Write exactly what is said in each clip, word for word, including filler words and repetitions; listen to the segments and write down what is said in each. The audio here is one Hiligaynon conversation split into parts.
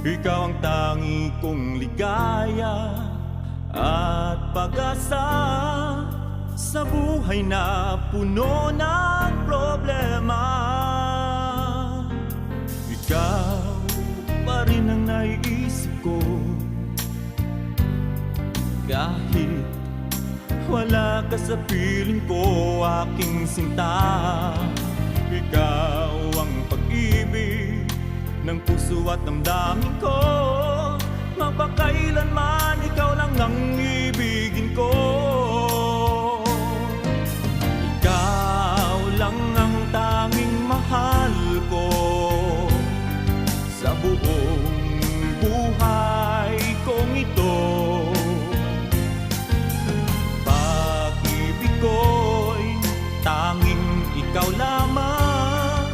Ikaw ang tangi kong ligaya at pag-asa sa buhay na puno ng problema. Ikaw pa rin ang naiisip ko kahit wala ka sa piling ko, aking sinta. Ikaw ang pag-ibig ng puso at damdamin ko. Magpakailanman, ikaw lang ang ibigin ko. Ikaw lang ang tanging mahal ko sa buong buhay kong ito. Pag-ibig ko'y tanging ikaw lamang,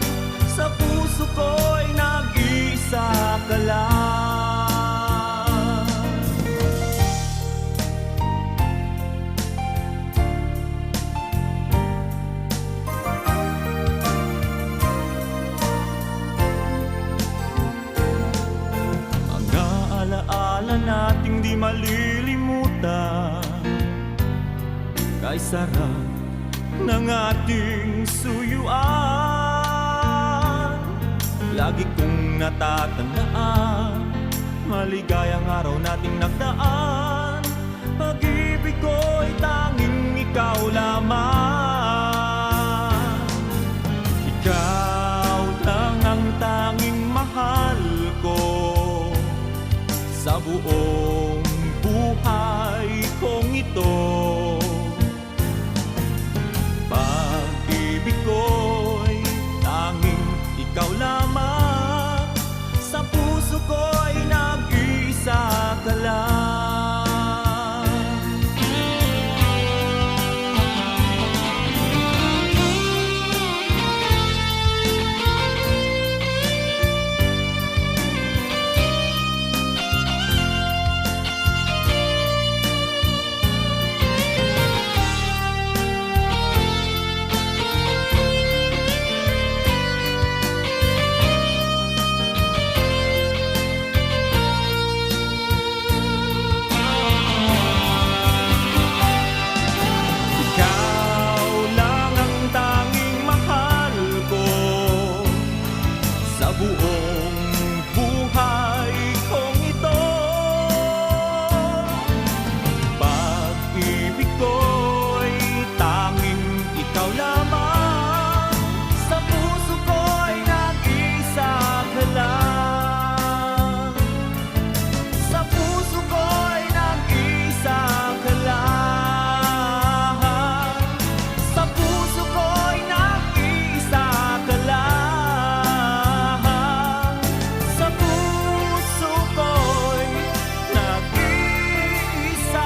sa puso ko'y nag-iisa ka lang. Mga alaala nating di malilimutan, kay sarap ng ating suyuan. Lagi kong natatandaan, maligayang araw nating nagdaan. Pag-ibig ko'y tanging ikaw lamang. Ikaw lang ang tanging mahal ko sa buong buhay kong ito. Pag-ibig ko'y tanging ikaw lamang, sa puso ko'y nag-iisa ka lang. Ikaw lang ang tanging mahal ko sa buong buhay kong ito. Pag-ibig ko'y tanging ikaw lamang, sa puso ko'y nag-iisa ka lang. Sa puso ko'y nag-iisa ka lang. Sa puso ko'y nag-iisa ka lang. Sa puso ko'y nag-iisa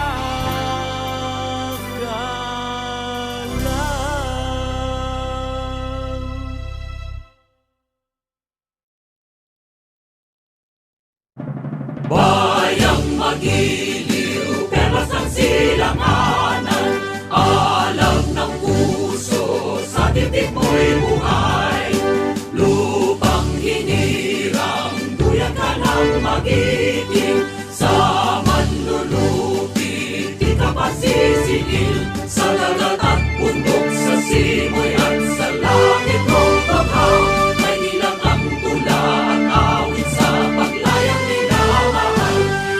ka lang. Bayang magiliw, perlas ng silanganan, alam ng puso, sa dibdib mo'y buhay. Lupang hinirang, duyan ka ng magiting, sa manlulupit di ka pasisingil, sa dagat at bundok, sa simoy at sa langit mong baha. May bilang ang tula at awit sa paglayang minamahal.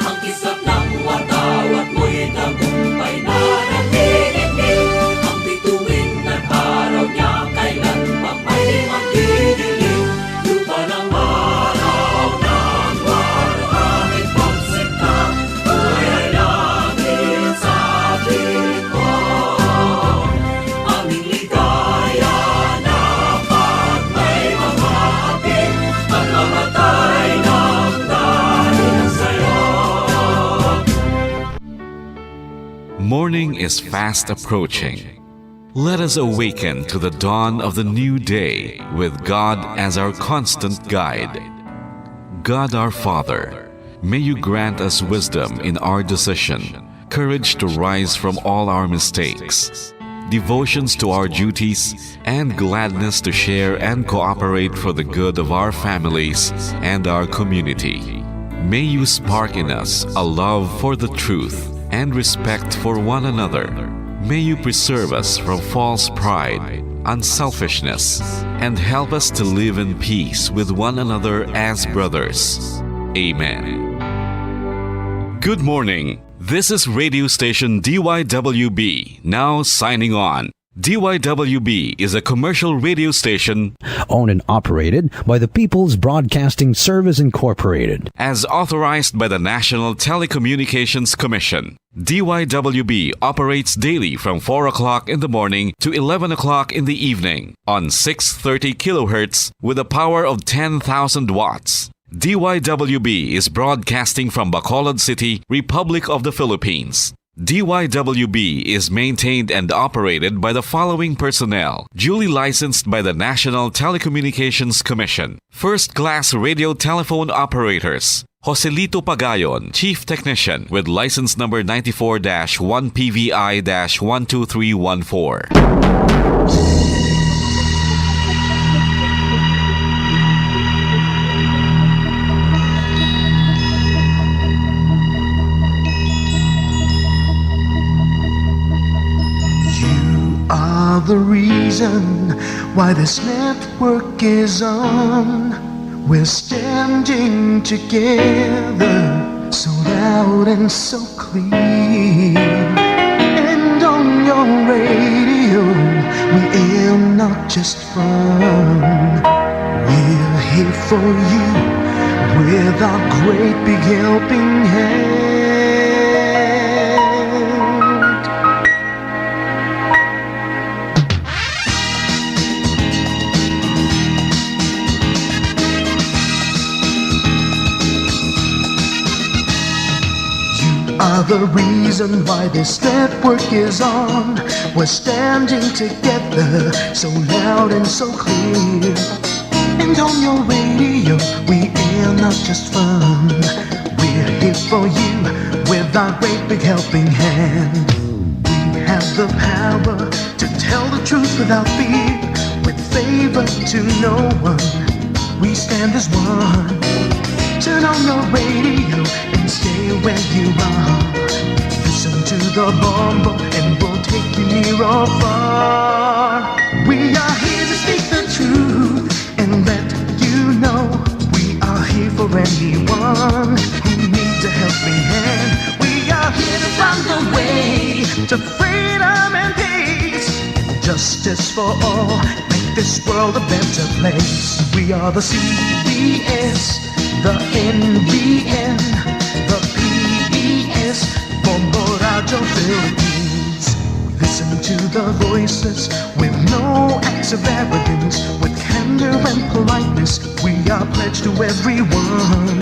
Ang kisap ng watawat mo'y tagumpay na nanginigil. Ang bituin ng araw niya kailan pa may magdidilim. Lupa ng maraw ng maraw, aming pagsinta, buhay langit sa ating buwan. Aming ligaya na pag may mga atin, at mamatay ng dahil sa'yo. Morning is fast approaching. Let us awaken to the dawn of the new day with God as our constant guide. God our Father, may you grant us wisdom in our decision, courage to rise from all our mistakes, devotions to our duties, and gladness to share and cooperate for the good of our families and our community. May you spark in us a love for the truth and respect for one another. May you preserve us from false pride, unselfishness, and help us to live in peace with one another as brothers. Amen. Good morning. This is radio station D Y W B, now signing on. D Y W B is a commercial radio station owned and operated by the People's Broadcasting Service Incorporated, as authorized by the National Telecommunications Commission. D Y W B operates daily from four o'clock in the morning to eleven o'clock in the evening on six thirty kilohertz with a power of ten thousand watts. D Y W B is broadcasting from Bacolod City, Republic of the Philippines. D Y W B is maintained and operated by the following personnel, duly licensed by the National Telecommunications Commission. First class radio telephone operators, Joselito Pagayon, Chief Technician, with license number ninety-four dash one P V I dash one two three one four. You are the reason why this network is on. We're standing together, so loud and so clear. And on your radio, we aim not just fun. We're here for you with our great big helping hand. You are the reason why this network is on. We're standing together, so loud and so clear. And on your radio, we air not just fun. We're here for you with our great big helping hand. We have the power to tell the truth without fear, with favor to no one. We stand as one. Turn on your radio and stay where you are. Listen to the Bombo and we'll take you near or far. We are here to speak the truth and let you know we are here for anyone who needs a helping hand. We are here to find the way to freedom and peace and justice for all. Make this world a better place. We are the C B S, the N B N, the P B S, Bombo Radio Philippines. We listen to the voices with no acts of arrogance, with candor and politeness. We are pledged to everyone.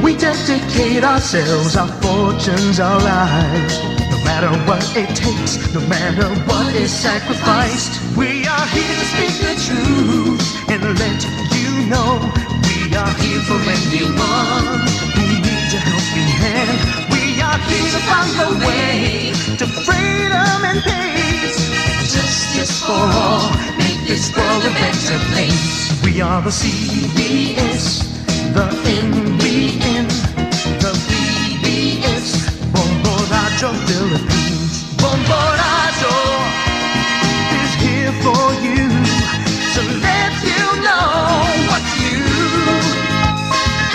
We dedicate ourselves, our fortunes, our lives. No matter what it takes, no matter what is sacrificed, we are here to speak the truth and let you know we are here for anyone who needs a helping hand. We are here to find the way to freedom and peace. Justice for all, make this world a better place. We are the C B S, the N B N, the P B S, Bombo Radio Philippines. Bombo Radio is here for you to let you know what's new.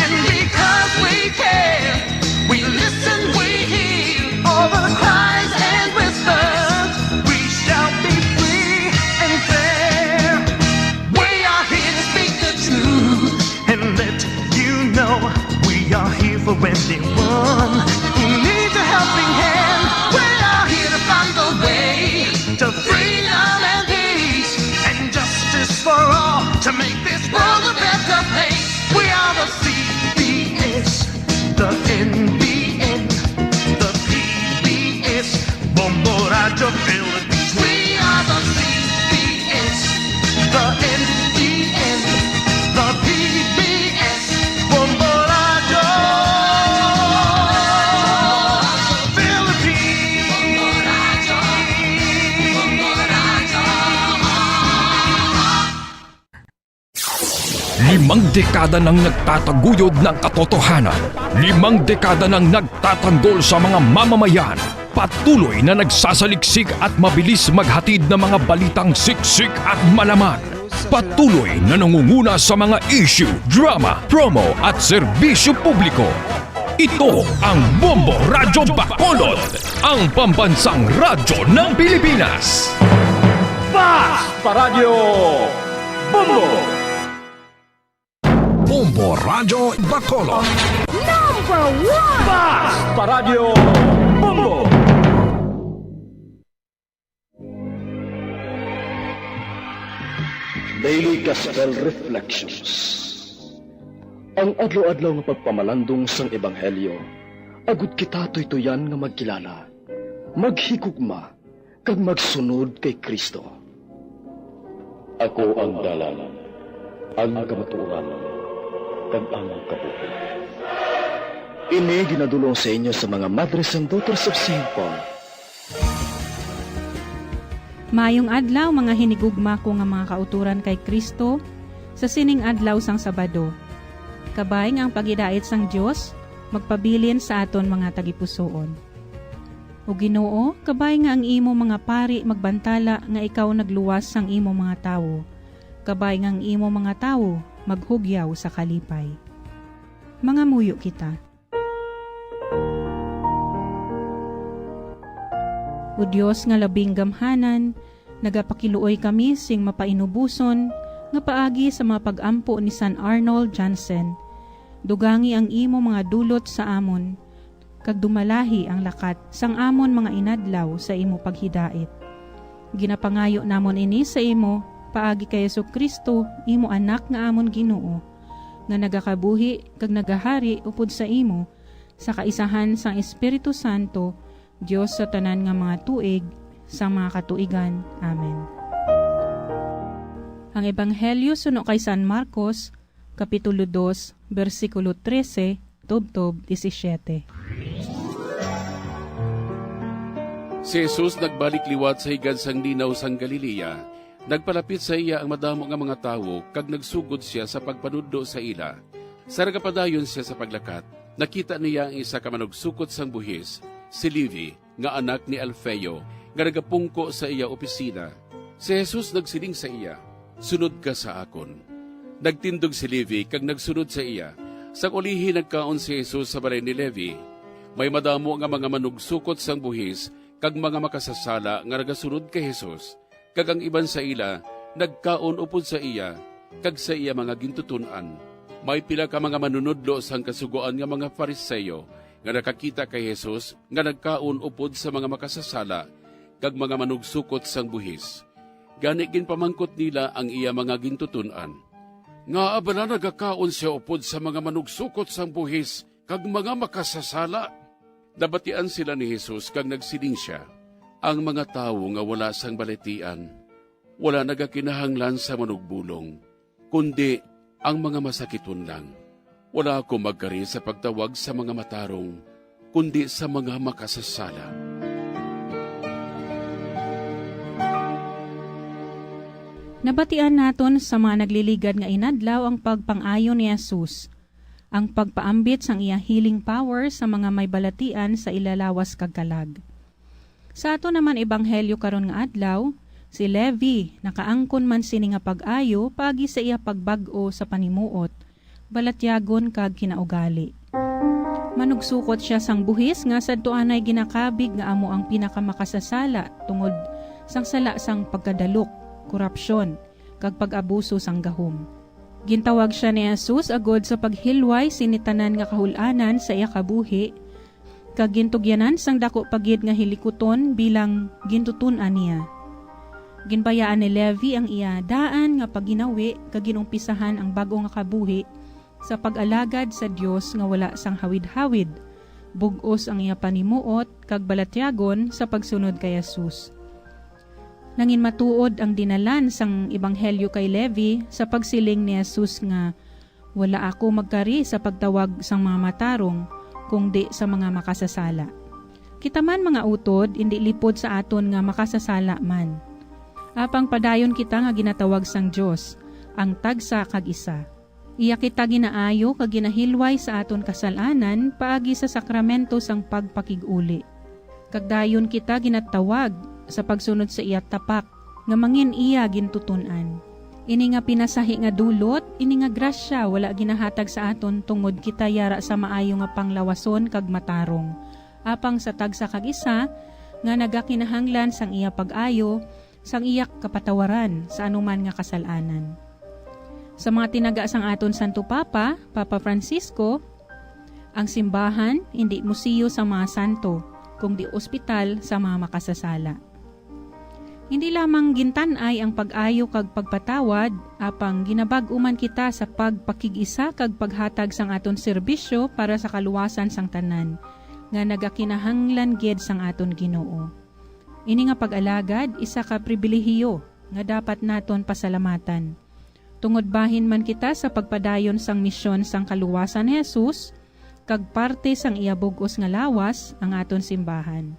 And because we care, we listen, we hear all the cries and whispers. We shall be free and fair. We are here to speak the truth and let you know we are here for anyone who needs a helping hand. We are here to find the way to freedom and peace and justice for all, to make this world a better place. We are the C B S, the N B N, the P B S, Bombo Radio Philippines. We are the C B S, the N B N, the P B S, Bombo Radio Philippines. Limang Dekada nang nagtataguyod ng katotohanan. Limang dekada nang nagtatanggol sa mga mamamayan. Patuloy na nagsasaliksik at mabilis maghatid ng mga balitang siksik at malaman. Patuloy na nangunguna sa mga issue, drama, promo at serbisyo publiko. Ito ang Bombo Radyo Bacolod, ang pambansang radyo ng Pilipinas. Basta Radyo Bombo! Bombo Radyo Bacolod. Number one! Basta Radyo Bombo! Daily Gospel Reflections. Ang adlaw-adlaw nga pagpamalandong sang Ebanghelyo, agud kita tuytoyan nga magkilala, maghigugma, kag magsunod kay Cristo. Ako ang dalan, ang kamatuoran, kag ang kabuhi. Ini ginadul-ong sa inyo sa mga Madres and Daughters of Saint Paul. Maayong adlaw, mga hinigugma ko nga mga kautoran kay Cristo, sa sining adlaw sang Sabado. Kabay nga ang paghidait sang Dios magpabilin sa aton mga tagipusoon. O Ginoo, kabay nga ang imo mga pari magbantala nga ikaw nagluwas sang imo mga tawo, kabay nga ang imo mga tawo maghugyaw sa kalipay. Mangamuyo kita. O Dios nga labing gamhanan, nagapakiluoy kami sing mapainuboson nga paagi sa mga pag-ampo ni San Arnold Janssen. Dugangi ang imo mga dulot sa amon, kag dumalahi ang lakat sang amon mga inadlaw sa imo paghidait. Ginapangayo namon ini sa imo paagi kay Jesu-Cristo, imo Anak nga amon Ginoo, nga nagakabuhi kag nagahari upod sa imo, sa kaisahan sang Espiritu Santo, Dios sa tanan nga mga tuig, sa mga katuigan. Amen. Ang Ebanghelyo suno kay San Marcos, Kapitulo dos, bersikulo trese tubtob disisiete. Si Jesus nagbalik liwat sa higad sang linaw sang Galilea. Nagpalapit sa iya ang madamo nga mga tawo, kag nagsugod sia sa pagpanudlo sa ila. Sa nagapadayon sia sa paglakat, nakita niya ang isa ka manugsukot sang buhis, si Levi, nga anak ni Alfeo, nga nagapungko sa iya opisina. Si Jesus nagsiling sa iya, "Sunod ka sa akon." Nagtindog si Levi kag nagsunod sa iya. Sang ulihi nagkaon si Jesus sa balay ni Levi. May madamo nga mga manugsukot sang buhis kag mga makasasala nga nagasunod kay Jesus, kag ang iban sa ila nagkaon upod sa iya kag sa iya mga gintuton-an. May pila ka mga manunodlo sang Kasugoan nga mga Fariseo nga nakakita kay Jesus nga nagkaon upod sa mga makasasala kag mga manugsukot sang buhis. Gani ginpamangkot nila ang iya mga gintuton-an, "Ngaa bala nagakaon sia upod sa mga manugsukot sang buhis kag mga makasasala?" Nabatian sila ni Jesus kag nagsiling sia, "Ang mga tawo nga wala sang balatian wala nagakinahanglan sa manugbulong, kundi ang mga masakiton lang. Wala ako magkari sa pagtawag sa mga matarong, kundi sa mga makasasala." Nabatian naton sa mga nagliligad nga inadlaw ang pagpang-ayo ni Jesus, ang pagpaambit sang iya healing power sa mga may balatian sa ila lawas kag kalag. Sa ato naman ebanghelyo karon nga adlaw, si Levi nakaangkon man sini nga pag-ayo paagi sa iya pagbag-o sa panimuot, balatyagon kag kinaugali. Manugsukot sia sang buhis nga sadto anay ginakabig nga amo ang pinakamakasasala tungod sang sala sang pagkadalok, korapsyon, kag pag-abuso sang gahom. Gintawag sia ni Jesus agod sa paghilway sini tanan nga kahul-anan sa iya kabuhi, kag gintugyanan sang daku pa gid nga hilikuton bilang gintuton-an niya. Ginbayaan ni Levi ang iya daan nga pagginawi kag ginumpisahan ang bag-o nga kabuhi sa pag-alagad sa Dios nga wala sang hawid-hawid, bug-os ang iya panimuot, kag balatyagon sa pagsunod kay Jesus. Nanginmatuod ang dinalan sang ebanghelyo kay Levi sa pagsiling ni Jesus nga, "Wala ako magkari sa pagtawag sang mga matarong, kung di sa mga makasasala." Kita man, mga utod, indi lipod sa aton nga makasasala man. Apang padayon kita nga ginatawag sang Dios, ang tagsa kag isa. Iya kita ginaayo kag ginahilway sa aton kasal-anan paagi sa sakramento sang pagpakig-uli. Kag dayon kita ginatawag sa pagsunod sa iya tapak nga mangin iya gintuton-an. Ini nga pinasahi nga dulot, ini nga grasya wala ginahatag sa aton tungod kita yara sa maayo nga panglawason kag matarong, apang sa tagsa kag isa nga nagakinahanglan sang iya pag-ayo, sang iya kapatawaran sa anuman nga kasal-anan. Sa mga tinaga sang aton Santo Papa, Papa Francisco, ang simbahan indi museo sang mga santo, kundi ospital sa mga makasasala. Hindi lamang gintan-ay ang pag-ayo kag pagpatawad, apang ginabag-o man kita sa pagpakig-isa kag paghatag sang aton serbisyo para sa kaluwasan sang tanan, nga nagakinahanglan gid sang aton Ginoo. Ini nga pag-alagad isa ka pribilehiyo nga dapat naton pasalamatan. Tungod bahin man kita sa pagpadayon sang misyon sang kaluwasan ni Jesus, kag parte sang iya bug-os nga lawas ang aton simbahan.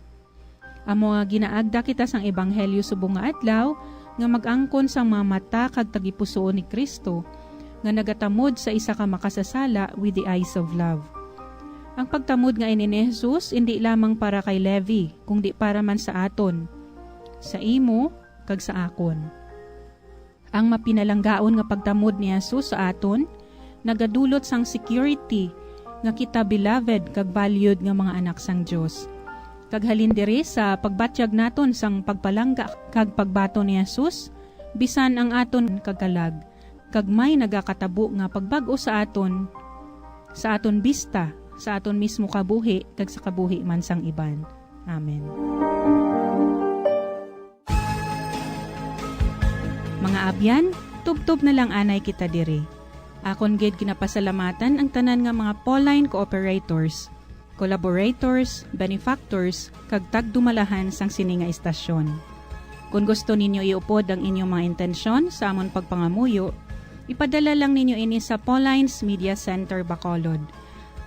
Amo nga ginaagda kita sang ebanghelyo subong nga adlaw nga mag-angkon sang mga mata kag tagipusoon ni Cristo, nga nagatamod sa isa ka makasasala with the eyes of love. Ang pagtamod nga ini ni Jesus indi lamang para kay Levi, kundi para man sa aton, sa imo, kag sa akon. Ang mapinalanggaon nga pagtamod ni Jesus sa aton nagadulot sang security nga kita beloved kag valued nga mga anak sang Dios. Kag halin diri sa pagbatyag naton sang pagpalangga kag pagbaton ni Jesus, bisan ang aton kag kalag, kag may nagakatabo nga pagbag-o sa aton, sa aton bista, sa aton mismo kabuhi, kag sa kabuhi man sang iban. Amen. Mga abyan, tubtob na lang anay kita diri. Akon gid ginapasalamatan ang tanan nga mga Pauline cooperators, collaborators, benefactors, kag tagdumalahan sang sini nga istasyon. Kon gusto ninyo iupod ang inyong mga intensyon sa amon pagpangamuyo, ipadala lang ninyo ini sa Pauline's Media Center, Bacolod,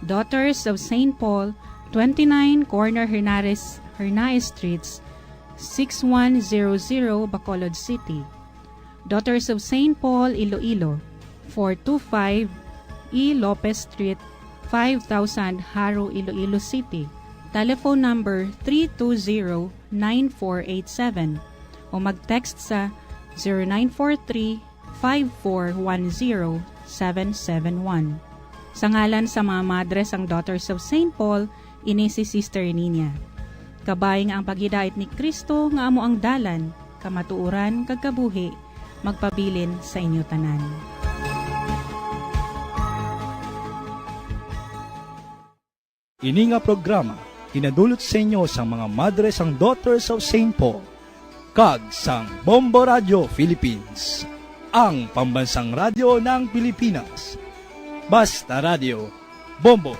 Daughters of Saint Paul, twenty-nine Corner Hernares, Hernaez Streets, six one zero zero, Bacolod City. Daughters of Saint Paul, Iloilo, four two five E Lopez Street, five thousand, Jaro, Iloilo City. Telephone number three two zero nine four eight seven, o mag-text sa zero nine four three five four one zero seven seven one. Sa ngalan sa mga madre sang Daughters of Saint Paul, ini si Sister Nina. Kabay nga ang paghidait ni Cristo nga amo ang dalan, kamatuoran, kag kabuhi, magpabilin sa inyo tanan. Ini nga programa ginadulot sa inyo sang mga madre sang Daughters of Saint Paul kag sang Bombo Radio Philippines, ang pambansang radyo ng Pilipinas. Basta Radio, Bombo.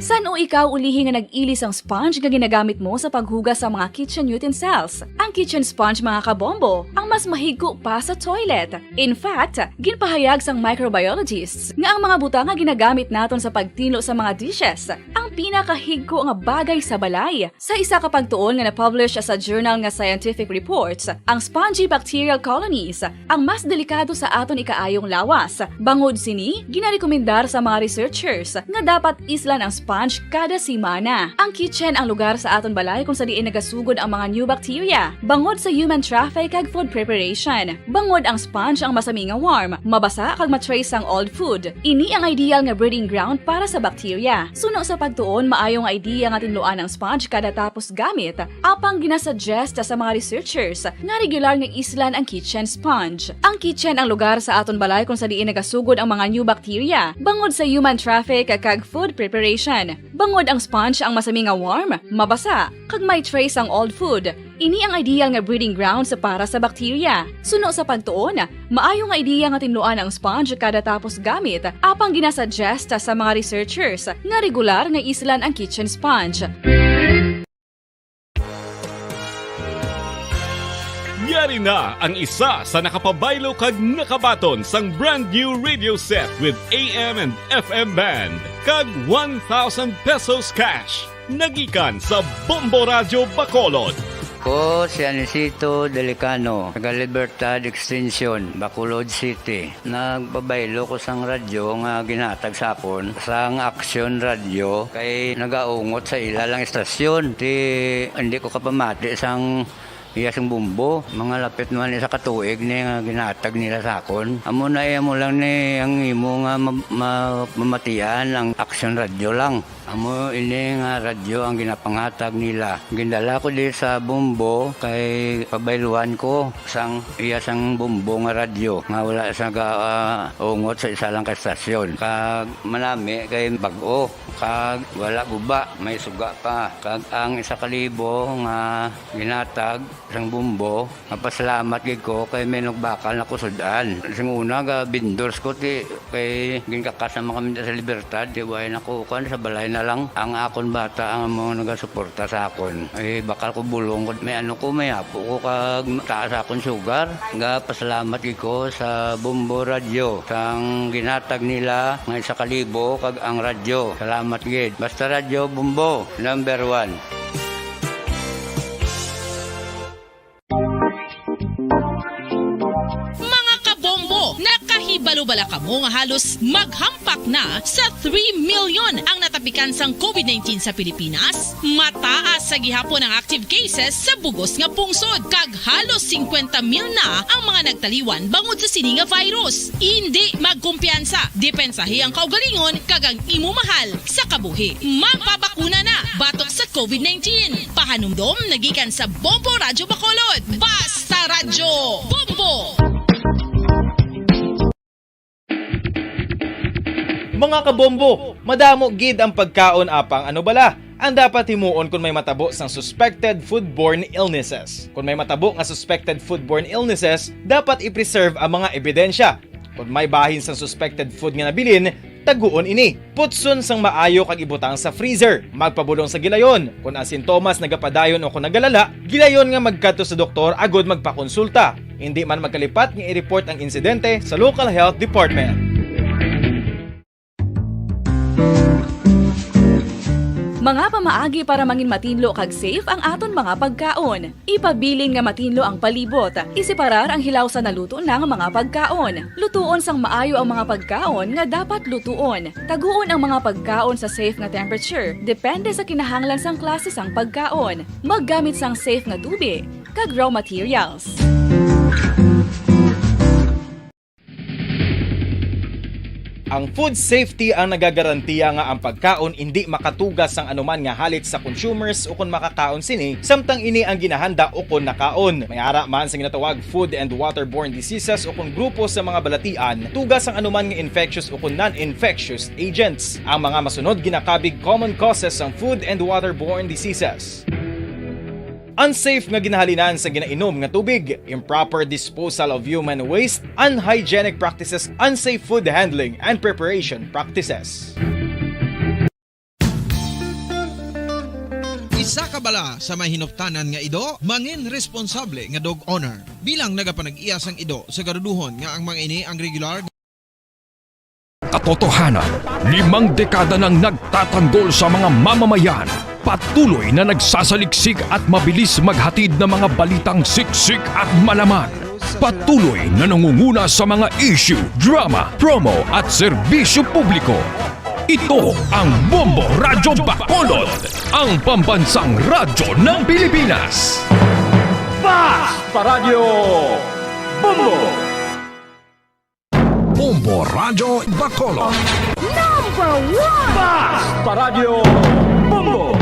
San-o ikaw ulihi nga nag-ili sang sponge nga ginagamit mo sa paghugas sa mga kitchen utensils? Ang kitchen sponge, mga kabombo, ang mas mahigko pa sa toilet. In fact, ginpahayag sang microbiologists nga ang mga butang nga ginagamit naton sa pagtinlo sa mga dishes ang pinakahigko nga bagay sa balay. Sa isa ka pagtuon nga na-publish sa journal nga Scientific Reports, ang spongy bacterial colonies ang mas delikado sa aton ikaayong lawas. Bangod sini, ginarekomendar sa mga researchers nga dapat islan ang sponge kada semana. Ang kitchen ang lugar sa aton balay kung sa diin nagasugod ang mga new bacteria, bangod sa human traffic kag food preparation. Bangod ang sponge ang masami nga warm, mabasa kag ma-trace ang old food. Ini ang ideal nga breeding ground para sa bacteria. Suno sa pagtuon, maayo nga idea nga tinluan ang sponge kada tapos gamit, apang ginasuggest sa mga researchers nga regular nga islan ang kitchen sponge. Ang kitchen ang lugar sa aton balay kung sa diin nagasugod ang mga new bacteria, bangod sa human traffic kag food preparation. Bangod ang sponge ang masami nga warm, mabasa, kag may trace ang old food, ini ang ideal nga breeding grounds para sa bacteria. Suno sa pagtuon, maayo nga idea nga tinluan ang sponge kada tapos gamit, apang ginasuggest sa mga researchers nga regular nga islan ang kitchen sponge. Yari na ang isa sa nakapabaylo kag nakabaton sang brand new radio set with A M and F M band kag one thousand pesos cash. Nagikan sa Bombo Radyo Bacolod. Ko si Anisito Delicano, taga Libertad Extension, Bacolod City. Nagpabaylo ko sang radyo nga ginhatag sa akon sang Aksyon Radyo kay nagaungot sa ila lang estasyon. Ti, hindi ko kapamati sang iya sing bumbo. Mga lapit naman isa ka tuig ni nga ginhatag nila sa akon. Amo na, eh, amo lang ni ang imo nga ma-, ma-, mamatian ang Aksyon Radyo lang. Amo ini nga radyo ang ginapanghatag nila. Gindala ko di sa bumbo kay pabayluan ko sang iya sang bumbo nga radyo nga wala sa ga-, ah, ungot sa isa lang ka estasyon. Kag manami kay bag-o, kag wala guba, may suga pa. Kag ang isa ka libo nga ginhatag sang bumbo, mapasalamat gid ko kay may nagbakal na kusud-an. Sing una, ga vendors ko, ti, kay ginkakas naman kami sa Libertad, ti, way na ko, kuwan, sa balay na lang. Ang akon bata ang mga nagasuporta sa akon. Ay, bakal ko bulong, may ano ko, may apo ko, kag taas akon sugar. Ga pasalamat gid ko sa Bombo Radyo, sang ginhatag nila nga isa ka libo, kag ang radyo. Salamat gid. Basta Radyo Bombo, number one. Mga kabombo, nakahibalo bala kamo nga halos maghampak na sa three million ang natapikan sang covid nineteen sa Pilipinas? Mataas sa gihapon ang active cases sa bugos nga pungsod, kag halos singkwenta mil na ang mga nagtaliwan bangod sa sini nga virus. Indi magkumpiyansa, depensahi ang kaugalingon kag ang imo mahal sa kabuhi. Magpabakuna na batok sa covid nineteen. Pahanumdom na gikan sa Bombo Radyo Bacolod. Basta Radyo Bombo! Mga kabombo, madamo gid ang pagkaon, apang ano bala ang dapat himuon kon may matabo sang suspected foodborne illnesses? Kon may matabo nga suspected foodborne illnesses, dapat i-preserve ang mga ebidensya. Kon may bahin sang suspected food nga nabilin, taguon ini. Putson sang maayo kag ibutang sa freezer. Magpabulong sa gilayon. Kon ang sintomas nagapadayon o kon nagalala, gilayon nga magkadto sa doktor agud magpakonsulta. Indi man magkalipat nga i-report ang insidente sa local health department. Mga pamaagi para mangin matinlo kag safe ang aton mga pagkaon. Ipabilin nga matinlo ang palibot. Iseparar ang hilaw sa naluto na nga mga pagkaon. Lutuon sang maayo ang mga pagkaon nga dapat lutuon. Taguon ang mga pagkaon sa safe nga temperature, depende sa kinahanglan sang klase sang pagkaon. Maggamit sang safe nga tubig kag raw materials. Ang food safety ang nagagarantiya nga ang pagkaon indi makatuga sang anuman nga halit sa consumers ukon makakaon sini, samtang ini ang ginahanda ukon nakaon. May ara man sang ginatawag food and waterborne diseases ukon grupo sa mga balatian, tuga sang anuman nga infectious ukon non-infectious agents. Ang mga masunod ginakabig common causes sang food and waterborne diseases. Unsafe nga ginahalinan sa ginainom nga tubig, improper disposal of human waste, unhygienic practices, unsafe food handling and preparation practices. Isa ka bala sa may hinuptanan nga ido, mangin responsable nga dog owner. Bilang nagapanag-iya sang ido, sagaruduhon nga ang mga ini ang regular Katotohanan, limang dekada nang nagtatanggol sa mga mamamayan. Patuloy na nagsasaliksik at mabilis maghatid ng mga balitang siksik at malaman. Patuloy na nangunguna sa mga issue, drama, promo at serbisyo publiko. Ito ang Bombo Radyo Bacolod, ang pambansang radyo ng Pilipinas. Basta Radyo Bombo! Bombo Radyo Bacolod. Number one! Basta Radyo Bombo!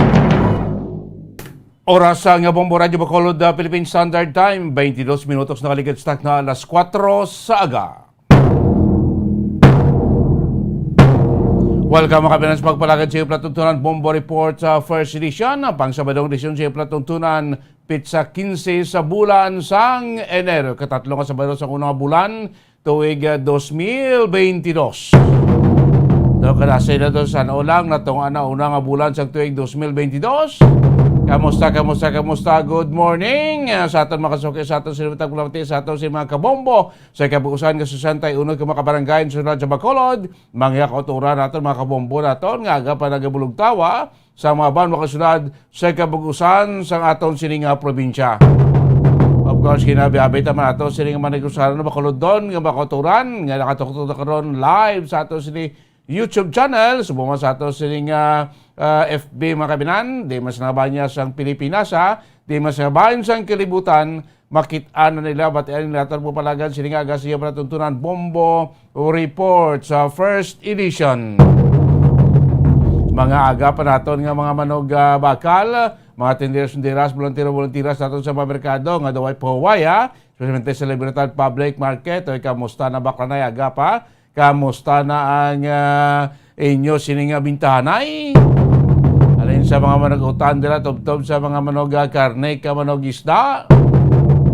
Oras sa nga Bombo Radyo Bacolod, ah, Philippine Standard Time, twenty-dos minutos nakaligid sa takna alas kuwatro sa aga. Welcome, mga kabayan, sa pagpalagad sa iyo palatuntunan, Bombo Report sa First Edition, ang pang Sabadong edisyon sa iyo palatuntunan, pitsa quince sa bulan sang Enero, katatlo nga Sabado sa unang bulan, tuig, ah, dos mil beintidos. Daw kadasay na to, sa ano lang, natong ana una nga bulan sa tuig dos mil beintidos. Kamusta, kamusta, kamusta? Good morning, ah, sa aton mga kasuki, sa aton sila, sa aton si mga kabombo, sa kabuusan nga sesenta y uno ka mga kabarangay sa syudad sa Bacolod, mga kauturan naton, mga kabombo naton, nga aga pa nagabulugtawa sa mga banwa ka syudad sa kabuusan sa aton sini nga probinsya. Of course, kinabi-abi ta man ato sini nga manigusara na Bacolodon nga mga kauturan nga nakatuktok na karon live sa ato sini YouTube channel, subong man sa ato sini nga, ah, F B, mga kabinan, di man sila bahin sang Pilipinas, ha? Di man sila bahin sang kalibutan, makit-an na nila, batian nila aton pagpalagan sini nga aga sa iya palatuntunan, Bombo Report sa first edition. Mga aga pa naton nga mga manog, ah, bakal, mga tinderos, tinderas, bolontero, bolonteras naton sa mga merkado nga daw ay pahuway, ha? Especially sa Libertad Public Market, o kamusta na bakla na aga pa? Kamusta na ang, ah, inyo sini nga bintahanay? Alin sa mga manugutan dira tubtob sa mga manog, ah, karne ka manog isda?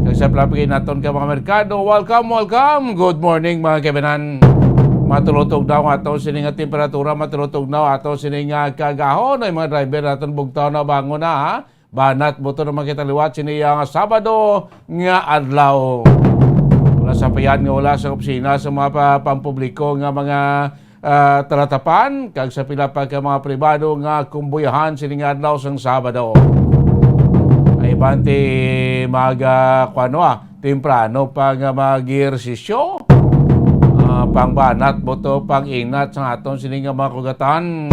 Kag sa plapigin naton ka mga merkado, welcome, welcome. Good morning, mga kabinan. Matulutog daw nga ato sini nga temperatura, matulutog daw ato sini nga kagahon. Ay, mga driver naton, bugtaw na, bangon na, ha? Banat buto naman kita liwat sini nga Sabado nga adlaw. Wala sa payan nga wala sa opisina sa mga pa-, pampubliko nga mga, ah, talatapan, kag sa pila pa ka mga pribado nga kumbuyahan sini nga adlaw sang Sabado. Ay, bante mag, ah, kuwano, ah, temprano pa nga mag-ehersisyo, ah, pangbanat buto, pang-inat sa aton sini nga mga kugatan.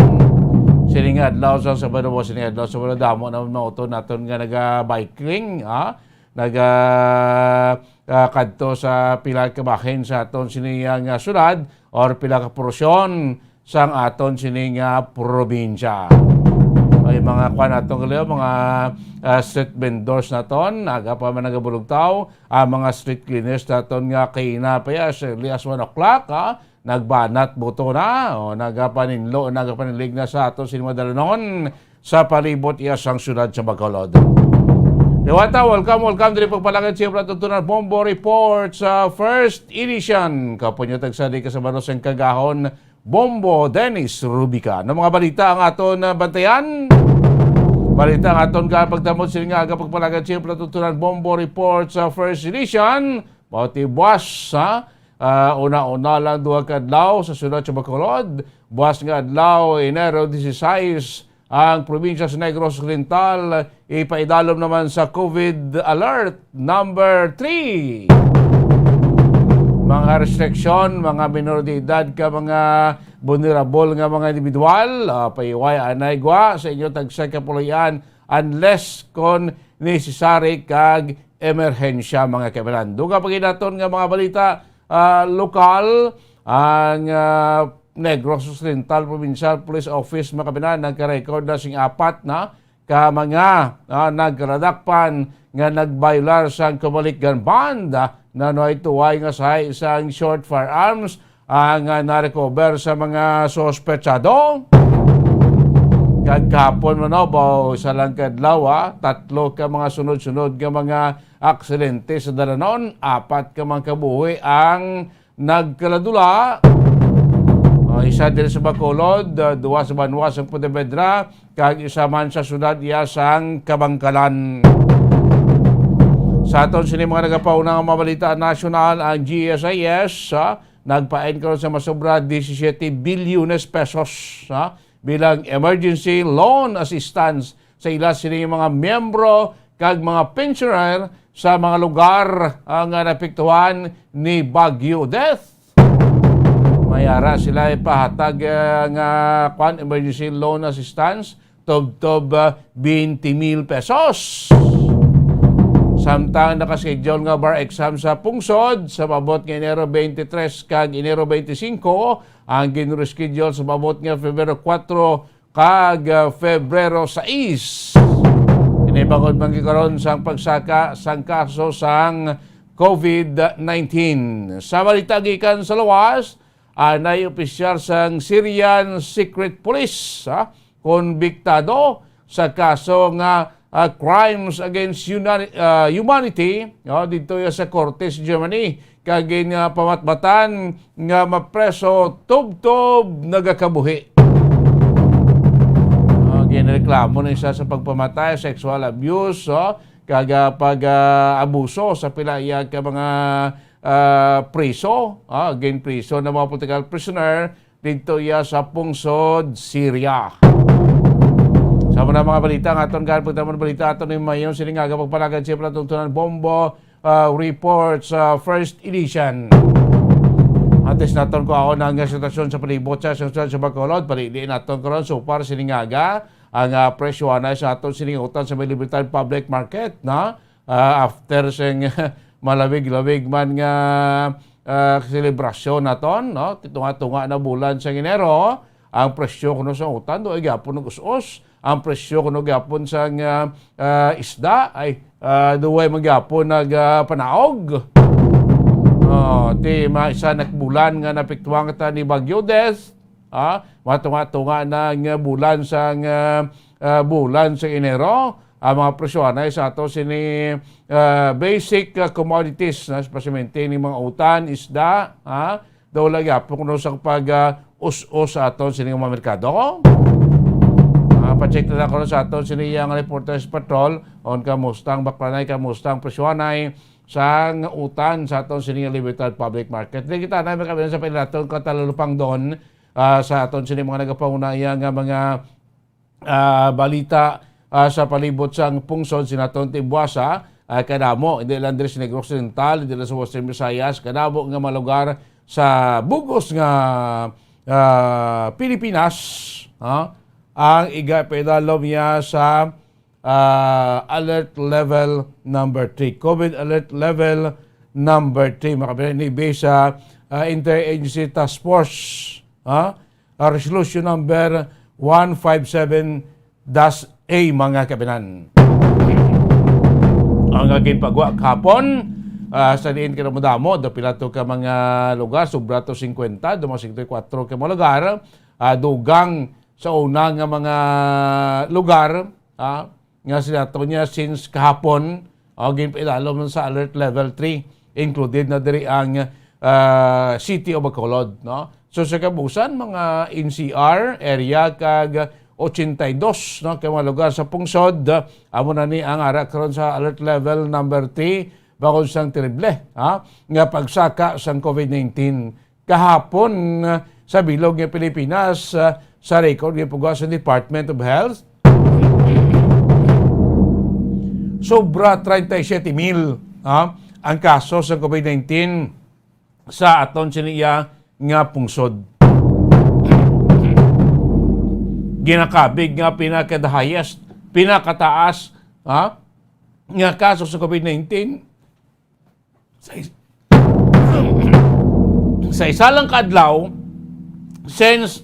Sini nga adlaw sa Sabado, sini nga adlaw sa Sabado, damo na mga utod naton nga naga-biking, ah, naga, ah, kadto sa pila ka bahin sa aton sini nga syudad or pila ka porsyon sang aton sini nga probinsya. Ay, mga kwan naton, kaliw, mga, ah, street vendors naton, aga pa man nagabulugtaw, ang mga street cleaners naton nga kaina pa ya, as early as one o'clock, ha, nagbanat buto na, o, nagapaninlo, nagapaninlig na sa aton sini mga dalanon sa palibot iya sang syudad sa Bacolod. Diwata, welcome, welcome diri pagpalagad sa iya palatuntunan Bombo Report sa first edition. Kapunyo tagsa di ka sa banos ang kagahon, Bombo Dennis Rubica. Ano mga balita ang aton, ah, bantayan? Balita ang aton ka pagdamot sini nga aga pagpalagad sa iya palatuntunan Bombo Report sa first edition. Mao ti buwas, ha? Ah, una-una lang duha ka adlaw sa syudad sa Bacolod. Buwas nga adlaw, Enero dieciséis, ang probinsya sa Negros Occidental ipaidalom naman sa COVID alert number three. Mga restriksyon, mga minor de edad ka mga vulnerable nga mga individual, ah, pahiway anay gwa sa inyo tagsa ka puloy-an unless kon necessary kag emerhensya, mga kaibanan. Dugang pa gid naton nga mga balita, ah, lokal, ang, ah, Negros Occidental Provincial Police Office, mga kaibanan, nagka-record na sing apat na ka mga, ah, nagkaladakpan nga nagbayular sang Comelec gun ban, ah, na naay tuway nga sahi sang short firearms ang, ah, na-recover sa mga suspetsado. Kag kahapon man, no, baw, isa lang ka adlaw, ah, tatlo ka mga sunod-sunod nga mga aksidente sa dalanon, apat ka mga kabuhi ang nagkaladula. O, isa diri sa Bacolod, ah, duha sa banwa sang Pontevedra, kag isa man sa syudad iya sang Kabankalan. Sa aton sini mga nagapauna nga mga balita nasyonal, ang G S I S, ah, nagpain karon sa masobra disisiete bilyones pesos, ha, bilang emergency loan assistance sa ila sini mga miyembro kag mga pensioner sa mga lugar, ah, nga naapektuhan ni Bagyo Odette. May ara sila ipahatag, ah, nga, kwan, emergency loan assistance tubtob, ah, twenty mil pesos. Samtang nakaschedule nga bar exam sa pungsod sa maabot nga Enero twenty-three kag Enero twenty-five, ang gin-reschedule sa maabot nga Febrero kuwatro kag, ah, Febrero sais. Ini bangod man karon sang pagsaka sang kaso sang COVID nineteen. Sa balita gikan sa luwas, anay opisyal sang Syrian Secret Police, ha, konbiktado sa kaso nga, ah, crimes against huna-, ah, humanity, no, didto ya sa korte sa Germany, kag gin, ah, pamatbatan nga mapreso tubtob nagakabuhi. Ah, Ginreklamo na siya sa pagpamatay, sexual abuse, oh, kag, ah, pag, ah, abuso sa pila iya ka mga, ah, priso, ah, ginpriso na mga political prisoner didto iya sa pungsod Syria. Sa mga, mga balita nga aton, kan pagtamo balita aton ni Mayon, sini nga aga pagpalagad siya pala tungtunan bombo, ah, reports, ah, first edition. Antes naton ko ako na nga sitwasyon sa palibot sa siyudad sa Bacolod, pali-, di naton karon so far sini nga aga ang, ah, presyo anay sa aton sining utan sa may Libertad Public Market, no? Ah, after sing malawig-lawig man nga, ah, selebrasyon naton, no? Tunga-tunga na bulan sa Enero, ang presyo kuno sa utan do ay gyapon nag-us-os. Ang presyo kuno gyapon sa nga, ah, isda ay, ah, duway man gyapon nag, ah, panaog. Oh, ti ma-, isa na ka bulan nga napiktuhan kita ni Bagyo Des. Ah, matunga-tunga na nga bulan sa nga, ah, bulan sa Enero, ang mga presyo anay sa ato sini, ah, basic, ah, commodities, na especially ni mga utan, isda, ah, daw lagi apok no sa pag, ah, us-us sa aton sini nga mga merkado. Ah, pa-check na lang ko sa aton sini yang reporters patrol on kamusta ang baklanay, kamusta ang presyo anay sa nga utan sa aton sini nga Libertad Public Market. Di kita na makabilang sa pila naton katalupangdon, ah, sa aton sini mga nagapangunaya nga mga, ah, balita, ah, sa palibot sang pungsod sinaton Tibuasa, ah, kadamo, hindi lang diri sa Negros Oriental, hindi lang sa Western Visayas, kadamo nga mga lugar sa bugos nga, ah, Pilipinas, ah, ang iga-, ipaidalom niya sa ah, alert level number three. COVID alert level number three. Makabilang ni based sa, ah, Interagency Task Force, ah, ah, Resolution number one five seven dash A, mga kabinan. Ang ginpagwa kahapon, ah, sa diin kinamudamo, dapila to ka mga lugar, sobra to singkwenta, do mga singkwenta y kuwatro ka mga lugar, ah, dugang sa una nga mga lugar, ah, nga sila to niya since kahapon, o ginpailalom na sa alert level three, included na diri ang, ah, City of Bacolod, no? So, sa kabusan, mga N C R area kag ochenta y dos, no, kay mga lugar sa pungsod, amo na ni ang ara karon sa alert level number three, bangod sang terrible, ha, nga pagsaka sang COVID nineteen. Kahapon, ah, sa bilog nga Pilipinas, ah, sa record nga pagwa sa Department of Health, sobra treinta y siete mil, ha, ang kaso sa COVID nineteen sa aton sini iya nga pungsod. Ginakabig nga pinaka-the highest, pinakataas, ha, nga kaso sa COVID nineteen sa is-, sa isa lang ka adlaw, since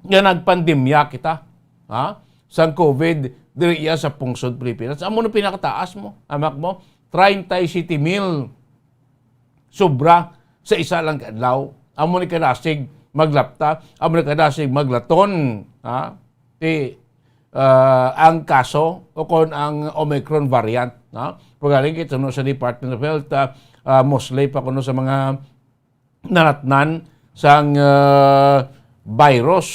nga nagpandemya kita, ha, sang COVID, diri iya sa pungsod Pilipinas. Amo na pinakataas mo, amak mo, treinta y siete mil sobra sa isa lang ka adlaw. Amo ni kadasig maglapta, amo ni kadasig maglaton, ha? Ti, ah, ang kaso o kon ang Omicron variant, no? Pagaling kita no sa Department of Health, ah, ah, mostly pa kuno sa mga nanatnan sang, ah, virus,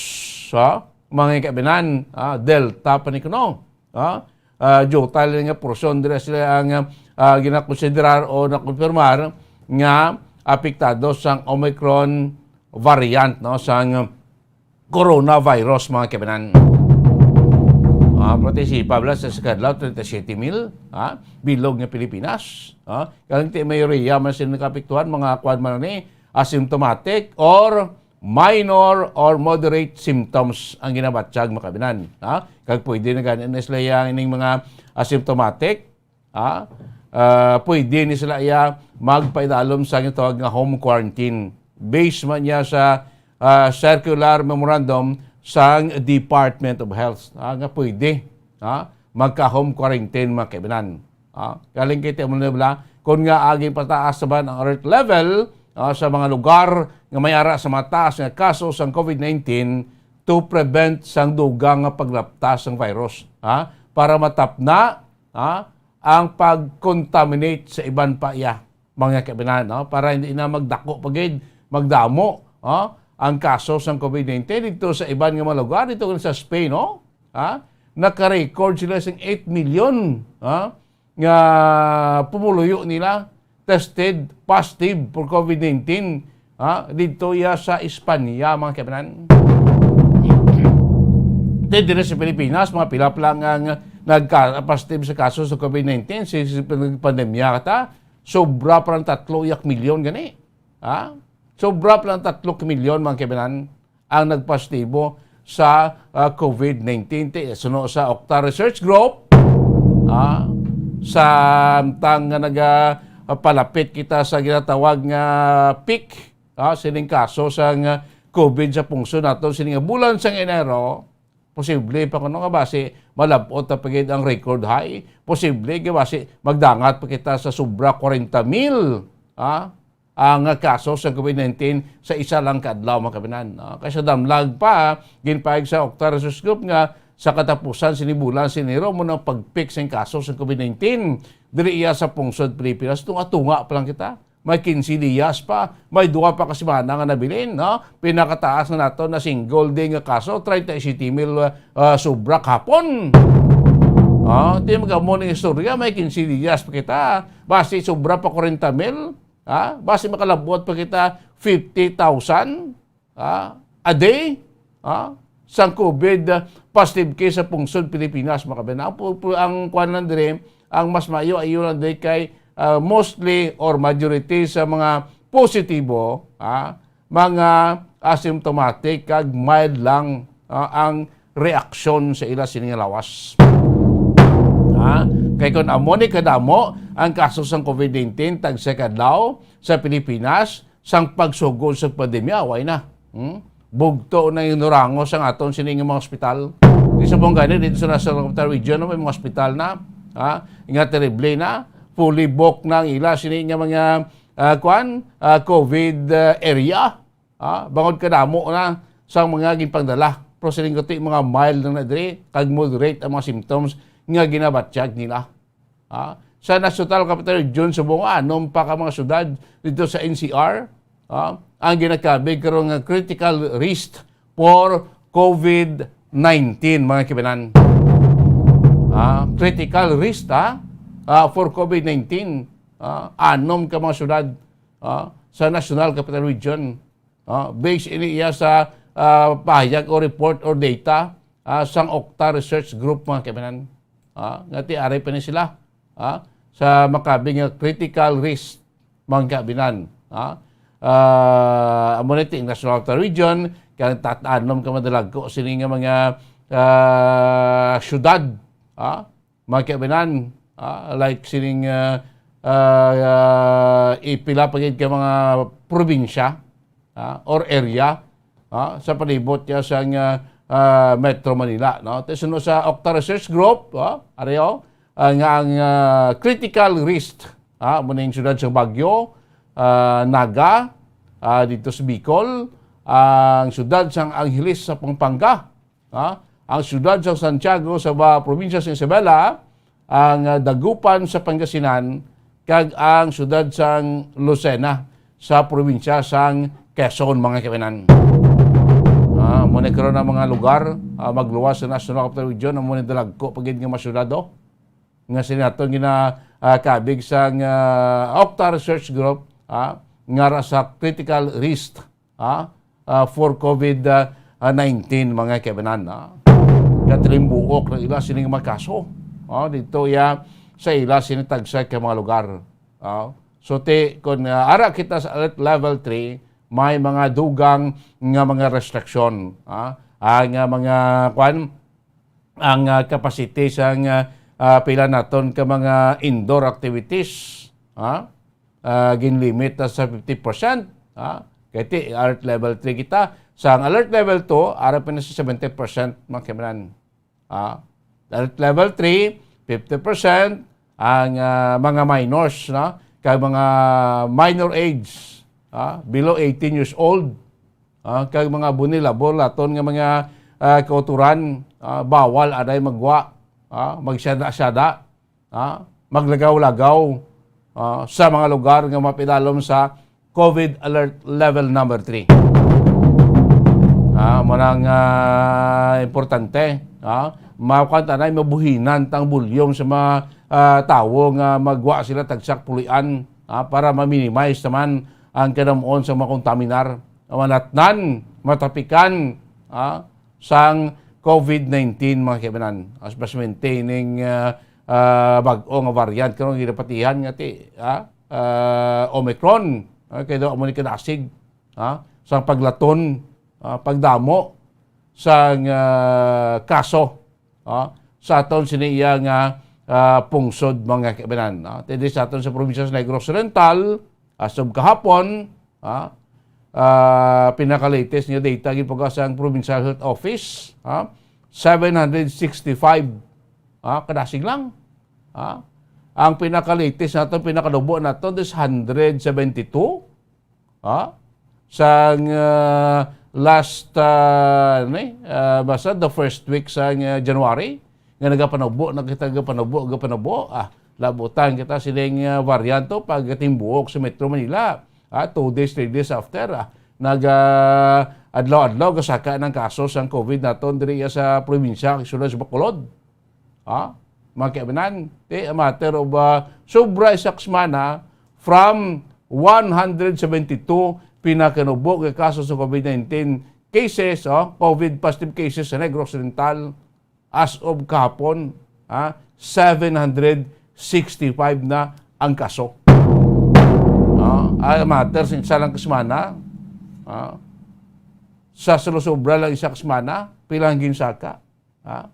ha? Mga kabinan, ah, Delta pa ni kuno, ha? Ah, diutay lang nga porsyon dira sila ang, ah, ginakonsiderar o nakonfirmar nga apektado sang Omicron variant, no, sang coronavirus, mga kabinan. Ah, pati si Pablo sa kadlaw, treinta y siete mil, ha? Bilog nga Pilipinas, ha? Kalang ti mayoria man sila nakapiktuhan, mga kwan man ni, asymptomatic or minor or moderate symptoms ang ginabatyag, mga kabinan, ha? Kag pwede na gani na sila yang ining mga asymptomatic, ha? Ah, pwede ni sila iya magpaidalom sa gitawag nga home quarantine. Based man niya sa, ah, circular memorandum sang Department of Health, ha, nga pwede, ha, magka-home quarantine, mga kaibanan. Ha? Galing kay Timo Nibla, kung nga aging pataas naman ang alert level, ah, sa mga lugar nga may ara sa mataas nga kaso sang COVID nineteen to prevent sang dugang nga paglapta sang virus, ha? Para matapna, ha, ang pag-contaminate sa iban pa iya, mga kabinan, no? Para hindi na magdako pa gid, magdamo, ha, ang kaso sang COVID nineteen dito sa iban nga mga lugar, dito sa Spain, no? Ha? Naka-record sila sing eight million, ha? Nga pumuluyo nila tested positive for COVID nineteen, ha? Dito iya sa Espanya, mga kaibanan. Di dire sa Pilipinas, mga pila pa lang ang nagka-, positive sa kaso sa COVID nineteen, si, si pandemya kata, sobra pa lang tatlo yak milyon gani. Ha? Sobra pa lang tatlo ka milyon, mga kaibanan, ang nagpositibo sa, ah, COVID nineteen. Ti-, suno sa Octa Research Group, ah, samtang nga naga-, ah, palapit kita sa ginatawag nga peak, ah, sining kaso sang COVID sa pungsod nato sining bulan sang Enero, posible pa kuno nga basi malab-ot na pa gid ang record high. Posible nga basi magdangat pa kita sa sobra kwarenta mil, ah, ang kaso sa COVID nineteen sa isa lang ka adlaw, mga kaibanan. Ah, kay sa damlag pa, ginpahayag sa Octa Research Group nga sa katapusan sini bulan sa Enero mo na pag-peak sing kaso sa COVID nineteen diri iya sa pungsod Pilipinas. Tunga-tunga pa lang kita. May quince dias pa, may duha pa ka semana nga nabilin, no? Pinakataas nga nato na single day nga kaso, treinta y siete mil, ah, sobra kahapon. Ah, di magamo ning istorya, may quince dias pa kita. Basi sobra pa kwarenta mil, ha? Basi makalabot pa kita fifty thousand, ha, a day, ha, sang COVID, ah, positive case sa pungsod Pilipinas, mga kaibanan. Ang pu-, pu-, ang kuwan lang diri, ang mas maayo, ayo lang diri kay, ah, mostly or majority sa mga positibo, ha, mga asymptomatic kag mild lang, ah, ang reaksyon sa ila sini nga lawas. Ha? Kay kun amo ni kadamo ang kaso sang COVID nineteen tagsa ka adlaw sa Pilipinas, sang pagsugod sa pandemya, way na. Hmm? Bugto na yung nurango sang aton sini nga mga ospital. Di sa mong gani, dito sa National Capital Region, no, may mga ospital na, ha? Nga terrible na, fully booked na ang ila sini nga mga, ah, kwan, ah, COVID, ah, area. Ah, bangod kadamo na sang mga ginpangdala. Pero siling ko, ti, mga mild lang na diri, kag moderate ang mga symptoms nga ginabatyag nila. Ah, sa National Capital Region, subong anom pa ka mga syudad dito sa N C R, ah, ang ginakabig karon nga critical risk for COVID nineteen, mga kaibanan. Ah, critical risk, ha? Ah, for COVID nineteen, ah, anom ka mga syudad, ah, sa National Capital Region. Ah, based ini iya sa, ah, pahayag o report or data, ah, sang Octa Research Group, mga kaibanan. Ah, nga ti ari pa ni sila, ah, sa makabig nga critical risk, mga kaibanan. Ah, ah, amo ni ti National Octa Region, kay tat-, anom ka madalagko sini nga mga, ah, syudad, ah, mga kaibanan, ah, like sining, ah, ah, ah, ipila pa gid ka mga probinsya, ah, or area, ah, sa palibot niya sang, ah, ah, Metro Manila, no? Te suno sa Octa Research Group, ah, ari, oh, ah, nga ang, ah, critical risk, ah, mo ning siyudad sa Baguio, ah, Naga, ah, dito sa Bicol, ang siyudad sang Angeles sa Pampanga, ha? Ang siyudad sa Santiago sa ba-, probinsya sa Isabela, ang, ah, Dagupan sa Pangasinan, kag ang siyudad sang Lucena sa probinsya sang Quezon, mga kaibanan. Ah, mo ni karon ang mga lugar, ah, magluwas sa National Capital Region, amo ni dalagko pa gid nga mga siyudad, oh, nga sini naton gina, ah, kabig sang, ah, Octa Research Group, ah, nga ra sa critical risk, ah, ah, for COVID, ah, ah, nineteen, mga kaibanan, ah. Katalimbuok na ila sining mga kaso, ah, dito ya sa ila sini tagsa ka mga lugar, ah. So, ti, kung, ah, ara kita sa alert level three, may mga dugang nga mga restriction, ah, ang, ah, mga, kwan, ang, ah, capacity sang, ah, ah, pila naton ka mga indoor activities, ha? Ah, ginlimit na sa fifty percent, ha? Kay ti, alert level three kita. Sa ang alert level two, ara pa na sa seventy percent, mga kaibanan. Ha? Alert level three, fifty percent, ang, ah, mga minors, no? Kag mga minor age, ha? Below eighteen years old, ah, kag mga vulnerable naton nga mga, ah, kauturan, ah, bawal anay magwa, ah, magsiyada-siyada, ah, maglagaw-lagaw, ah, sa mga lugar nga mapidalom sa COVID Alert Level Number Three. Ah, mo nang, ah, importante, ah, makuan ta na, mabuhinan tang volume sa mga, ah, tawo nga magwa sila tagsak pulian, ah, para ma-minimize naman ang kadamuon sa mga kontaminar, malatnan, matapikan, ah, sang covid nineteen, mga kaibanan. As mas maintaining, ah, ah, bag-o nga variant karon ginapatihan nga ti, ah, ah, Omicron, ah, kay daw amo ni kadasig, ah, sang paglaton, ah, pagdamo sang, ah, kaso, ah, sa aton sini iya nga, ah, pungsod, mga kaibanan, ah. Diri sa aton sa probinsya sa Negros Oriental, as of kahapon, ah, ah, pinaka-latest nga data gipagawa sang Provincial Health Office, ah, seven hundred sixty-five, ah, kadasig lang. Ah, ang pinaka-latest nato, pinakadubo nato is hundred seventy-two. Ha? Sang, ah, last, ah, ano eh, ah, basta the first week sa, ah, January, nga nagapanubo, nagkita nagapanubo, nagapanubo, ah, labutan kita sining, ah, varianto pagkatimbuok sa Metro Manila. Ah, two days, three days after, ah, nag, ah, adlaw-adlaw gasaka ng kaso sang covid naton diri sa probinsya, sulod sa Bacolod. Ha? Mga kaibanan, ti, a matter of, ah, sobra isa ka semana, from one hundred seventy-two pinakanubo nga kaso sa covid nineteen cases, oh, covid positive cases sa Negros Oriental, as of kahapon, ha, seven hundred sixty-five na ang kaso. Ah, a matter sa isa lang ka semana, ah, sa sulosobra lang isa ka semana, pila ang ginsaka? Ha?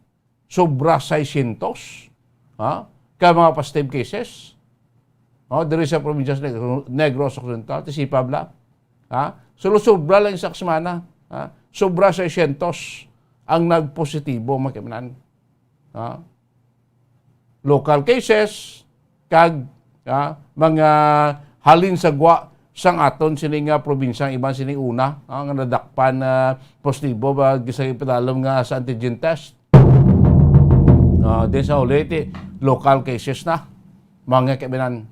Sobra seiscientos, ha, ka mga positive cases, oh, diri sa probinsya sa Negro-, Negros Occidental, ti sipa bala, ha? Sulosobra lang isa ka semana, ha? Sobra seiscientos ang nagpositibo, mga kaibanan. Ha? Local cases, kag, ha, mga halin sa gwa sang aton sini nga probinsya, iban sini una, ha, nga nadakpan na positibo ba sa ipadalom nga sa antigen test. Ah, then sa uli, ti, local cases na, mga kaibanan,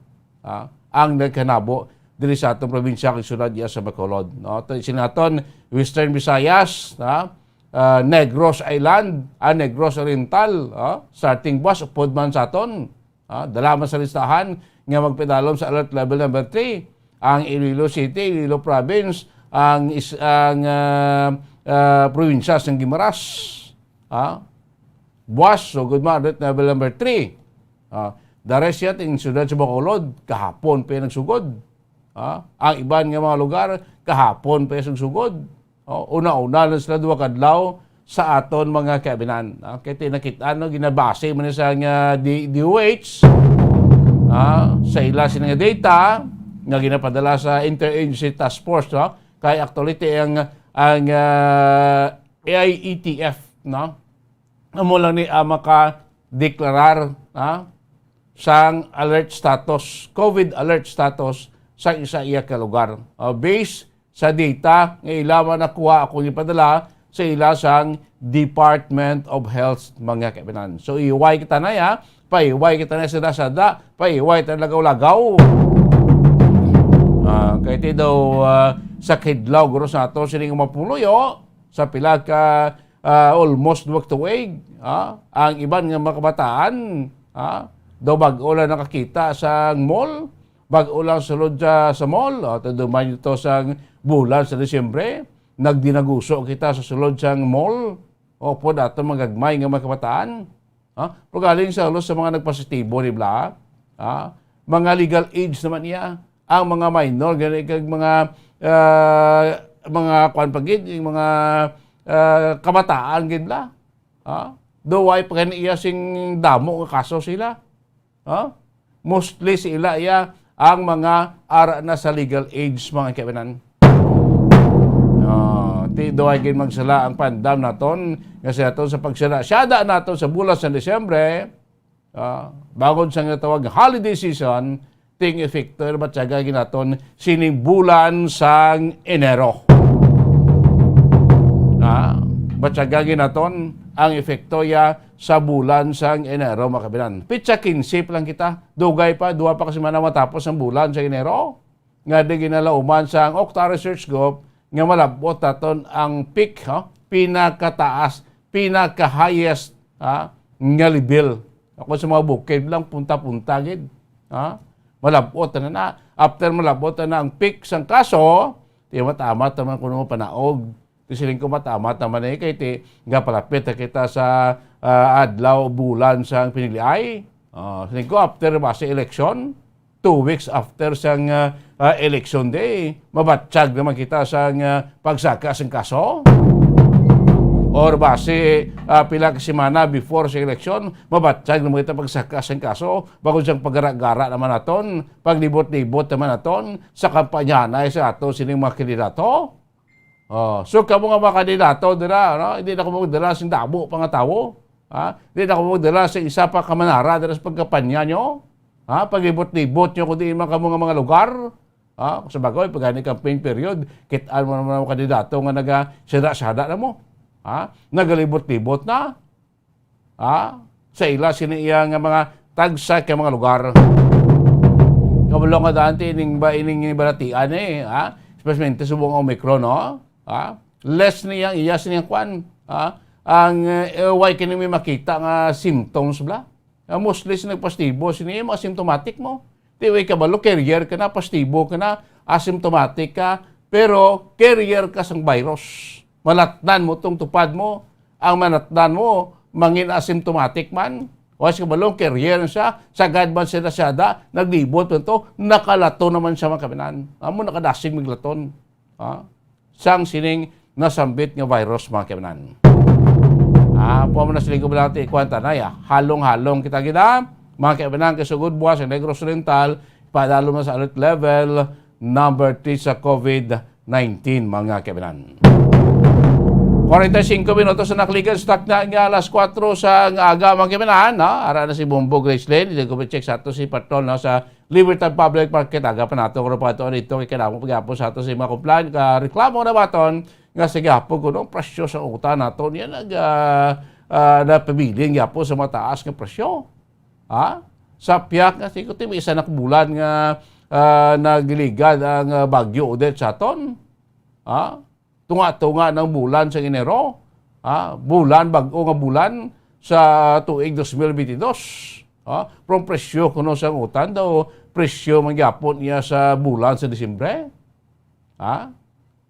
ah, ang nagkanabo diri sa atong probinsya kag syudad diya sa Bacolod, no? To, sini aton Western Visayas, ha? Ah, Negros Island, ah, Negros Oriental, ah, starting buwas, upod man sa aton, ah, dala man sa listahan nga magpidalom sa alert level number three ang Iloilo City, Iloilo Province, ang is-, ang, ah, ah, probinsya sang Guimaras. Ha? Buwas, sugod mo, alert level number three. Ah, the rest yet, in siyudad sa Bacolod, kahapon pa yung nagsugod. Ha? Ang iban nga mga lugar, kahapon pa yung nagsugod. Oh, una-una lang sila duha kadlaw sa aton mga kaabinan. Ah, kay tinakit-an, no, ginabase man sa nga D-, D O H, ah, sa ila sila nga data nga ginapadala sa Interagency Task Force, no? Kay actually, ti ang, ang, ah, A I E T F, no? Amo lang ni, ah, makadeklarar, ah, sang alert status, covid alert status sa isa iya ka lugar. Ah, based sa data nga ila man nakuha akong ipadala sa ila sang Department of Health, mga kaibanan. So, iway kita na ya, paiway kita na sa sada, paiway ta lagaw-lagaw. Ah, kay ti daw, ah, sa kidlaw, guro sa ato, sining mapuloyo, sa pila ka, ah, almost duha ka tuig, ah, ang iban nga mga kabataan, ah, daw bag-o lang nakakita sa mall, bag-o lang sulod sa, sa mall, ah, tuduman ito sa bulan sa Disyembre, nagdinaguso kita sa sulod sa mall, o po dato magagmay nga mga kabataan. Ha? Pero galing sa halos sa mga nagpositibo, di ba? Ha? Mga legal age naman niya. Ang mga minor, gani kag mga, ah, mga kwan pa gid, yung mga, ah, kabataan gid la. Ha? Do why pa gani iya sing damo nga kaso sila? Ha? Mostly sila iya ang mga ara na sa legal age, mga kaibanan. Ah, ti do ay gid magsala ang pandam naton nga sa aton sa pagsala. Siyada naton sa bulan sa Disyembre, ah, bangod sa nga tawag holiday season, ting epekto na batyaga ginaton sining bulan sang Enero. Ah, batyaga ginaton ang epekto ya sa bulan sang Enero, mga kabinan. Pitsa quince pa lang kita. Dugay pa, duha pa ka semana matapos ang bulan sa Enero. Nga di ginalauman sang Octa Research Group, nga malab-ot naton ang peak, ha? Pinakataas, pinaka-highest, ha? Nga level. Ako sa mga bukid lang, punta-punta gid. Ha? Malab-ot na na. After malab-ot na ang peak sang kaso, ti matamat naman kuno panaog. Ti siling ko matamat naman eh, kay ti nga palapit na kita sa, ah, adlaw, bulan sang piniliay. Ah, siling ko after ba sa eleksyon, two weeks after sang, ah, ah, election day, mabatsyag naman kita sang, ah, pagsaka sang kaso. Or basi, ah, pila ka semana before sa eleksyon, mabatsyag naman kita pagsaka sang kaso, bangod sang pagara-gara naman naton, paglibot-libot naman naton, sa kampanyahanay sa ato sining mga kandidato. Oh, so kamo nga mga kandidato dira, no? Hindi na kamo magdala sing damo pa nga tawo. Ha? Hindi na kamo magdala sa isa pa ka manara dira sa pagkampanya nyo. Ha? Paglibot-libot nyo kung diin man kamo nga mga lugar. Ha? Sa bagay, pag gani campaign period, kit-an mo naman ang kandidato nga nagasada-sada na mo. Ha? Nagalibot-libot na. Ha? Sa ila sini iya nga mga tagsa ka mga lugar. Kabalo nga daan ti ining ba, ining balatian eh, ha? Especially subong ang Omicron, no? Ha? Less niya, iya sini ang kwan, ha? Ang, eh, way kini may makita nga symptoms bla. Ang mostly sa nagpastibo, sini yung mga symptomatic mo. Ti way kabalo, carrier ka na, pastibo ka na, asymptomatic ka, pero carrier ka sang virus. Malatnan mo tong tupad mo, ang manatnan mo, mangin asymptomatic man, o sa kabalo, carrier na siya, sagad man sila siyada, naglibot man to, nakalaton naman siya, mga kabinan. Amo nakadasig maglaton. Ha? Sang sining nasambit nga virus, mga kabinan. Ah, po mo na siling ko lang ti ikuan tanay, ah. Halong-halong kita gid, ah. Mga kabinan, kay sugod buwas ang Negros Oriental, padalo na sa alert level number three sa COVID nineteen, mga kabinan. Forty-five minutos na nakalikan sa takna nga alas kuwatro sa aga, mga kabinan, no? Ara na si Bombo Gracelyn, hindi ko check sa ato si Patrol, no, sa Libertad Public Market, aga pa nato, kung pa ito, dito, kay kailangan pagyapon sa ato sa mga complaint, ka reklamo na baton, nga sige, hapon ko, no, presyo sa utan nato, niya nag, ah, ah, napabilin gyapon sa mataas nga presyo. Ha? Sa piyak nga, sige, may isa na bulan nga, ah, nagliligad ang, ah, Bagyo Odette sa aton. Ha? Tunga-tunga ng bulan sa Enero, ha? Bulan, bag-o nga bulan sa tuig dos mil bentidós, ha? Pero ang presyo kuno sa utan daw, presyo man gyapon niya sa bulan sa Disyembre. Ha?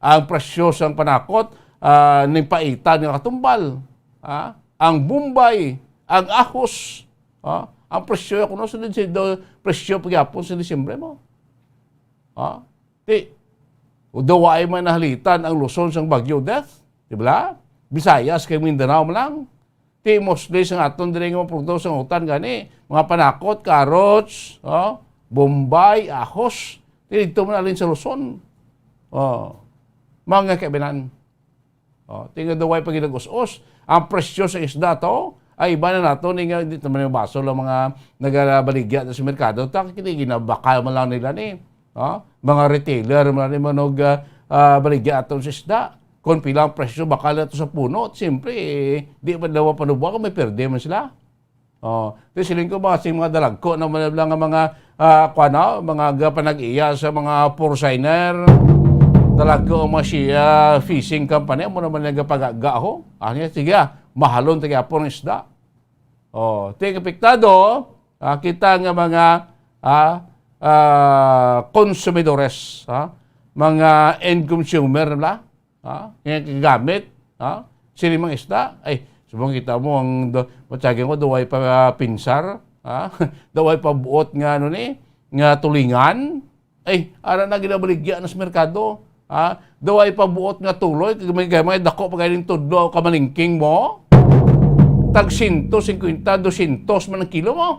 Ang presyo sang panakot, ah, ning paitan nga katumbal, ha? Ang bombay, ang ahos, ha? Ang presyo kuno sa Dis-, daw, presyo pagyapon sa Disyembre mo. Ha? Ti, daw ay man nahalitan ang Luzon sang Bagyo Odette, di ba? Visayas kay Mindanao man lang. Ti, mostly sa aton diri nga mga produkto sa utan gani, mga panakot, carrots, oh, bombay, ahos. Ti, dito man alin sa Luzon. Oh, mga kabinan. Oh, tingnan daw ay pag us-os. Ang presyo sa isda to, ay iba na nato ni nga, di naman yung baso lang mga nagabaligya sa merkado. Ta, kini ginabakal man lang nila ni. Oh, mga retailer man lang ni manog, ah, ah, baligya ato sa isda. Kung pila ang presyo, bakal na to sa puno. Siyempre, eh, di man daw panubuan kung may perde man sila. Oh, ti siling ko, mga sing mga dalagko na man lang nga mga, ah, kuwan na, mga gapanag-iya sa mga porciner, dalagko ang mga siya fishing company, amo naman nagapagaga ho. Ah, niya, sige, ah, mahalon ta gyapon ang isda. Oh, ti apektado, ah, kita nga mga, ah, ah, konsumidores, ha? Mga end consumer na, ha? Nga gamit, ha? Sini mga isda, ay, subong kita mo ang do-, matyagan ko, duway pa, ah, pinsar, ha? Duway pa buot nga, ano ni, nga tulingan. Ay, ara na ginabaligya na sa merkado, ha? Duway pa buot nga tuloy, kag may, may dako pa galing tudlo o kamalingking mo. Tag sento singkwenta, dosyentos man ang kilo mo.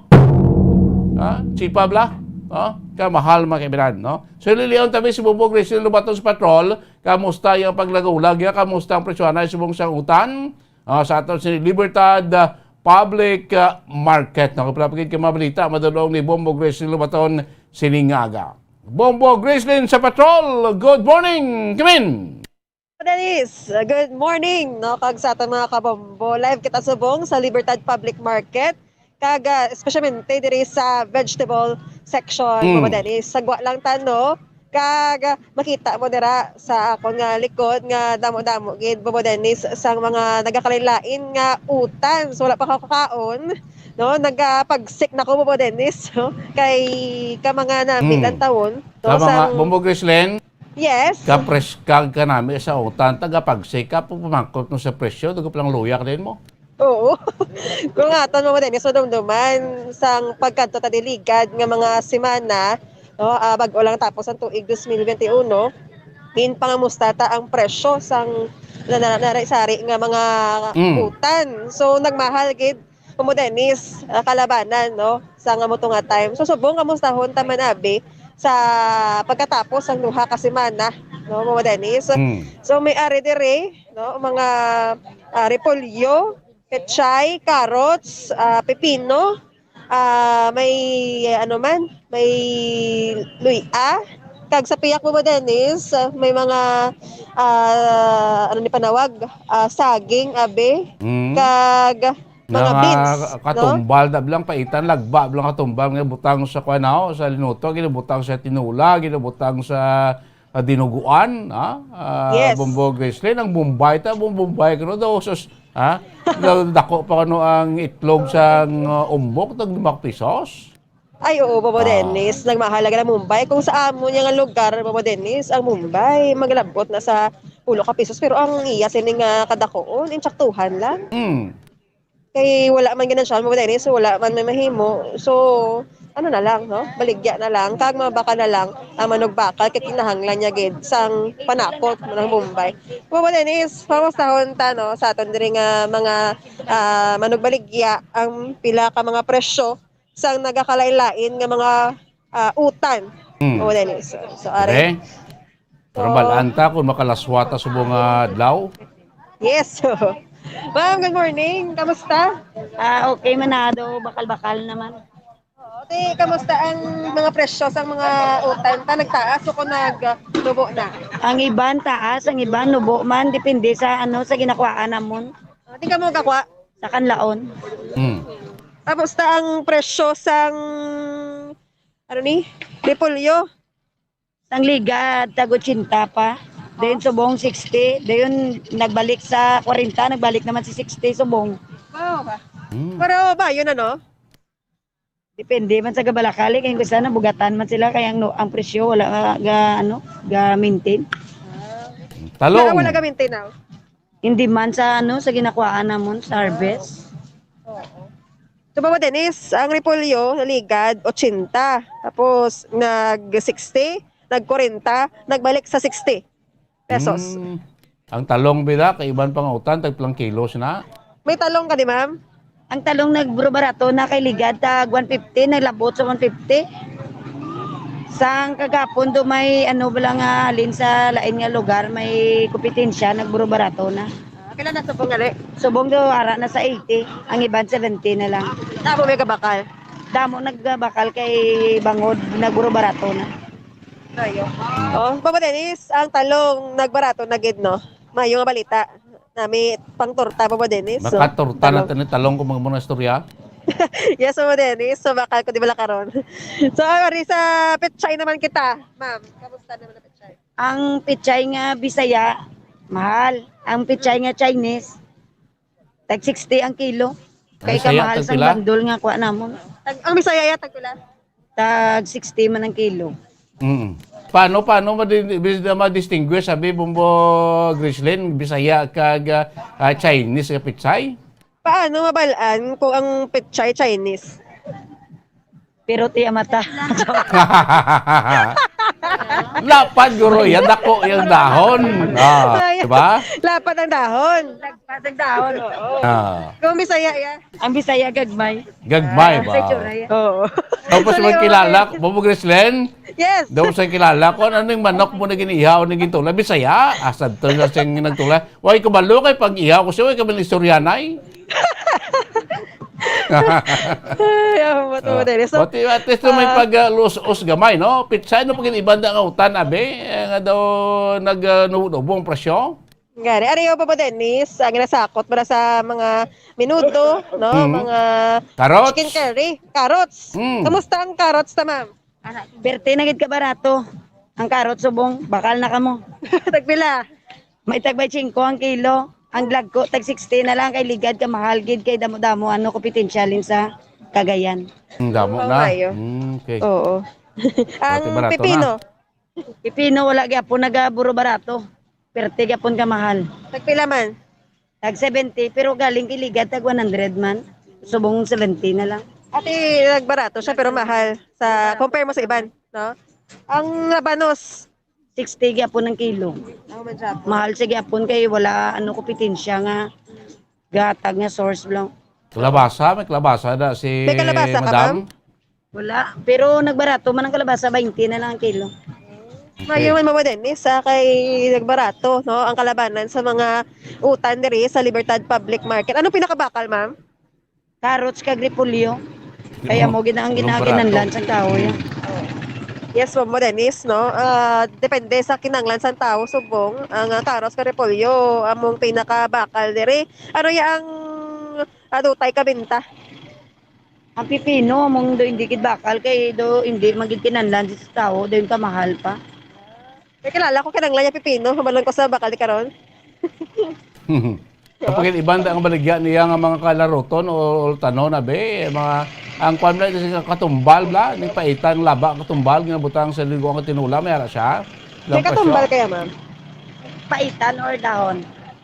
Ha? Sipa bla? Ha? Kamahal, mga kaibigan, no? So, liliyon tabi si Bubog Rachel Lubaton sa Patrol. Kamusta yung paglagulag niya? Kamusta ang presyohan ay subong sa utan? Ah, sa aton si Libertad, ah, Public, ah, Market. Nakapilapagid ka mabalita, madulong ni Bombo Grace Lubaton sining nga aga. Bombo Gracelyn sa Patrol, good morning, Kimin! Dennis, good morning, no? Kag sa aton mga kabombo, live kita subong sa Libertad Public Market. Kag, ah, espesyalmente diri sa vegetable section, Mm. Mama Dennis. Sagwa lang ta, no? Kag, ah, makita mo dira sa akon nga likod nga damo-damo gid, Bobo Dennis, sang mga nagakalain-lain nga utan. So, wala pa kakakaon, no? Nagapagsik na ko, Bobo Dennis, no? Kay ka mga nami Mm. lantawon, no? Tama nga, Sang Bombo Grislen. Yes. Kapreskag ka nami sa utan, tagapagsik ka, pumangkot mo sa presyo, dugo palang luyak din mo. Oo. Kung aton mo din, so dumduman sang pagkadto ta di ligad nga mga semana, no, ah, bag-o lang tapos ang tuig dos mil bente uno, ginpangamusta ta ang presyo sang na, na, na, sari nga mga Mm. utan. So, nagmahal gid, Kumo Dennis, ah, kalabanan, no, sa nga mo to nga time. So, subong kamustahon ta man, abi, sa pagkatapos sang duha ka semana, no, Kumo Dennis. Mm. So, may ari diri, no, mga, ah, repolyo, pechay, carrots, ah, pepino, ah, may, ano man, may luya, kag sa piyak mo ba, Dennis, ah, may mga, ah, ano ni panawag, ah, saging, abi, Mm. kag mga Nga beans, no? Katumbal, da lang paitan, lagba lang katumbal nga butang sa kuan, no? Sa linuto, ginabutang sa tinula, ginabutang sa ah, dinuguan, ha? Ah, Yes. Bombo Grislen, ang Bombay ta, Bom-, Bombay kuno daw, sus, ha? Daw dako pa kuno ang itlog sang, ah, umbok, tag lima ka pisos. Ay, oo, Bobo Ah. Dennis, nagmahal na ang Mumbai. Kung sa amo niya nga lugar, Bobo Dennis, ang Mumbai, maglabot na sa pulo ka pisos, pero ang iya sini nga kadakuon, insaktuhan lang. Mm. Kay wala man ganansyahan mo diri, so wala man may mahimo. So, ano na lang, no? Baligya na lang, kag mga baka na lang ang manugbakal kay kinahanglan niya gid sang panakot mo ng Bombay. Mo ba, Dennis? Pamustahon ta, no, sa aton diri nga mga, ah, manugbaligya ang pila ka mga presyo sang nagakalain-lain nga mga, ah, utan. Hmm. O, Dennis. So, so, are. Okay. Pero So, balaan ta kung makalaswa ta subong nga adlaw. Yes. Ma'am, good morning. Kamusta? Ah, okay man na daw, bakal-bakal naman. Oo, di, kamusta ang mga presyo sa mga utan ta? Nagtaas o kung nagnubo na? Ang iban taas, ang iban nubo man, depende sa, ano, sa ginakuhaan namon. Ah, di ka mo gakwa? Sa kanlaon. Hmm. Tapos ta ang presyo sang, ano ni? Repolyo? Sang ligad, tag ochenta pa. Dayon Oh. subong, sixty. Dayon nagbalik sa kwarenta, nagbalik naman si sixty subong. Wow. Hmm. Pero ba, yun ano? Depende man sa gabalakali, kay gusto na bugatan man sila, kay ang, no, ang presyo wala nga ga, ano, ga maintain. Talong. Wala, wala ga maintain now. Hindi man sa, ano, sa ginakuhaan namon sa harvest. Oo. So, Mama Denise, ang repolyo sa ligad, ochenta. Tapos, nag sixty, nag kwarenta, nagbalik sa sixty pesos. Mm. Ang talong, bida, kay iban pang utan, tagpilang kilos na? May talong ka di, ma'am? Ang talong nagburo-barato na kay ligad tag one fifty, naglabot sa one fifty. Sang kagapon do may ano bala nga halin sa lain nga lugar, may kompetensya, nagburo-barato na. Ah, pila na subong gali? Subong do ara na sa eighty, ang iban seventy na lang. Damo may gabakal? Damo nagbakal kay bangod nagburo-barato na. Tayo. Oh, Papa Dennis, ang talong nagbarato na gid, no? Mayo nga balita. Nami pang torta, Papa Dennis. So, Makatorta na talong. Tani talong kung mga muna istorya. Yes, Papa Dennis. So, bakal ko di bala karon. So, ari sa pechay naman kita, ma'am. Kamusta naman ang pechay? Ang pechay nga Bisaya, mahal. Ang pechay nga Chinese, tag sixty ang kilo. Kay Bisaya, kamahal tag sang pila? Bandol nga kuha namon. Tag, ang Bisaya ya, tag pila? Tag sixty man ang kilo. Mm. Paano, paano madi-, bis-, ma-distinguish, sabi, Bombo Grislin, Bisaya kag, ah, ah, Chinese nga pechay? Paano mabalaan kung ang pechay Chinese? Pero tiya mata. Lapad, guro, yan, dako yung dahon. Ah, Ay, di ba? Lapad ang dahon. Lapad ang dahon, oo. Ah. Kung Bisaya, ya. Ang Bisaya, gagmay. Gagmay Ah, ba? sa itsura, ya. Oo. Tapos Tuloy, magkilala, okay. Bombo Grislin? Yes. Daw sa kilala ko, ano yung manok mo na giniihaw, na gintula? Bisaya, asad to na siyang nagtula. Way kabalo kay pag-ihaw ko siya, way ka man istoryanay. Ay, ang buto mo, Ah, Dennis. So, pati at least may ah, pag, ah, lus-os gamay, no? Pitsay, no, pag iban na nga utan, abi, eh, nga daw nag, ah, nubo-nubo ang presyo. Gani, ari, Papa Dennis, ang ginasakot para sa mga minuto, no? Mm. Mga Carrots? Chicken curry, carrots. Mm. Kamusta ang carrots ta, ma'am? Ana, berte na gid ka barato. Ang karot subong, bakal na kamo. Tagpila? May tag twenty-five ang kilo. Ang dagko, tag sixty na lang, kay ligad ka mahal gid, kay damo-damo, ano, kompetensya lin sa Cagayan. Ang damo Oh, na. Maayo. Mm, okay. Oo. Ang Bati barato pipino? Na. Pipino, wala gyapon nagaburo barato. Perte gyapon ka mahal. Tagpila man? Tag seventy, pero galing kay ligad, tag one hundred man. Subong seventy na lang. Ati, nagbarato siya, pero mahal sa compare mo sa iban, no? Ang labanos, sixty gyapon ang kilo. Ako man siya. Mahal siya gyapon kay wala, ano, kompetensya nga gatag nga source lang. Kalabasa, may kalabasa na si May kalabasa ka, Madam? Ma'am? Wala. Pero nagbarato man ang kalabasa, twenty na lang ang kilo. Okay. Mayo man, Mama Dennis, ha, kay nagbarato, no, ang kalabanan sa mga utan diri sa Libertad Public Market. Anong pinakabakal, ma'am? Carrots kag repolyo. Kaya mo gina-, ang Anong ginakinanlan barato? Sa tao yan. Yes, Mama Dennis, no? Ah, depende sa kinanglan sa tao, subong. Ang, ah, carrots kag repolyo, among pinakabakal diri. Ano ya ang, ah, dutay ka binta? Ang pipino, among do hindi gid bakal, kay do hindi man gid kinanlan sa tao, do yung kamahal pa. May kilala ko kinanglan niya pipino, humalan ko sa bakal di karon. Kapag iban ang baligya niya nga mga kalaruton o ultanon, abi, mga, ang kwan bla, sa katumbal bla, ning paitan laba katumbal, nga butang sa ligo ang tinula, may ara siya. May Lampas katumbal siya. Kaya, ma'am? Paitan or dahon?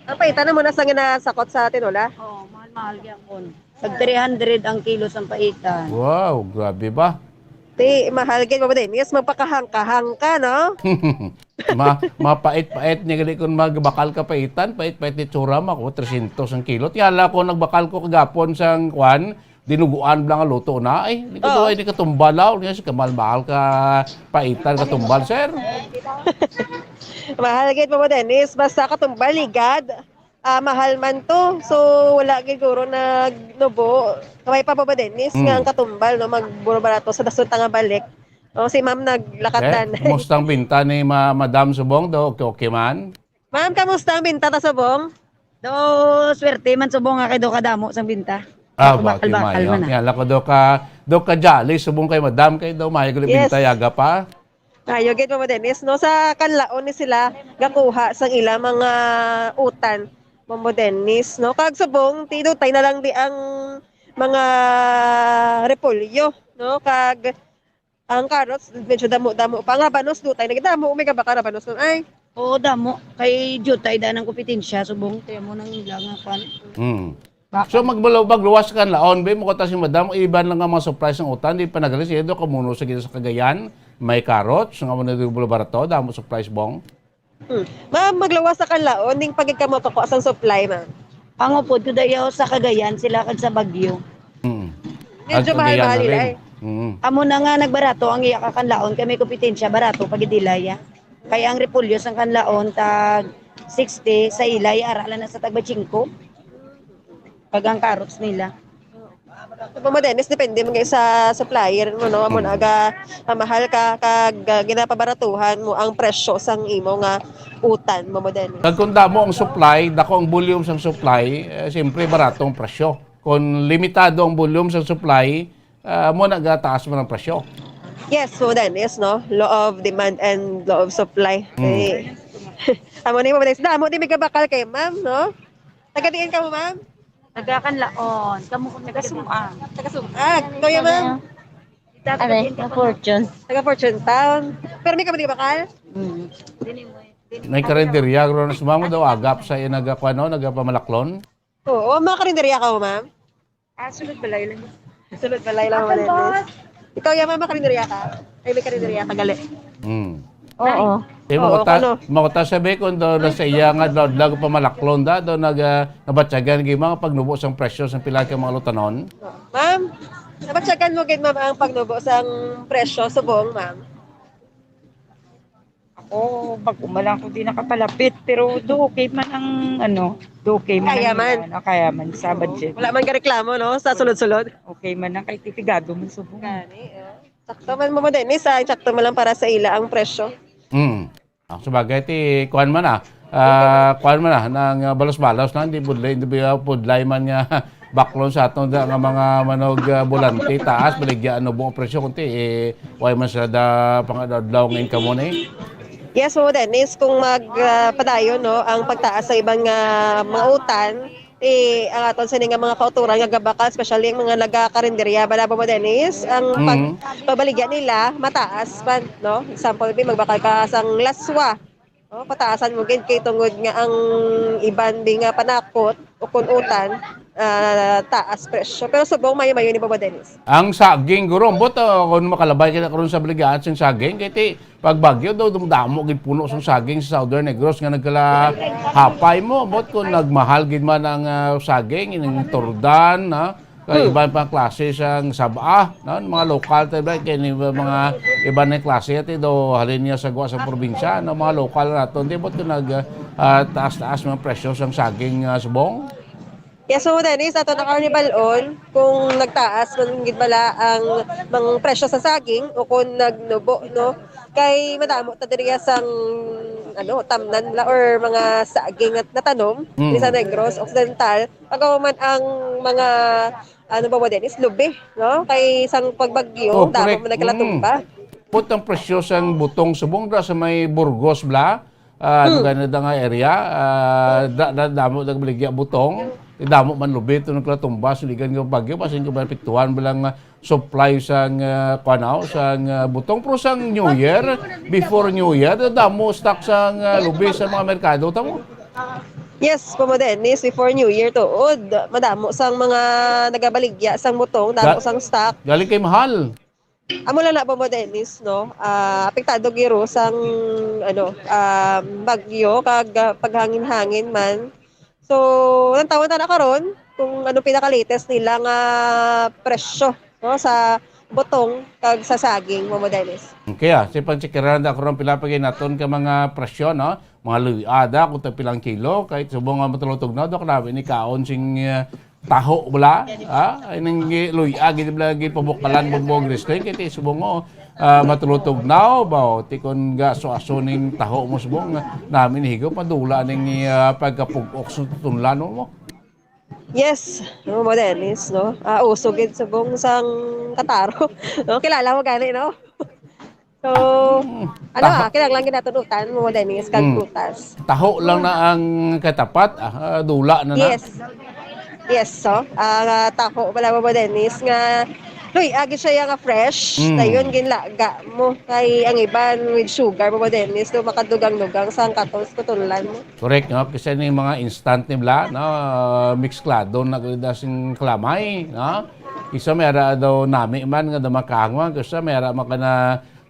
Ang paitan na muna sa ginasakot sa tinola? Oo, mahal-mahal gyapon. Tag three hundred ang kilo sang paitan. Wow, grabe ba? Ti, mahal gid, Mama Dennis, magpakahangka-hangka, no? Ma-, mapait-pait niya gali kung magbakal ka paitan, pait-pait ni tsura, mako, tresyentos ang kilo. Ti hala ko, nagbakal ko kagapon sang kwan, dinuguan lang ang luto na. Ay, di ko Oo. Ay, di katumbal, ah. Niya si kamal-mahal ka paitan, katumbal, sir. Mahal gid, Mama Dennis, basta katumbal, ligad. Ah, mahal man to. So, wala gid guro nagnubo. Kamay pa, Papa Dennis, nga Mm. Ang katumbal, no, magburo barato sa dason ta nga balik. O, si Ma'am naglakat Eh, dan. Kumusta ang binta ni ma-, Madam Subong? Do, okay, okay man? Ma'am, kamusta ang binta ta, Subong? Do, swerte man, Subong, nga kay do kadamo sang binta. Ah, bakal-bakal man, ah. Kaya lang ko do ka, do ka jolly, Subong, kay Madam, kay do maayo gali Yes. Binta, yaga pa. Ayo gid, Mama Dennis, no? Sa kanlaon ni sila gakuha sang ila mga utan, Mama Dennis, no? Kag subong, ti dutay na lang di ang mga repolyo, no? Kag ang carrots, medyo damo-damo pa. Ang rabanos, dutay na gid. Damo, may gabaka rabanos nun, ay. Oo, damo. Kay dutay daan ang kompetensya, subong. Kaya mo nang ila nga kwan. Hmm. Baka. So, magbalo-, magluwas ka laon, be, mo kata si Madam, iban lang ang mga supplies ng utan, di pa nagali siya do kamuno sa gid sa Cagayan, may carrots, nga mo na di barato, damo supplies, Bong. Hmm. Ma'am, magluwas sa kanlaon, ning pagigkamo to ko asang supply, ma'am. Ang upod ko dayaw sa Cagayan, sila kag sa Baguio. Hmm. Medyo mahal-mahal ila, eh. Mm. Amo na nga nagbarato ang iya ka kanlaon, kay may kompetensya, barato pag idilaya. Kay ang repolyo sang kanlaon, tag sixty, sa ilay, ara lang na sa tag twenty-five. Kag ang carrots nila. Sa Mama Dennis, depende man kayo sa supplier mo, no? Amo na Mm. aga, ah, mahal ka, kag, ah, ginapabaratuhan mo ang presyo sang imo nga utan, Mama Dennis. Kag kung damo ang supply, dako ang volume sang supply, eh, siyempre, barato ang presyo. Kung limitado ang volume sang supply, ah, mo nagataas man ang presyo. Yes, Mama Dennis, no? Law of demand and law of supply. Mm. Eh, amo ni, Mama Dennis. Damo, di may kabakal kay ma'am, no? Taga diin ka mo, ma'am? Taga Kanlaon. Kamo kung taga Sumang. Taga Sumang. Kuya, ma'am? Taga Are, diin ka na po? Fortune. Taga Fortune Town. Pero may kamo di bakal? Mm. Dili mo, dili. May karinderya, gro, na sumama daw, agap sa iya nagakuan, no? Nagapamalaklon? Oo, mga karinderya ka mo, ma'am? Ah, sulod balay lang. Sulod balay lang, Asan, wala, boss? Ikaw, ya, ma'am, karinderya ka? Ay, may karinderya ka, gali. Mm. Oo. Eh, Oo, makuta-, kano? Makuta sabi kung daw na sa iya nga daw, daw pamalaklon da, daw nag, ah, nabatyagan gid mga pagnubo sang presyo sang pila ka mga lutanon. Ma'am, nabatyagan mo gid, ma'am, ang pagnubo sang presyo subong, ma'am? Ako, bag-o man lang ako di nakapalapit, pero do okay man ang, ano, do okay man Kaya ang, man. Ano, kaya man sa Oo. Budget. Wala man ka reklamo, no, sa sulod-sulod? Okay man ang kay tipigado man subong. Gani, oh. Sakto man mo, Dennis, ah. Sakto man lang para sa ila ang presyo. Mm. Ah, sa bagay, ti, kuwan man, ah. Ah, kuwan man, ah, nang, ah, balos-balos lang, di budlay, di ba, budlay man nga, baklon sa aton da nga mga manog, ah, bulante, taas, baligya, ano, buong presyo, kunti, eh, way man sila da pang-adlaw nga income mo ni? Yes, Mo Dennis, kung mag, ah, padayon, no, ang pagtaas sa iban nga mga utan, eh, ang aton sini nga mga kautoran nga gabakal, especially ang mga nagakarinderya, bala, Mo Dennis, ang pag-, Mhm. pagbaligya nila, mataas pa, no? Example, bi, magbakal ka sang laswa, no? Pataasan mo gid kay tungod nga ang iban, bi, nga panakot o kun utan, ah, taas presyo. Pero subong mayo-mayo ni, Mo Dennis. Ang saging, guro, ambot, ah, kung makalabay kita karon sa baligyaan sing saging, kay ti, pag bagyo daw, dumdamo gid puno sang saging sa Southern Negros nga nagkalahapay mo. Ambot kung nagmahal gid man ang, ah, saging, ining turdan, ha? Kay Hmm. iban pang klase sang saba, no? Mga lokal, tayo ba, kay ni mga iban na klase, ati daw, halin niya sa gwa sa probinsya, no? Mga lokal naton, di ba, ito nag, ah, taas-taas mga presyo sang saging, ah, subong? Yes, so, Dennis, ato na karon ni balon kung nagtaas man gid bala ang mga presyo sa saging o kung nagnubo, no? Kay madamo ta diri sang, ano, tamnan la or mga saging nga natanom Mm. diri sa Negros Occidental. Agaw man ang mga, ano ba mo, Dennis, lubi, no? Kay sang pagbagyo, Oh, damo correct. man nagkalatumba. Mm. Put ang presyo sang butong subong dra sa may Burgos, bla? Ah, Hmm. lugar na da nga area, ah, da, da, damo nagbaligya butong. Damo man lubi to naglatumba sa ligan nga bagyo, basin ko ba epektuhan ba lang, ah, supply sang, ah, kuan, aw, sang, ah, butong. Pero sang New Year, before New Year, damo stock sang, ah, lubi sa mga merkado, tamo? Yes, Pomo Dennis, before New Year tuod, madamo sang mga nagabaligya sang butong, damo Ga-, sang stock. Galing kay mahal. Amo lang na, Pomo Dennis, no? Ah, apektado giro sang, ano, ah, bagyo kag, ah, paghangin-hangin man. So, lantawon ta na karon kung ano pinaka-latest nila nga presyo, no, sa butong kag sa saging, Pomo Dennis. Okay, ah. Si Panchikiran da karon pila pa ginaton ka mga presyo, no? Mga luy-ada kung tag pilang kilo, kahit subong nga matulog-tugnaw, do, kanabi ni kaon sing, eh, taho bala, ha? Ay nang gi-, luy-a, gid bala, gipabukalan, bumbog wrestling, kay ti subong mo, ah, matulog-tugnaw, ba, o, ti kon gaso-aso ning taho mo subong, namin higo, padula ning, ah, pagkapug-ok sa tunlan mo. Yes, no, mo, Dennis, no? Ah, uso gid subong sang kataro. No, kilala mo gani, no? So, Mm. ano, Taho. ah, kinahanglan gid naton utan mo, Dennis, kag Mm. prutas. Taho lang na ang katapat, ah, dula na na. Yes. Yes, so, ang, ah, taho pala mo, Dennis, nga luy-a gid siya nga fresh. Mm. Dayon, ginlaga mo. Kay ang iban with sugar mo, Dennis, so makadugang-dugang sa ang katos, kutulan mo. Correct, no? Kasi ni mga instant ni bla, no? Mixklado na gid sing kalamay, no? Isa may ara daw nami man nga daw makahangwa, kasi may ara man ka na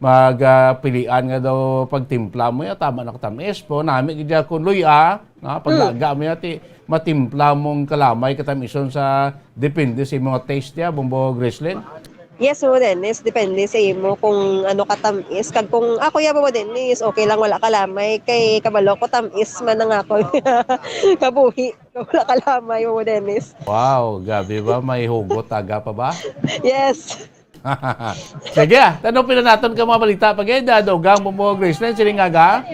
mag, ah, pilian nga daw pagtimpla mo, ya, tama na katamis po. Nami gid ya kun luy-a, no? Paglaga mo ya, ti, matimpla mong kalamay katamison sa depende sa imong taste ya, Bombo Grislin. Yes, so, Dennis, depende sa imo kung ano ka tamis. Kag kung ako, ya, Bobo Dennis, okay lang, wala kalamay. Kay kabalo ko, tamis man ang ako kabuhi. Wala kalamay, Bobo Dennis. Wow, gabi ba? May hugot, aga pa ba? Yes. Sige, ah. Tanong pila naton ka mga balita pa gid, ah, Dogang, Bombo, Graceland, siling aga?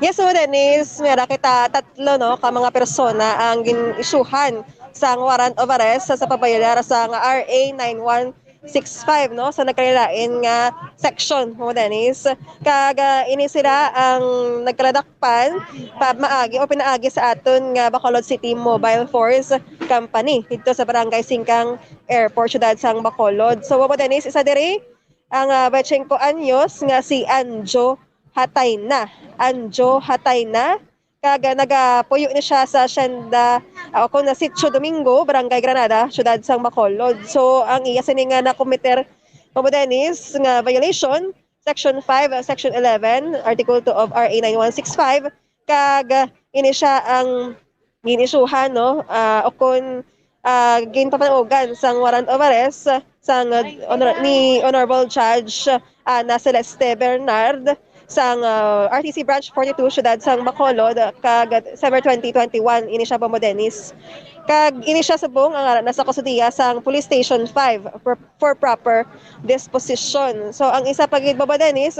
Yes, so, Dennis, meron kita tatlo, no, ka mga persona ang gin-isyuhan sa warrant of arrest sa, sa pagbayolar sa R A nine one six five, no, sa nagkalain-lain nga section, mo, Dennis. Kag, ah, ini sila ang nagkaladakpan pa maagi o pinaagi sa aton nga Bacolod City Mobile Force Company dito sa Barangay Singkang Airport, siyudad sang Bacolod. So, mo, Dennis, isa diri ang, ah, twenty-five anyos nga si Anjo Hatayna. Anjo Hatayna, kag, ah, nagapuyo ni siya sa Hacienda, ah, o kung na Sitio Domingo, Barangay Granada, siyudad sang Bacolod. So, ang iya sini nga nakomiter, Bobo Dennis, nga violation, Section five, ah, Section eleven, Article two of R A nine one six five, kag, ah, ini siya ang gin-isyuhan, no? Ah, o kung, ah, ginpapanugan sang warrant of arrest sang, ah, honor-, ni Honorable Judge Ana Celeste Bernard sang, ah, R T C Branch forty-two, Siyudad sang Bacolod, kag December twenty twenty-one, ini siya, Bobo Dennis. Kag ini siya subong ang ara na sa kustodiya sang Police Station five for, for proper disposition. So, ang isa pa gid, Bobo Dennis,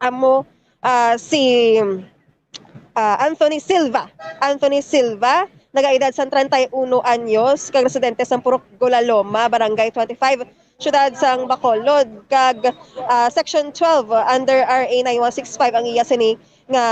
amo, ah, si, ah, Anthony Silva. Anthony Silva, nagaedad sang treinta y uno anyos, kag residente sang Purok Golaloma, Barangay twenty-five, Siyudad sang Bacolod, kag, ah, Section twelve under R A nine one six five ang iya sini nga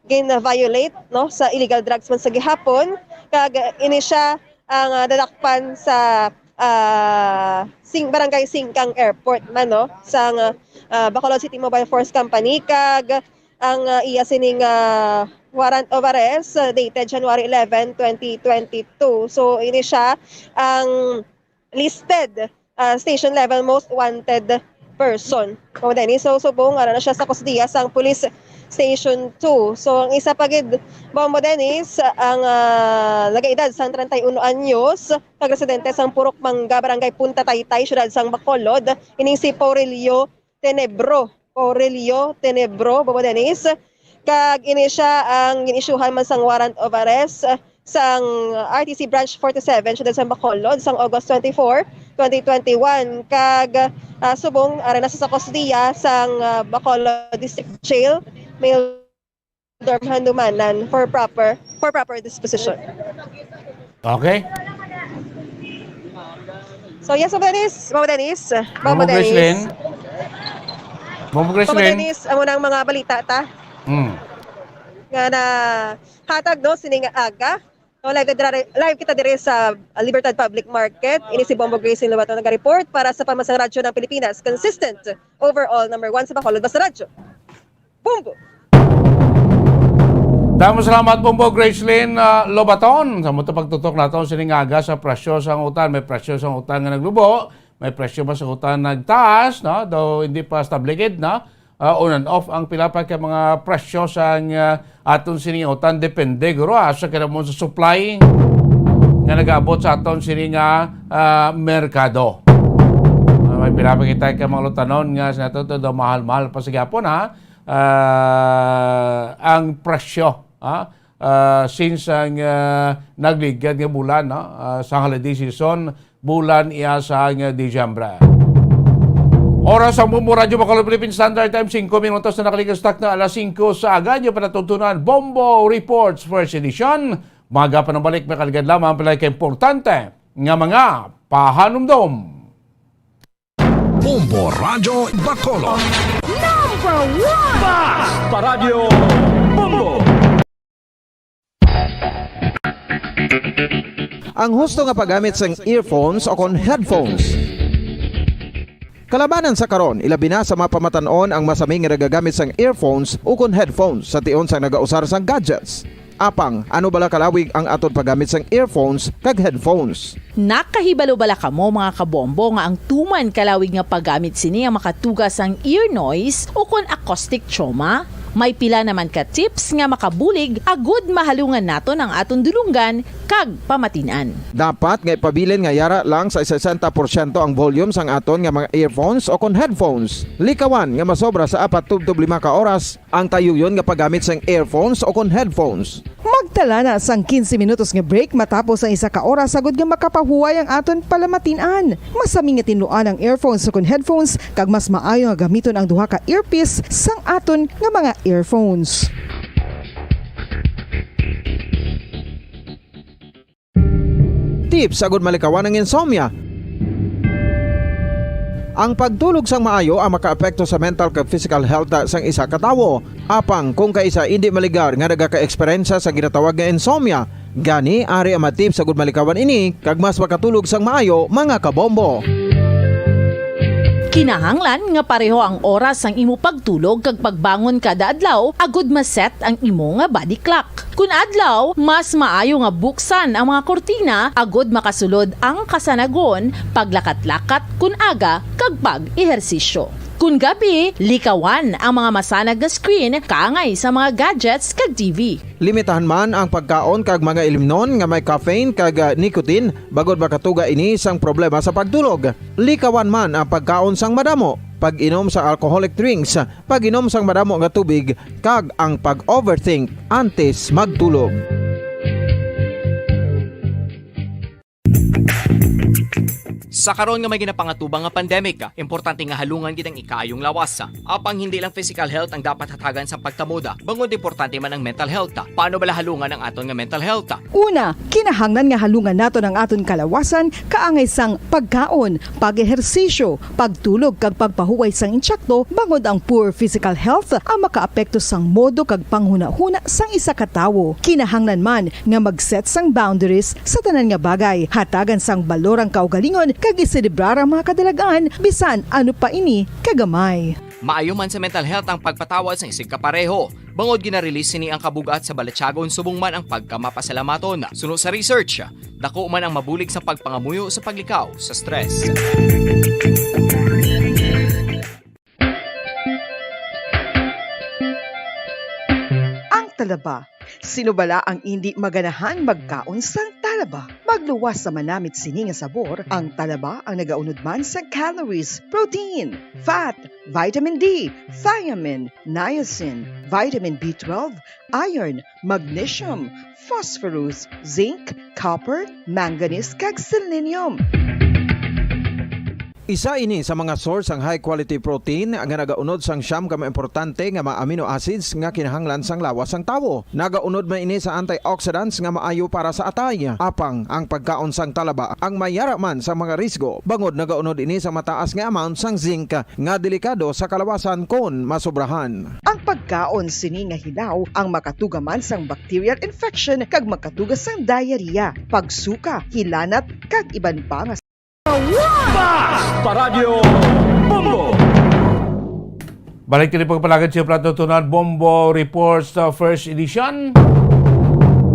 gin-violate, no, sa illegal drugs man sa gihapon, kag ini siya ang, ah, nadakpan sa, ah, Sing-, Barangay Singkang Airport man, no, sang, ah, Bacolod City Mobile Force Company, kag ang, ah, iya sining, ah, warrant of arrest, ah, dated January eleven, twenty twenty-two. So, ini siya ang listed, ah, station level most wanted person. Mao din, so, subong ara na siya sa kustodiya sang Police Station two. So, ang isa pa gid, Bombo Dennis, ang, ah, nagaedad sang treinta y uno anyos, kag residente sang Purok Mangga, Barangay Punta Taytay, Siyudad sang Bacolod, ining si Porelio Tenebro. Porelio Tenebro, Bombo Dennis. Kag ini siya ang gin-isyuhan man sang warrant of arrest, ah, sang R T C Branch forty-seven, Siyudad sang Bacolod, sang August twenty-four, twenty twenty-one. Kag, ah, subong, ara na sa kustodiya sang, ah, Bacolod District Jail, Mayor Dorm Handumanan, for proper, for proper disposition. Okay? So, yes, Bombo Dennis. Bombo Dennis. Bombo Bombo Dennis. Gracelyn. Bombo Gracelyn. Dennis, amo na ang mga balita ta. Mm. Nga na hatag, no, sining aga. No, live, dira, live kita dire sa, uh, Libertad Public Market. Ini si Bombo Gracelyn Lobato naga-report para sa Pamansang Radyo ng Pilipinas. Consistent, overall, number one sa Bacolod, basta radyo. Bombo! Damo salamat, Bombo Gracelyn, ah, Lobaton. Sa muto pagtutok naton sining aga sa presyo sang utan. May presyo sang utan nga naglubo, may presyo pa sa utan nagtaas, no? Though hindi pa stable gid, no? Ah, on and off ang pila pa ka mga presyo sang, ah, aton sining utan. Depende, guro, ah, sa kinamon sa supply nga nagaabot sa aton sining, ah, ah, merkado. Ah, may pila pa kita ka mga lutanon nga sa nato to daw mahal-mahal pa sa gihapon, ha? Ah, ang presyo, ha? Ah, since ang, ah, nagligad nga bulan, no? Ah, sa holiday season, bulan iya sa, ah, Disyembre. Oras ang Bombo Radyo Bacolod Philippine Standard Time, singko minutos na nakalikas takna alas singko sa aga. Inyo panatuntunan, Bombo Reports, first edition. Maga pa nang balik, may kaligad lamang pala ka importante nga mga pahanumdom. Bombo Radyo Bacolod. Number one! Basta Radyo Bombo! Ang husto nga paggamit sang earphones o kon headphones. Kalabanan sa karon, ilabi na sa mga pamatan-on ang masami nga nagagamit sang earphones ukon headphones sa tion sang nagausar sang gadgets. Apang, ano bala kalawig ang aton paggamit sang earphones kag headphones? Nakahibalo bala kamo, mga kabombo, nga ang tuman kalawig nga paggamit sini ang makatuga sang ear noise ukon acoustic trauma? May pila naman ka tips nga makabulig agud mahalungan naton ang aton dulonggan kag pamatin-an. Dapat nga ipabilin nga yara lang sa sesenta porsyento ang volume sang aton nga mga earphones o kon headphones. Likawan nga masobra sa apat tubtob lima ka oras ang tayuyon nga paggamit sang earphones o kon headphones. Magtala na sang quince minutos nga break matapos ang isa ka oras agud nga makapahuway ang aton palamatin-an. Masami nga tinluan ang earphones o kon headphones, kag mas maayo nga gamiton ang duha ka earpiece sang aton nga mga earphones. Tips agud malikawan ang insomnia. Ang pagtulog sang maayo ang makaapekto sa mental kag physical health sang isa ka tawo. Apang kung kaisa indi maligar nga nagaka-eksperyensya sa ginatawag nga insomnia, gani ari ang mga tips agud malikawan ini kag mas makatulog sang maayo, mga kabombo. Kinahanglan nga pareho ang oras sang imo pagtulog kag pagbangon kada adlaw agud ma-set ang imo nga body clock. Kun adlaw, mas maayo nga buksan ang mga kurtina agud makasulod ang kasanagon, paglakat-lakat kun aga, kag pag-ehersisyo. Kun gabi, likawan ang mga masanag nga screen kaangay sa mga gadgets kag T V. Limitahan man ang pagkaon kag mga ilimnon nga may caffeine kag, ah, nicotine bag-od makatuga ini sang problema sa pagtulog. Likawan man ang pagkaon sang madamo, pag-inom sa alcoholic drinks, pag-inom sang madamo nga tubig, kag ang pag-overthink antes magtulog. Sa karon nga may ginapangatubang nga pandemic, importante nga halungan gid ang ikaayong lawas. Apang hindi lang physical health ang dapat hatagan sa pagtamod, bangod importante man ang mental health. Paano bala halungan ang aton nga mental health? Una, kinahanglan nga halungan naton ang aton kalawasan kaangay sang pagkaon, pag-ehersisyo, pagtulog kag pagpahuway sang insakto, bangod ang poor physical health ang makaapekto sang modo kag panghunahuna sang isa ka tawo. Kinahanglan man nga mag-set sang boundaries sa tanan nga bagay, hatagan sang balor ang kaugalingon kag iselebrar ang mga kadalagan, bisan ano pa ini kagamay. Maayo man sa mental health ang pagpatawad sang isigkapareho, bangod gina-release sini ang kabug-at sa balatyagon subong man ang pagkamapasalamaton. Suno sa research, dako man ang mabulig sa pagpangamuyo sa paglikaw sa stress. Ang talaba. Sino bala ang indi maganahan magkaon sang talaba? Magluwas sa manamit sini nga sabor, ang talaba ang nagaunod man sa calories, protein, fat, vitamin D, thiamine, niacin, vitamin B twelve, iron, magnesium, phosphorus, zinc, copper, manganese, kag selenium. Isa ini sa mga source sang high-quality protein nga nagaunod sang siyam ka mga importante nga mga amino acids nga kinahanglan sang lawas sang tawo. Nagaunod man ini sa antioxidants nga maayo para sa atay. Apang ang pagkaon sang talaba ang mayara man sa mga risgo, bangod nagaunod ini sa mataas nga amount sang zinc nga delikado sa kalawasan kon masobrahan. Ang pagkaon sini nga hilaw ang makatuga man sang bacterial infection kag makatuga sang diarrhea, pagsuka, hilanat, kag iban pa nga Bas Paradyo Bombo! Balik kini pagpalagad sa Plato Tunan Bombo Reports, uh, first edition.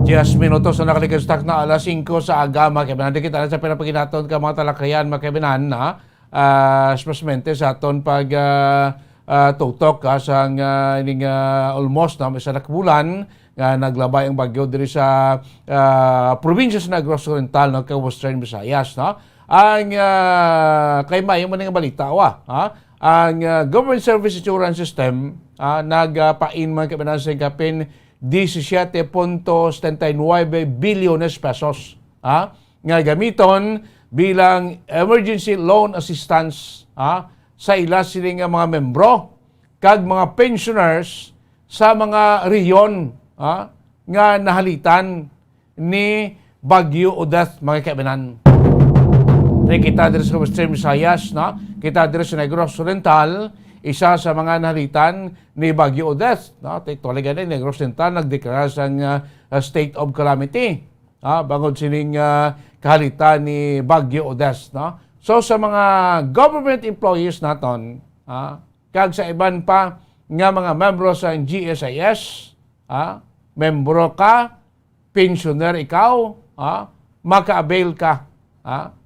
Diyes minutos na nakalikas takna alas singko sa aga, mga kaibanan. Di kita na sa pinapaginaton ka mga talakayan, mga kaibanan, na, ah, espesmente sa aton pag, ah, ah, tutok, ah, sang, ah, ining, ah, almost na may isa na ka bulan nga naglabay ang bagyo diri sa, ah, probinsya sa Negros Oriental, no, kag Western Visayas, no. Ang, ah, kay maayo man nga balita, wa, ha? Ang, ah, Government Service Assurance System, ah, nagpain man kay sa kapin disisiete punto setenta y nuebe bilyones pesos, ha, nga gamiton bilang emergency loan assistance, ha, sa ila sini nga mga membro kag mga pensioners sa mga rehiyon, ha, nga nahalitan ni Bagyo Odette, mga kaibanan. Di kita diri sa Western Visayas, no? Kita diri sa Negros Oriental, isa sa mga nahalitan ni Bagyo Odette, no? Ti-, tuwali gani, Negros Oriental nagdeklara sang, ah, state of calamity, ah, bangod sining, ah, kahalitan ni Bagyo Odette, no? So, sa mga government employees naton, ah, kag sa iban pa nga mga membro sa G S I S, ah, membro ka, pensioner ikaw, ah, maka-avail ka, ah,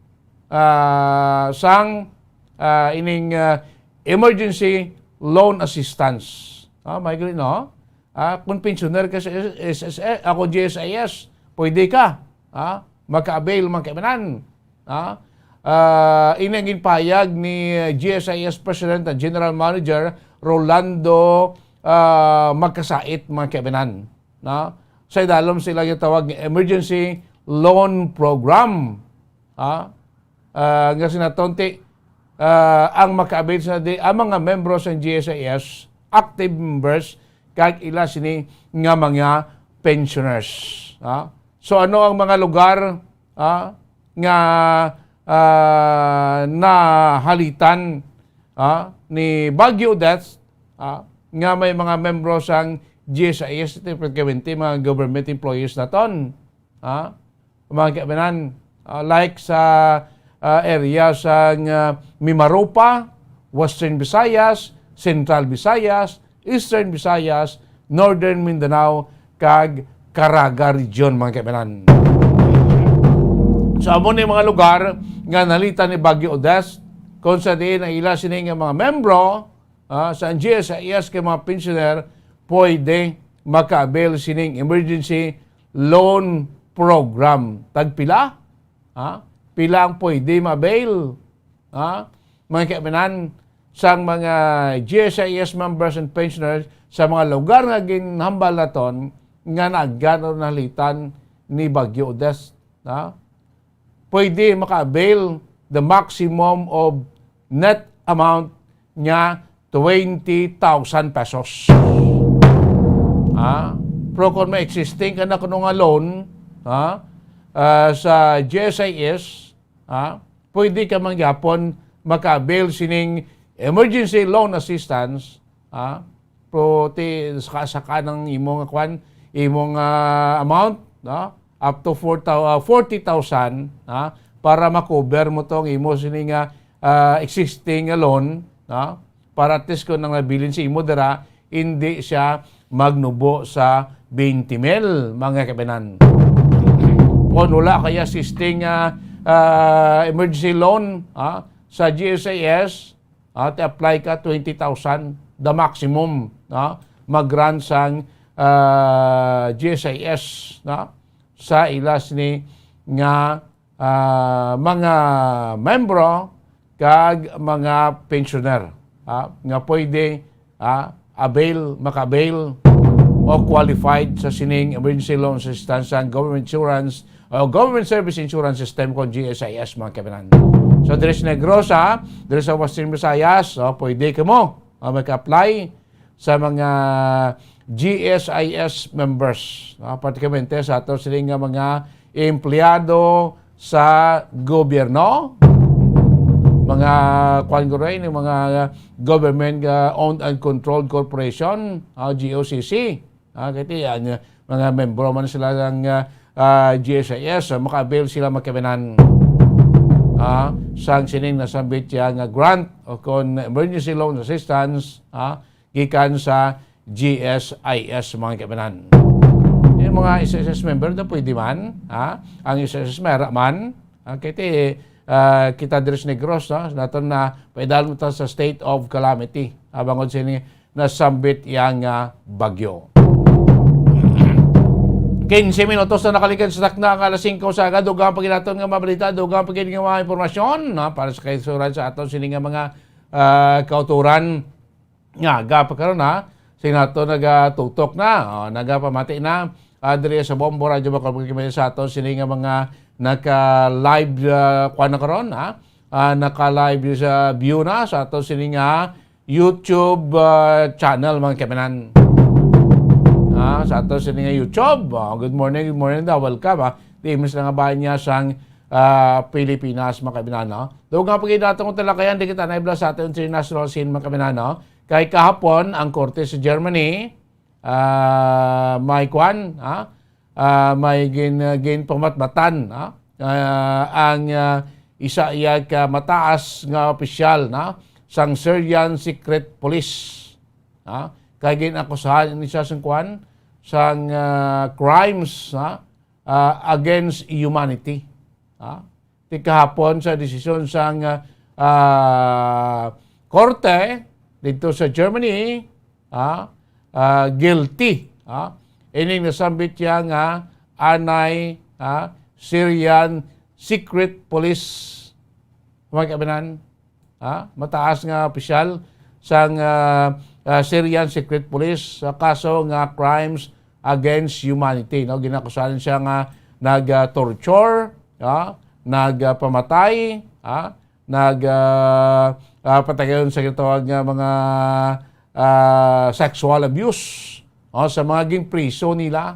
ah, sang, ah, ining, ah, emergency loan assistance. Ah, may gani, no? Ah, kung pensioner ka sa S S S, ako G S I S, pwede ka, ah, maka-avail man kaibanan. Ah, ah, ini ang ginpahayag ni G S I S President and General Manager Rolando, ah, Magkasait, mga kaibanan, no? Sa idalom sa ilang gitawag nga Emergency Loan Program, ah, ah, nga sinatonti, ah, ang maka-avail sa di, ang mga membro sa G S I S, active members, kag ila sini nga mga pensioners, ah. So, ano ang mga lugar, ah, nga, ah, nahalitan, ah, ni Bagyo Odette, ah, nga may mga membro sang G S I S, mga government employees naton, ah, mga kaibanan, ah, like sa, ah, area sang, ah, Mimaropa, Western Visayas, Central Visayas, Eastern Visayas, Northern Mindanao, kag Caraga Region, mga kaibanan. So, amo ni mga lugar nga nahalitan ni Bagyo Odette, kung sa diin ang ila sini nga mga membro, ah, sa G S I S kay mga pensioner, pwede maka-avail sining emergency loan program. Tagpila? Ha? Pila ang pwede ma-avail? Ha? Mga kaibanan, sang mga G S I S members and pensioners sa mga lugar nga ginhambal naton nga naagyan o nahalitan ni Bagyo Odette, ha? Pwede maka-avail the maximum of net amount nga twenty thousand pesos. Ha? Pero kung may existing ka na kuno nga loan, ha, ah, sa G S I S, ha, pwede ka man gyapon maka-avail sining emergency loan assistance, ha? Pero ti, saka, saka ng imo nga kwan, imo nga amount, no? Up to four thou-, ah, forty thousand, ha? Para ma-cover mo tong imo sini nga, ah, existing nga loan, no? Para at least kung nang nabilin sa imo dira, hindi siya magnubo sa twenty mil, mga kabanan. Kung wala kaya existing, ah, ah, emergency loan, ha, sa G S I S, ah, ti apply ka, twenty thousand, the maximum, no? Mag-grant sang, ah, G S I S, no? Sa ila sini nga, ah, mga membro kag mga pensioner, ah, nga pwede, ah, avail, maka-avail o qualified sa sining emergency loan assistance sang government insurance o government service insurance system kon G S I S, mga kabanan. So, diri sa Negros, ha, diri sa Western Visayas, oh, pwede kamo, ah, mag-apply sa mga G S I S members, no? Pratikamente sa ato sini nga mga empleyado sa gobyerno, mga, kuwan ko rin, yung mga government, ah, owned and controlled corporation, ah, G O C C. Ah, kaya ti, ah, mga membro man sila ng, ah, ah, G S I S, ah, maka-avail sila, mga kabanan, ah, sang sining nasambit ya nga grant o kon emergency loan assistance, ah, gikan sa G S I S, mga kabanan. Yung mga S S S member na pwede man, ha? Ang S S S may ara man, ha? Kaya ti, ah, kita diri sa Negros, no? Naton na paidalom ta sa state of calamity, ha? Bangod sini nasambit yang, ah, bagyo. Quince minutos na nakalikan sa takna nga alas singko sa aga. Dugang pa gid naton nga mabalita, dugang pa gid nga mga impormasyon, no? Para sa kaisuran sa aton sini nga mga, ah, kauturan. Nga, aga pa karon, ha? Sing nato nagatutok na, oh, nagapamati na, ah, diri sa Bombo Radyo Bacolod, kami sa aton sini nga mga naka-live, ah, kuwan na karon, ha? Ah, naka-live sa view na sa aton sini nga YouTube, ah, channel, mga kabanan. Ah, sa aton sini nga YouTube, oh, good morning, good morning daw, welcome, ha? Di imis na nga bahin niya sang, ah, Pilipinas, mga kabanan, no? Dugang pa gid naton talakayan, di kita naibla sa aton international scene, mga kabanan, no? Kay kahapon, ang korte sa Germany, ah, may kwan, ha? Ah, may gin-, ginpamatbatan, ha? Ah, ang, ah, isa iya ka mataas nga opisyal, na, sang Syrian Secret Police, ha? Kay ginakusahan ini siya sang kwan, sang, ah, crimes, ha? Ah, against humanity, ha? Ti kahapon sa desisyon sang, ah, ah, korte dito sa Germany, ah, ah, guilty, ah, ining nasambit siya nga anay, ah, Syrian Secret Police, mga kabanan, ah, mataas nga opisyal sang, ah, ah, Syrian Secret Police sa kaso nga crimes against humanity, no? Ginakusahan siya nga nag, ah, torture, ah, nagpamatay, ah, nag, ah, ah, patayon sa gitawag nga mga, ah, sexual abuse, oh, sa mga ginpriso nila,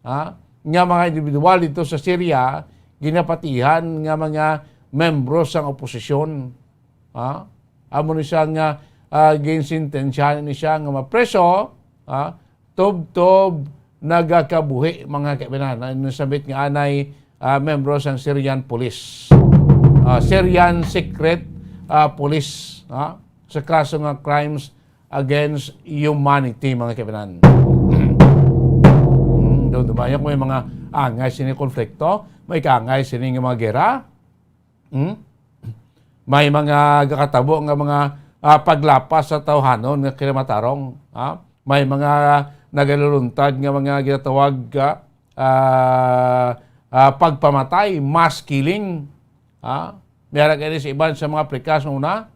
ha, nga mga individual dito sa Syria, ginapatihan nga mga membro sang oposisyon, ha? Amo ni siya nga, ah, ginsentensyahan ni siya nga mapreso, ha? Tubtob nagakabuhi, mga kaibigan, ang nasambit nga anay, ah, membro sang Syrian Police. Ah, Syrian Secret, ah, Police, ha? Sa kaso nga crimes against humanity, mga kaibigan. Hmm, dumdumaya ko may mga angay sini konflikto, may kaangay sini nga mga gera. Hmm? May mga gakatabo nga mga, ah, paglapas sa tawhanon nga kinamatarong, ha? May mga nagaluluntad nga mga ginatawag, ah, ah, ah, pagpamatay, mass killing, ha? May ara gani sa iban sa mga Afrika sa una,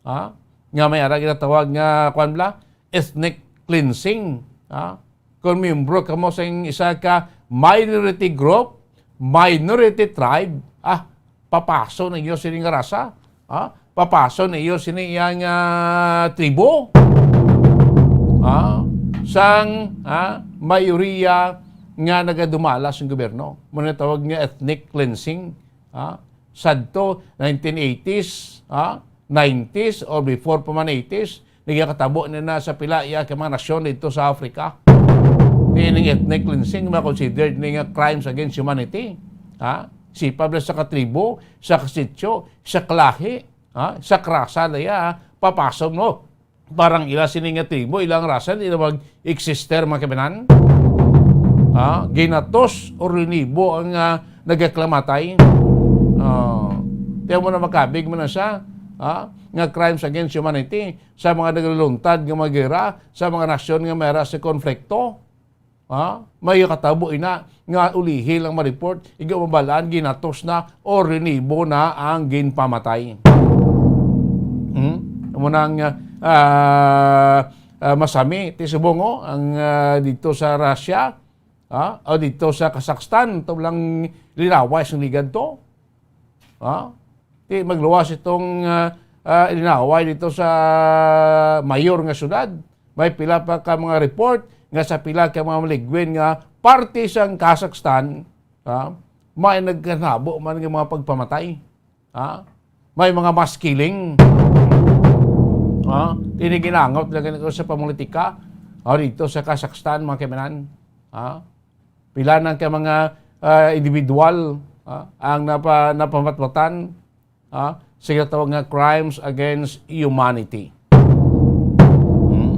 ha? Nga may ara ginatawag nga, kwan bala, ethnic cleansing, ha? Kung miyembro kamo sa isa ka minority group, minority tribe, ah, Papaso ninyo sini nga rasa? Ha? Papaso ninyo sini iya nga tribo? Ha? Sang, ha, mayoriya nga nagadumala sa gobyerno. Mao na tawag nga ethnic cleansing. Ha? Sadto nineteen eighties, ha? Nineties or before pa man eighties, nagakatabo na na sa pila iya ka mga nasyon dito sa Africa. Ining ethnic cleansing, ma-considered ni nga crimes against humanity. Ha? Sipa bala sa katribo, sa kasityo, sa kalahi, ha? Sa krasa na iya, papasok mo. Parang ila sini nga tribo, ilang rasa, di na mag-exister, mga kabanan. Ha? Ginatos o rinibo ang, ah, nagaklamatay. Ah, tiyan mo na makabig mo na siya, ha? Nga crimes against humanity, sa mga nagluntad nga mga gera, sa mga nasyon nga may ra sa konflikto. Ha? May katabo ina nga ulihi lang ma-report, igo mabalaan, ginatos na o rinibo na ang ginpamatay. Hmm? Amo nang, ah, ah, masami ti subong, oh, ang, ah, dito sa Russia, ha? O dito sa Kazakhstan, to lang linaway sang ligad to. Ha? Ti magluwas itong, ah, ah, linaway dito sa mayor nga syudad. May pila pa ka mga report nga sa pila ka mga maligwin nga parte sang Kazakhstan, ha, may nagkanabo man nga mga pagpamatay. Ha? May mga mass killing. Ha? Tiniginangot na ganito sa pamulitika. Ha? Dito sa Kazakhstan, mga kaibigan. Ha? Pila na ka mga, ah, individual, ah, ang napa-, napamatmatan, ah, sa ginatawag nga crimes against humanity. Hmm?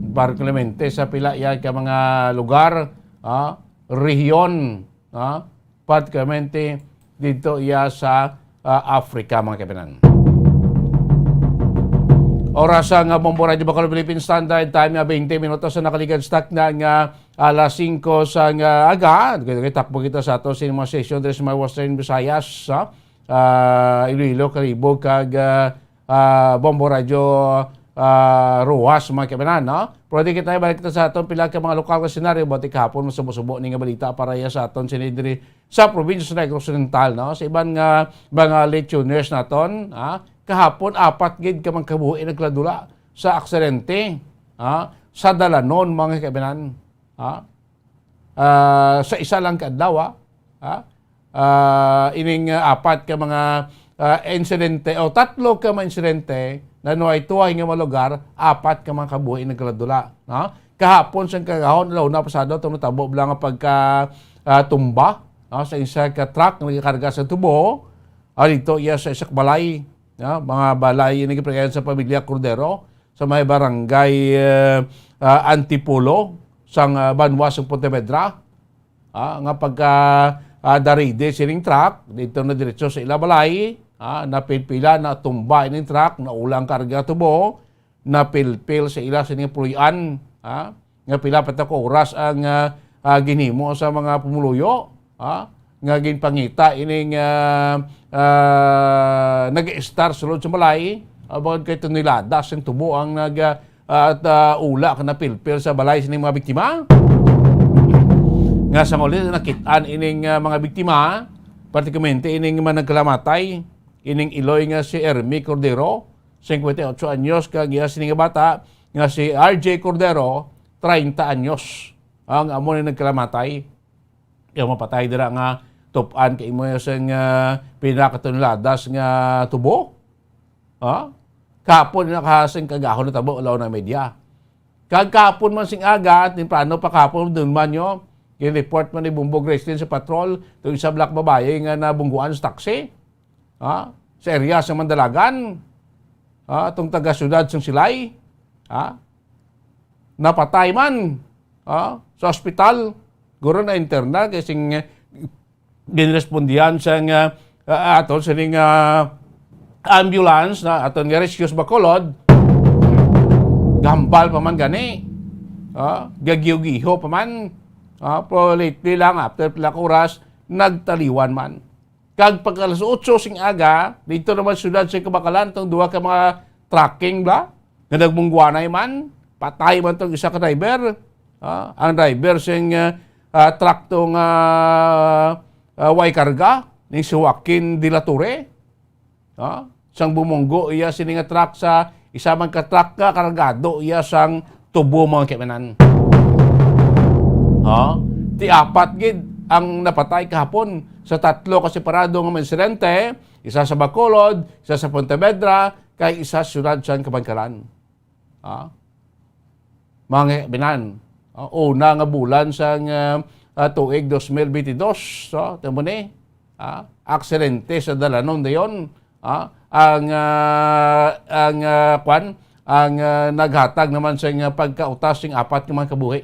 Particularmente sa pila yan ka mga lugar, ah, rehiyon, ah, particularmente dito iya sa, ah, Africa, mga kaibigan. Oras sa nga Bombo Radyo Bacolod Philippine Standard Time nga twenty minutos sa nakaligad sa takna nga alas singko sa nga aga. Dugay-dugay takbo kita sa ato sa mga session diri sa mga Western Visayas, ha? Ah, Iloilo, Kalibo, kag, ah, ah, Bombo Radyo, ah, Roxas, mga kaibigan, no? Pero di kita, balik kita sa aton pila ka mga lokal nga senaryo, bati kahapon, masubo-subo ni nga balita para iya sa aton sini diri sa probinsya sa Negros Oriental, no? Sa iban nga mga listeners naton, ha? Kahapon, apat gid ka mga kabuhi nagkaladula sa aksidente, ha? Sa dalanon, mga kaibigan, ha? Ah, sa isa lang ka adlaw, ha? Ha? Ah, ining, ah, apat ka mga, ah, insidente o tatlo ka mga insidente na nanuhay-tuhay nga mga lugar, apat ka mga kabuhi nagkaladula, no? Kahapon sang kagahon, adlaw na pasado, itong natabo bala nga pagka, ah, tumba, no, sa isa ka truck nga nagakarga sa tubo, ah, dito iya sa isa ka balay, no? Mga balay ini gipagikan sa pamilya Cordero sa may barangay, eh, ah, Antipolo sang, ah, banwa sa Pontevedra. Ah, nga pagka, ah, daride sining truck, dito na diretso sa ila balay, ah, napilpila, natumba ining truck, naula ang karga tubo, napilpil sa ila sining puloy-an, ah, nga pila pa ta ka oras ang, ah, ah, ginhimo sa mga pumuluyo, ah, nga ginpangita ining, ah, ah, nag-estar sulod sa balay, ah, bangod kay tonelada sing tubo ang nag, ah, at, ah, ula ka napilpil sa balay sining mga biktima. Nga sa uli, nakit-an ining, ah, mga biktima, partikularmente ining mga nagkalamatay, ining iloy nga si Ermi Cordero, singkwenta y ocho anyos, kag iya sini nga bata nga si R J Cordero, treinta anyos, ang amo ni nagkalamatay. Kaya mapatay dira nga tup-an kay imo sing, ah, pila ka toneladas nga tubo. Ha? Kahapon na kahasing kagahon na tabo, ulaw na media. Kag kahapon man sing aga, temprano pa kahapon, doon man nyo, yung report man ni Bombo Gracelyn sa patrol, itong isa black babae nga nabungguan sa taxi. Ha? Sa area sa Mandalagan. Ha? Itong taga-syudad sang Silay. Ha? Napatay man. Ha? Sa ospital. Guro na internal, kay sing, eh, ginrespondihan sang, ah, ah, aton sining, ah, ambulance na aton nga rescue sa Bacolod, gambal pa man gani. Ah, gagiho-giho pa man. Ah, pero lately lang, after pila ka oras, nagtaliwan man. Kag pag alas otso sing aga, dito naman sa syudad sa Kabakalan, itong duha ka mga trucking ba, nga nagbungguanay man, patay man itong isa ka driver. Ah, ang driver sing, ah, ah, truck to nga, ah, way karga, ni si Joaquin de la Torre, ha? Sang bumunggo iya sini nga truck sa isa man ka truck nga kargado iya sang tubo, mga kaibanan. Ha? Ti apat gid ang napatay kahapon sa tatlo ka separado nga mga insidente, isa sa Bacolod, isa sa Pontevedra, kay isa sa siyudad sang Kabankalan. Ha? Mga kaibanan, ah, una nga bulan sang, ah, ah, tuig dos mil bentidós, so, tamo ni, ah, aksidente sa dalanon dayon, ah, ang, ah, ang, ah, kwan, ang, ah, naghatag naman sa nga pagkautas sing apat nga mga kabuhi.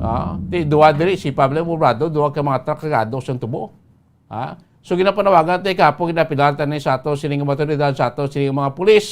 Ah, ti duha diri, si Pablo Murado, duha ka mga truck kagado sang tubo. Ha? So, ginapanawagan tayo kapo, ginapilar tayo ni sa ato sining mga awtoridad, sa ato sining mga pulis.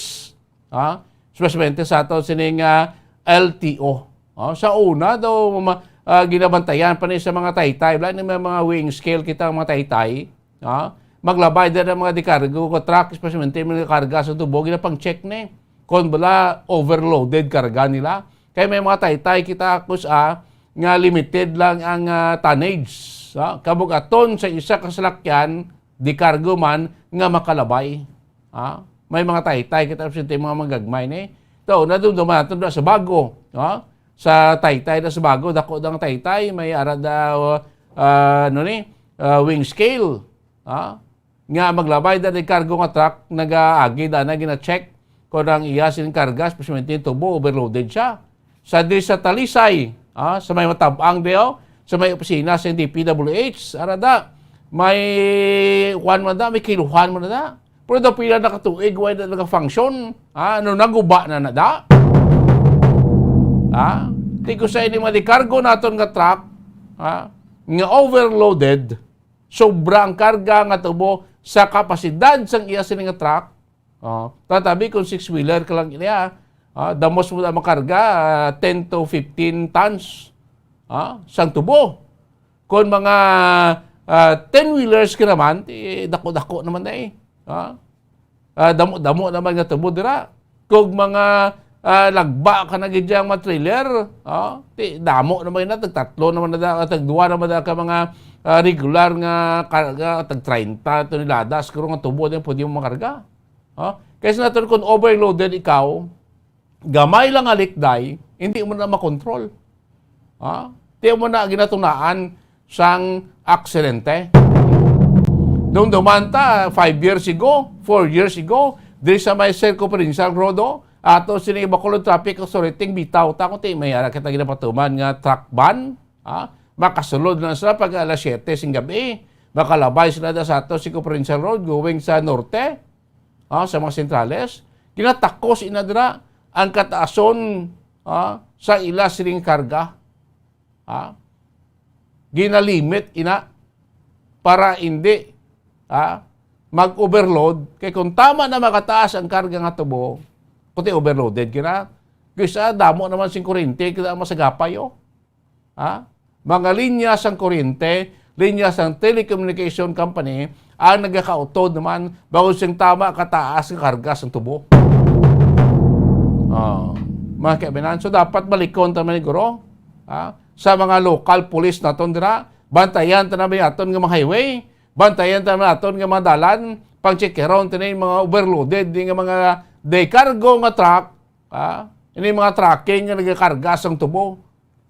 Ha? Especially sa ato sining, ah, L T O. Oh, sa una daw, ma-, ah, ginabantayan pa ni sa mga taytay. Wala ni may mga weighing scale kita ang mga taytay. Ha? Maglabay din ang mga dikargo ko truck, especially mga karga sa tubo, ginapang-check ni kung bala overloaded karga nila. Kaya may mga taytay kita, kus-, ah, nga limited lang ang, ah, tonnage. Ha? Kabug-aton sa isa ka salakyan, dikargo man nga makalabay. Ha? May mga taytay kita, presidente, mga magagmay ni. Ito, nadumduman natin sa Bago. Ha? Sa taytay na sa Bago, dako ang taytay, may ara daw, ah, ano ni, ah, weighing scale. Ha? Nga maglabay da ni kargo nga truck, nagaagi da na gina-check kung ang iya sing karga, especially yung tubo, overloaded siya. Sa di sa Talisay, ah, sa may matabang diyo, sa may opisina sa D P W H, ara da, may kuwan man da, may kiluhan man da. Pero daw pila na katuig, wala na nag-function. Ah, ano, naguba na na da? Ah, ti ko sa ini mga dikargo naton nga truck, ah, nga overloaded, sobra ang karga nga tubo sa kapasidad sang iya sini nga truck. Oh, tatabi kung six-wheeler ka lang niya, ah, damos mo na makarga, ah, ten to fifteen tons, ah, sang tubo. Kung mga, ah, ten-wheelers ka naman, ti dako-dako naman na eh. Ah, ah, damo-damo naman nga tubo dira. Kung mga, ah, lagba ka na gid dyan, mga trailer, ah, ti damo naman na, tagtatlo naman na, tagduwa naman na ka mga, ah, regular nga karga, tag treinta tonelada, siguro nga tubo din pwede mo makarga. Ah, kaysa natin kung overloaded ikaw, gamay lang nga likday, hindi mo na makontrol. Ha? Ti mo na ginatunaan sang aksidente. Dumduman ta, five years ago, four years ago, diri sa may Circumferential Road, oh, ato sini Bacolod Traffic Authority, bitaw ta kung ti may ara kita ginapatuman nga truck ban, ha? Makasulod na sila pag alas siyete sing gabi. Makalabay sila da sa ato Circumferential Road going sa norte, ah, sa mga sentrales, ginatakos ina dira ang kataason, ah, sa ila sining karga. Ah, ginalimit ina para hindi, ah, mag-overload. Kay kung tama na makataas ang karga nga tubo, kundi overloaded ka na, kaysa damo naman sing kuryente, kita masagapay, oh. Ha? Mga linya sang kuryente, linya sang telecommunication company ang nagakautod naman bangod sing tama kataas nga karga sang tubo. Oh, mga kaibanan, so dapat balikon ta man ni guro, ha? Sa mga local police naton dira, bantayan ta na ba aton nga mga highway, bantayan ta na aton nga mga dalan, pang-check around ta na yung mga overloaded, di nga mga dekargo nga truck, ha? Ini mga trucking nga nagakarga sang tubo.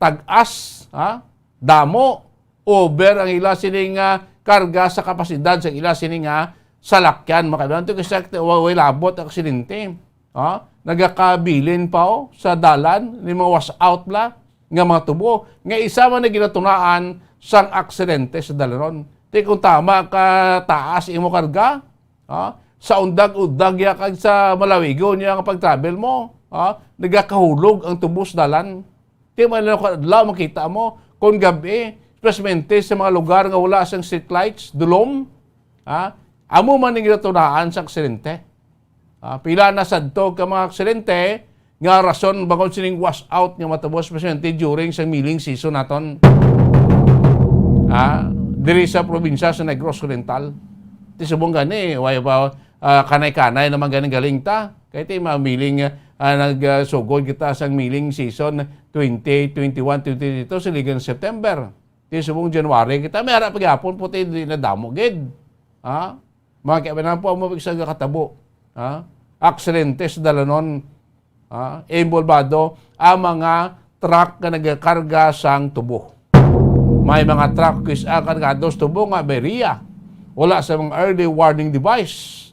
Tag-as, ha? Damo, over ang ila sining, ah, karga sa kapasidad sa ila sining, ah, salakyan, mga kaibanan. Ito kasi wa-, way labot ang aksidente. Ha? Nagakabilin pa, oh, sa dalan, ni mga wash out bla, nga mga tubo. Nga isa man na ginatunaan sang aksidente sa dalanon. Ti kung tama ka taas imo karga, ha? Sa undag-undag ya kag sa malawigon niya nga pag-travel mo, ha? Nagakahulog ang tubo sa dalan. Ti man lang adlaw makita mo, kung gabi, especially sa mga lugar nga wala sang street lights, dulom, ha? Amo man ning ginatunaan sa aksidente. Ah, pila na sadto ka mga aksidente nga rason bangod sining wash out nga matabo, especially during sa milling season naton. Ah, diri sa probinsya sa Negros Oriental. Ti subong gani, way pa, ah, kanay-kanay naman gani galing ta. Kay ti mga milling, ah, nagsugod kita sa milling season twenty twenty-one, twenty twenty-two, sa ligang September. Ti subong January kita, may ara pa gyapon, puti, di na damo gid. Ha? Mga kaibanan po, amo isa nga katabo. Ha? Aksidente sa dalanon. Ha? Involbado ang mga truck nga nagakarga sang tubo. May mga truck kis-, ah, kargado sa tubo nga aberya. Wala sa mga early warning device.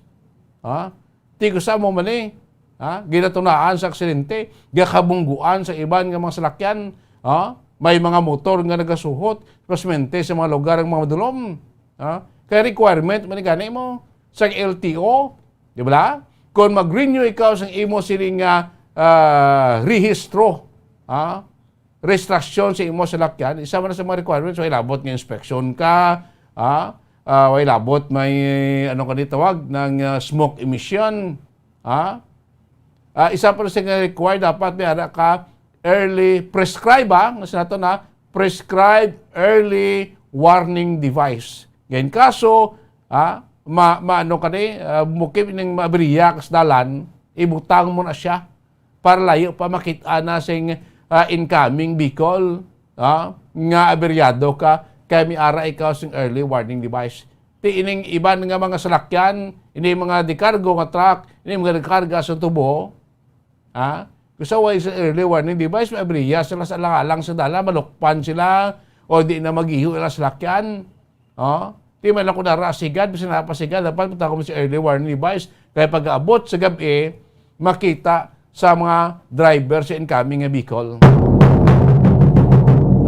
Ha? Ti kung sa mo man eh, ha? Ginatunaan sa aksidente, gakabungguan sa iban nga mga salakyan, ha? May mga motor nga nagasuhot, espesmente sa mga lugar nga mga madulom, ha? Kay requirement man gani mo sa L T O, di ba? Kung mag-renew ikaw sa imo sini nga, ah, rehistro, ha? Registrasyon sa imo salakyan, isa man sa mga requirements, way labot nga inspeksyon ka, ha? Ah, way labot may, ano ka ni tawag, ng, ah, smoke emission, ha? Ah, isa pa sa nga required, dapat may ara ka early prescribe, ha? Nga sa nato na, prescribe early warning device. Ngayon kaso, ha? Ma, ma, ano ka ni, ah, mukib ning maabriya ka sa dalan, ibutang mo na siya para layo pa makit-an na sing, ah, incoming vehicle, ah, nga aberyado ka, kay may ara ikaw sing early warning device. Ti ining iban nga mga salakyan, ini mga dikargo nga truck, ini mga dikarga sa tubo, ha? Kung sa way sa early warning device, may abriya sila sa alang-alang sa dalan, malukpan sila, o di na magiho ang salakyan. Oh, di man ako nara sigad, bisan napa sigad, dapat punta ko sa early warning device. Kaya pag-abot sa gabi, makita sa mga driver sa incoming nga vehicle.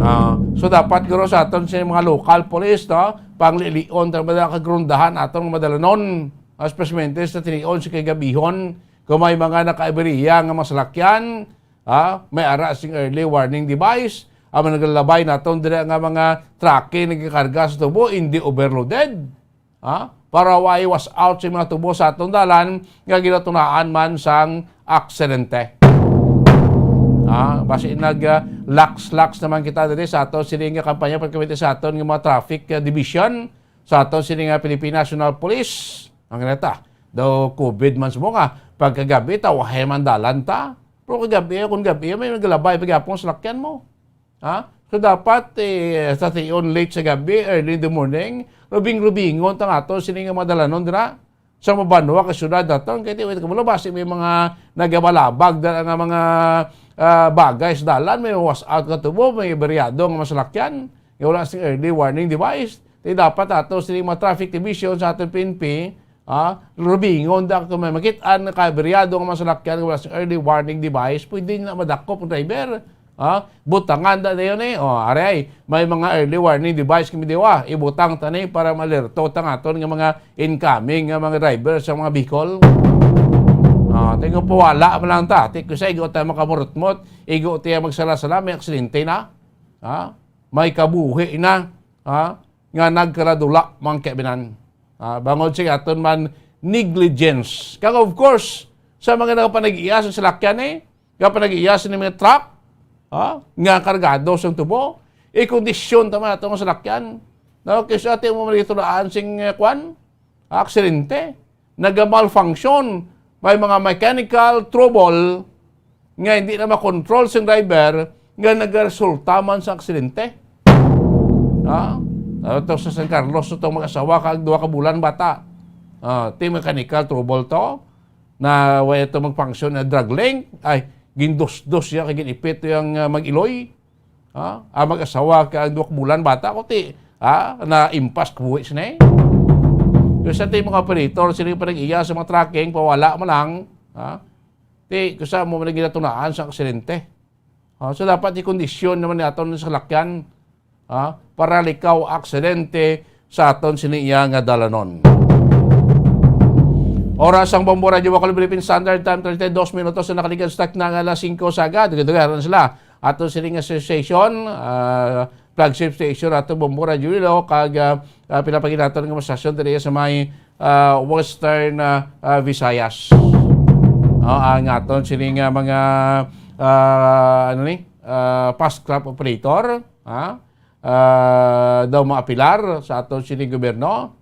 Ah, so dapat guro sa aton sa mga local police, no? Panglilion ta mga kagrundahan aton nga madalanon, especially sa tinion sa kagabihon, kung may mga nakaibiriya nga mga salakyan, ha? May ara sing early warning device. Ang mga nagalabay naton dira nga mga truck nagkakarga sa tubo, hindi overloaded. Ha? Para way wash out sa mga tubo sa atong dalan nga ginatunaan man sang aksidente. Ha? Basi nag, ah, lax-lax naman kita diri sa aton sini nga kampanya pagkabit sa aton nga mga traffic, ah, division sa aton sini nga Philippine National Police. Ang neta, daw covid man sa mga pagkagabi, tawahay man dalan ta. Pero kagabi, kung gabi, may nagalabay pagyapon sa lakyan mo. Ha? So, dapat, eh, sa tion late sa gabi, early in the morning, rubing-rubingon ta nga ato, sini nga mga dalanon dira. Sa mabanwa ka syudad naton, kay tiwit ka mo, basi may mga nagabalabag dala nga mga, ah, bagay sa dalan, may wash out ka tubo, may beryado nga masalakyan, nga wala sing early warning device. Di dapat ato sini mga traffic division sa aton P N P, ah, rubingon da kung may makit-an nga kaberyado nga masalakyan, nga wala sing early warning device, pwede na madakop ang driver. Ah, butangan da na yun eh. Oh, aray, may mga early warning device kami diwa. Ibutang ta ni para malerto ta nga aton nga mga incoming nga mga driver sa mga vehicle. Ah, tingnan po, wala man lang ta. Ti, kung sa igo tayo makamurutmot, igo tayo magsala-sala, may aksidente na. Ah, may kabuhi na. Ah, nga nagkaradula, mga kaibinan. Ah, bangod sa aton man negligence. Kag of course, sa mga nagapanag-iya sa salakyan eh, nga panag-iya sa mga truck, ha, nga kargado sa tubo, ikondisyon ta man ato nga salakyan. No, kay sa atin mo malitulaan sing, eh, kwan, aksidente, nagamalfunction, may mga mechanical trouble nga hindi na makontrol sing driver nga nagaresulta man sa aksidente. Ha? Ato sa San Carlos, itong mag-asawa kag duha ka bulan bata. Ah, ti mechanical trouble to. Na way ito mag-function na drag link, ay, gindusdos siya kay ginipit yung, ah, mag-iloy. Ha? Ang mag-asawa kay ang duha ka bulan bata ko ti, ha? Na impas kuwi sini. Kaya sa ti mga operator, sila yung panag-iya sa mga trucking, pawala mo lang. Ha? Ti, kung sa mo man ginatunaan sa aksidente. Ah, so, dapat i-kondisyon naman ni aton sa lakyan, ah, para likaw aksidente sa aton sini iya nga dalanon. Oras ang Bombo Radyo Bacolod Philippine Standard Time, treinta y dos minutos na nakaligad sa takna nga alas singko sa agad. Dugaran sila. Aton sini nga association, ah, flagship station ato Bombo Radyo Iloilo, kag, ah, ah, pinapaginaton nga mga stasyon diri sa may ah, Western, ah, ah, Visayas. Ah, ang aton sini nga mga, ah, ano ni, ah, fast craft operator, ah, ah, daw maapilar sa aton sini gobyerno,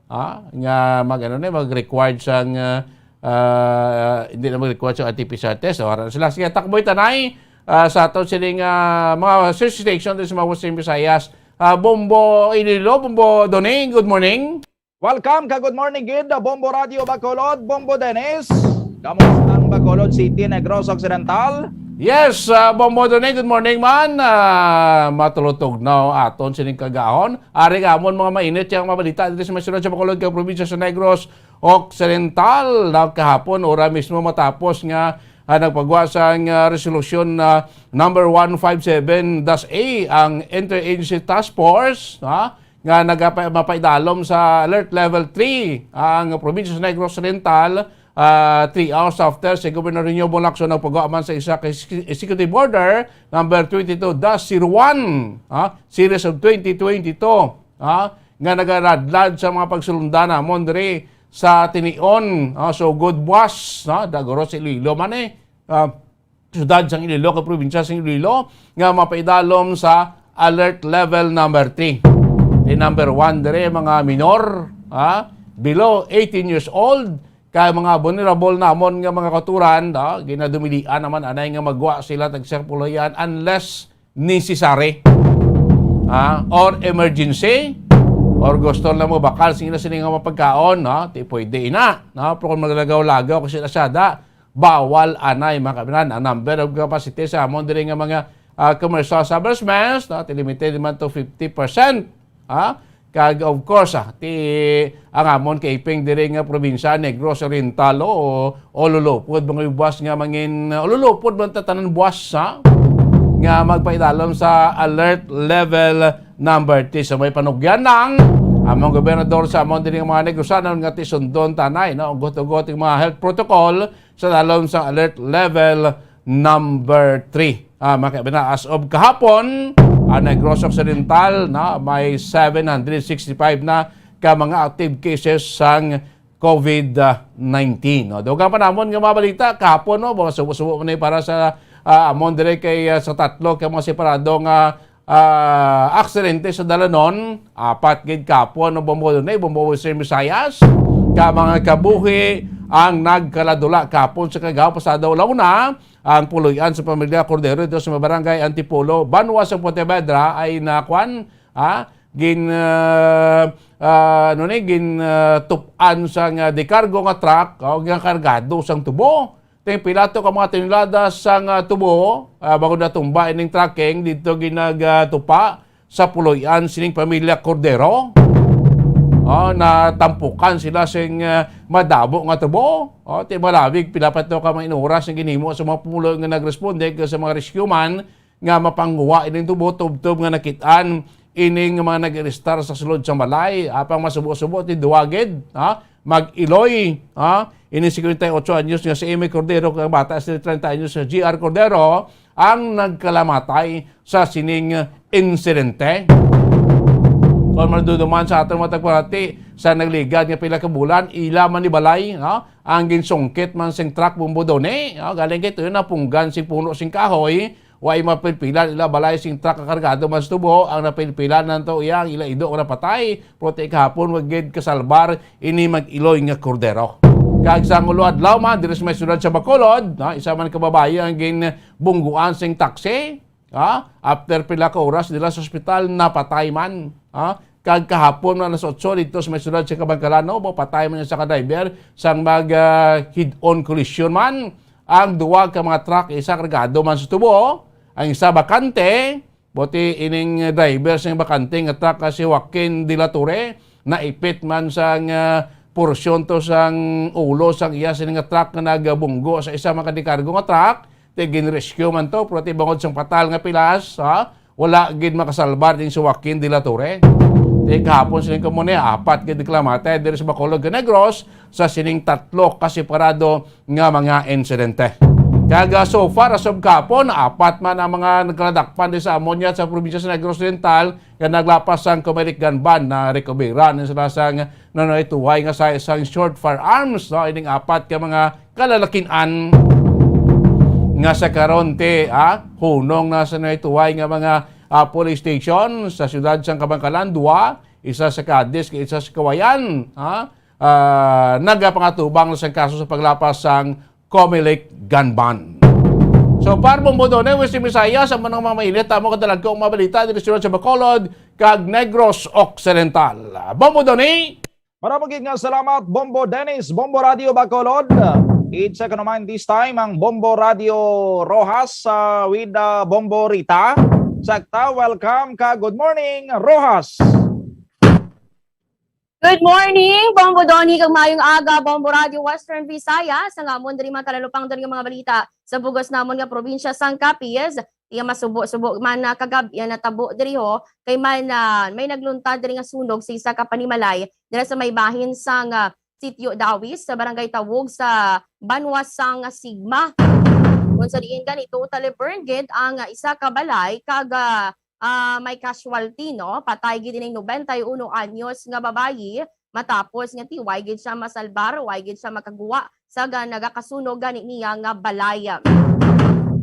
ah, nga mag, ano ni, mag-required sang, ah, ah, hindi na mag-required sa R T P C R test. O, ara na sila. Sige, takboy tanay, ah, sa aton sini nga mga search station diri sa mga Western Visayas. Ah, Bombo Iloilo, Bombo Donny, good morning. Welcome ka good morning gid, Bombo Radio Bacolod, Bombo Dennis. Kamusta ang Bacolod City, Negros Occidental? Yes, ah, Bombo Donny, good morning man. Ah, matulutog na aton sining kagahon. Ari ka amon mga mainit yang mabalita dito sa mga syudad sa Bacolod kag probinsya sa Negros Occidental. Na kahapon, ora mismo matapos nga, ah, nagpagwa sang, ah, resolusyon na number one five seven dash A ang Interagency Task Force, ha, nga nagapa-, mapaidalom sa Alert Level three ang probinsya sa Negros Oriental, ah, three hours after si Governor Rene Bonlacson nagpagawa man sa isa ka ex-, Executive Order number twenty-two dash zero one, ha, series of twenty twenty-two, ha, nga nagaladlad sa mga pagsulundan namon diri sa Tinion, ha, so good buwas, ha, daguro sa Iloilo man eh. Ah, syudad sang Iloilo, kag probinsya sang Iloilo, nga mapaidalom sa alert level number three. Di number one diri, mga minor, ha? Below eighteen years old, kay mga vulnerable namon nga mga kauturan, ha? Ginadumilian naman anay nga magwa sila tag sa puloy-an unless necessary, ha? Or emergency, or gusto na mo bakal sila sini nga mapagkaon, ha? Di pwede ina, ha? Pero kung maglagaw-lagaw kasi nasada, bawal anay, mga kabinan. Ang number of capacity sa amon diri nga mga, ah, commercial establishments, no, ti limited man to fifty percent. Ha? Kag of course, ah, ti ang amon kaiping diri nga probinsya, Negros Oriental, o, o lulupod mga buwas nga mangin, o lulupod man tatanan buwas, ha? Nga magpaidalom sa alert level number three. So may panugyan lang among gobernador sa amon diri nga mga Negrosanon nga tisundon tanay, no? Ugot-ugot ang mga health protocol sa dalom sa alert level number three. Ah, mga kaibigan, as of kahapon, ang Negros Occidental na may seven hundred sixty-five na ka mga active cases sang covid nineteen. No? Dugang pa namon nga mga balita, kahapon, no, mga subo-subo man ni para sa, ah, amon dire kay, ah, sa tatlo ka mga separado nga ah, aksidente sa dalanon, apat gid kapon o Bombo Donay, Bombo Western Visayas, ka mga kabuhi ang nagkaladula kapon sa kagaw pasado law na ang puloy-an sa pamilya Cordero dito sa mga barangay Antipolo, Banwa sa Pontevedra ay nakuan, ah, gin, ah, ah, ano ni, gin, ah, tup-an sa nga dekargo nga truck, o nga kargado sang tubo. Ting pila to ka mga tonelada sang, ah, tubo, ah, bangod natumba ining trucking didto ginagatupa sa puloy-an sining pamilya Cordero. Oh, natampukan sila sing, ah, madamo nga tubo. Oh, ti malawig pila pa to ka mga inuras ang ginhimo sa mga pumulo nga nagresponde kag sa mga rescue man nga mapangguwa ining tubo tubtob nga nakit-an ining mga nag-arestar sa sulod sa balay. Apang masubo-subo ti duwa gid, ha? Mag-iloy, ha? Ini cincuenta y ocho anyos nga si Amy Cordero kag bata sa treinta anyos nga G R Cordero ang nagkalamatay sa sining insidente. Kon maduduman sa aton mga tagpamati, sa nagligad nga pila ka bulan, ila man ni balay, ha? Ang ginsungkit man sing truck Bombo Donay, ha? Galing kay tuyo napunggan sing puno sing kahoy, Way mapilpilan ila balay sing truck nga kargado man sa tubo, ang napilpilan nanto iya ang ila ido nga napatay, pero ti kahapon wa gid kasalbar ini mag-iloy nga kordero. Kag sa ulo adlaw man, diri sa may syudad sa Bacolod, no, isa man ka babayi ang ginbungguan sing taxi, ha? After pila ka oras dira sa ospital, napatay man, ha? Kag kahapon na alas otso dito sa may syudad sa Kabankalan, no, mapatay man isa ka driver sang mag, ah, head-on collision man. Ang duwa ka mga truck, isa kargado man sa tubo, ang isa bakante. Buti ining driver sing bakante nga truck nga si Joaquin de la Torre, naipit man sang, ah, porsyon to sang ulo sang iya sini nga truck nga nagabunggo sa isa man ka dekargo nga truck. Ti ginrescue man to, pero ti bangod sang patal nga pilas, ha? Wala gid makasalbar ding si Joaquin de la Torre. Ti kahapon siling kamo ni, apat gid ka namatay diri sa Bacolod kag Negros sa sining tatlo ka separado nga mga insidente. Kag, ah, so far, as of kahapon, apat man ang mga nagkaladakpan diri sa amon ya sa probinsya sa Negros Oriental nga naglapas sang Comelec gun ban. Na-recoveran sila sang nanuytohay nga sa isang short firearms, no? Ining apat ka mga kalalakin-an nga sa karon ti, ah, hunong na sa nuytohay nga mga, ah, police station sa siyudad sang Kabankalan, duwa, isa sa Cadiz, kag isa sa Cauayan, ah, ah, nagapangatubang na sang kaso sa paglapas sang Comelec gun ban. So, par Bombo Donnie, Western Visayas, sa mga mainit, amo kadalagko ang mga balita diri sa Bacolod kag Negros Occidental. Bombo Donnie! Marami gid nga salamat, Bombo Dennis, Bombo Radio Bacolod. It's second naman this time ang Bombo Radio Rojas, ah, with, ah, Bombo Rita. Sakta, welcome ka. Good morning, Rojas. Good morning, Bombo Donnie, kag maayong aga, Bombo Radio Western Visayas. Ang amon diri mga kalalupang diri nga mga balita sa bugos namon nga probinsya sang Capiz. Iya masubo-subo man na kagab-i ang natabo diri ho, kay man, ah, may nagluntad diri nga sunog sa isa ka panimalay dira sa may bahin sang, ah, Sitio Dawis sa Barangay Tawog sa Banwa sang Sigma. Kung sa diin gani totally burned gid ang, ah, isa ka balay kag, ah, ah, may casualty, no? Patay gid ining nobenta y uno anyos nga babayi matapos nga ti way gid siya masalbar, way gid siya makaguwa sa ga-, nagakasunog gani niya nga balay.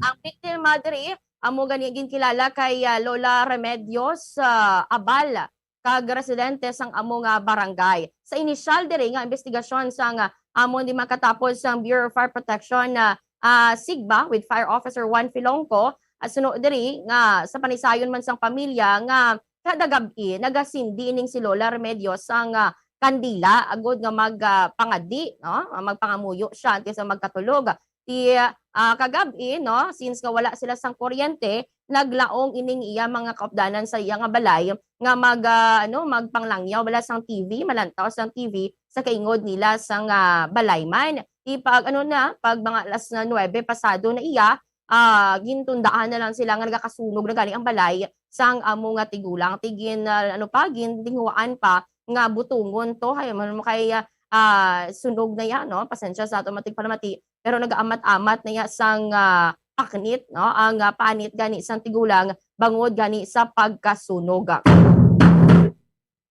Ang biktima diri amo gani ginkilala kay, ah, Lola Remedios, ah, Abal, kag residente sang amo nga barangay. Sa inisyal diri nga investigasyon sang, ah, amo di makatapos sang Bureau of Fire Protection, ah, ah, Sigma with Fire Officer Juan Filongco, ah, suno diri nga sa panisayon man sang pamilya nga kada gab-i nagasindi ining si Lola Remedios sang, ah, kandila agud nga mag, ah, pangadi, no? Ah, magpangamuyo siya antes nga magkatulog. Ti, ah, kagab-i, no, since nga wala sila sang kuryente, naglaong ining iya mga kaupdanan sa iya nga balay nga mag, ah, ano, magpanglangyaw bala sang T V, malantaw sang T V sa kaingod nila sang, ah, balay man. Ti pag, ano na, pag mga alas na nuebe pasado na iya, ah, gintundaan na lang sila nga nagakasunog na gani ang balay sang amo nga tigulang. Ti gin, ah, ano pa, gintinguhaan pa nga butungon to, hay, man mo kay, ah, sunog na ya, no? Pasensya sa ato matigpalamati, pero nagaamat-amat na ya sang, ah, paknit, no? Ang, ah, panit gani sang tigulang bangod gani sa pagkasunog.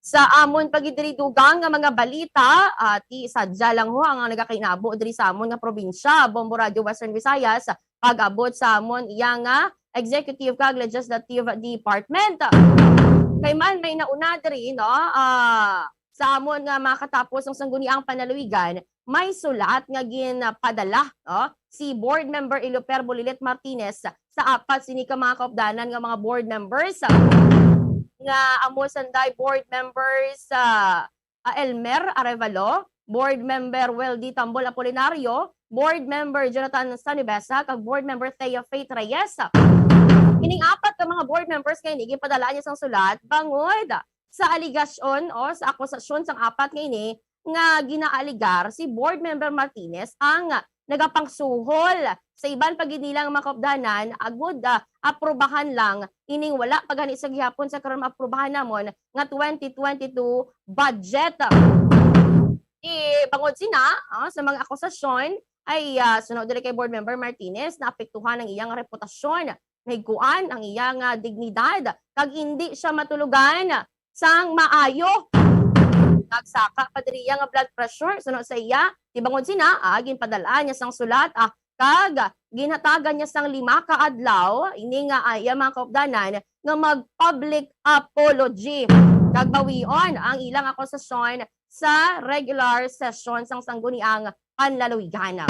Sa amon pa gid diri dugang nga mga balita, ah, ti sadya lang ho ang nagakainabo diri sa amon nga probinsya, Bombo Radio Western Visayas, pag-abot sa amon iya nga executive kag legislative department. Kay man may nauna diri, no, ah, sa amon nga makatapos ang sangguniang panlalawigan, may sulat nga ginpadala, no, si Board Member Eloper Bulilit Martinez sa apat sini ka mga kaupdanan nga mga board members nga amo sanday board members, ah, ah, Elmer Arevalo, Board Member Weldy Tambol Apolinario, Board Member Jonathan Sanibesa, kag Board Member Thea Faith Reyes. Ining apat ka mga board members nga ini ginpadala niya sang sulat bangod sa aligasyon o sa akusasyon sang apat nga ini nga ginaaligar si Board Member Martinez ang nagapangsuhol sa iban pa gid nila nga mga kaupdanan agud, ah, aprubahan lang ining wala pa gani sa gihapon sa karon maaprubahan namon nga twenty twenty-two budget. Di bangod sina, ah, sa mga akusasyon ay, ah, suno diri kay Board Member Martinez, naapektuhan ang iyang reputasyon, nahigkuan ang iyang, ah, dignidad, kag indi siya matulugan sang maayo. Nagsaka pa diri iya nga blood pressure, suno sa iya, di bangod sina, ah, ginpadal-an niya sang sulat, ah, kag ginhatagan niya sang lima ka adlaw ini nga, ah, iya mga kaupdanan nga mag-public apology kag bawion ang ilang akusasyon sa regular session sang sangguniang panlalawigan.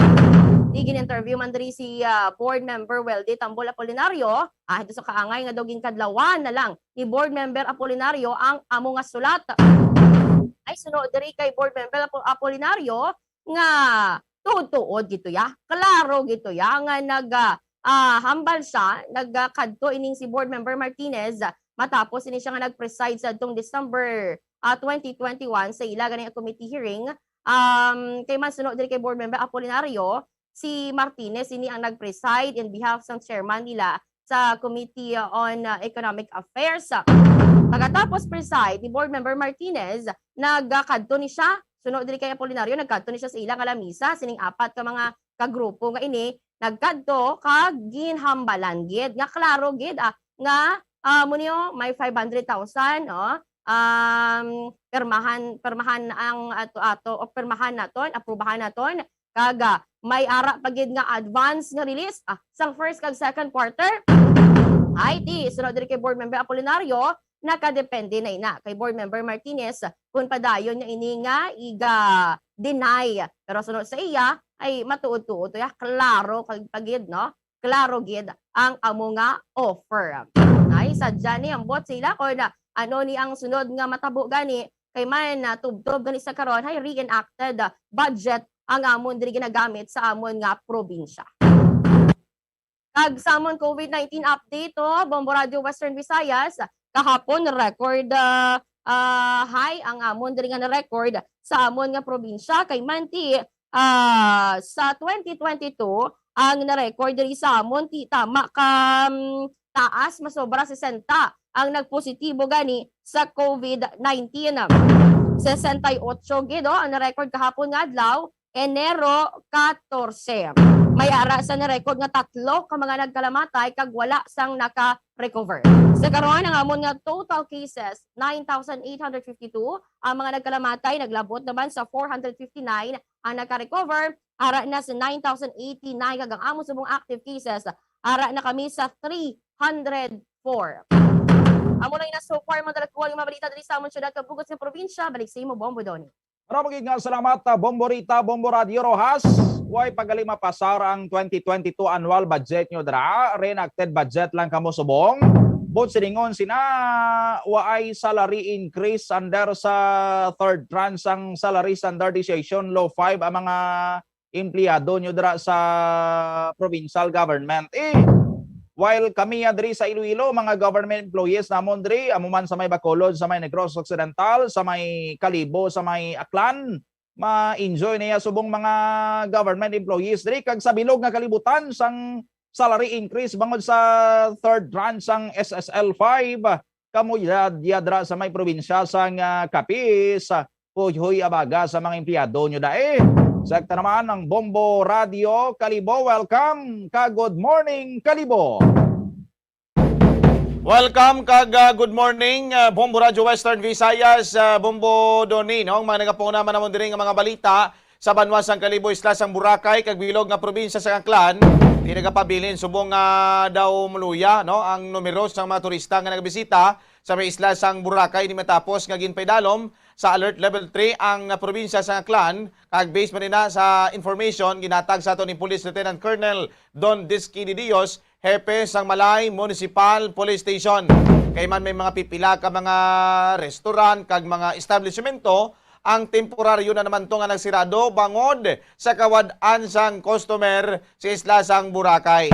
Di gin-interview man diri si, ah, Board Member Weldy Tambol Apolinario, ah, ito sa kaangay nga daw ginkadlawan na lang ni Board Member Apolinario ang amo nga sulat. Ay, suno diri kay Board Member Apo-, Apolinario nga tuod-tuod gito ya, klaro gito ya nga nag, ah, ah, hambal siya, nagkadto ining si Board Member Martinez matapos ini siya nga nag-preside sa adtong December, ah, twenty twenty-one sa ila ganing committee hearing. Um, kay man suno diri kay Board Member Apolinario, si Martinez ini ang nag-preside in behalf sang chairman nila sa Committee on, ah, Economic Affairs. Pagkatapos preside ni Board Member Martinez, nagkadto ni siya, suno diri kay Apolinario, nagkadto ni siya sa ila nga lamisa, sining apat ka mga kagrupo nga ini, nagkadto kag ginhambalan gid nga klaro gid, ah, nga, ah, mo niyo, may five hundred thousand, oh, um, pirmahan, pirmahan ang ato, ato, o pirmahan naton, aprubahan naton, kag, ah, may ara pa gid nga advance nga release, ah, sang first kag second quarter. Ay, di, sunod diri kay Board Member Apolinario, nakadepende na ina kay Board Member Martinez kung padayon niya ini nga iga-deny. Pero sunod sa iya, ay matuod-tuod to ya, klaro kag pagid, no? klaro gid ang amo nga offer. Ay, sadya ni ambot sila kon ano ni ang sunod nga matabo gani, kay man, ah, tubtob gani sa karon hay reenacted, ah, budget ang amon diri ginagamit sa amon nga probinsya. Kag sa amon COVID nineteen update, oh, Bombo Radio Western Visayas, kahapon record, ah, ah, high ang amon diri nga na-record sa amon nga probinsya, kay man ti, ah, sa twenty twenty-two ang na-record diri sa amon ti tama ka, mm, taas, masobra sesenta ang nagpositibo gani sa COVID nineteen. Sesenta y ocho gid, oh, ang na-record kahapon nga adlaw, Enero katorse. May ara sa na-record nga tatlo ka mga nagkalamatay kag wala sang naka-recover. Sa karon, ang amon nga total cases, nine thousand eight hundred fifty-two. Ang mga nagkalamatay naglabot naman sa four hundred fifty-nine. Ang naka-recover, ara na sa nine thousand eighty-nine, kag ang amon subong active cases, ara na kami sa three hundred four. Amo lang na so far, mga dalagkuhan nga mga balita diri sa amon syudad kag bug-os nga probinsya. Balik sa imo, Bombo Donny. Marami gid nga salamat, ah, Bombo Rita, Bombo Radio Rojas. Way pa gali mapasar ang twenty twenty-two annual budget nyo dira. Reenacted budget lang kamo subong. Buot silingon sina, waay salary increase under sa third tranche sang Salary Standardization Law five ang mga empleyado nyo dira sa provincial government. Eh, while kami, ah, diri sa Iloilo, mga government employees namon diri, amo man sa may Bacolod, sa may Negros Occidental, sa may Kalibo, sa may Aklan, ma-enjoy niya subong mga government employees diri. Kag sa bilog nga kalibutan sang salary increase bangod sa third tranche sang S S L five, kamo ya-, yadra sa may probinsya sang, ah, Capiz, ah, huyhoy abaga sa mga empleyado nyo dai. Sa naman ang Bombo Radio Kalibo, welcome ka Good Morning Kalibo. Welcome kag, ah, good morning, ah, Bombo Radio Western Visayas, ah, Bombo Donny, no? Ang mga nagapuna man namon diri nga mga balita sa banwa sang Kalibo, isla sang Boracay, kag bilog nga probinsya sang Aklan, di nagapabilin subong nga daw muluya, no, ang numero sang mga turista nga nagabisita sa may isla sang Boracay, ni matapos nga ginpaidalom sa Alert Level three ang probinsya sang Aklan, kag based man ina sa information ginhatag sa ato ni Police Lieutenant Colonel Don Diski de Dios, hepe sang Malay Municipal Police Station. Kay man may mga pipila ka mga restaurant kag mga establishmento ang temporaryo na naman to nga nagsirado bangod sa kawad-an sang customer sa isla sang Boracay.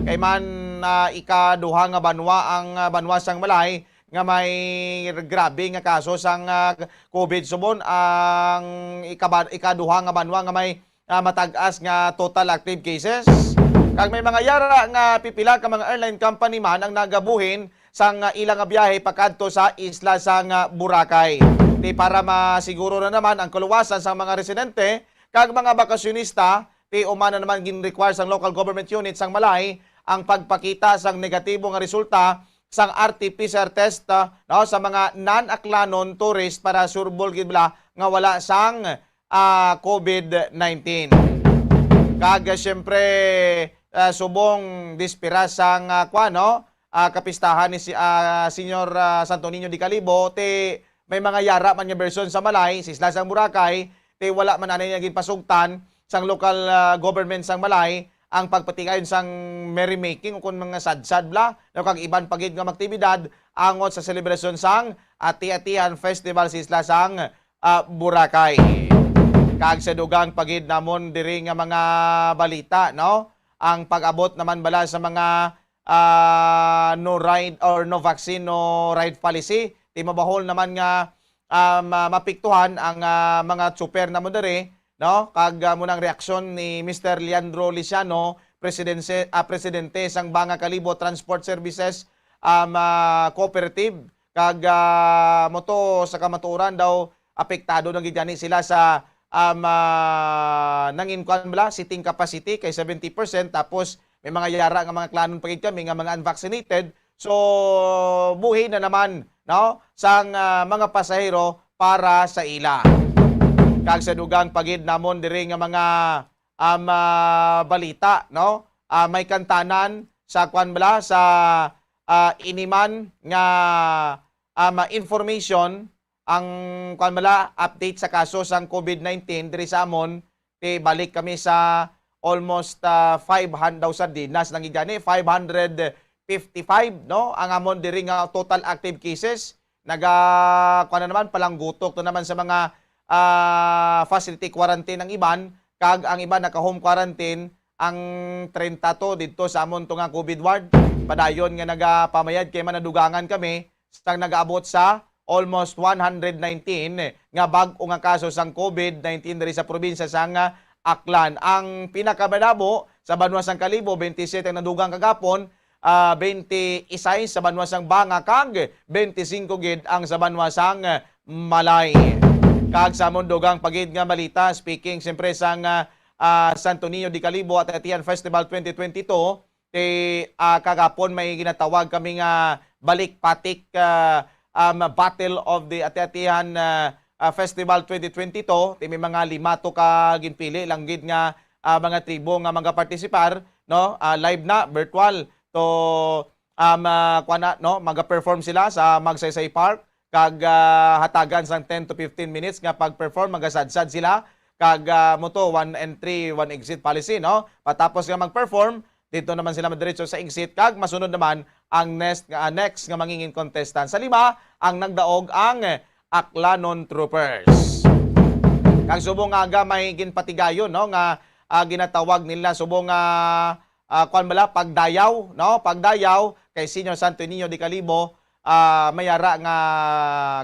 Kay man, ah, ikaduha nga banwa ang, ah, banwa sang Malay nga may grabe nga kaso sang, ah, COVID subon, ang ikaba-, ikaduha nga banwa nga may ah, matag-as nga total active cases. Kag may mga yara nga pipila ka mga airline company man ang nagabuhin sang, ah, ila nga biyahe pakadto sa isla sang, ah, Boracay. Ti para masiguro na naman ang kaluwasan sang mga residente kag mga bakasyonista, ti human na naman gin-require sang local government unit sang Malay ang pagpakita sang negatibo nga resulta sang R T P C R test, ah, no, sa mga non-Aklanon tourist para sureball gid bala nga wala sang ah, COVID nineteen. Kag, ah, siyempre, ah, subong dispira sang, ah, kuwan, no? Ah, kapistahan ni si, ah, Señor, ah, Santo Niño de Calibo, ti may mga yara man nga version sa Malay, sa isla sang Boracay, ti wala man anay nga ginpasugtan sang local, ah, government sang Malay ang pagpatigayon sang merrymaking o kon mga sadsad bala, no, kag iban pa gid nga mga aktibidad angot sa selebrasyon sang Ati-Atihan Festival sa isla sang ah, Boracay. Kag sa dugang pa gid namon diri nga mga balita, no? Ang pag-abot naman bala sa mga, ah, no ride or no vaccine, no ride policy, ti mabahol naman nga, ah, ma-, mapiktuhan ang, ah, mga tsuper namon diri, no? Kag, ah, muna ang reaksyon ni Mister Leandro Lisiano, presidense-, ah, presidente sang Banga Kalibo Transport Services, um, ah, Cooperative, kag, ah, mo to sa kamatuoran daw apektado na gid gani sila sa, um, ah, nangin kuan bala, seating capacity kay seventy percent, tapos may mga yara nga mga klanon pa gid kami nga mga unvaccinated. So, buhi na naman, no, sang, ah, mga pasahero para sa ila. Kag sa dugang pa gid namon diri nga mga, um, ah, balita, no? Ah, may kantanan sa kuan bala sa, ah, iniman nga, um, ah, information ang kuan bala update sa kaso sang COVID nineteen diri sa amon. Ti balik kami sa almost, ah, five hundred daw sa dinas lang gid gani, five hundred fifty-five, no? Ang amon diri nga total active cases, naga, kuwan na naman, palanggutok to naman sa mga, ah, facility quarantine ang iban, kag ang iban naka-home quarantine, ang treinta to didto sa amon to nga COVID ward. Padayon nga nagapamayad kay manadugangan kami, sang nagaabot sa almost one hundred nineteen nga bag-o nga kaso sang COVID nineteen diri sa probinsya sang, ah, Aklan. Ang pinakamadamo sa banwa sang Kalibo, twenty-seven ang nadugang kagapon, ah, twenty-six sa banwa sang Banga, kag twenty-five gid ang sa banwa sang Malay. Kag sa amon dugang pa gid nga balita, speaking siyempre sang, ah, ah, Santo Niño de Kalibo Ati-Atihan Festival twenty twenty-two, ti, ah, kagapon may ginatawag kami nga balikpatik, ah, um, Battle of the Ati-Atihan, ah, ah, Festival twenty twenty-two. Ti may mga lima to ka ginpili lang gid nga, ah, mga tribo nga magapartisipar, no? Ah, live na, virtual. To, um, ah, kuwan na, no? Maga-perform sila sa Magsaysay Park, kag, ah, hatagan sang ten to fifteen minutes nga pag-perform, magasadsad sila, kag, ah, mo to, one entry, one exit policy, no? Patapos nga mag-perform, dito naman sila madiretso sa exit, kag masunod naman ang next, ah, next nga mangingin contestant. Sa lima, ang nagdaog ang Aklanon Troopers. Kag subong nga aga may ginpatigayon, no, nga, ah, ginatawag nila subong nga, ah, kuwan bala, pagdayaw, no? Pagdayaw kay Senior Santo Niño de Kalibo, ah, may ara nga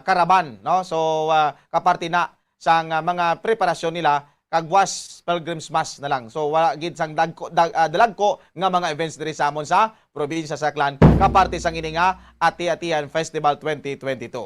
karaban, no? So, ah, kaparte na sang, ah, mga preparasyon nila, kag was Pilgrim's Mass na lang. So, wala gid sang dagko, dag-, ah, dalagko nga mga events diri sa amon sa probinsya sa Aklan, kaparte sang ini nga Ati-Atihan Festival twenty twenty-two.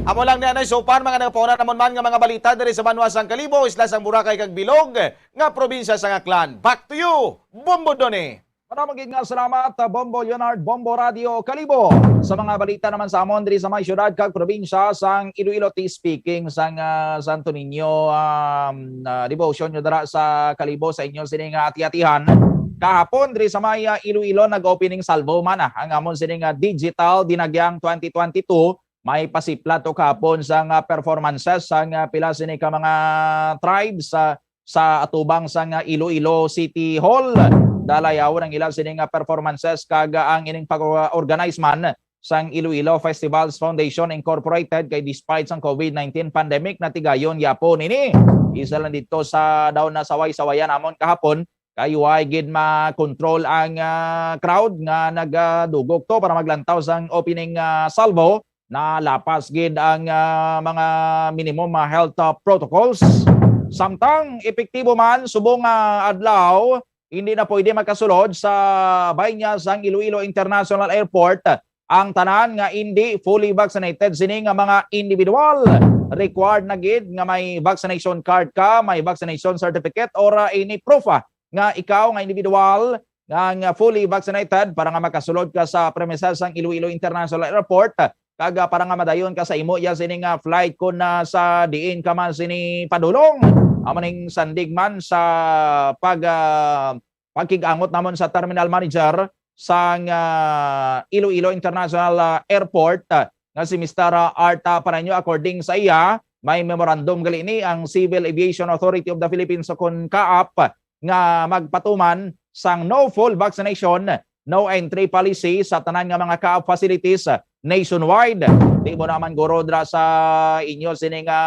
Amo lang ni anay, so far, mga nagpauna namon man nga mga balita diri sa banwa sang Kalibo, isla sang Boracay kag Bilog, nga probinsya sang Aklan. Back to you, Bombo Donny. Madamo gid nga salamat, uh, Bombo Leonard, Bombo Radio Kalibo. Sa mga balita naman sa amon diri sa may syudad kag probinsya sang Iloilo, ti speaking sang, uh, Santo Niño, um, uh, devotion nyo dira sa Kalibo sa inyo sini nga ati-atihan. Kahapon diri sa may, uh, Iloilo, nag-opening salvo man, ah, ang amon sini nga digital Dinagyang twenty twenty-two. May pasiplat to kahapon sang, uh, performances sang, uh, pila sini ka mga tribes, uh, sa atubang sang, ah, Iloilo City Hall. Dalayawon ang ila sini nga performances kag, ah, ang ining pag-organize man sang Iloilo Festivals Foundation Incorporated kay despite sang COVID nineteen pandemic, natigayon gyapon ini. Isa lang dito sa daw nasaway-sawayan namon kahapon kay way gid ma-control ang, ah, crowd nga nagadugok to para maglantaw sang opening, ah, salvo. Nalapas gid ang, ah, mga minimum, ah, health, ah, protocols. Samtang epektibo man subong nga adlaw, hindi na pwede makasulod sa bay niya sang Iloilo International Airport ang tanan nga hindi fully vaccinated sini nga mga individual. Required na gid nga may vaccination card ka, may vaccination certificate, or, ah, any proof, ah, nga ikaw nga individual nga, nga fully vaccinated para nga makasulod ka sa premises sang Iloilo International Airport, kag, ah, para nga madayon ka sa imo iya sini nga flight kon, ah, sa diin ka man sini padulong. Amo ning sandig man sa pag, ah, pagkig-angot namon sa terminal manager sang, ah, Iloilo International, ah, Airport, ah, nga si Mister Art, ah, Pareño. According sa iya, may memorandum gali ni ang Civil Aviation Authority of the Philippines o kon CAAP nga magpatuman sang no full vaccination, no entry policy sa tanan nga mga CAAP facilities nationwide. Di mo naman guro dra sa inyo sini nga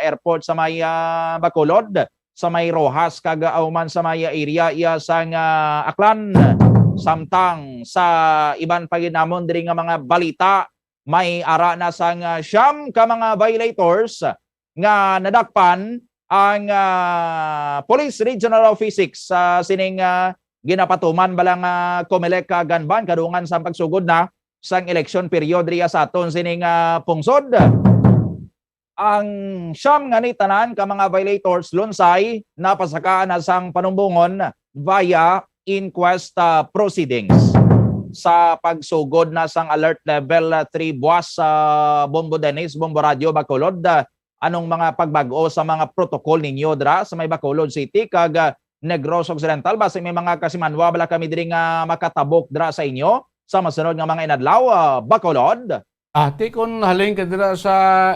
airport sa may, ah, Bacolod, sa may Roxas, kag, ah, human sa may area iya sang, ah, Aklan. Samtang sa iban pa gid namon diri nga mga balita, may ara na sang, ah, siyam ka mga violators nga nadakpan ang, ah, Police Regional Office six sa sining, ah, ginapatuman bala nga Comelec, ah, gun ban kadungan sa pagsugod na sang election period riya sa aton sining, ah, pungsod. Ang siyam nga ni tanan ka mga violators lunsay napasakaan na sang panumbongon via inquest, ah, proceedings. Sa pagsugod na sang Alert Level, ah, three buwas sa Bombo Dennis, Bombo Radio Bacolod, ah, anong mga pagbag-o sa mga protocol ninyo dra sa may Bacolod City kag, ah, Negros Occidental? Basi may mga kasimanwa bala kami diri nga makatabok dra sa inyo sa masunod nga mga inadlaw, ah, Bacolod? Ati, kung halin ka dira sa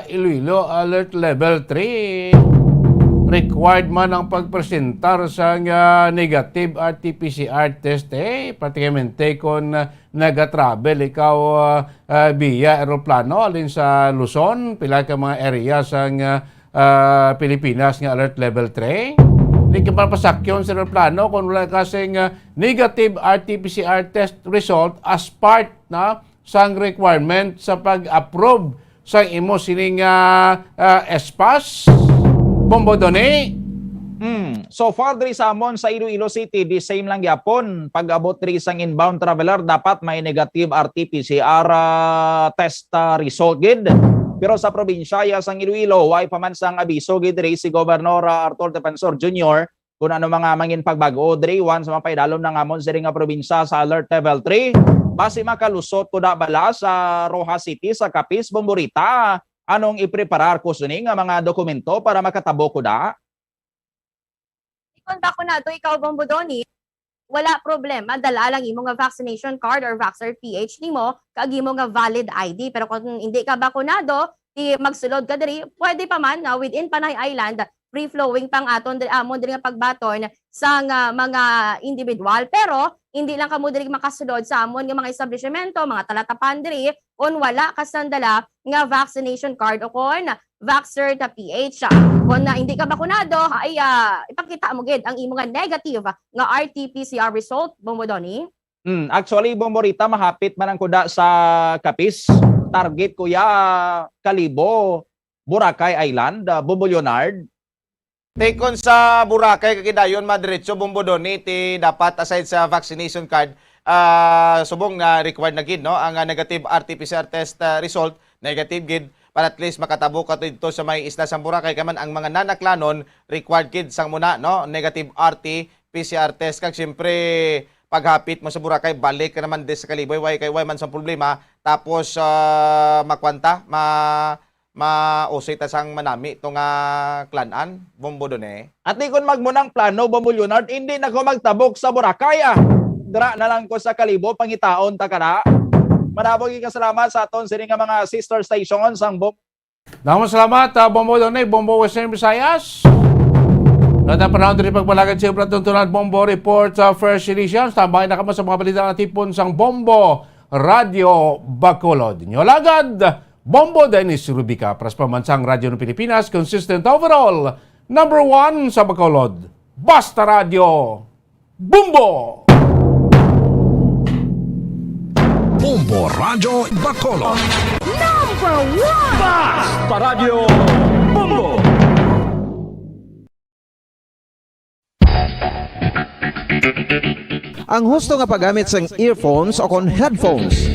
Iloilo Alert Level three, Required man ang pagpresentar sang, ah, negative R T P C R test, eh, pratikamente kon, ah, nagatravel ikaw, ah, ah, via eroplano halin sa Luzon, pila ka mga area sang, ah, ah, Pilipinas nga alert level three. Di ka mapasakyon sa eroplano kung wala ka sing, ah, negative R T P C R test result as part na sang requirement sa pag-approve sang imo sining, ah, ah, S-PASS, Bombo Donny? Hmm. So far diri sa amon sa Iloilo City, the same lang gyapon. Pag-abot diri sang inbound traveler, dapat may negative R T P C R, ah, test, ah, result gid. Pero sa probinsya ya sang Iloilo, way pa man sang abiso gid diri si Gobernador, ah, Arthur Defensor Junior kung ano mga mangin pagbag-o diri, one sa mga paidalom na ngamon sa diri nga probinsya sa Alert Level three. Basi makalusot ko da bala sa Roxas City, sa Capiz, Bombo Rita. Anong ipreparar ko sini nga mga dokumento para makatabo ko da? Kung bakunado ikaw, Bombo Donny, wala problema, dala lang imo nga vaccination card or Vaxxer P H nimo kag imo nga valid I D. Pero kung hindi ka bakunado, di magsulod ka diri, pwede pa man na within Panay Island, free flowing pang aton diri, amon diri nga pagbaton sang, ah, mga individual, pero hindi lang kamo diri makasulod sa amon nga mga establishmento, mga talatapan diri, kon wala ka sang dala nga vaccination card o kon Vaxxer ta P H. Kon na hindi ka bakunado, ay, ah, ipakita mo gid ang imo nga negative nga R T P C R result, Bombo Donny. Hmm, actually, Bombo Rita, mahapit man ang kuda sa Capiz. Target ko ya Kalibo, Boracay Island, ah, Bombo Leonard. Tikon sa Boracay, kag dayon madiretso, Bombo Donny, ti dapat aside sa vaccination card, ah, subong na required na gid, no, ang, ah, negative R T P C R test, ah, result, negative gid, para at least makatabo ka dito sa may isla sang Boracay, kay man ang mga nanaklanon required gid sang muna, no, negative R T P C R test. Kag siyempre, paghapit mo sa Boracay, balik ka naman di sa Kalibo, way kay way man sang problema, tapos, ah, makwanta, ma mausoy ta sang manami to nga klan-an, Bombo Donny. Ati kon magmunang plano, Bombo Leonard, indi na ko magtabok sa Boracay, ah. Dira na lang ko sa Kalibo, pangitaon ta kana. Madamo gid nga salamat sa aton sini nga mga sister stations, ang Bom- Damo salamat, ah, Bombo Donny, Bombo Western Visayas. Nata panahon diri pagpalagad sa Obra Tuntunan Bombo Report sa First Edition. Tambay na kamo sa mga balita nga tipon sang Bombo Radyo Bacolod. Inyo alagad, Bombo Dennis Rubica, para sa pamansang Radyo ng Pilipinas, consistent overall, number one sa Bacolod. Basta Radyo, Bombo! Bombo Radyo Bacolod. Number one! Basta Radyo, Bombo! Ang husto nga paggamit sang earphones o kon headphones.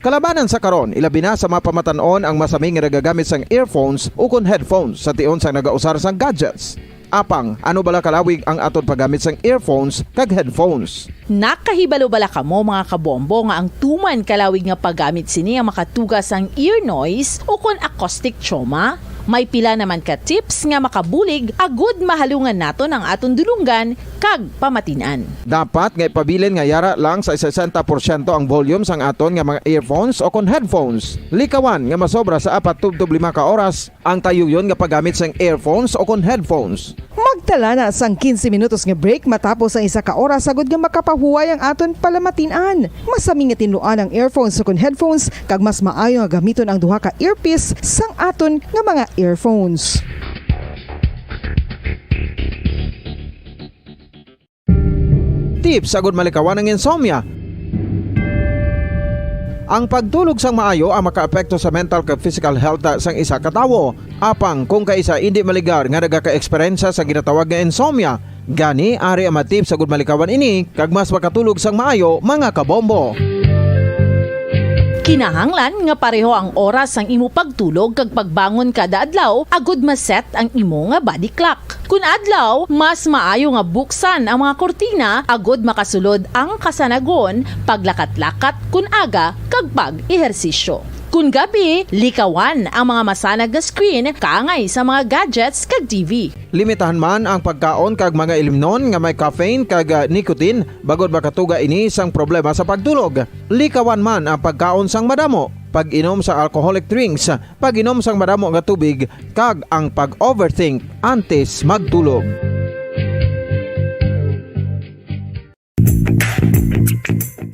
Kalabanan sa karon, ilabi na sa mga pamatan-on ang masami nga nagagamit sang earphones ukon headphones sa tion sang nagausar sang gadgets. Apang, ano bala kalawig ang aton paggamit sang earphones kag headphones? Nakahibalo bala kamo, mga kabombo, nga ang tuman kalawig nga paggamit sini ang makatuga sang ear noise ukon acoustic trauma? May pila naman ka tips nga makabulig agud mahalungan naton ang aton dulonggan kag pamatin-an. Dapat nga ipabilin nga yara lang sa sesenta porsyento ang volume sang aton nga mga earphones o kon headphones. Likawan nga masobra sa apat tubtob lima ka oras ang tayuyon nga paggamit sang earphones o kon headphones. Magtala na sang quince minutos nga break matapos ang isa ka oras agud nga makapahuway ang aton palamatin-an. Masami nga tinluan ang earphones ukon headphones, kag mas maayo nga gamiton ang duha ka earpiece sang aton nga mga earphones. Tips agud malikawan ang insomnia. Ang pagtulog sang maayo ang makaapekto sa mental kag physical health sang isa ka tawo. Apang kung kaisa indi maligar nga nagaka-eksperyensya sa ginatawag nga insomnia, gani ari ang mga tips agud malikawan ini kag mas makatulog sang maayo, mga kabombo. Kinahanglan nga pareho ang oras sang imo pagtulog kag pagbangon kada adlaw agud ma-set ang imo nga body clock. Kun adlaw, mas maayo nga buksan ang mga kurtina agud makasulod ang kasanagon, paglakat-lakat kun aga, kag pag-ehersisyo. Kun gabi, likawan ang mga masanag nga screen kaangay sa mga gadgets kag T V. Limitahan man ang pagkaon kag mga ilimnon nga may caffeine kag, ah, nicotine bangod makatuga ini sang problema sa pagtulog. Likawan man ang pagkaon sang madamo. pag-inom sa alcoholic drinks, pag-inom sang madamo nga tubig, kag ang pag-overthink antes magtulog.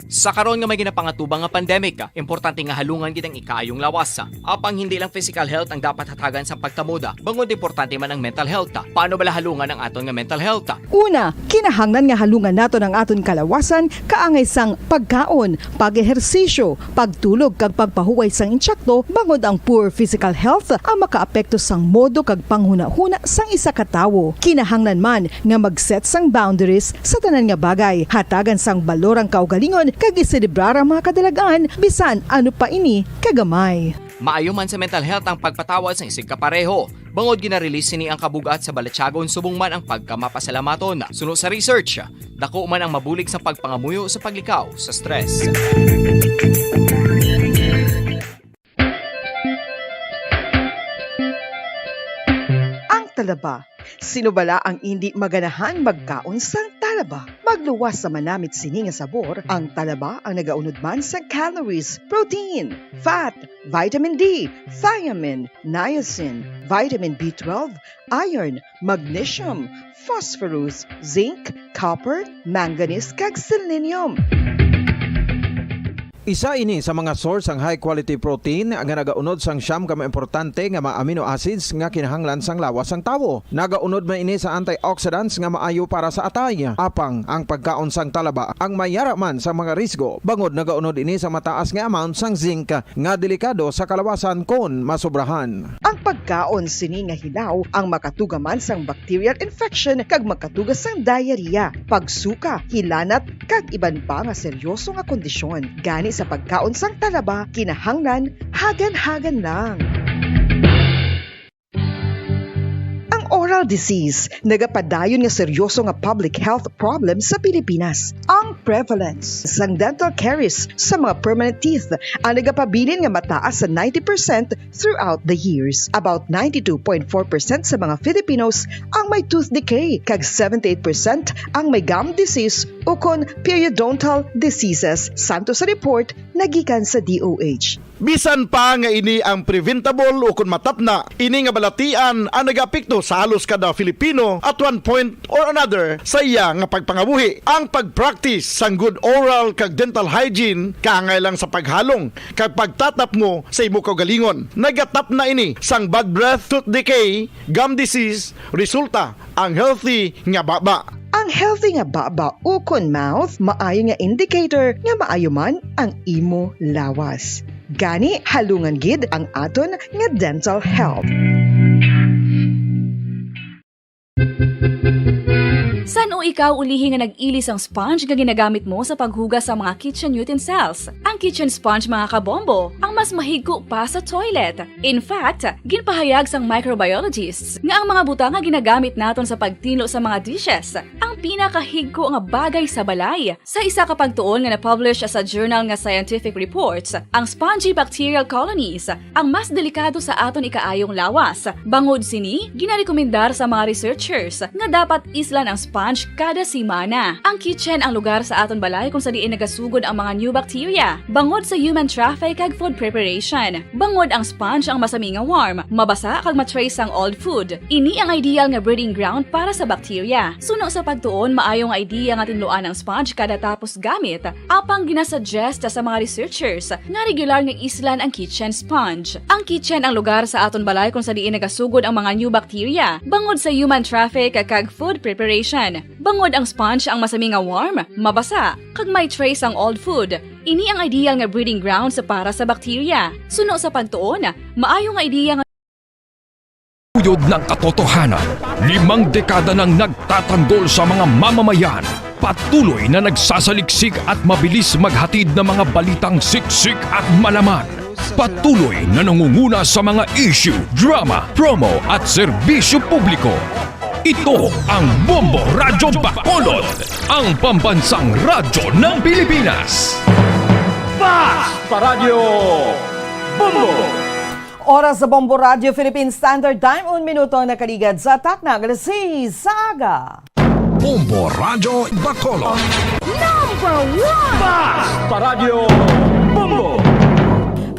Sa karon nga may ginapangatubang nga pandemic, importante nga halungan gid ang ikaayong lawas. Apang hindi lang physical health ang dapat hatagan sang pagtamod, bangod importante man ang mental health. Paano bala halungan ang aton nga mental health? Una, kinahanglan nga halungan naton ang aton kalawasan kaangay sang pagkaon, pag-ehersisyo, pagtulog, kag pagpahuway sang intsakto, bangod ang poor physical health ang makaapekto sang modo kag panghunahuna sang isa ka tawo. Kinahanglan man nga mag-set sang boundaries sa tanan nga bagay, hatagan sang balor ang kaugalingon, kag iselebrar ang mga kadalag-an, bisan ano pa ini kagamay. Maayo man sa mental health ang pagpatawad sang isigkapareho, bangod gina-release sini ang kabug-at sa balatyagon subong man ang pagkamapasalamaton. Suno sa research, dako man ang mabulig sa pagpangamuyo sa paglikaw sa stress. Ang talaba. Sino bala ang indi maganahan magkaon sang talaba? Magluwas sa manamit sini nga sabor, ang talaba ang nagaunod man sang calories, protein, fat, vitamin D, thiamine, niacin, vitamin B twelve, iron, magnesium, phosphorus, zinc, copper, manganese, kag selenium. Isa ini sa mga source sang high quality protein nga nagaunod sang siyam ka mga importante nga mga amino acids nga kinahanglan sang lawas sang tawo. Nagaunod man ini sa antioxidants nga maayo para sa atay. Apang ang pagkaon sang talaba ang may yara man sa mga risgo, bangod nagaunod ini sa mataas nga amount sang zinc nga delikado sa kalawasan kon masobrahan. Ang pagkaon sini nga hilaw ang makatuga man sang bacterial infection kag makatuga sang diarrhea, pagsuka, hilanat, kag iban pa nga seryoso nga kondisyon. Gani sa pagkaon sang talaba, kinahanglan hagan-hagan lang. Ang oral disease nagapadayon nga seryoso nga public health problem sa Pilipinas. Ang prevalence sang dental caries sa mga permanent teeth ang nagapabilin nga mataas sa ninety percent throughout the years. About ninety-two point four percent sa mga Filipinos ang may tooth decay, kag seventy-eight percent ang may gum disease ukon periodontal diseases, santo sa report nagikan sa D O H. Bisan pa nga ini ang preventable ukon matapna, ini nga balatian ang nagaapekto sa halos kada Filipino at one point or another sa iya nga pagpangabuhi. Ang pag-practice sang good oral kag dental hygiene kaangay lang sa paghalong kag pagtatapngo sa imo kaugalingon. Nagatapna ini sang bad breath, tooth decay, gum disease, resulta ang healthy nga baba. Ang healthy nga baba ukon mouth maayo nga indicator nga maayo man ang imo lawas. Gani, halungan gid ang aton nga dental health. San-o ikaw ulihi nga nag-ili sang sponge nga ginagamit mo sa paghugas sa mga kitchen utensils? Ang kitchen sponge, mga kabombo, ang mas mahigko pa sa toilet. In fact, ginpahayag sang microbiologists nga ang mga butang nga ginagamit naton sa pagtinlo sa mga dishes ang pinakahigko nga bagay sa balay. Sa isa ka pagtuon nga na-publish sa journal nga Scientific Reports, ang spongy bacterial colonies ang mas delikado sa aton ikaayong lawas. Bangod sini, ginarekomendar sa mga researchers nga dapat islan ang sponge kada semana. Ang kitchen ang lugar sa aton balay kung sa diin nagasugod ang mga new bacteria, bangod sa human traffic kag food preparation. Bangod ang sponge ang masami nga warm, mabasa kag ma-trace sang old food. Ini ang ideal nga breeding ground para sa bacteria. Suno sa pagtuon, maayo nga idea nga tinluan ang sponge kada tapos gamit. Apang ginasuggest sa mga researchers nga regular nga islan ang kitchen sponge. Ang kitchen ang lugar sa aton balay kung sa diin nagasugod ang mga new bacteria, bangod sa human traffic kag food preparation. Bangod ang sponge ang masami nga warm, mabasa, kag may trace ang old food. Ini ang ideal nga breeding grounds para sa bacteria. Suno sa pagtuon, maayo nga idea nga Uyod ng katotohanan, limang dekada nang nagtatanggol sa mga mamamayan. Patuloy na nagsasaliksik at mabilis maghatid ng mga balitang siksik at malaman. Patuloy na nangunguna sa mga issue, drama, promo at serbisyo publiko. Ito ang Bombo Radyo Bacolod, ang pambansang radyo ng Pilipinas. Fast Paradyo Bombo! Oras sa Bombo Radyo Philippine Standard Time, un minuto ang nakaligad sa takna nga alas seis sa aga. Bombo Radyo Bacolod. Number one! Fast Paradyo Bombo!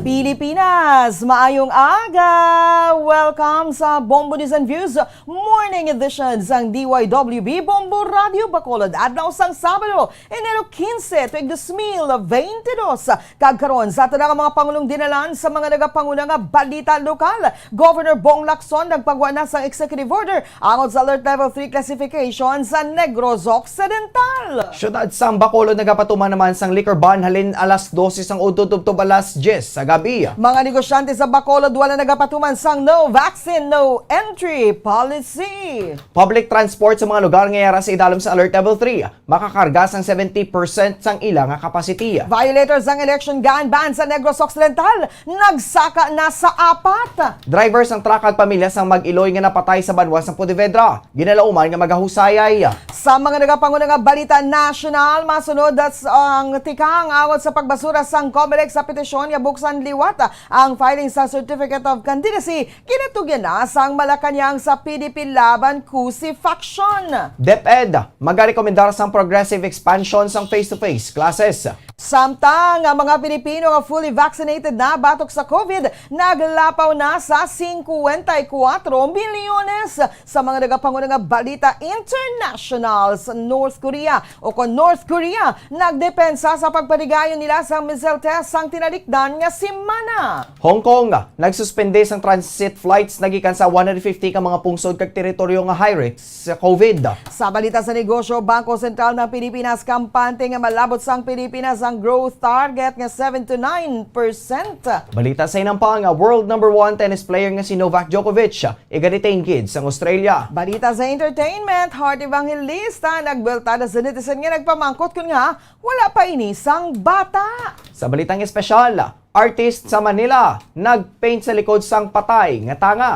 Pilipinas, maayong aga! Welcome sa Bombo News and Views Morning Edition sang D Y W B Bombo Radio Bacolod. Adlaw sang Sabado, Enero quince, tuig dos mil veinte dos. Kag karon, sa tanan nga mga pangulong dinalan sa mga nagapanguna nga balita lokal, Governor Bong Lacson nagpagwa na sang executive order angot sa Alert Level three classification sa Negros Occidental. Siyudad sang Bacolod nagapatuman naman sang liquor ban halin alas dose sang udto tubtob alas diyes sa gabi. Mga negosyante sa Bacolod wala nagapatuman sang no vaccine, no entry policy. Public transport sa mga lugar nga yara sa idalom sa Alert Level three makakarga sang seventy percent sang ila nga capacity. Violators sang election gun ban sa Negros Occidental nagsaka na sa apat. Driver sang truck kag pamilya sang Mag-iloy nga napatay sa banwa sang Pontevedra, ginalauman nga magahusayay. Sa mga nagapanguna nga balita nasyonal, masunod ang tikang angot sa pagbasura sang Comelec sa petisyon nga buksan liwat ang filing sa Certificate of Candidacy, ginatugyan na sang Malacañang sa P D P laban Cusi faction. DepEd magarekomendar sang progressive expansion sang face-to-face classes. Samtang ang mga Pilipino nga fully vaccinated na batok sa COVID naglapaw na sa singkwenta y kuwatro milyones. Sa mga nagapanguna nga balita international, sa North Korea o kon North Korea nagdepensa sa pagpaligayon nila sang missile test sang tinalikdan nga semana. Hong Kong nagsuspende sang transit flights nagikan sa one hundred fifty ka mga pungsod kag teritoryo nga high risk sa COVID. Sa balita sa negosyo, Bangko Sentral ng Pilipinas kampante nga malabot sang Pilipinas ang growth target nga seven to nine percent. Balita sa inampang, nga world number one tennis player nga si Novak Djokovic iga-retain gid sang Australia. Balita sa entertainment, Heart Evangelista nagbuelta na sa netizen nga nagpamangkot kon nga wala pa ini sang bata. Sa balitang espesyal, artist sa Manila nagpaint sa likod sang patay nga tanga.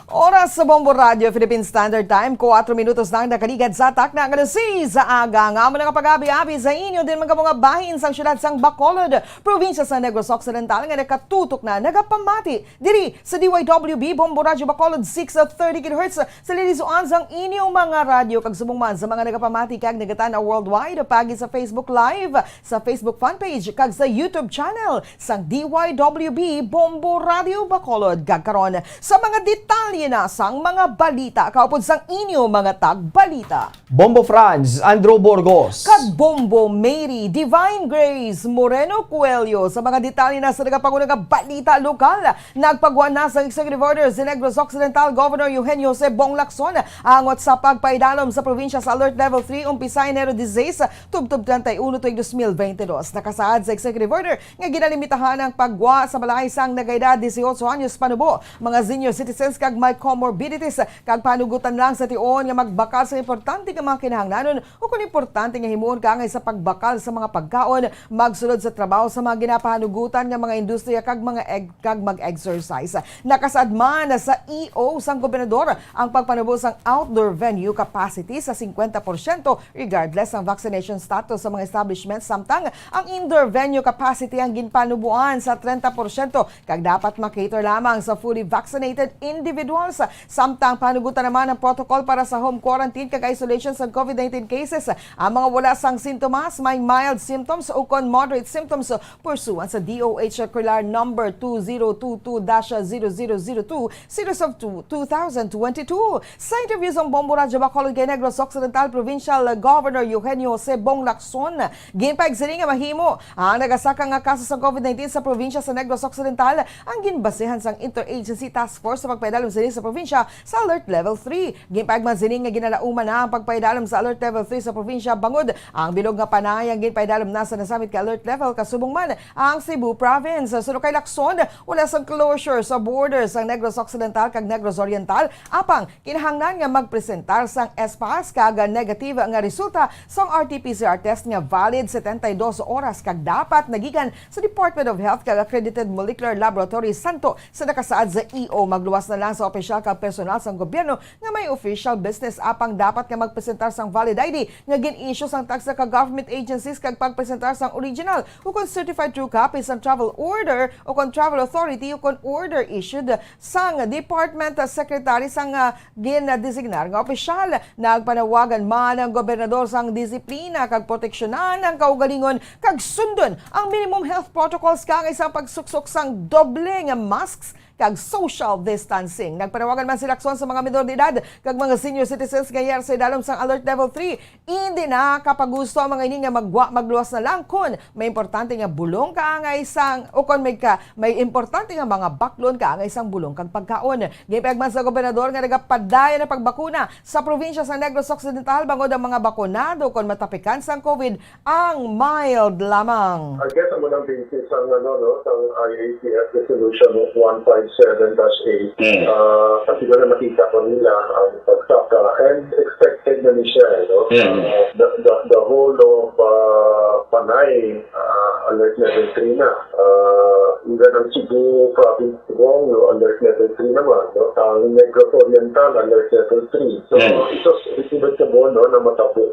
Oras sa Bombo Radio Philippine Standard Time, kuwatro minutos lang nakaligad sa takna nga alas sais sa aga. Nga amo na nga pag-abi-abi sa inyo din mga mga bahin sang siyudad sang Bacolod, probinsya sa Negros Occidental nga nakatutok na nagapamati diri sa D Y W B Bombo Radio Bacolod six thirty kilohertz sa lilisuan sang inyong mga radyo kag subong man sa mga nagapamati kag nagatan-aw worldwide paagi sa Facebook Live, sa Facebook fan page kag sa YouTube channel sang D Y W B Bombo Radio Bacolod. Kag karon, sa mga detalye na sang mga balita, kaupod sang inyo mga tagbalita. Bombo Franz, Andrew Burgos. Kag Bombo Mary, Divine Grace Moreno Coelho. Sa mga detalye na sa nagapanguna nga balita lokal, nagpagwa na sang executive order si Negros Occidental Governor Eugenio Jose Bong Lacson angot sa pagpaidalom sa probinsya sa Alert Level three, umpisa Enero diseis, tubtob treinta y uno tuig dos mil veinte dos. Nakasaad sa executive order nga ginalimitahan ang pagwa sa balay sang nagaedad dieciocho anyos panubo, mga senior citizens kag may comorbidities, kag panugutan lang sa tion nga magbakal sa importante nga mga kinahanglanon ukon importante nga himuon kaangay sa pagbakal sa mga pagkaon, magsulod sa trabaho sa mga ginapahanugutan nga mga industriya kag mga eg-, kag mag-exercise. Nakasaad man sa E O sang gobernador ang pagpanubo sang outdoor venue capacity sa singkwenta porsyento regardless sang vaccination status sa mga establishment, samtang ang indoor venue capacity ang ginpanubuan sa treinta porsyento kag dapat makater lamang sa fully vaccinated individuals. Samtang panugutan naman ang protocol para sa home quarantine kag isolation sa COVID nineteen cases ang mga wala sang sintomas, may mild symptoms ukon moderate symptoms pursuant sa D O H Circular Number two zero two two dash zero zero zero two, Series of two, two thousand twenty-two. Sa interview sang Bombo Radyo Bacolod kay Negros Occidental Provincial Governor Eugenio Jose Bong Lacson, ginpahayag sini nga mahimo ang nagasaka nga kaso sang COVID nineteen sa probinsya sa Negros Occidental ang ginbasehan sang Interagency Task Force sa pagpaidalom sini sa probinsya sa Alert Level three. Ginpahayag man sini nga ginalauman na ang pagpaidalom sa Alert Level three sa probinsya bangod ang bilog nga panay ang ginpaidalom na sa nasambit nga alert level, kasubong man ang Cebu Province. Suno kay Lacson, wala sang closure sa borders ang Negros Occidental kag Negros Oriental, apang kinahanglan nga magpresentar sang S PAS kag negative nga resulta sang R T P C R test nga valid setenta y dos oras kag dapat nagikan sa Department of Health kag accredited molecular laboratory santo sa nakasaad sa E O. Magluwas na lang sa opisyal kag personal sang gobyerno nga may official business, apang dapat nga magpresentar sang valid I D nga gin-issue sang taxes ka government agencies kag pagpresentar sang original ukon certified true copy sang travel order ukon travel authority ukon order issued sang department secretary sang, ah, gin-designar nga opisyal. Nagpanawagan man ang gobernador sang disiplina kag proteksyonan ang kaugalingon kag sundon ang minimum health protocols kaangay sang pagsuksok sang doble nga masks kag social distancing. Nagpanawagan man si Lacson sa mga minor de edad kag mga senior citizens nga yara sa idalom sang Alert Level three. Indi na kapagusto ang mga ini nga maggwa magluwas na lang kon may importante nga bulong kaangay sang, o kon may ka, may importante nga mga baklon kaangay sang bulong kag pagkaon. Ginpahayag man sa gobernador nga nagapadayon ang pagbakuna sa probinsya sa Negros Occidental bangod ang mga bakunado kon matapikan sang COVID ang mild lamang. I guess amo nang basis ang, ano, no, sang I A T F Resolution one five seven dash eight. Mm. Ah, kasi na nakita ko nila ang pagsaka and expected na ni siya, eh, no? Mm. Ah, the, the, the whole of, ah, Panay, ah, alert level three na. Ah, even ang Cebu province, Bohol, alert level three naman, no? Ang Negros Oriental, alert level three. So, Mm. It was achievable, no, na matabo.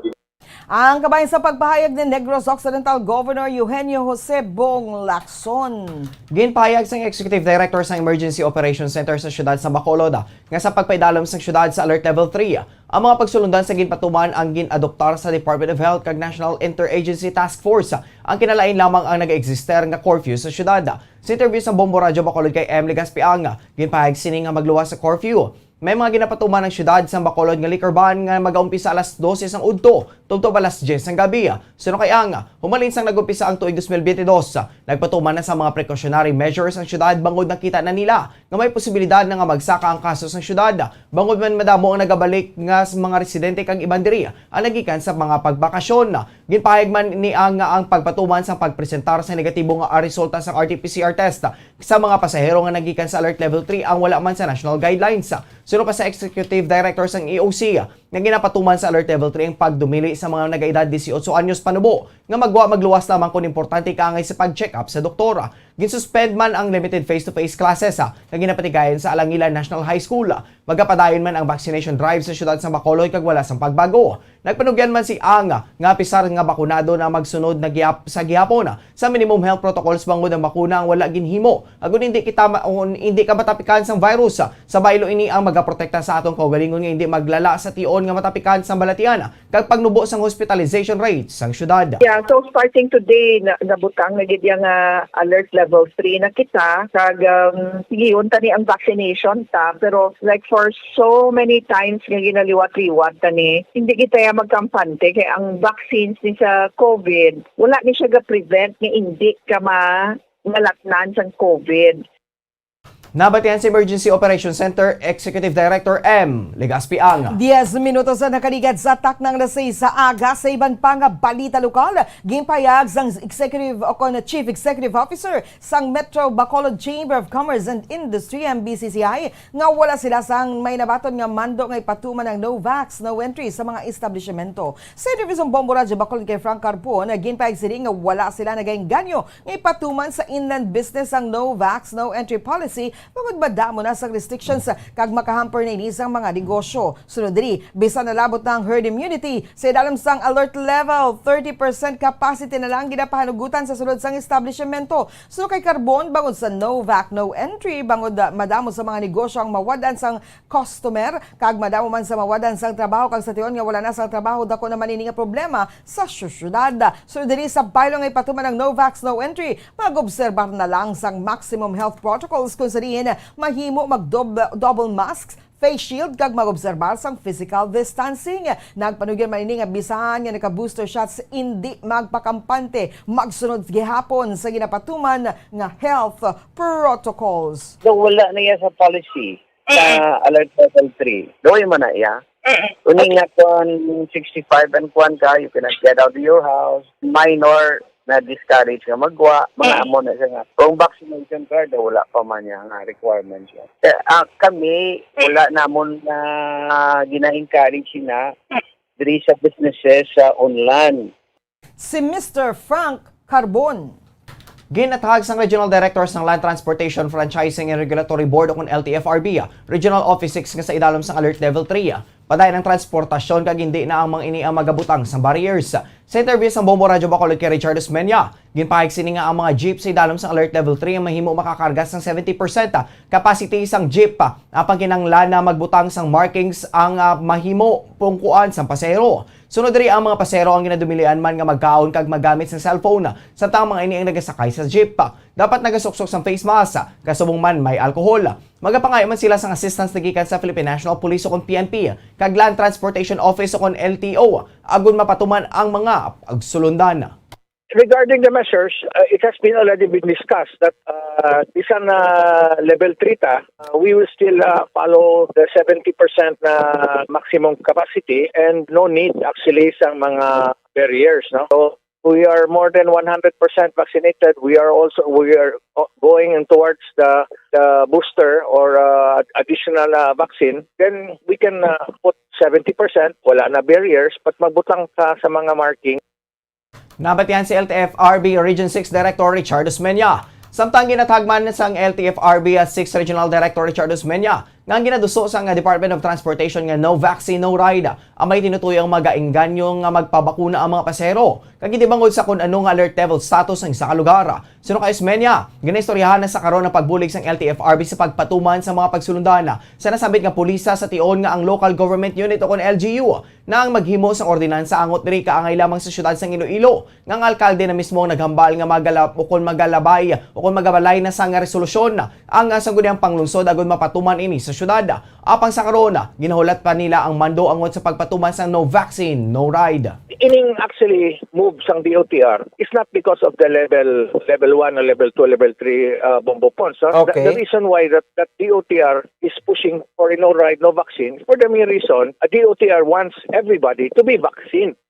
Ang kabahin sa pagpahayag ni Negros Occidental Governor Eugenio Jose Bong Lacson. Ginpahayag sang Executive Director sang Emergency Operations Center sa siyudad sa Bacolod nga sa pagpaidalom sang siyudad sa Alert Level three, ang mga pagsulundan sa ginpatuman ang gin-adoptar sa Department of Health kag National Interagency Task Force. Ang kinalain lamang ang nag-exister nga curfew sa siyudad. Sa interview sa Bombo Radyo Bacolod kay M. Legaspi Ang, ginpahayag sini nga magluwas sa curfew. May mga ginapatuman ang siyudad sang Bacolod nga liquor ban nga magaumpisa alas dose sang udto tubtob alas diyes sang gabi. Suno kay Ang, humalin sang nag-umpisa ang tuig dos mil biyente dos, nagpatuman na sa mga precautionary measures ang siyudad bangod nakita na nila nga may posibilidad na nga magsaka ang kaso sang siyudad, bangod man madamo ang nagabalik nga s-, mga residente kag iban diri ang nagikan sa mga pagbakasyon. Ginpahayag man ni Ang nga ang pagpatuman sang pagpresentar sa negatibo nga resulta sang R T P C R test sa mga pasahero nga nagikan sa Alert Level three ang wala man sa national guidelines. Suno pa sa Executive Director sang E O C, nga ginapatuman sa Alert Level three ang pagdumili sa mga nagaedad disiotso anyos panubo nga magwa magluwas lamang kon importante kaangay sa pag-check-up sa doktor. Ginsuspend man ang limited face-to-face classes, ah, nga ginapatigayon sa Alangilan National High School. Magapadayon man ang vaccination drive sa siyudad sa Bacolod kag wala sang pagbago. Nagpanugyan man si Ang nga apisar nga bakunado na magsunod na gihap-, sa gihapon sa minimum health protocols bangod ang bakuna ang wala ginhimo. Agon hindi kita ma-, o hindi ka matapikan sang virus, sa baylo ini ang magaprotekta sa aton kaugalingon nga hindi maglala sa tion nga matapikan sang balatian kag pagnubo sang hospitalization rate sang syudad. Yeah, so starting today, na, nabutang na gid yang, ah, alert level three na kita, kag, um, sige, unta ni ang vaccination ta, pero, like, for so many times nga ginaliwat-liwat ta ni, hindi kita ya magkampante kay ang vaccines ni sa COVID, wala ni siya ga-prevent nga hindi ka ma-, malatnan sang COVID. Nabatian sa Emergency Operations Center Executive Director M. Legaspi Ang. Diez minutos na nakaligad sa taknang alas sais sa aga. Sa iban pa nga balita lokal, ginpahayag sang Executive o kon Chief Executive Officer sang Metro Bacolod Chamber of Commerce and Industry, M B C C I, nga wala sila sang may nabaton nga mando nga ipatuman ang no vax, no entry sa mga establishmento. Sa interview sang Bombo Radyo Bacolod kay Frank Carbon, ginpahayag sini nga wala sila nagaengganyo nga ipatuman sa inland business ang no vax, no entry policy bangod madamo na sang restrictions kag makahamper na ini sang mga negosyo. Sunod diri, bisan nalabot na ang herd immunity sa idalom sang alert level, thirty percent capacity na lang ginapahanugutan sa sulod sang establishmento. Suno kay Carbon, bangod sa no vax, no entry, bangod, ah, madamo sa mga negosyo ang mawad-an sang customer, kag madamo man sa mawad-an sang trabaho, kag sa tion nga wala na sang trabaho, dako naman ini nga problema sa syudad. Sunod diri, sa baylo nga ipatuman ang no vax, no entry, mag-obserbar na lang sang maximum health protocols, kung sa diin mahimo mag-dob-, double masks, face shield, kag mag-obserbar sang physical distancing. Nagpanugyan man ini nga bisan nga naka-booster shots, indi magpakampante, magsunod gihapon sa ginapatuman nga health protocols. So, wala na yan sa policy sa Alert Level three. Doy man na iya. Mm. Uning nga kon sixty-five and kuan ka, you cannot get out of your house. Minor na discourage nga magwa, mga Mm. amo na siya nga. Kung vaccination card, wala pa man niya nga requirement siya. Eh, ah, kami, Mm. wala namon na gina-encourage na Mm. diri sa businesses sa online. Si Mister Frank Carbon. Ginatahag sang Regional Director sang Land Transportation Franchising and Regulatory Board o kon L T F R B, Regional Office six nga sa idalom sang Alert Level three, padayon ang transportasyon kag hindi na ang mga ini ang magabutang sang barriers. Sa interview sang Bombo Radyo Bacolod kay Richard Osmeña, ginpahayag sini nga ang mga jeep sa idalom sang Alert Level three ang mahimo makakarga sang seventy percent capacity sang jeep. Ang pangkinahanglan na magbutang sang markings ang, ah, mahimo pungkuan sang pasahero. Sunod diri ang mga pasahero ang ginadumilian man nga magkaon kag maggamit sang cellphone, samtang ang mga ini ang nagasakay sa jeep. Dapat nagasuksok sang face mask, kasubong man may alcohol. Magapangayo man sila sang assistance nagikan sa Philippine National Police o kon P N P, kag Land Transportation Office o kon L T O, agon mapatuman ang mga pagsulundan. Regarding the measures, uh, it has been already been discussed that, uh, bisan na level three ta, uh, we will still, uh, follow the seventy percent na maximum capacity and no need actually sa mga barriers, no? So, we are more than one hundred percent vaccinated. We are also, we are, uh, going in towards the, the booster or, uh, additional, uh, vaccine. Then we can, uh, put seventy percent, wala na barriers, but magbutang ka sa mga marking. Nabatian si L T F R B Region six Director Richard Osmeña. Samtang ginatagman sang L T F R B six Regional Director Richard Osmeña nga ang ginaduso sang Department of Transportation nga no vaccine, no ride ang may tinutuyo ang magaengganyo nga magpabakuna ang mga pasahero, kag hindi bangod sa kon ano nga alert level status ang isa ka lugar. Suno kay Osmeña, ginaistoryahan na sa karon ang pagbulig sang L T F R B sa pagpatuman sa mga pagsulundan sa nasambit nga pulisa sa tion nga ang local government unit o kon L G U na ang maghimo sang ordinansa angot diri kaangay lamang sa siyudad sang Iloilo, nga ang alkalde na mismo ang naghambal nga magala-, o kon magalabay o kon magabalay na sang resolusyon ang, ah, Sangguniang Panglungsod agon mapatuman ini sa siyudad. Apang sa karon, ginahulat pa nila ang mando angot sa pagpatuman sang no vaccine, no ride. Ining actually move sang D O T R is not because of the level, level one or level two, level three, uh, Bombo Pons, ha? The, the Okay. reason why that, that D O T R is pushing for a no ride, no vaccine, for the mere reason, a D O T R wants everybody to be vaccinated.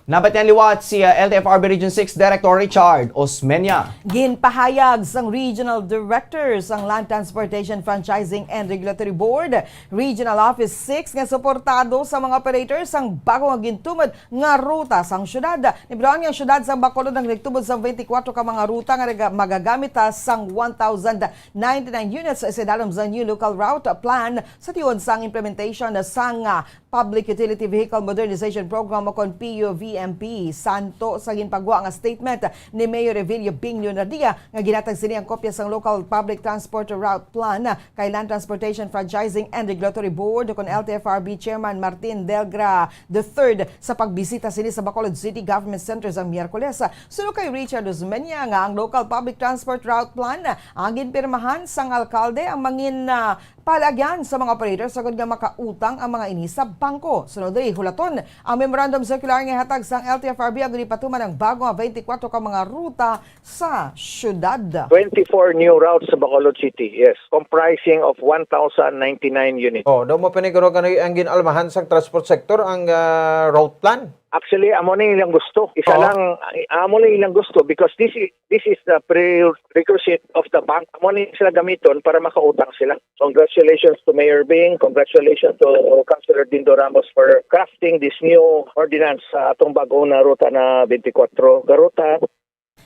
Nabatian liwat si, uh, L T F R B Region six Director Richard Osmeña. Ginpahayag sang Regional Director sang Land Transportation Franchising and Regulatory Board, Regional Office six, nga suportado sa mga operator sang bago nga gintumod nga ruta sang syudad. Nibaloan nga ang syudad sang Bacolod ang nagtumod sang twenty-four ka mga ruta nga naga-, magagamit, ah, sang one thousand ninety-nine units sa idalom sang new local route plan sa tion sang implementation sang, ah, Public Utility Vehicle Modernization Program o kon P U V M P. Santo sa ginpagwa nga statement ni Mayor Revilio Bing Leonardia nga ginatag sini ang kopya sang Local Public Transport Route Plan kay Land Transportation Franchising and Regulatory Board o kon L T F R B Chairman Martin Delgra the third sa pagbisita sini sa Bacolod City Government Center sang Miyerkules. Suno kay Richard Osmeña nga ang Local Public Transport Route Plan ang ginpirmahan sang alkalde ang mangin, ah, palagyan sa mga operator sagod nga makautang ang mga ini sa bangko. Sunod diri, hulaton ang memorandum circular nga hatag sang L T F R B agon ipatuman ang bago nga twenty-four ka mga ruta sa syudad. Twenty-four new routes sa Bacolod City, yes, comprising of one thousand ninety-nine units. Oh, daw mo piniguro gani ang ginalmahan sang transport sector ang, ah, route plan? Actually, amo ni ilang gusto. Isa Oo. lang, amo ni ilang gusto because this is, this is the prerequisite of the bank. Amo ni sila gamiton para makautang sila. Congratulations to Mayor Bing. Congratulations to Councilor Dindo Ramos for crafting this new ordinance sa atong bag-ong na ruta na twenty-four. Garuta.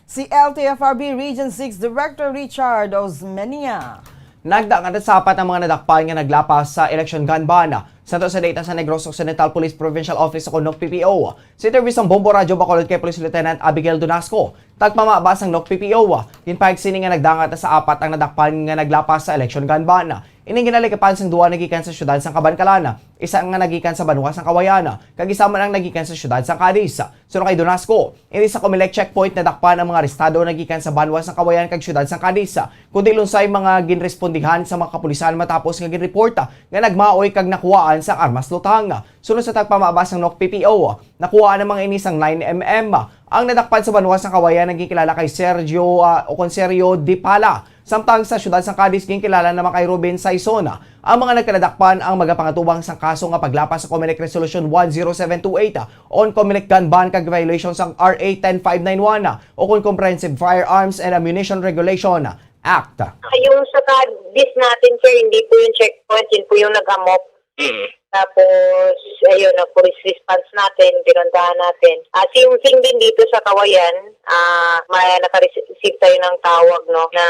Si L T F R B Region six Director Richard Osmeña. Nagdangat sa apat ang mga nadakpan nga naglapas sa election gun ban. Santo sa data sa Negros Occidental Police Provincial Office o NOC-PPO. Sa interview sang Bombo Radyo Bacolod kay Police Lieutenant Abigail Donasco, tagpamaba sang NOC-PPO, ginpahayag sini nga nagdangat sa apat ang nadakpan nga naglapas sa election gun ban. Ining ginalikapan sang duha nagikan sa siyudad sang Kabankalan, isa nga nagikan sa banwa sang Kawayan, kag isa man ang nagikan sa siyudad sang Cadiz. Suno kay Donasco, hindi sa Comelec checkpoint nadakpan ang mga arestado nagikan sa banwa sang Kawayan kag siyudad sang Cadiz, kundi lunsay mga ginrespondihan sa mga kapulisan matapos nga ginreporta nga nagmaoy kag nakuhaan sang armas lutang. Suno sa tagpamaba sang NOC-PPO, nakuhaan ang mga ini sang nine M M. Ang nadakpan sa banwa sang Kawayan nga ginkilala kay Sergio, ah, o kon Sergio Dipala. Samtang sa siyudad sang Cadiz, ginkilala naman kay Ruben Saison. Ang mga nagkadakpan ang magapangatubang sang kaso nga paglapas sa Comelec Resolution one zero seven two eight on Comelec gun ban kag violation sang R A ten five nine one o kon Comprehensive Firearms and Ammunition Regulation Act. Yung sa Cadiz natin, sir, hindi po yung checkpoint, yun po yung nag-amok. Mm. Tapos, ayun, ang police response natin, pinuntahan natin. Ah, same thing din dito sa Kawayan, ah, may naka-receive tayo ng tawag, no, na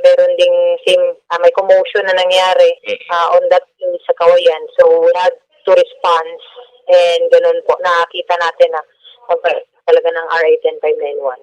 meron ding same, ah, may commotion na nangyari Mm. ah, on that day sa Kawayan. So, we had to response and ganun po, nakita natin na talaga ng R I ten five nine one.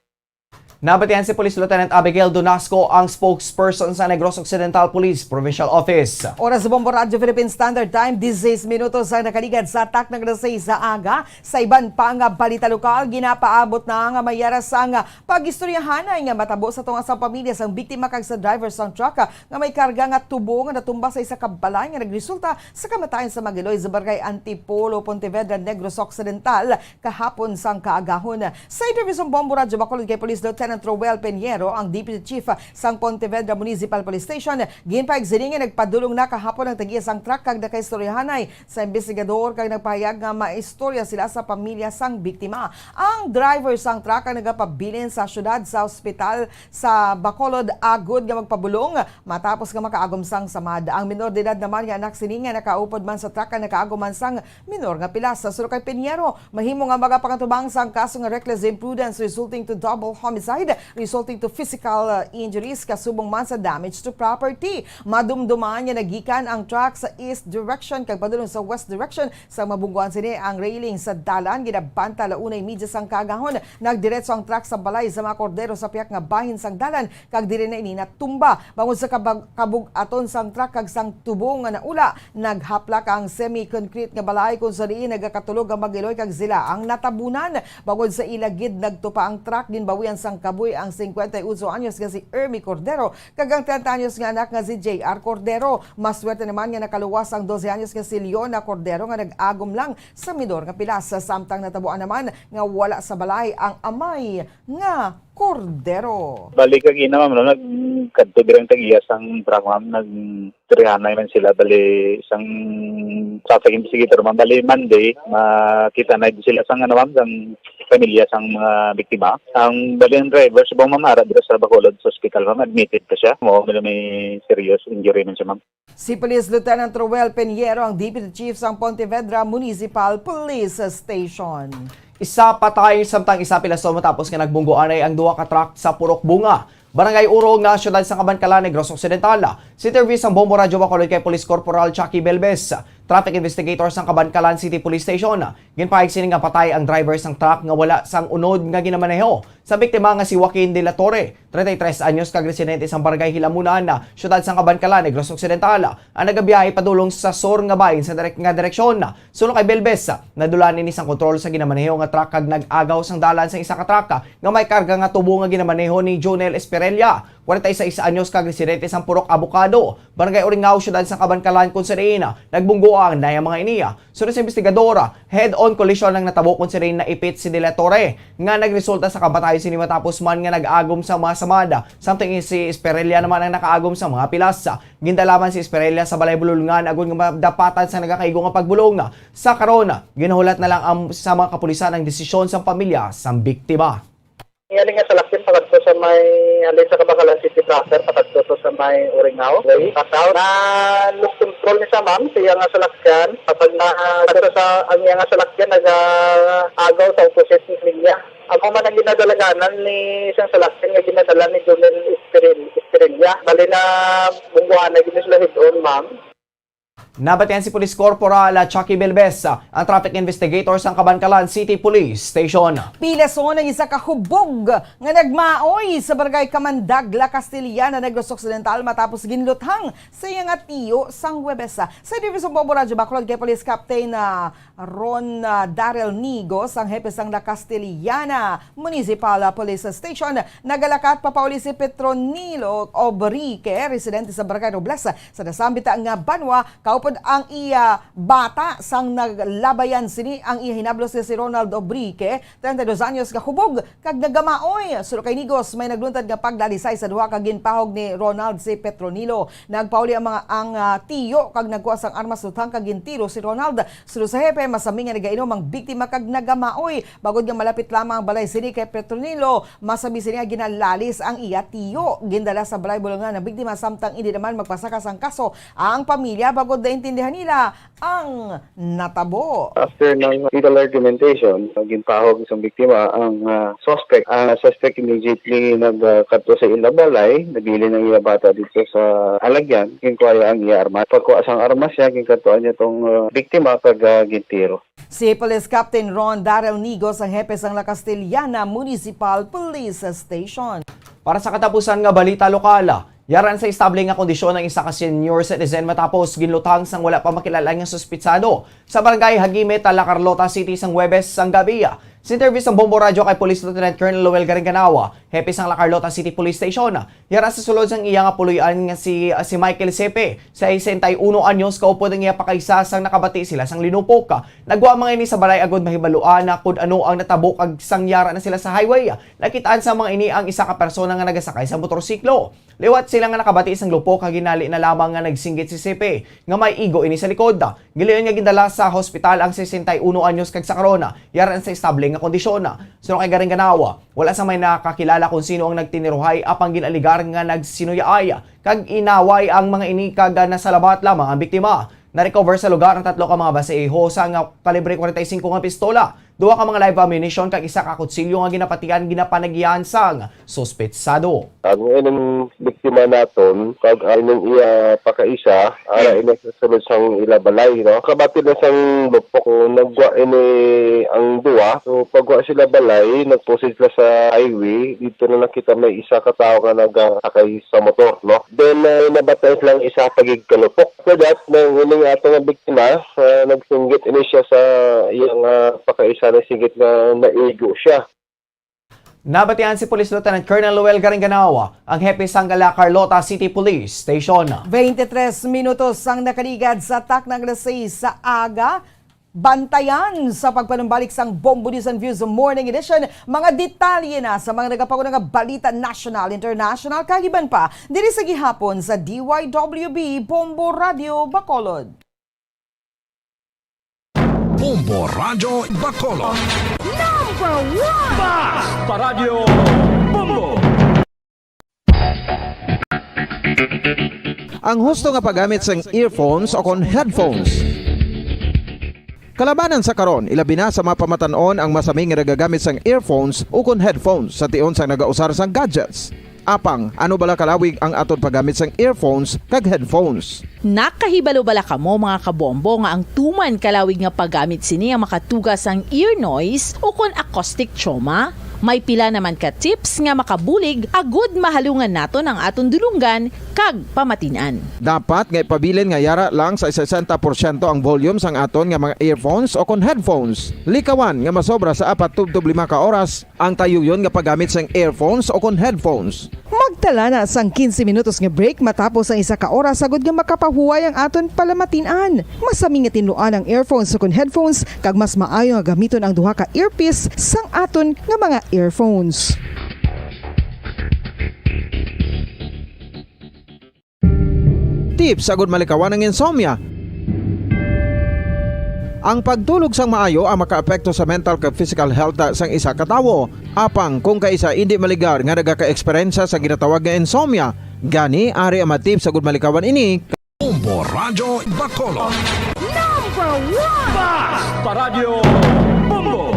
Nabatian si Police Lieutenant Abigail Donasco, ang spokesperson sa Negros Occidental Police Provincial Office. Oras sa Bombo Radyo Philippine Standard Time, diyesseis minutos ang nakaligad sa takna nga alas sais sa aga. Sa iban pa nga balita lokal, ginapaabot na nga may yara sang pag-istoryahanay nga matabo sa tunga sang pamilya sang biktima kag sa driver sang truck nga may karga nga tubo nga natumba sa isa ka balay nga nagresulta sa kamatayon sa mag-iloy sa Barangay Antipolo, Pontevedra, Negros Occidental kahapon sang kaagahon. Sa interview sang Bombo Radyo Bacolod kay Police Lieutenant Roel Peñero, ang Deputy Chief sang Pontevedra Municipal Police Station, ginpahayag sini nga nagpadulong na kahapon ang tag-iya sang truck kag nakaistoryahanay sa investigador kag nagpahayag nga maistorya sila sa pamilya sang biktima. Ang driver sang truck ang nagapabilin sa siyudad sa ospital sa Bacolod agod nga magpabulong matapos nga makaagom sang samad. Ang minor de edad naman nga anak sini nga nakaupod man sa truck ang nakaagom man sang minor nga pilas. Sa suno kay Piñero, mahimo nga magapangtubang sang kaso nga reckless imprudence resulting to double homicide, resulting to physical uh, injuries kasubong man sa damage to property. Madumduman nga nagikan ang truck sa east direction kag padulong sa west direction. Sa mabungguan sini ang railing sa dalan, ginabanta la una y media sang kaagahon. Nagdiretso ang truck sa balay sa mga kordero sa piyak nga bahin sang dalan kag diri na ini natumba. Bangod sa kabag- kabug-aton sang truck kag sang tubo nga naula, naghaplak ang semi-concrete nga balay kung sa diin nagakatulog ang mag-iloy kag sila ang natabunan. Bangod sa ila gid nagtupa ang truck, ginbawian sang kabuhi ang singkwenta y otso anyos nga si Ermi Cordero kag ang treinta anyos nga anak nga si J R Cordero. Maswerte naman nga nakaluwas ang dose anyos nga si Leona Cordero nga nag-agom lang sa minor nga pilas, samtang natabuan naman nga wala sa balay ang amay nga Cordero. Bali kagina, ma'am, no, nagkadto diri ang tag-iya sang truck, ma'am, nagtrihanay man sila, bali sang traffic investigator, ma'am. Bali Monday, makita na sila sang, ano, ma'am, sang pamilya sang mga biktima. Ang bali ang driver subong, ma'am, ara dira sa Bacolod sa ospital, ma'am, admitted pa siya. Mo may serious injury man siya, ma'am. Si Police Lieutenant Roel Peñero ang Deputy Chief sang Pontevedra Municipal Police Station. Isa patay samtang isa pilason matapos nga nagbunggoanay ang duha ka truck sa Purok Bunga, Barangay Urong, nga siyudad sang Kabankalan, Negros Occidental. Sa interview sang Bombo Radyo Bacolod kay Police Corporal Chucky Belbes, traffic investigator sang Kabankalan City Police Station, ginpahayag sini nga patay ang driver sang truck nga wala sang unod nga ginamaneho sa biktima nga si Joaquin de la Torre, treinta y tres anyos kag residente sang Barangay Hilamunan, siyudad sang Kabankalan, Negros Occidental, ang nagabiyahe padulong sa sur nga bahin sa direk nga direksyon. Suno kay Belbes, nadula ini sang kontrol sa ginamaneho nga truck kag nag-agaw sang dalan sang isa ka truck nga may karga nga tubo nga ginamaneho ni Jonel Esperella, kwarenta y seis anyos kag residente sang Purok Abocado, Barangay Uringao, siyudad sang Kabankalan, kung sa diin nagbunggoan na ang mga ini. Suno sa investigador, head-on collision ang natabo kung sa diin naipit si De La Torre, nga nagresulta sa kamatayon sini matapos man nga nag-agom sa mga samad, samtang si Esperella naman ang nakaagom sa mga pilas. Gindala man si Esperella sa balay bululngan agod nga madapatan sa nagakaigo nga pagbulong. Sa karon, ginahulat na lang ang, sa mga kapulisan ang desisyon sang pamilya sang biktima. Ang iyang salakyan pakadto sa may halin sa Kabankalan City proper, pakadto to sa may Uringao Way, Pasao. Na lose control ni sa ma'am sa iya nga salakyan. Kapag na sa ang iya nga salakyan nag-agaw sa opposite linya. Amo man ang ginadalaganan ni isang salakyan nga ginadala ni Jonel Estrel- Estrella. Bali na bungguhan na gini sila head-on, ma'am. Nabatian si Police Corporal Chucky Belbes, ang traffic investigator sang Kabankalan City Police Station. Pilason ang isa ka hubog nga nagmaoy sa barangay Kamandag, La Castellana, Negros Occidental matapos ginluthang sa iya nga tiyo sang Huwebes. Sa Division Bombo Radyo Bacolod kay Police Captain ah, Ron ah, Daryl Nigos, ang hepe sang La Castellana Municipal ah, Police Station, nagalakat papauli si Petronilo Obrique, residente sa Barangay Robles, sa nasambit nga banwa, kaupod ang iya bata. Sang naglabayan sini ang iya hinablos nga si Ronald Obrique, treinta y dos anyos, nga hubog kag nagamaoy. Suno kay Nigos, may nagluntad nga paglalisay sa duha ka ginpahog ni Ronald si Petronilo. Nagpauli ang mga ang ah, tiyo kag nagkuha sang armas, luthang kag gintiro si Ronald. Suno sa hepe, masami nga nagainom ang biktima kag nagamaoy. Bangod nga malapit lamang ang balay sini kay Petronilo, masami sini nga ginalalis ang iya tiyo. Gindala sa balay bulungan ang biktima, samtang indi naman magpasaka sang kaso ang pamilya. Bangod Kung naintindihan nila ang natabo. After ng legal argumentation, ginpahog sang biktima ang, ah, suspect. Ang suspect immediately nagkadto sa ila balay, nabilin ang iya bata dito sa alagyan, ginkuha ang iya armas. Pagkuha sang armas niya, ginkadtuan niya tong, ah, biktima kag, ah, gintiro. Si Police Captain Ron Darrell Nigos ang hepe sang La Castellana Municipal Police Station. Para sa katapusan nga balita lokal, yara na sa estable nga kondisyon ang isa ka senior citizen matapos ginlutang sang wala pa makilala nga suspitsado sa barangay Hagimit, La Carlota City sang Huwebes sang gabi. Sa interview sang Bombo Radyo kay Police Lieutenant Colonel Noel Garinganawa, hepe sang La Carlota City Police Station, yara sa sulod sang iya nga puloy-an nga si, si Michael Sepe, sesenta y uno anyos, kaupod ang iya pakaisa sang nakabati sila sang linupok. Nagwa ang mga ini sa balay agud mahibaluan na kun ano ang natabo, kag sang yara na sila sa highway, nakit-an sa mga ini ang isa ka persona nga nagasakay sa motorsiklo. Liwat sila nga nakabati sang lupok, kag hinali na lamang nga nagsinggit si Sepe nga may igo ini sa likod. Gilayon nga gindala sa hospital ang sesenta y uno anyos kag sa karon, yara na sa estable nga kondisyon. Suno kay Garinganawa, wala sang may nakakilala kung sino ang nagtiniruhay, apang gin-alegar nga nagsinuyaay kag inaway ang mga ini kag nasalabat lamang ang biktima. Na-recover sa lugar ang tatlo ka mga basiho, usa nga kalibre forty-five nga pistola, duha ka mga live ammunition kag isa ka kutsilyo nga ginapatian, ginapanagian sang suspetsado. Ang ining biktima naton kag ang ining iya pakaisa, ara ini sa sulod sang ila balay, no? Kabati na sang lupok, nagwa ini ang duwa. So, pagwa sila balay, nagpusig sila sa highway. Dito na nakita may isa ka tawo nga nagasakay sa motor, no? Then, uh, nabatay silang isa pagigkalupok. After that, nang ining ato nga biktima, ah, nagsinggit ini siya sa iyang, ah, pakaisa, nagsinggit nga naigo siya. Nabatian si Police Lieutenant Colonel Noel Garinganawa, ang hepe sang La Carlota City Police Station. Twenty-three minutos ang nakaligad sa takna nga alas sais sa aga. Bantayan sa pagpanumbalik sang Bombo News and Views Morning Edition, mga detalye na sa mga nagapanguna nga balita national, international, kag iban pa, diri sa gihapon sa D Y W B Bombo Radio Bacolod. Bombo Radyo Bacolod. Number one! Basta Radyo Bombo! Ang husto nga paggamit sang earphones o kon headphones. Kalabanan sa karon, ilabi na sa mga pamatan-on ang masami nga nagagamit sang earphones o kon headphones sa tion sang nagausar sang gadgets. Apang, ano bala kalawig ang aton paggamit sang earphones kag headphones? Nakahibalo bala kamo, mga kabombo, nga ang tuman kalawig nga paggamit sini ang makatuga sang ear noise o kon acoustic trauma? May pila naman ka tips nga makabulig agud mahalungan naton ang aton dulonggan kag pamatin-an. Dapat nga ipabilin nga yara lang sa sesenta porsyento ang volume sang aton nga mga earphones o kon headphones. Likawan nga masobra sa apat tubtob lima ka oras ang tayuyon nga paggamit sang earphones o kon headphones. Magtala na sang quince minutos nga break matapos ang isa ka oras, agud nga makapahuway ang aton palamatin-an. Masami nga tinluan ang earphones o kon headphones, kag mas maayo nga gamiton ang duha ka earpiece sang aton nga mga earphones. Tips agud malikawan ang insomnia. Ang pagtulog sang maayo ang makaapekto sa mental kag physical health sang isa ka tawo. Apang kung kaisa indi maligar nga nagakaeksperyensya sa ginatawag nga insomnia, gani ari ang mga tips agud malikawan ini. Bombo Radyo Bacolod. Number one! Basta Radyo Bombo!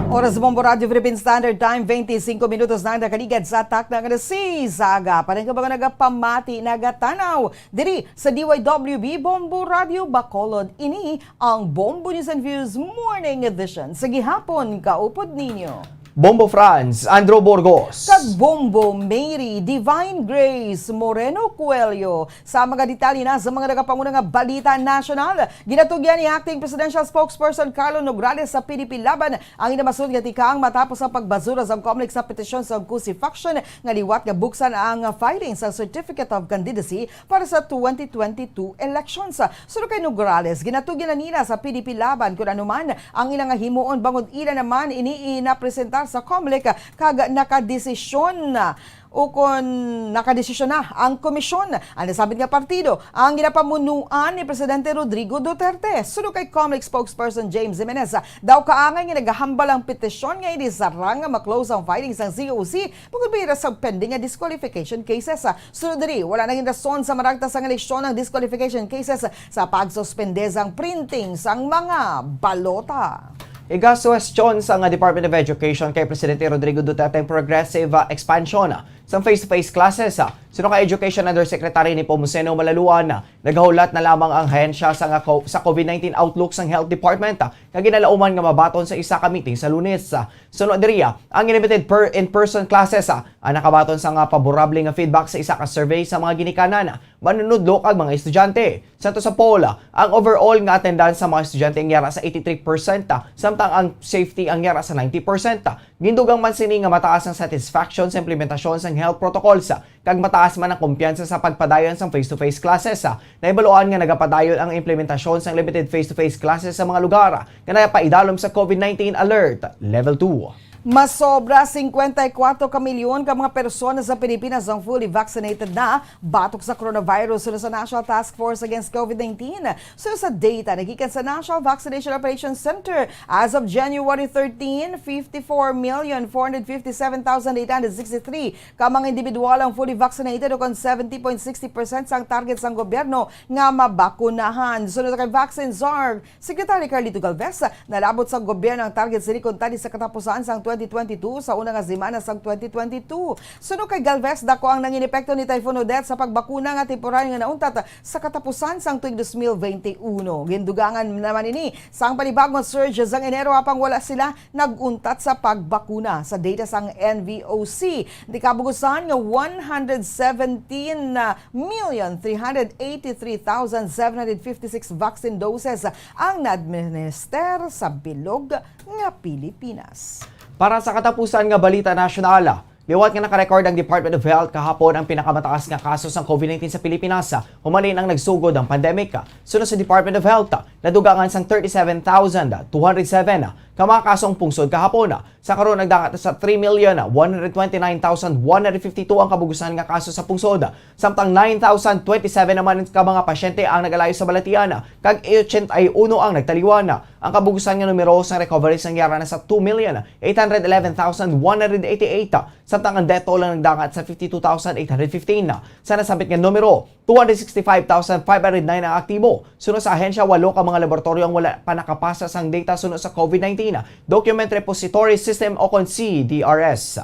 Oras sa Bombo Radyo Philippine Standard Time, twenty-five minutos na ang nakaligad sa takna nga alas sais sa aga. Para sa mga nagapamati, nagatanaw diri sa D Y W B Bombo Radyo Bacolod, ini ang Bombo News and Views Morning Edition. Sa gihapon, kaupod ninyo Bombo Franz, Andrew Burgos. Kag Bombo Mary Divine Grace Moreno Coelho. Sa mga detalye na sa mga nagapanguna nga balita nasyonal, ginatugyan ni Acting Presidential Spokesperson Carlo Nograles sa P D P Laban ang inamason nga tikang matapos ang pagbasura sa Comelec sa petisyon sa COSI faction nga liwat nga buksan ang filing sa Certificate of Candidacy para sa twenty twenty-two elections. Suno kay Nograles, ginatugyan na nila sa P D P Laban kun ano man ang ila nga himuon bangod ila naman ini inapresentar sa Comelec kag nakadesisyon na Ukon nakadesisyon na ang komisyon, ang nasabit nga partido ang ginapamunuan ni Presidente Rodrigo Duterte. Suno kay Comelec spokesperson James Jimenez, daw kaangay nga nagahambal ang petisyon nga ini sarang nga ma-close ang filing sang C O C bukod pa sa pending nga disqualification cases. Sunod diri, wala na gid rason sa maragta sang eleksyon ang disqualification cases sa pagsuspende sang printing sang mga balota. Igasuhestyon sang Department of Education kay Presidente Rodrigo Duterte ang progressive, ah, expansion sang face-to-face classes. Suno kay Education Undersecretary Nepomuceno Malaluan, nagahulat na lamang ang ahensya sa nga co-, sa COVID nineteen outlook sang Health Department, ah, nga ginalauman nga mabaton sa isa ka meeting sa Lunes. Suno diri, ah, ang limited per in-person classes, ah, ang nakabaton sa nga paborable nga feedback sa isa ka survey sa mga ginikanan, manunudlo kag mga estudyante. Sa to sa poll, ang overall nga attendance sa mga estudyante ang yara sa eighty-three percent, samtang ang safety ang yara sa ninety percent. Gindugang man sini nga mataas ang satisfaction sa implementasyon sang health protocols, kag mataas man ang kumpiyansa sa pagpadayon sang face-to-face classes. Nahibaluan nga nagapadayon ang implementasyon sang limited face-to-face classes sa mga lugar nga nagapaidalom sa COVID nineteen Alert Level two. Masobra singkwenta y kuwatro ka milyon ka mga persona sa Pilipinas ang fully vaccinated na batok sa coronavirus. Suno sa National Task Force Against COVID nineteen, suno sa data nagikan sa National Vaccination Operations Center, as of January thirteen, fifty-four million four hundred fifty-seven thousand eight hundred sixty-three ka mga individual ang fully vaccinated, o kon seventy point sixty percent sang target sang gobyerno nga mabakunahan. Suno kay Vaccine Czar Secretary Carlito Galvez, nalabot sa gobyerno ang target sini kuntani sa katapusan sang twenty twenty-two, sa una nga semana sang twenty twenty-two. Suno kay Galvez, dako ang nangin epekto ni Typhoon Odette sa pagbakuna nga temporaryo nga nauntat sa katapusan sang tuig dos mil bente uno. Gindugangan naman ini sang panibagong surge sang Enero, apang wala sila nag-untat sa pagbakuna. Sa data sang N V O C, di kabugusan nga one hundred seventeen million three hundred eighty-three thousand seven hundred fifty-six vaccine doses ang na-administer sa bilog nga Pilipinas. Para sa katapusan nga balita nasyonal, liwat nga nakarecord ang Department of Health kahapon ang pinakamataas nga kaso sang COVID nineteen sa Pilipinas, humalin ang nagsugod ang pandemic. Suno sa Department of Health, nadugangan sang thirty-seven thousand two hundred seven ka mga kaso ang pungsod kahapon. Sa karon, nagdangat na sa three million one hundred twenty-nine thousand one hundred fifty-two ang kabugusan nga kaso sa pungsod, samtang nine thousand twenty-seven naman ka mga pasyente ang nag-alayo sa balatian, kag eighty-uno ang nagtaliwan. Ang kabugusan nga numero sang recovery sang yara na sa two million eight hundred eleven thousand one hundred eighty-eight, samtang ang death toll ang nagdangat sa fifty-two thousand eight hundred fifteen. Sa nasambit nga numero, two hundred sixty-five thousand five hundred nine ang aktibo. Suno sa ahensya, walo ka mga laboratoryo ang wala pa nakapasa sang data suno sa COVID nineteen Document Repository System, o kon C D R S.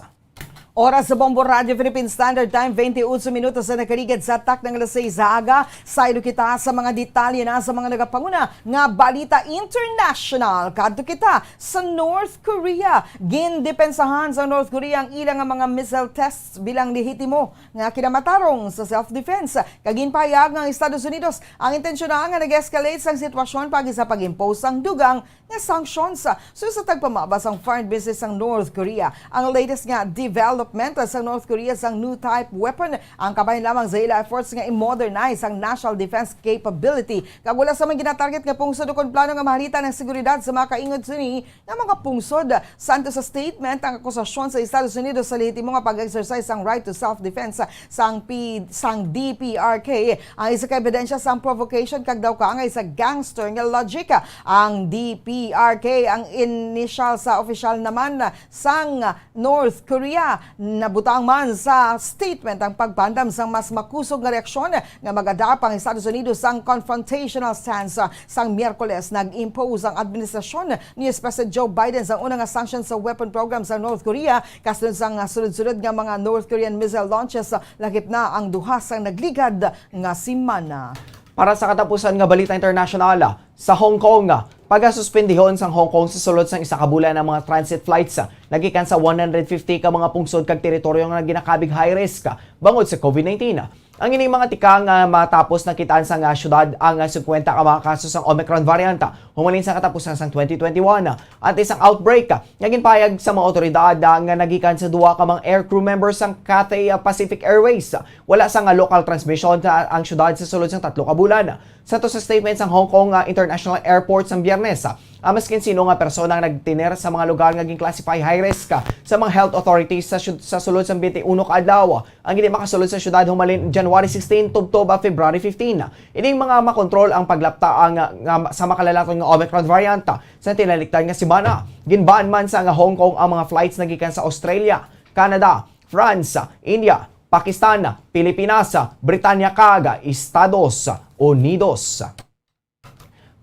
Oras sa Bombo Radio Philippine Standard Time, twenty-eight minutos na nakaligad sa takna nga alas sais sa aga. Saylo kita sa mga detalye na sa mga nagapanguna nga balita international. Kadto kita sa North Korea. Gindepensahan sa North Korea ang ila nga mga missile tests bilang lehitimo nga kinamatarong sa self-defense, kag ginpahayag nga ang Estados Unidos ang intensyonal nga nag-escalate sang sitwasyon paagi sa pag-impose sang dugang nga sanctions. Suno sa tagpamaba sang Foreign Ministry sang North Korea, ang latest nga development sang North Korea sang new type weapon ang kabahin lamang sa ila efforts nga i-modernize ang national defense capability, kag wala sa may ginatarget nga pungsod o kon plano nga mahalitan ang seguridad sa mga kaingod sini nga mga pungsod. Santo sa statement, ang akusasyon sa Estados Unidos sa lehitimo nga pag-exercise sang right to self-defense sang P-, sang D P R K ang isa ka ebidensya sang provocation kag daw kaangay sa gangster nga logic. Ang D P R K ang inisyal sa opisyal naman sang North Korea. Nabutang man sa statement ang pagpaandam sang mas makusog nga reaksyon nga mag-adapt ang Estados Unidos sang confrontational stance. Sang Miyerkules, nag-impose ang administrasyon ni US President Joe Biden sang una nga sanction sa weapon program sa North Korea, kasunod sang sunod-sunod nga mga North Korean missile launches, lakip na ang duha sang nagligad nga semana. Para sa katapusan nga balita internasyonal, sa Hong Kong, pagasuspendihon sang Hong Kong sa sulod sang isa ka bulan ang mga transit flights nagikan sa one hundred fifty ka mga pungsod kag teritoryo nga ginakabig high risk bangod sa COVID nineteen. Ang ining mga tikang, ah, matapos nakit-an sa nga syudad ang, ah, singkwenta ka mga kaso sang Omicron variant, ah, humalin sa katapusan sang twenty twenty-one, ah, antes ang outbreak, ah, nga ginpahayag sa mga awtoridad, ah, nga nagikan sa duha ka mga aircrew members sang Cathay, ah, Pacific Airways. Ah, wala sa nga local transmission sa ang syudad sa sulod sang tatlo ka bulan. Sa to sa statement sang Hong Kong, ah, International Airport sang Biyernes, ah, ang maskin sino nga persona nga nagtener sa mga lugar nga gin-classify high risk sa mga health authorities sa syud-, sa sulod sang twenty-one ka adlaw ang hindi makasulod sa syudad humalin January sixteen tubtob ang February fifteen. Ining mga makontrol ang paglapta ang, nga, sa makalalaton nga Omicron variant sa tinalikdan nga semana. Ginban man sa nga Hong Kong ang mga flights nagikan sa Australia, Canada, France, India, Pakistan, Pilipinas, Britanya kag Estados Unidos.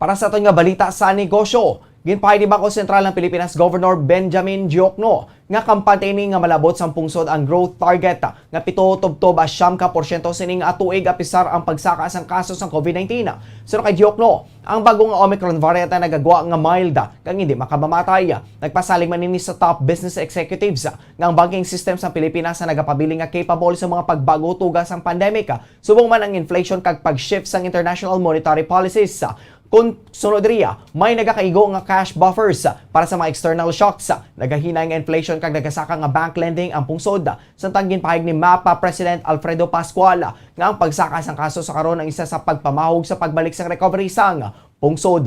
Para sa aton nga balita sa negosyo, ginpahayag ni Bangko Sentral ng Pilipinas Governor Benjamin Diokno nga kampante ini nga malabot sang pungsod ang growth target nga pito tubtob siyam ka porsyento sining tuig apisar ang pagsaka sang kaso sang COVID nineteen. Suno kay Diokno, ang bago nga Omicron variant ang nagagwa nga mild kag hindi makamamatay. Nagpasalig man ini sa top business executives nga ang banking system sa Pilipinas ang nagapabilin nga capable sa mga pagbago tuga sang pandemic, subong man ang inflation kag pag-shift sang international monetary policies. Kon sunod riya, may nagakaigo nga cash buffers para sa mga external shocks. Nagahinay nga inflation kag nagasaka nga bank lending ang pungsod, samtang ginpahayag ni MAPA President Alfredo Pascual nga ang pagsaka sang kaso sa karon ang isa sa pagpamahog sa pagbalik sang recovery sang pungsod.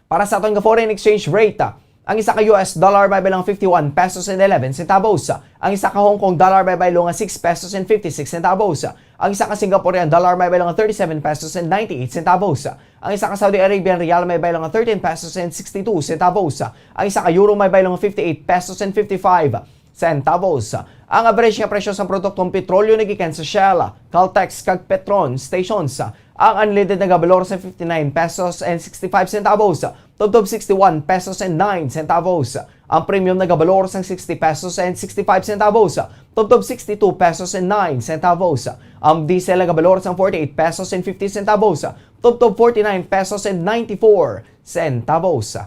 Para sa aton nga foreign exchange rate, ang isa ka U S dollar may bilang fifty-one pesos and eleven centavos. Ang isa ka Hong Kong dollar may baylo nga six pesos and fifty-six centavos. Ang isa ka Singaporean dollar may baylo nga thirty-seven pesos and ninety-eight centavos. Ang isa ka Saudi Arabian riyal may baylo nga thirteen pesos and sixty-two centavos. Ang isa ka euro may baylo nga fifty-eight pesos and fifty-five centavos. Ang average nga presyo sa produktong petrolyo nagikan sa Shell, Caltex, kag Petron stations. Ang unleaded nagabalor sa fifty-nine pesos and sixty-five centavos, tubtob sixty-one pesos and nine centavos. Ang premium nagabalor sang sixty pesos and sixty-five centavos, tubtob sixty-two pesos and nine centavos. Ang diesel nagabalor sang forty-eight pesos and fifty centavos, tubtob forty-nine pesos and ninety-four centavos.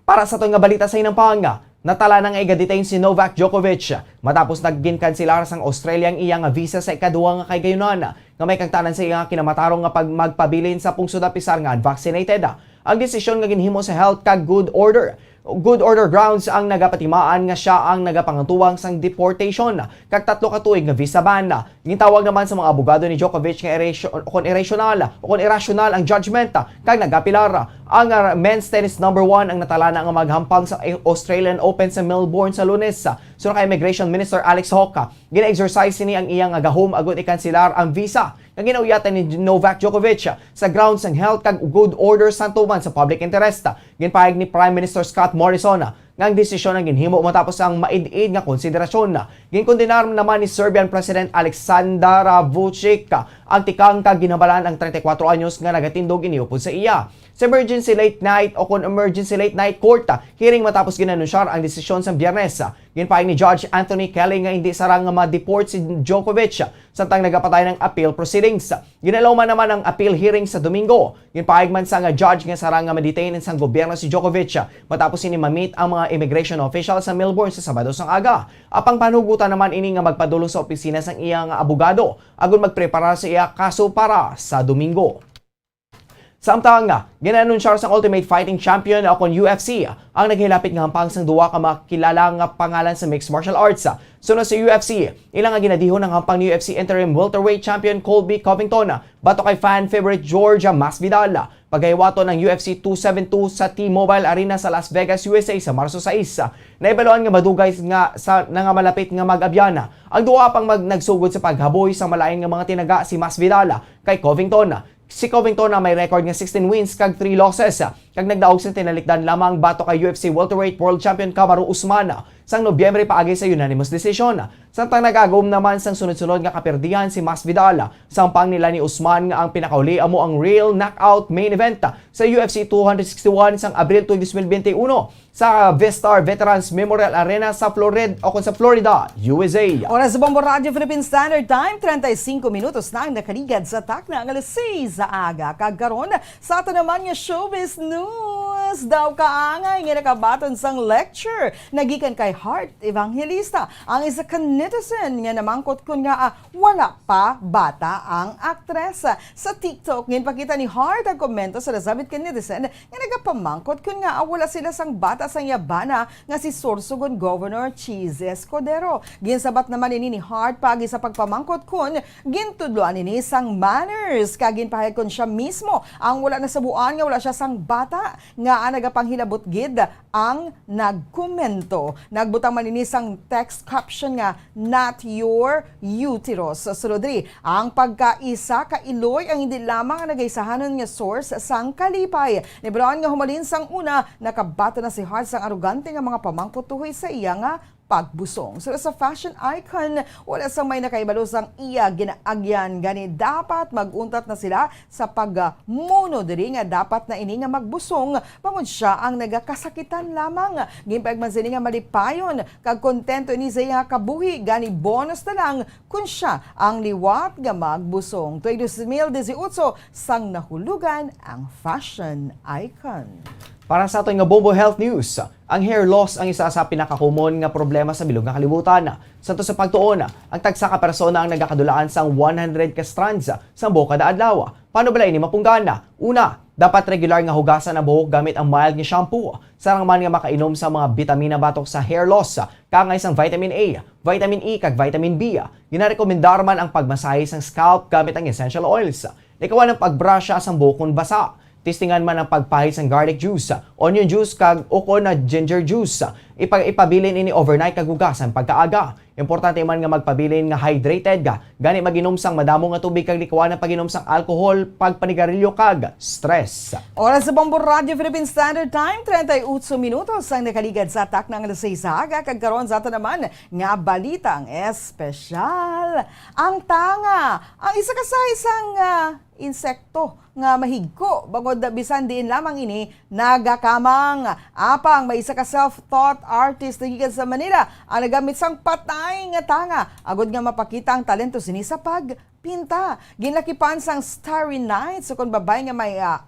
Para sa aton nga balita sa hinampang, natala na nga iga-detain si Novak Djokovic matapos nagginkanselar sang Australia ang iya nga visa sa ikaduha nga kahigayunan nga may kaangtanan sa iya nga kinamatarong nga pag-, magpabilin sa pungsod apisar nga unvaccinated. Ang desisyon nga ginhimo sa health kag good order, good order grounds ang nagapatimaan nga siya ang nagapangadugang sang deportation kag tatlo ka tuig nga visa ban. Gintawag naman sa mga abogado ni Djokovic nga irasyo-, kon irrational o kon irrational ang judgment, kag nagapilar. Ang, ah, men's tennis number one ang natalana nga maghampang sa Australian Open sa Melbourne sa Lunes. Suno kay Immigration Minister Alex Hawke, gina-exercise sini ang iya nga gahom agud ikanselar ang visa nga ginauyatan ni Novak Djokovic sa grounds sang health kag good order sa tuman sa public interest. Ginpahayag ni Prime Minister Scott Morrison nga ang desisyon ang ginhimo matapos ang maid-id nga konsiderasyon. Ginkondenar naman ni Serbian President Alexander Vucic ang tikang kag ginhambalan ang treinta y cuatro anyos nga nagatindog iniupod sa iya. Sa emergency late night o kon emergency late night court hearing matapos ginanunsyar ang desisyon sa Biyernes, ginpahayag ni Judge Anthony Kelly nga hindi sarang nga ma-deport si Djokovic samtang nagapadayon ang appeal proceedings. Ginalawman naman ang appeal hearing sa Domingo. Ginpahayag man sa nga judge nga sarang nga ma-detain sang gobyerno si Djokovic matapos ini ma-meet ang mga immigration official sa Melbourne sa Sabado sang aga. Apang panhugutan naman ini nga magpadulong sa opisina sang iya nga abogado agud magpreparar sa iya kaso para sa Domingo. Samtang, gina-anunsyar sang Ultimate Fighting Champion o kon U F C ang naghilapit nga hampang sang duwa ka makilala nga pangalan sa mixed martial arts. Suno sa U F C, ila nga ginadihon ang hampang ni U F C interim welterweight champion Colby Covington batok kay fan favorite George Masvidal. Pagahiwaton ang U F C two seven two sa T-Mobile Arena sa Las Vegas, U S A sa Marso sais. Naibaluan nga madugay nga sa, na nga malapit nga mag-abyan ang duwa pang mag-, nagsugod sa paghaboy sa malain nga mga tinaga si Masvidal kay Covington. Si Covington na may record nga sixteen wins kag three losses, kag nagdaog sing tinalikdan lamang batok kay U F C welterweight world champion Kamaru Usman sang Nobyembre paagi sa unanimous decision. Samtang nagagum naman sang sunod-sunod nga kaperdihan si Masvidal, sa hampang nila ni Usman nga ang pinakauli amo ang real knockout main event sa U F C two sixty-one sang Abril twenty twenty-one sa Vistar Veterans Memorial Arena sa Florid-, o kon sa Florida, U S A. Oras sa Bombo Radyo Philippine Standard Time, treinta y cinco minutos na ang nakaligad sa takna nga alas seis sa aga. Kag karon, sa ato naman nga showbiz news. daw kaangay nga nakabaton sang lecture nagikan kay Heart Evangelista, ang isa ka netizen nga namangkot kon ngaa wala pa bata ang aktres. Sa TikTok, ginpakita ni Heart ang komento sa nasabit ka netizen nga nagapamangkot kon ngaa wala sila sang bata sang iya bana nga si Sorsogon Governor Chiz Escudero. Ginsabat naman ini ni Heart paagi sa pagpamangkot kon gintudloan ini sang manners, kag ginpahayag kon sia mismo ang wala nasabuan nga wala sia sang bata nga nagapanghilabot gid ang nagkomento. Nagbutang man ini sang text caption nga, "Not your uterus." Sulod diri, ang pagkaisa ka iloy ang hindi lamang ang nagaisahanon nga source sang kalipay. Nabal-an nga humalin sang una, nakabaton na si Heart sang arogante nga mga pamangkot tuhoy sa iya nga pagbusong. Sa, sa fashion icon, wala sang may nakahibalo sang iya ginaagyan. Gani, dapat mag-untat na sila sa pagmuno diri nga dapat na ini nga magbusong, bangod sia ang nagakasakitan lamang. Ginpahayag man sini nga malipayon kag kontento ini sa iya kabuhi. Gani, bonus na lang kon sia ang liwat nga magbusong. Tuig dos mil dieciocho sang nahulugan ang fashion icon. Para sa aton nga Bombo Health News, ang hair loss ang isa sa pinakakomon nga problema sa bilog nga kalibutan. Sa to sa pagtuon, ang tagsa ka persona ang nagakadulaan sang one hundred ka strands sa buhok kada adlaw. Paano bala ini mapunggan? Una, dapat regular nga hugasan ang buhok gamit ang mild nga shampoo. Sarang man nga makainom sa mga bitamina batok sa hair loss, kaangay sang vitamin A, vitamin E, kag vitamin B. Ginarekomendar man ang pagmasahe sang scalp gamit ang essential oils. Likawan ang pagbrusha sang buhok kon basa. Testingan man ang pagpahid sang garlic juice, onion juice, kag ukon na ginger juice. Ipa-, ipabilin ini overnight kag hugasan pagkaaga. Importante man nga magpabilin nga hydrated ka, gani mag-inom sang madamo nga tubig kag likawan ang pag-inom sang alcohol, pagpanigarilyo, kag stress. Oras sa Bombo Radyo Philippine Standard Time, treinta y ocho minutos ang nakaligad sa takna nga alas seis sa aga, kag karon sa aton naman nga balitang espesyal. Ang tanga, ang isa ka sahi sang, ah, insekto nga mahigko, bangod bisan diin lamang ini nagakamang. Apang may isa ka self-taught artist na gikan sa Manila ang nagamit sang patay nga tanga agod nga mapakita ang talento sini sa pagpinta. Ginlakipan sang Starry Night, sukon babay nga may, ah,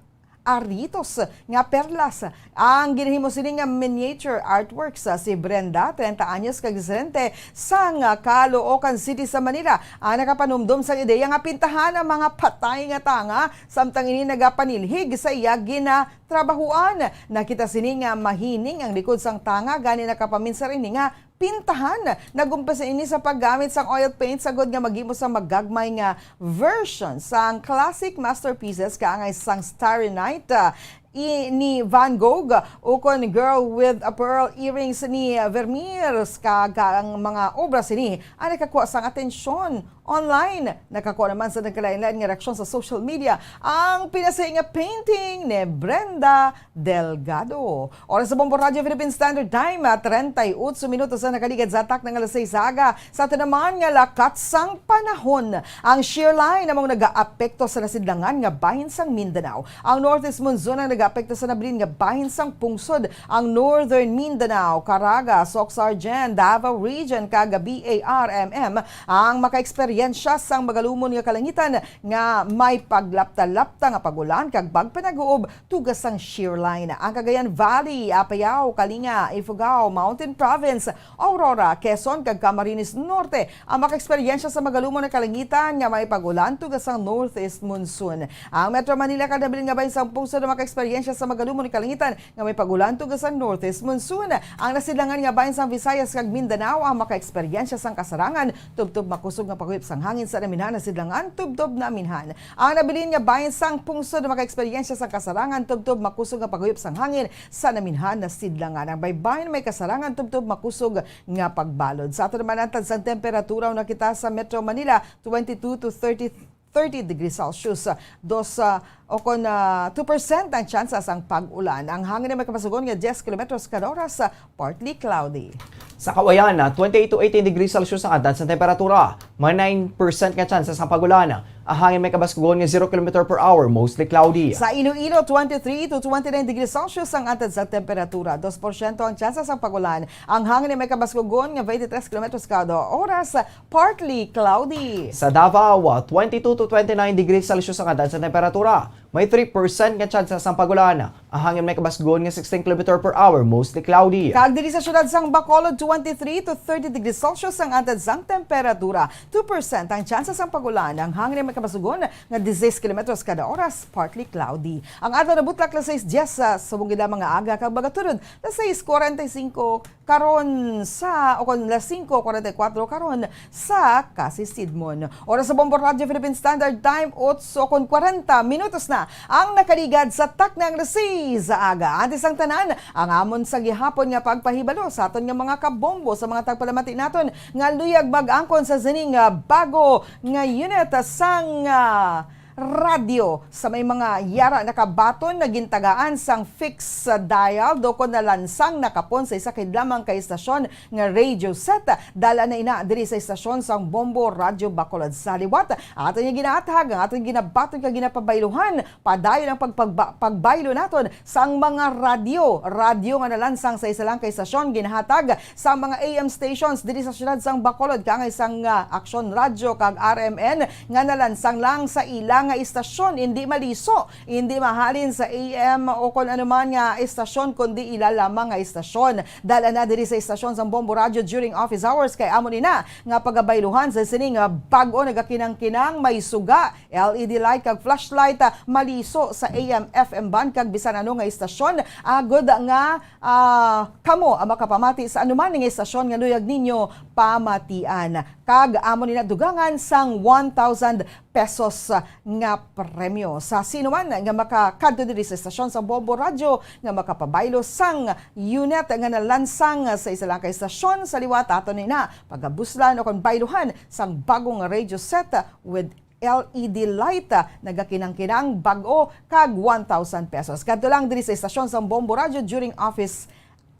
aritos nga perlas. Ang ginahimo sini nga miniature artworks, ah, si Brenda, treinta anyos, kag residente sang, ah, Caloocan City sa Manila, ang nakapanumdom sang ideya nga pintahan ang mga patay nga tanga, samtang ini nagapanilhig sa iya ginatrabahuan. Nakita sini nga mahining ang likod sang tanga, gani nakapaminsar ini nga pintahan. Nag-umpisa ini sa paggamit sang oil paint sagod nga maghimo sang magagmay nga version sang classic masterpieces kaangay sang Starry Night, ah, i-, ni Van Gogh, ukon Girl with a Pearl Earrings ni Vermeer, kag ang mga obra sini ang nakakuha sang atensyon online. Nakakuha naman sa nagkalain-lain nga reaksyon sa social media ang pinasahi nga painting ni Brenda Delgado. Oras sa Bombo Radyo Philippine Standard Time, ah, treinta y ocho minutos ang nakaligad sa takna nga alas seis sa aga. Sa aton naman nga lakat sang panahon, ang shear line amo ang nagaapekto sa nasidlangan nga bahin sang Mindanao. Ang northeast monsoon ang nagaapekto sa nabilin nga bahin sang pungsod, ang Northern Mindanao, Caraga, Soccsksargen, Davao Region, kag B A R M M ang makaeksperyensya sang magalumon nga kalangitan nga may paglapta-lapta nga pag-ulan kag pagpanag-uob tuga sang shear line. Ang Cagayan Valley, Apayao, Kalinga, Ifugao, Mountain Province, Aurora, Quezon, kag Camarines Norte ang makaeksperyensya sa magalumon nga kalangitan nga may pag-ulan tuga sang northeast monsoon. Ang Metro Manila kag nabilin nga bahin sang pungsod ang makaeksperyensya sa magalumon nga kalangitan nga may pag-ulan tuga sang northeast monsoon. Ang nasidlangan nga bahin sang Visayas kag Mindanao ang makaeksperyensya sang kasarangan tubtob makusog nga paghuyop sang hangin sa naminhan nasidlangan tubtob naminhan. Ang nabilin nga bahin sang pungsod makaeksperyensya sang kasarangan tubtob makusog nga paghuyop sang hangin sa naminhan nasidlangan. Ang baybayon may kasarangan tubtob makusog nga pagbalod. Sa aton naman, ang tansang temperatura una kita sa Metro Manila, twenty-two to thirty, thirty degrees Celsius. Dos, ah, o kon, ah, two percent ang tsansa sang pag-ulan. Ang hangin ay may kapasugon nga diyes kilometros kada oras, ah, partly cloudy. Sa Cauayan, ah, twenty-eight to eighteen degrees Celsius ang antas nga temperatura. May nine percent nga tsansa sang pag-ulan. Ang hangin may kabaskugon nga zero kilometer per hour, mostly cloudy. Sa Iloilo, twenty-three to twenty-nine degrees Celsius ang antas nga temperatura. Dos porsyento ang tsansa sang pag-ulan. Ang hangin ay may kabaskugon nga twenty-three kilometros kada oras, partly cloudy. Sa Davao, twenty-two to twenty-nine degrees Celsius ang antas nga temperatura. May three percent nga tsansa sang pag-ulan. Ang hangin may kabasgon nga sixteen kilometer per hour, mostly cloudy. Kag diri sa siyudad sang Bacolod, twenty-three to thirty degrees Celsius ang antad sang temperatura. Two percent ang tsansa sang pag-ulan. Ang hangin may kabasgon nga diseis kilometros kada oras, partly cloudy. Ang adlaw nabutlak alas sais dyes sa subong gid lamang nga aga kag magatunod alas sais kwarenta y singko karon sa, o kon alas singko kwarenta y kuwatro karon sa Casisidmon. Oras sa Bombo Radyo Philippine Standard Time, otso kon kwarenta minutos na ang nakaligad sa taknang alas sais sa aga. Antes ang tanan, ang amon sa gihapon nga pagpahibalo sa aton nga mga kabombo, sa mga tagpalamati naton nga luyag mag-angkon sa sining, ah, bago nga unit sang, ah, radyo sa may mga yara nakabaton nga gintagaan sang fixed dial, do kon nalansang nakapon sa isa ka lamang ka istasyon nga radio set. Dala na ina diri sa istasyon sang Bombo Radyo Bacolod. Sa liwat, aton nga ginaathag ang aton ginabaton kag ginapabayluhan. Padayon ang pagpagba-, pagbaylo naton sang mga radyo. Radyo nga nalansang sa isa lang ka istasyon, ginahatag sa mga A M stations diri sa siyudad sang Bacolod, kaangay sang, ah, Aksyon Radyo kag R M N nga nalansang lang sa ila nga istasyon, hindi maliso, hindi mahalin sa A M o kon anuman nga istasyon, kundi ila lamang nga istasyon. Dala na diri sa istasyon sang Bombo Radyo during office hours, kay amo ni na nga pagabayluhan sa sining, ah, bag-o nagakinangkinang may suga, L E D light kag flashlight, ah, maliso sa A M F M band kag bisan ano nga istasyon, agod nga, ah, kamo ang makapamati sa anuman nga istasyon nga luyag ninyo pamatian. Kag amo ni na dugangan sang one thousand pesos nga premyo. Sa sino man nga makakadto diri sa istasyon sa Bombo Radyo nga makapabaylo sang unit nga nalansang sa isa lang ka istasyon, sa liwat aton ni na pagabuslan o kon bayluhan sang bagong radio set with L E D light, ah, nagakinangkinang bag-o kag one thousand pesos. Kadto lang diri sa istasyon sang Bombo Radyo during office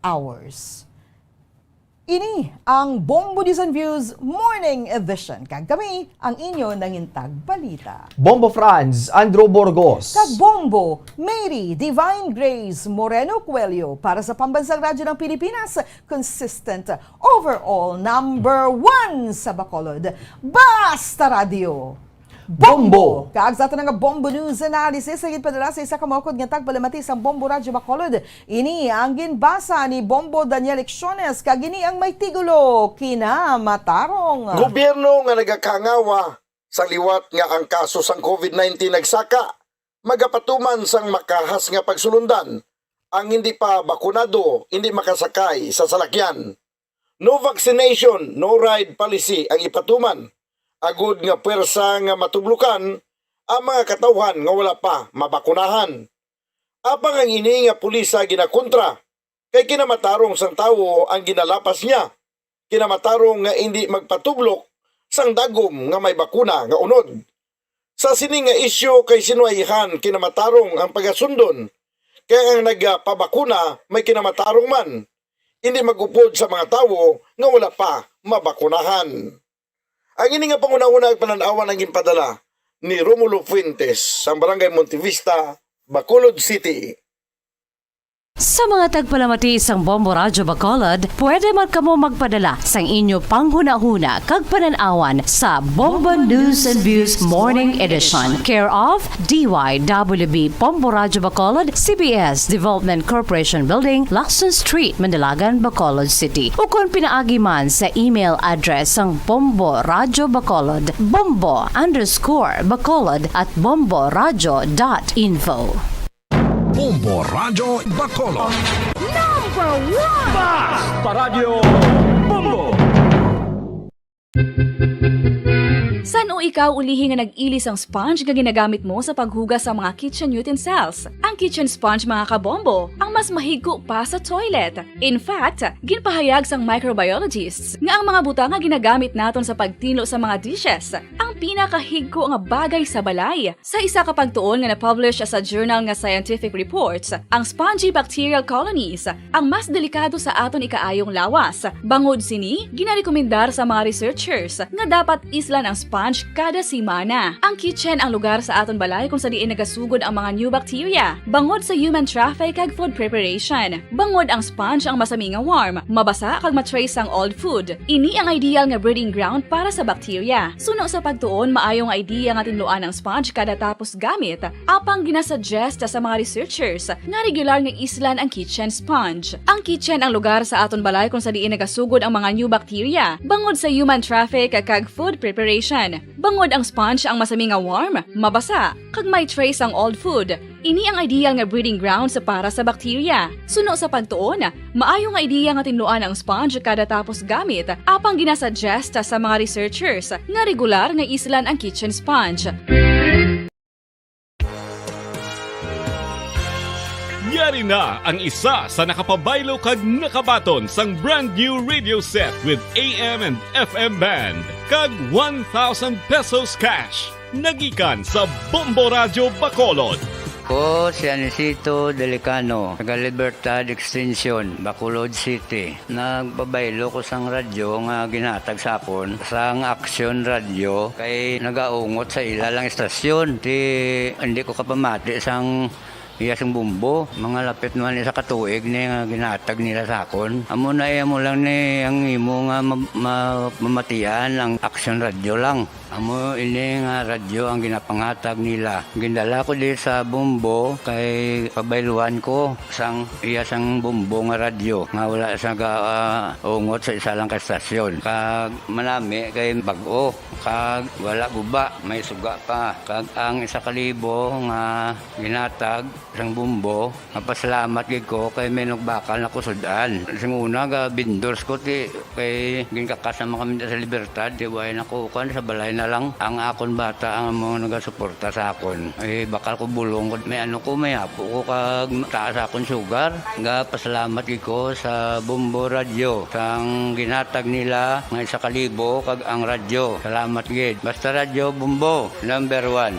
hours. Ini ang Bombo News and Views Morning Edition. Kag kami ang inyo nangintag balita. Bombo Franz, Andrew Burgos. Kag Bombo Mary Divine Grace Moreno Coelho para sa Pambansang Radyo ng Pilipinas, consistent, overall, number one sa Bacolod. Basta Radyo. Bombo! Bombo! Kag sa aton nga Bombo News Analysis, sa ginpadala sa isa ka maukod nga tagpalamati sang Bombo Radyo Bacolod, ini ang ginbasa ni Bombo Daniel Lecciones, kag ini ang may titulo, Kinamatarong. Gobyerno nga nagakangawa sa liwat nga ang kaso sang covid nineteen nagsaka, magapatuman sang makahas nga pagsulundan. Ang hindi pa bakunado, hindi makasakay sa salakyan. No vaccination, no ride policy ang ipatuman, agud nga puwersa nga matublukan ang mga katawhan nga wala pa mabakunahan. Apang ang ini nga pulisa ginakontra, kay kinamatarong sang tawo ang ginalapas niya, kinamatarong nga indi magpatublok sang dagom nga may bakuna nga unod. Sa sini nga isyu kay sinuwayhan kinamatarong ang pagasundon, kay ang nagapabakuna may kinamatarong man, indi mag-upod sa mga tawo nga wala pa mabakunahan. Ang ini nga panghunahuna ug panan-awan ang ginpadala ni Romulo Fuentes sang Barangay Montevista, Bacolod City. Sa mga tagpalamati sang Bombo Radyo Bacolod, pwede man kamo magpadala sang inyo panghunahuna kag panan-awan sa Bombo News and Views Morning Edition, care of D Y W B Bombo Radyo Bacolod, C B S Development Corporation Building, Lacson Street, Mandalagan, Bacolod City, ukon pinaagi man sa email address sang Bombo Radyo Bacolod, bombo underscore bacolod at bomboradyo dot info. Bombo Radyo Bacolod. Number one! Basta Radyo Bombo! San-o ikaw ulihi nga nag-ili sang sponge nga ginagamit mo sa paghugas sa mga kitchen utensils? Ang kitchen sponge, mga kabombo, ang mas mahigko pa sa toilet. In fact, ginpahayag sang microbiologists nga ang mga butang nga ginagamit naton sa pagtinlo sa mga dishes ang pinakahigko nga bagay sa balay. Sa isa ka pagtuon nga na-publish sa journal nga Scientific Reports, ang spongy bacterial colonies ang mas delikado sa aton ikaayong lawas. Bangod sini, ginarekomendar sa mga researchers nga dapat islan ang sponge kada semana. Ang kitchen ang lugar sa aton balay kung sa diin nagasugod ang mga new bacteria, bangod sa human traffic kag food preparation. Bangod ang sponge ang masami nga warm, mabasa kag ma-trace ang old food. Ini ang ideal nga breeding ground para sa bacteria. Suno sa pagtuon, maayo nga idea nga tinluan ang sponge kada tapos gamit, apang ginasuggest sa mga researchers nga regular nga islan ang kitchen sponge. Ang kitchen ang lugar sa aton balay kung sa diin nagasugod ang mga new bacteria, bangod sa human traffic kag food preparation. Bangod ang sponge ang masami nga warm, mabasa, kag may trace ang old food. Ini ang ideal nga breeding grounds para sa bacteria. Suno sa pagtuon, maayo nga ideya nga tinluan ang sponge kada tapos gamit, apang ginasuggest sa mga researchers nga regular nga islan ang kitchen sponge. Yari na ang isa sa nakapabaylo kag nakabaton sang brand new radio set with A M and F M band kag one thousand pesos cash. Nagikan sa Bombo Radyo Bacolod. Ko si Anisito Delicano, taga Libertad Extension, Bacolod City. Nagpabaylo ko sang radyo nga ginhatag sa akon sang Action Radio kay nagaungot sa ila lang istasyon. Ti hindi ko kapamati sang iya sang Bombo. Mga lapit naman isa ka tuig ni nga ginhatag nila sa akon. Amo na iya mo lang ni ang imo nga ma- ma- mamatian ang Action Radio lang. Amo ini nga radyo ang ginapanghatag nila. Gindala ko di sa Bombo kay pabayluan ko sang iya sang Bombo nga radyo nga wala sa gaungot sa isa lang ka estasyon. Kag manami kay bag-o kag wala guba, may suga pa. Kag ang isa ka libo nga ginhatag sang Bombo, mapasalamat gid ko kay may nagbakal na kusud-an. Sing una ga vendors ko ti kay ginkakas naman kami sa Libertad, ti way na ko kan sa balay na lang ang akon bata ang mga nagasuporta sa akon. Eh bakal ko bulong ko may ano ko may apo ko kag taas akon sugar. Ga pasalamat gid ko sa Bombo Radio sang ginhatag nila nga isa ka libo kag ang radyo. Salamat gid. Basta Radyo Bombo, number one.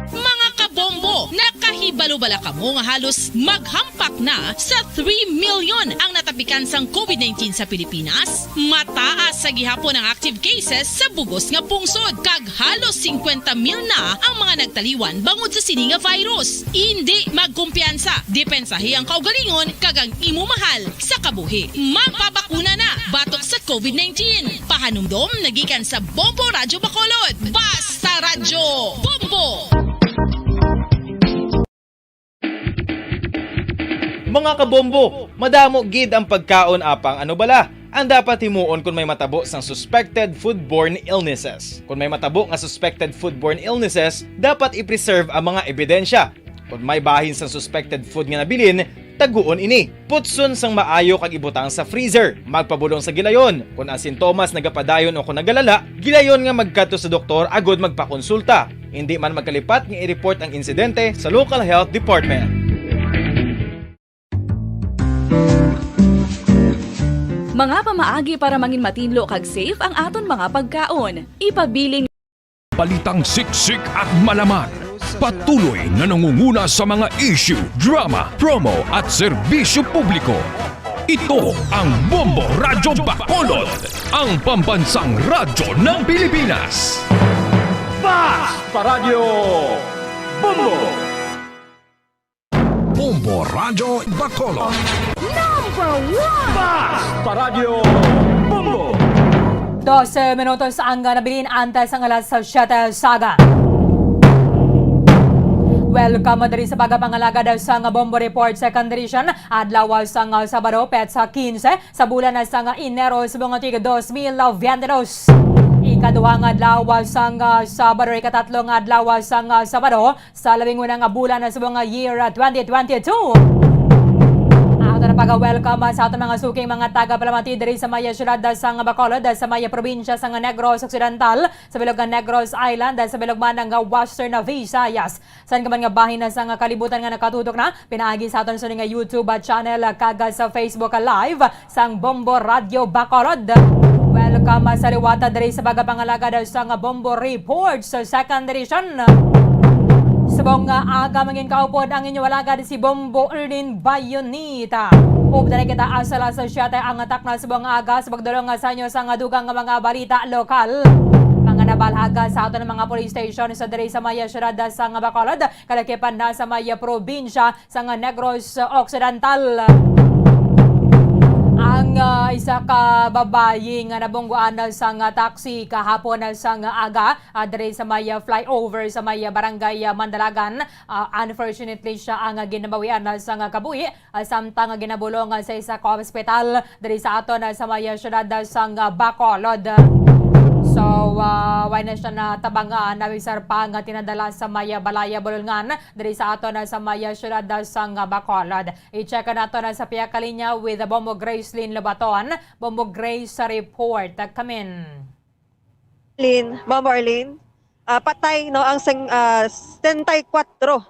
Mga kabombo, nakahibalo bala kamo nga halos maghampak na sa three million ang natapikan sang COVID nineteen sa Pilipinas? Mataas sa gihapon ang active cases sa bugos nga pungsod, kag halos singkwenta mil na ang mga nagtaliwan bangod sa sini nga virus. Indi magkumpiyansa, depensahi ang kaugalingon kag ang imo mahal sa kabuhi. Magpabakuna na batok sa COVID nineteen. Pahanumdom nagikan sa Bombo Radyo Bacolod. Basta Radyo Bombo! Mga kabombo, madamo gid ang pagkaon apang ano bala ang dapat himuon kon may matabo sang suspected foodborne illnesses. Kon may matabo nga suspected foodborne illnesses, dapat i-preserve ang mga ebidensya. Kon may bahin sang suspected food nga nabilin, taguon ini. Putson sang maayo kag ibutang sa freezer. Magpabulong sa gilayon. Kon ang sintomas nagapadayon o kon nagalala, gilayon nga magkadto sa doktor agud magpakonsulta. Indi man magkalipat nga i-report ang insidente sa local health department. Mga pamaagi para mangin matinlo kag safe ang aton mga pagkaon. Ipabiling Balitang siksik at malaman. Patuloy na nangunguna sa mga issue, drama, promo at serbisyo publiko. Ito ang Bombo Radyo Bacolod, ang pambansang radyo ng Pilipinas. Basta Radyo Bombo! Bombo Radyo Bacolod. Number one! Basta Radyo Bombo! Dose minutos ang nabilin antes ang alas siyete sa aga. Welcome diri sa pagpangalagad sa nga Bombo Report Second Edition, adlaw sa nga Sabado, petsa quince sa bulan sa nga Enero sa mga tig dos mil veinte dos. Ikaduha nga adlaw sa nga Sabado, ikatatlo nga adlaw sa nga Sabado, sa labing una nga bulan sa mga year twenty twenty-two. Ato na pag-welcome sa aton mga suking mga taga-palamati diri sa maya siyudad sa nga Bacolod, sa maya probinsya sa nga Negros Occidental, sa bilog nga Negros Island, sa bilog man nga Western Visayas. San ka man nga bahin sa nga kalibutan nga nakatutok na, pinaagi sa aton sa nga YouTube channel kag sa Facebook Live sang Bombo Radyo Bacolod. Welcome sa liwata diri sa pagpangalagad sa nga Bombo Report sa Second Edition. Subong nga aga mangin kaupod ang inyo alagad si Bombo Erlin Bayonita. Update kita asa alas siyete ang takna sa buong aga sa pagdulong nga sa inyo sa nga dugang nga mga balita lokal. Mga nabalhaga sa aton mga police station sa diri sa may siyudad sa nga Bacolod, kalakipan na sa may probinsya sa nga Negros Occidental. Ang ah, isa ka babayi nga nabungguan sa nga taxi kahapon sa nga aga ah, diri sa may ah, flyover sa may ah, barangay ah, Mandalagan. Ah, unfortunately, siya ang ah, ginabawian sa nga kabuhi ah, samtang ginabulong sa isa ka ospital diri sa aton ah, sa may siyudad sang ah, Bacolod. So, ah, wala na siya natabangan, nawisar pa nga tinadala sa may balay bulungan diri sa aton ah, sa may siyudad sang ah, Bacolod. I-check nato na sa pihak kalinya with Bombo Gracelyn Lobaton. Bombo Grace sa report. Kamin. Lin, Ma'am Arlene, ah, patay, no, ang sing-, ah, setenta y kuwatro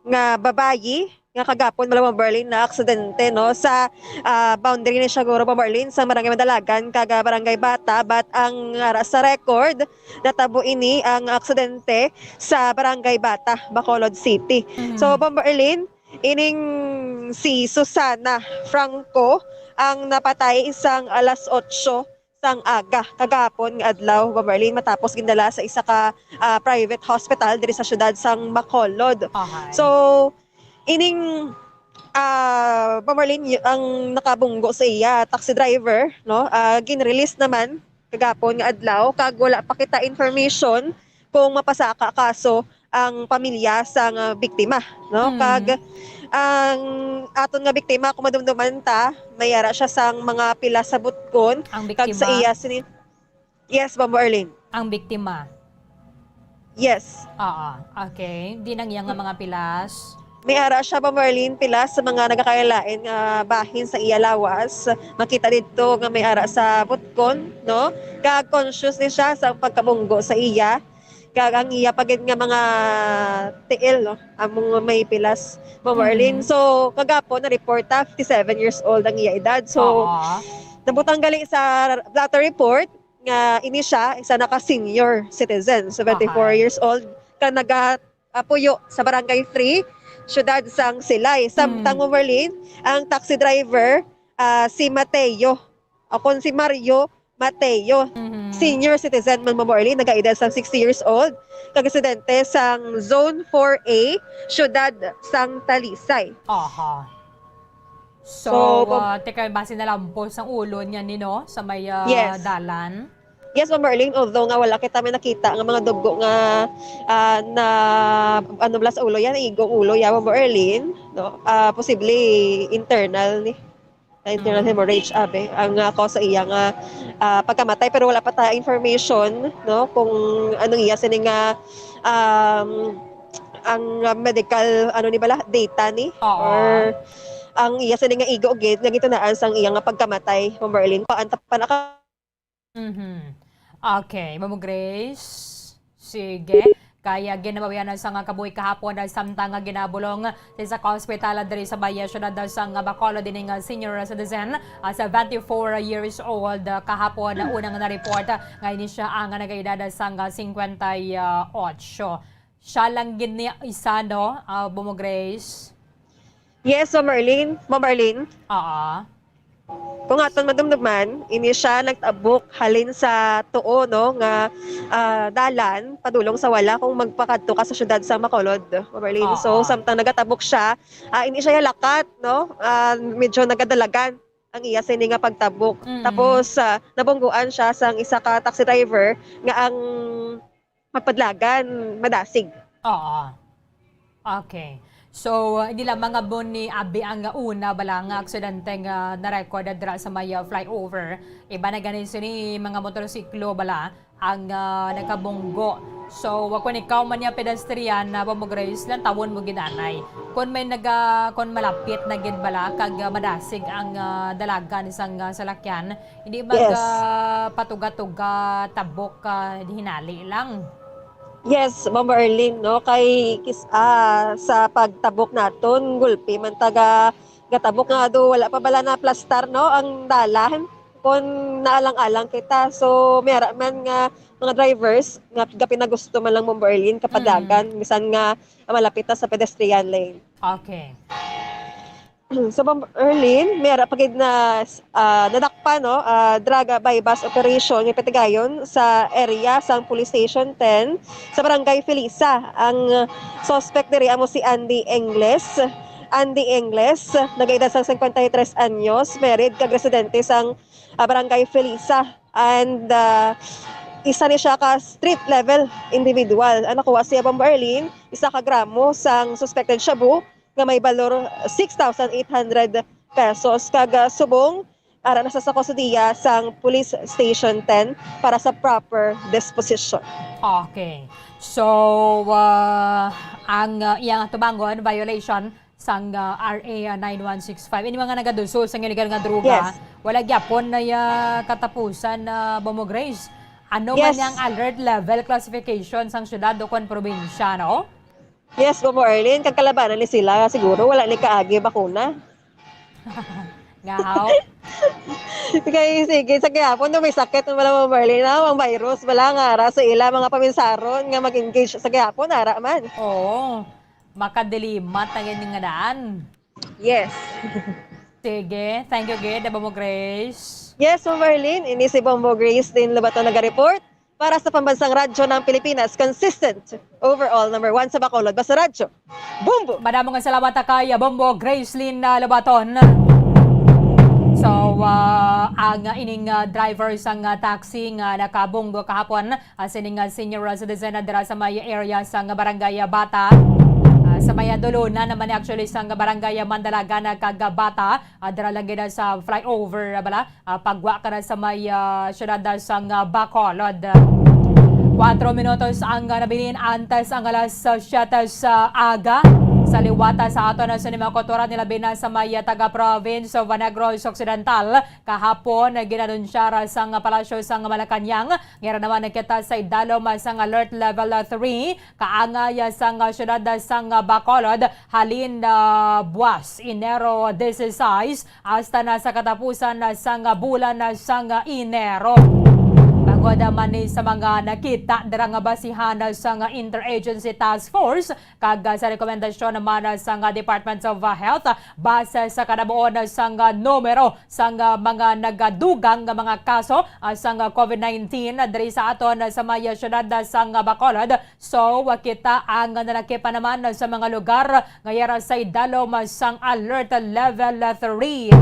nga babayi nga kagapon, Ma'am Arlene, na aksidente, no, sa, ah, boundary ni siguro, Ma'am Arlene, sa Barangay Mandalagan kag, ah, Barangay Bata, but ang ara sa record, natabo ini ang aksidente sa Barangay Bata, Bacolod City. Mhm. So, Ma'am Arlene, ining si Susana Franco ang napatay sang alas otso sang aga kagahapon nga adlaw, Ma'am Arlene, matapos gindala sa isa ka, ah, private hospital diri sa siyudad sang Bacolod. Ahay. So, ining, ah, Ma'am Arlene, y-, ang nakabunggo sa iya, taxi driver, no, ah, gin-release naman kagahapon nga adlaw, kag wala pa kita information kung mapasaka kaso ang pamilya sang biktima, no? Mm. Kag ang aton nga biktima, kung madumduman ta, may ara siya sang mga pila sa butkon, Ang kag sa biktima? iya sini-, yes, Ma'am Arlene. Ang biktima? Yes. Oo, okay. Di nang iya nga mga pilas? May ara siya, Ma'am Arlene, pilas sa mga nagakalain-lain nga bahin sa iya lawas. Makita didto nga may ara sa butkon, no? Kag conscious ni siya sa pagkabunggo sa iya. Kag ang iya pa gid nga mga tiil, no? Among may pilas, Ma'am Arlene. Mhm. So, kagapon na-report ta, fifty-seven years old ang iya edad. So, Oo. nabutang gali sa blotter report nga ini siya, isa na ka senior citizen, seventy-four Ahay. years old, ka naga-, ah, puyo sa Barangay three, siyudad sang Silay. Samtang, Hmm. Ma'am Arlene, ang taxi driver, ah, si Mateo, o kon si Mario Mateo, Mhm. senior citizen man, Ma'am Arlene, nagaedad sang sixty years old, kag residente sang Zone four A, siyudad sang Talisay. Aha. So, So, pag- ah, teka, basi nalampos ang ulo niya ni, no, sa may, ah, Yes. dalan. Yes, Ma'am Arlene, although nga wala kita may nakita nga mga dugo nga, ah, na, ano, bala sa ulo yan, igo ang ulo yan, Ma'am Arlene, no? Ah, posible internal ni, ah, internal Mm. hemorrhage, abi, ang, ah, cause sa iya nga, ah, pagkamatay, pero wala pa ta information, no, kung anong iya sini nga, um, ang, ah, medical, ano ni bala, data ni, Oo. or ang iya sini nga igo gid nga gitunaan sang iya nga pagkamatay, Ma'am Arlene. Kuan ta pa naka- Mhm. Okay, Ma'am Grace. Sige. Kaya ginabawian na sa nga kabuhi kahapon na samtang nga ginabulong sa isa ka ospital diri sa Baye, siyudad sa nga Bacolod, ining senior citizen, ah, seventy-four years old, ah, kahapon, ah, unang na-report, ah, nga ini siya ang nagaedad sa nga cincuenta y ocho. Siya lang gid ni isa, no, ah, Ma'am Grace? Yes, Ma'am Arlene. Ma'am Arlene? Oo. Kung aton madumduman, ini siya nagtabok halin sa tuo, no, nga, ah, dalan padulong sa wala kung magpakadto ka sa siyudad sa Bacolod, Ma'am Arlene. So, Oo. samtang nagatabok siya, ah, ini siya lakat, no? Ah, medyo nagadalagan ang iya sini nga pagtabok. Mm. Tapos, ah, nabungguan siya sang isa ka taxi driver nga ang mapadlagan, madasig. Oo. Okay. So, hindi lang mga bon ni abi ang una bala nga aksidente nga na-record dira sa may, ah, flyover. Iba na gani sini mga motorsiklo bala ang, ah, nakabunggo. So, wa, kung ikaw man niya pedestrian na, Ma'am Grace, lantawon mo gid anay. Kung may naga-, kung malapit na gid bala kag, ah, madasig ang, ah, dalagan sang, ah, salakyan, hindi mag, Yes. ah, patuga-tuga, tabok, ah, hinali lang. Yes, Ma'am Arlene, no? Kay kis-, ah, sa pagtabok naton, gulpi man taga gatabok nga do wala pa bala na plastar, no, ang dalan. Kung naalang-alang kita, so may ara man nga mga drivers nga gapinagusto man lang, Ma'am Arlene, kapadagan, Mm. bisan nga malapit na sa pedestrian lane. Okay. So, Ma'am Erlene, may ara pa gid na, ah, nadakpan, no, ah, drug, ah, buy-bust operation nga ipatigayon sa area sang Police Station ten sa Barangay Felisa. Ang suspect diri amo si Andy Ingles. Andy Ingles, nagaedad sang singkwenta y tres anyos, married kag residente sang, ah, Barangay Felisa. And, ah, isa ni siya ka street level individual. Ang nakuha siya, Ma'am Erlene, isa ka gramo sang suspected shabu nga may balor six thousand eight hundred pesos. Kag, ah, subong, ara na sa, sa kustodiya sang Police Station ten para sa proper disposition. Okay. So, ah, ang ah, iyang tubangon, violation sang ah, R A nine one six five. Ini mga nagadusol sa illegal nga droga, Yes. wala gyapon na ya katapusan na, Bombo Grace. Ano man Yes. yang alert level classification sang syudad o kon probinsya, no? Yes, Ma'am Erlene, kag kalabanan ni sila, siguro wala ni kaagi bakuna. Nga haw? Kay sige, sa gihapon, no, may sakit na wala, Ma'am Erlene, no? Ang virus, wala nga ara sa ila mga paminsaron nga mag-engage sa gihapon, ara man. Oo. Makadilimat na gid nga daan. Yes. Sige. Thank you gid, Bombo Grace. Yes, Ma'am Erlene, ini si Bombo Grace din Lobato naga-report para sa Pambansang Radyo ng Pilipinas, consistent, overall number one sa Bacolod. Basta Radyo, Bombo! Madamo nga salamat ta kay Bombo Gracelyn, ah, Lobaton. So, ah, ang ining ah, driver sang ah, taxi nga nakabunggo kahapon, ah, sining ah, senior ah, citizen na dira sa may area sang barangay ah, Bata. Ah, sa may ah, dulunan naman actually sang barangay ah, Mandalagan, ah, kag ah, Bata, ah, dira lang gid sa flyover, ah, bala, ah, pagwa ka na sa may ah, syudad ah, sang ah, Bacolod. Kuwatro minutos ang ah, nabilin antes ang alas ah, siyete sa aga. Sa liwata sa aton na sinima kotoran nila bina sa may ah, taga province of Negros Occidental. Kahapon, ah, ginanunsyara sang Palasyo sang Malacañang. Ngira naman kita sa idalom sang alert level three. Kaangay sang syudad sang Bacolod, halin na buwas Enero dieciséis hasta na sa katapusan sang bulan sang Enero. Bangod man ni sa mga nakita dira nga basihan sang Interagency Task Force kag sa rekomendasyon naman sang Department of Health base sa kadabuon sang numero sang mga nagadugang nga mga kaso sang COVID nineteen diri sa aton sa may syudad sang Bacolod, so, kita ang nalakip pa naman sa mga lugar nga yara sa idalom sang Alert Level three.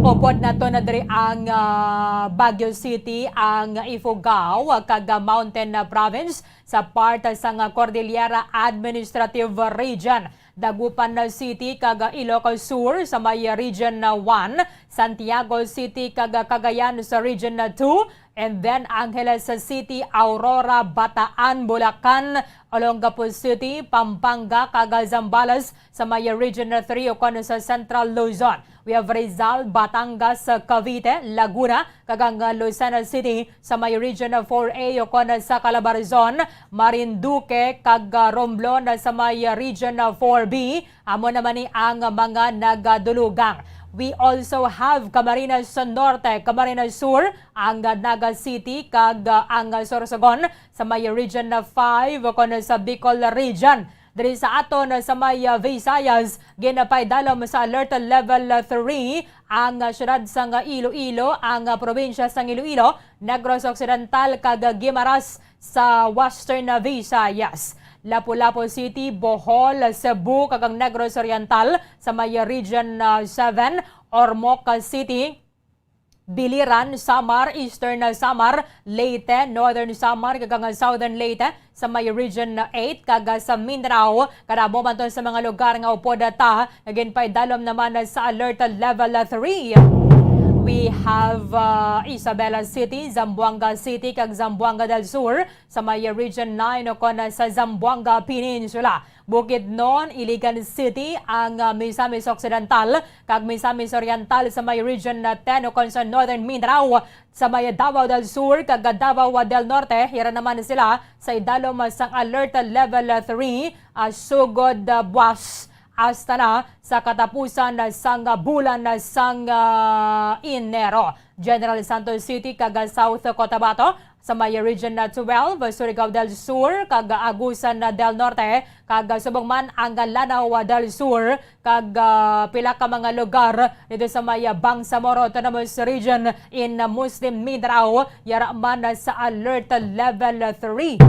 Upod nato na diri ang ah, Baguio City, ang Ifugao, kag Mountain Province sa part sang Cordillera Administrative Region. Dagupan City kag Ilocos Sur sa may Region one, Santiago City kag Cagayan sa Region two, and then Angeles City, Aurora, Bataan, Bulacan, Olongapo City, Pampanga, kag Zambales sa may Region three ukon sa Central Luzon. We have Rizal, Batangas, Cavite, Laguna, kag ang Lucena City sa may Region four A ukon sa Calabarzon, Marinduque, kag Romblon sa may Region four B. Amo naman ni ang mga nagadulugang. We also have Camarines Norte, Camarines Sur, ang Naga City, kag ang Sorsogon sa may Region five ukon sa Bicol Region. Diri sa aton sa may ah, Visayas, ginapaidalom sa Alert Level three ang ah, siyudad sang Iloilo, ang ah, probinsya sang Iloilo, Negros Occidental, kag Guimaras sa Western Visayas. Lapu-Lapu City, Bohol, Cebu, kag ang Negros Oriental sa may Region ah, seven, Ormoc City, Biliran, Samar, Eastern Samar, Leyte, Northern Samar, kag ang Southern Leyte sa may Region eight, kag sa Mindanao, kadamo man to sa mga lugar nga upod ta nga ginpaidalom naman sa Alert Level three. We have uh, Isabela City, Zamboanga City, kag Zamboanga del Sur sa may Region nine ukon sa Zamboanga Peninsula. Bukidnon, Iligan City, ang ah, Misamis Occidental kag Misamis Oriental sa may Region ah, ten ukon sa Northern Mindanao, sa may Davao del Sur kag Davao del Norte, yara naman sila sa idalom sang Alert Level three, ah, sugod ah, buwas hasta na sa katapusan sang bulan sang ah, Enero. General Santos City kag South Cotabato, sa may Region na twelve, Surigao del Sur, kag Agusan del Norte, kag subong man ang Lanao del Sur, kag, ah, pila ka mga lugar dito sa may Bangsamoro Autonomous Region in Muslim Mindanao, yara man sa Alert Level three.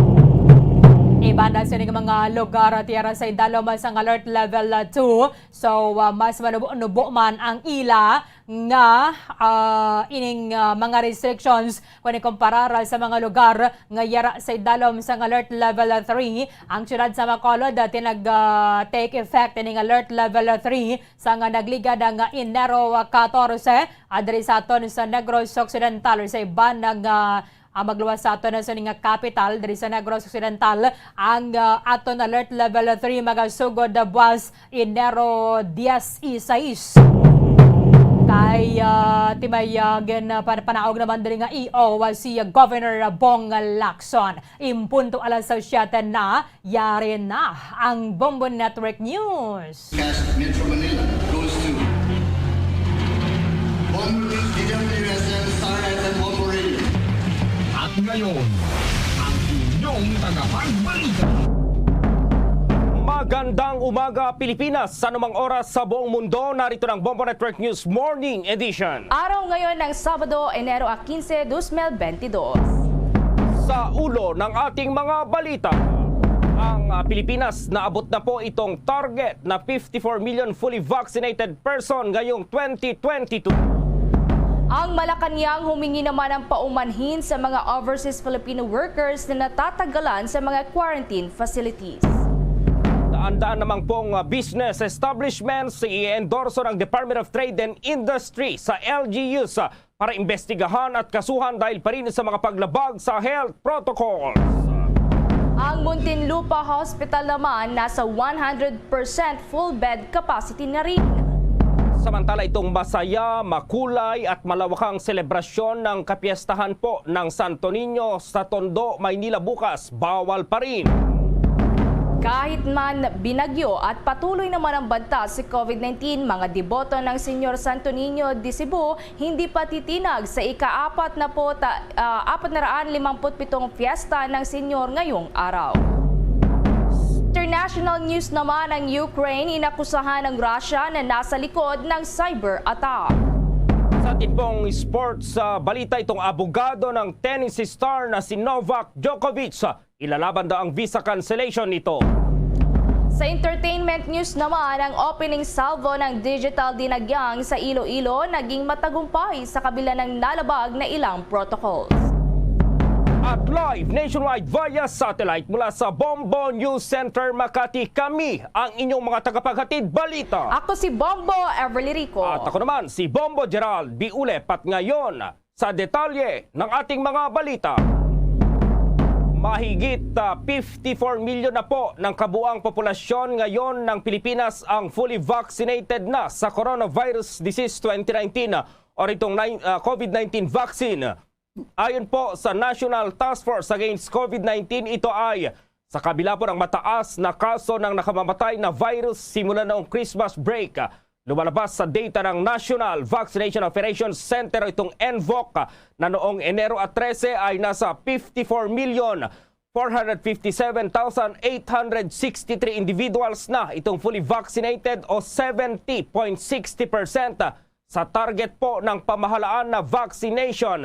Iban na sining mga lugar, yara sa idalom sang Alert Level two. So, ah, mas manubo-nubo man ang ila nga, ah, ining, ah, mga restrictions kung ikumparar sa mga lugar nga yara sa idalom sang Alert Level three. Ang siyudad sa Bacolod, ah, tinag, ah, take effect ining Alert Level three sa nga nagligad nga Enero catorce, ah, diri sa aton sa Negros Occidental, sa iban nga, ah, magluwas sa aton na sini nga capital diri sa Negros Occidental, ang, ah, aton Alert Level three magasugod, ah, buwas Enero dieciséis. Kay, ah, timay, ah, gin, ah, pan-, panaog naman diri nga E O, ah, si, ah, Governor Bong Lacson. Impunto alas siyete na, yari na ang Bombo Network News. Cast Metro Manila goes to Bombo News, D W S M, Star F M, Bombo Radio. At ngayon, ang inyong tagapagbalita. Magandang umaga, Pilipinas. Sa anumang oras sa buong mundo, narito ng Bombo Network News Morning Edition. Araw ngayon ng Sabado, Enero quince, dos mil veintidós. Sa ulo ng ating mga balita, ang, ah, Pilipinas naabot na po itong target na fifty-four million fully vaccinated person ngayong twenty twenty-two. Ang Malacañang humingi naman ng paumanhin sa mga overseas Filipino workers na natatagalan sa mga quarantine facilities. Daan-daan naman pong, ah, business establishments i-endorso ng Department of Trade and Industry sa L G Us, ah, para imbestigahan at kasuhan dahil pa rin sa mga paglabag sa health protocols. Ang Muntinlupa Hospital naman nasa one hundred percent full bed capacity na rin. Samantala, itong masaya, makulay at malawakang selebrasyon ng kapiestahan po ng Santo Niño sa Tondo, Maynila bukas, bawal pa rin. Kahit man binagyo at patuloy naman ang banta sa COVID nineteen, mga deboto ng Señor Santo Niño de Cebu hindi patitinag sa ika-apat na po ta-, ah, apat na raan limampu't pitong fiesta ng Senyor ngayong araw. International news naman, ang Ukraine inakusahan ng Russia na nasa likod ng cyber attack. Sa atin pong sports, ah, balita, itong abogado ng tennis star na si Novak Djokovic, ah, ilalaban daw ang visa cancellation nito. Sa entertainment news naman, ang opening salvo ng Digital Dinagyang sa Iloilo naging matagumpay sa kabila ng nalabag na ilang protocols. At live nationwide via satellite mula sa Bombo News Center Makati, kami ang inyong mga tagapaghatid balita. Ako si Bombo Everly Rico. At ako naman si Bombo Gerald Biulep. At ngayon, sa detalye ng ating mga balita. Mahigit, ah, fifty-four million na po ng kabuang populasyon ngayon ng Pilipinas ang fully vaccinated na sa coronavirus disease twenty nineteen, ah, or itong nine, ah, COVID nineteen vaccine. Ayon po sa National Task Force Against COVID nineteen, ito ay sa kabila po ng mataas na kaso ng nakamamatay na virus simula noong Christmas break. Lumalabas sa data ng National Vaccination Operations Center, itong NVOC, na noong Enero at trese ay nasa fifty-four million four hundred fifty-seven thousand eight hundred sixty-three individuals na itong fully vaccinated o seventy point sixty percent sa target po ng pamahalaan na vaccination.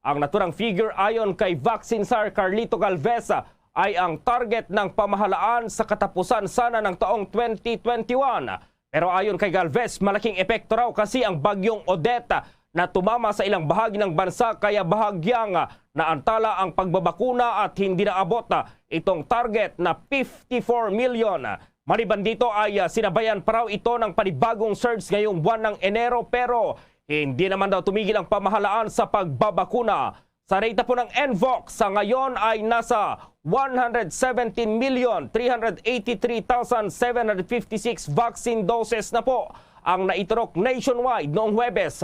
Ang naturang figure, ayon kay Vaccine Czar Carlito Galvez, ay ang target ng pamahalaan sa katapusan sana ng taong twenty twenty-one. Pero ayon kay Galvez, malaking epekto raw kasi ang Bagyong Odette na tumama sa ilang bahagi ng bansa, kaya bahagyang naantala ang pagbabakuna at hindi naabot itong target na fifty-four million. Maliban dito ay, ah, sinabayan pa raw ito ng panibagong surge ngayong buwan ng Enero, pero hindi naman daw tumigil ang pamahalaan sa pagbabakuna. Sa rate po ng NVOC, sa ngayon ay nasa one hundred seventeen million three hundred eighty-three thousand seven hundred fifty-six vaccine doses na po ang naiturok nationwide noong Huwebes.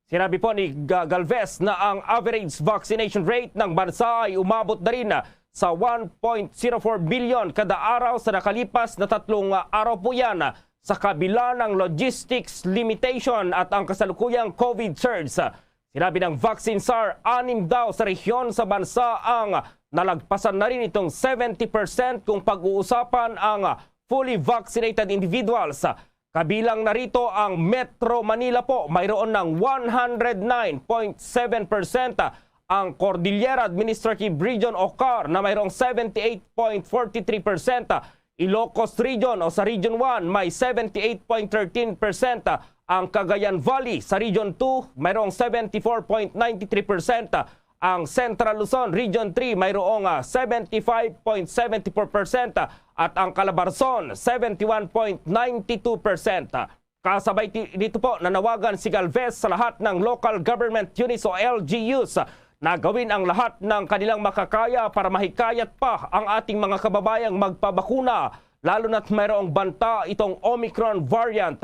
Sinabi po ni Ga-, Galvez na ang average vaccination rate ng bansa ay umabot na rin sa one point zero four billion kada araw sa nakalipas na tatlong, ah, araw po yan, sa kabila ng logistics limitation at ang kasalukuyang COVID surge. Sinabi ng vaccine czar, anim daw sa rehiyon sa bansa ang nalagpasan na rin itong seventy percent kung pag-uusapan ang fully vaccinated individuals. Kabilang na rito ang Metro Manila po, mayroon ng one hundred nine point seven percent, ang Cordillera Administrative Region o CAR na mayroong seventy-eight point forty-three percent, Ilocos Region o sa Region one may seventy-eight point thirteen percent, ang Cagayan Valley sa Region two mayroong seventy-four point ninety-three percent, ang Central Luzon Region three mayroong, ah, seventy-five point seventy-four percent, at ang Calabarzon seventy-one point ninety-two percent. Kasabay ti-, dito po, nanawagan si Galvez sa lahat ng local government units o L G Us na gawin ang lahat ng kanilang makakaya para mahikayat pa ang ating mga kababayang magpabakuna, lalo na't mayroong banta itong Omicron variant.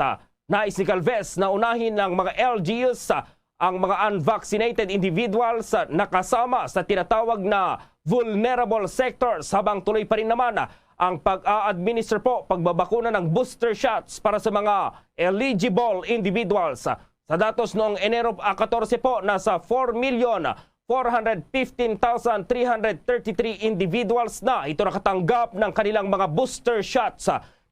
Nais ni Galvez na unahin ng mga L G Us ang mga unvaccinated individuals na kasama sa tinatawag na vulnerable sectors, habang tuloy pa rin naman ang pag-a-administer po, pagbabakuna ng booster shots para sa mga eligible individuals. Sa datos noong Enero, ah, katorse po, nasa four million four hundred fifteen thousand three hundred thirty-three individuals na ito nakatanggap ng kanilang mga booster shots.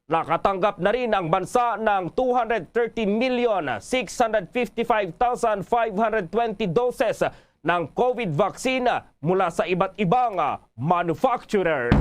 Nakatanggap na rin ang bansa ng two hundred thirty million six hundred fifty-five thousand five hundred twenty doses ng COVID vaccine mula sa iba't ibang, ah, manufacturers.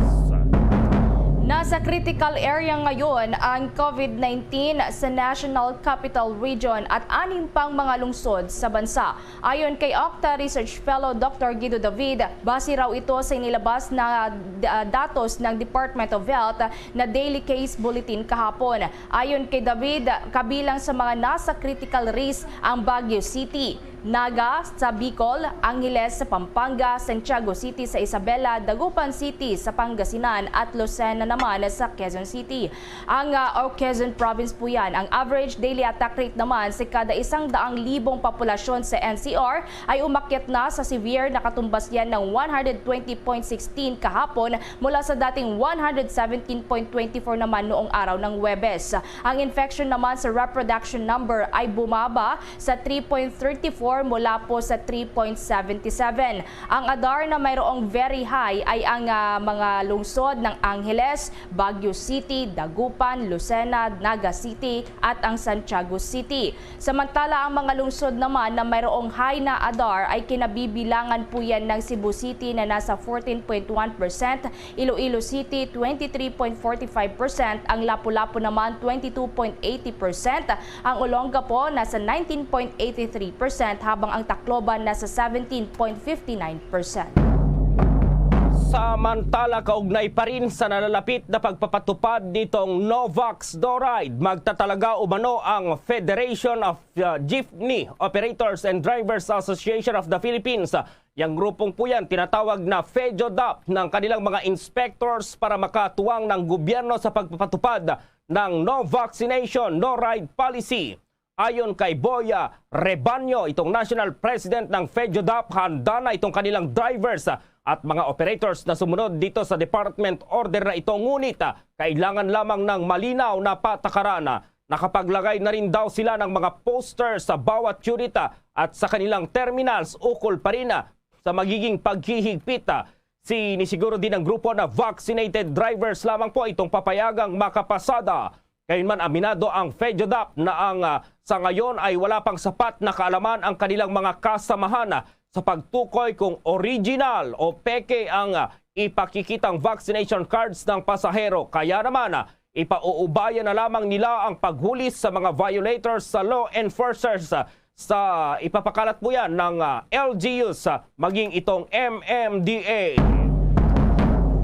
Nasa critical area ngayon ang COVID nineteen sa National Capital Region at anim pang mga lungsod sa bansa. Ayon kay Octa Research Fellow Doctor Guido David, base raw ito sa inilabas na, ah, datos ng Department of Health na daily case bulletin kahapon. Ayon kay David, kabilang sa mga nasa critical risk ang Baguio City, Naga sa Bicol, Angeles sa Pampanga, Santiago City sa Isabela, Dagupan City sa Pangasinan, at Lucena naman sa Quezon City. Ang, ah, Quezon Province po yan. Ang average daily attack rate naman sa kada isang daang libong populasyon sa N C R ay umakyat na sa severe, nakatumbas yan ng one hundred twenty point sixteen kahapon mula sa dating one hundred seventeen point twenty-four naman noong araw ng Huwebes. Ang infection naman sa reproduction number ay bumaba sa three point thirty-four mula po sa three point seventy-seven. Ang adar na mayroong very high ay ang, ah, mga lungsod ng Angeles, Baguio City, Dagupan, Lucena, Naga City, at ang Santiago City. Samantala, ang mga lungsod naman na mayroong high na adar ay kinabibilangan po yan ng Cebu City na nasa fourteen point one percent, Iloilo City, twenty-three point forty-five percent, ang Lapu-Lapu naman, twenty-two point eighty percent, ang Olongapo nasa nineteen point eighty-three percent, habang ang Tacloban nasa seventeen point fifty-nine percent. Samantala, kaugnay pa rin sa nalalapit na pagpapatupad nitong No Vax, No Ride, magtatalaga umano ang Federation of, uh, Jeepney Operators and Drivers Association of the Philippines. Yang grupong po yan, tinatawag na FEJODAP, ng kanilang mga inspectors para makatuwang ng gobyerno sa pagpapatupad ng No Vaccination, No Ride Policy. Ayon kay Boya Rebaño, itong National President ng FEJODAP, handa na itong kanilang drivers, ah, at mga operators na sumunod dito sa department order na ito. Ngunit, ah, kailangan lamang ng malinaw na patakaran. Nakapaglagay na rin daw sila ng mga poster sa bawat unit, ah, at sa kanilang terminals ukol pa rin, ah, sa magiging paghihigpit, ah. Sinisiguro din ng grupo na vaccinated drivers lamang po itong papayagang makapasada. Gayunman, aminado ang FEJODAP na ang, ah, sa ngayon ay wala pang sapat na kaalaman ang kanilang mga kasamahan, ah, sa pagtukoy kung original o peke ang, ah, ipakikitang vaccination cards ng pasahero. Kaya naman, ah, ipauubaya na lamang nila ang paghuli sa mga violators sa law enforcers, ah, sa ipapakalat po yan ng, ah, L G Us, ah, maging itong M M D A.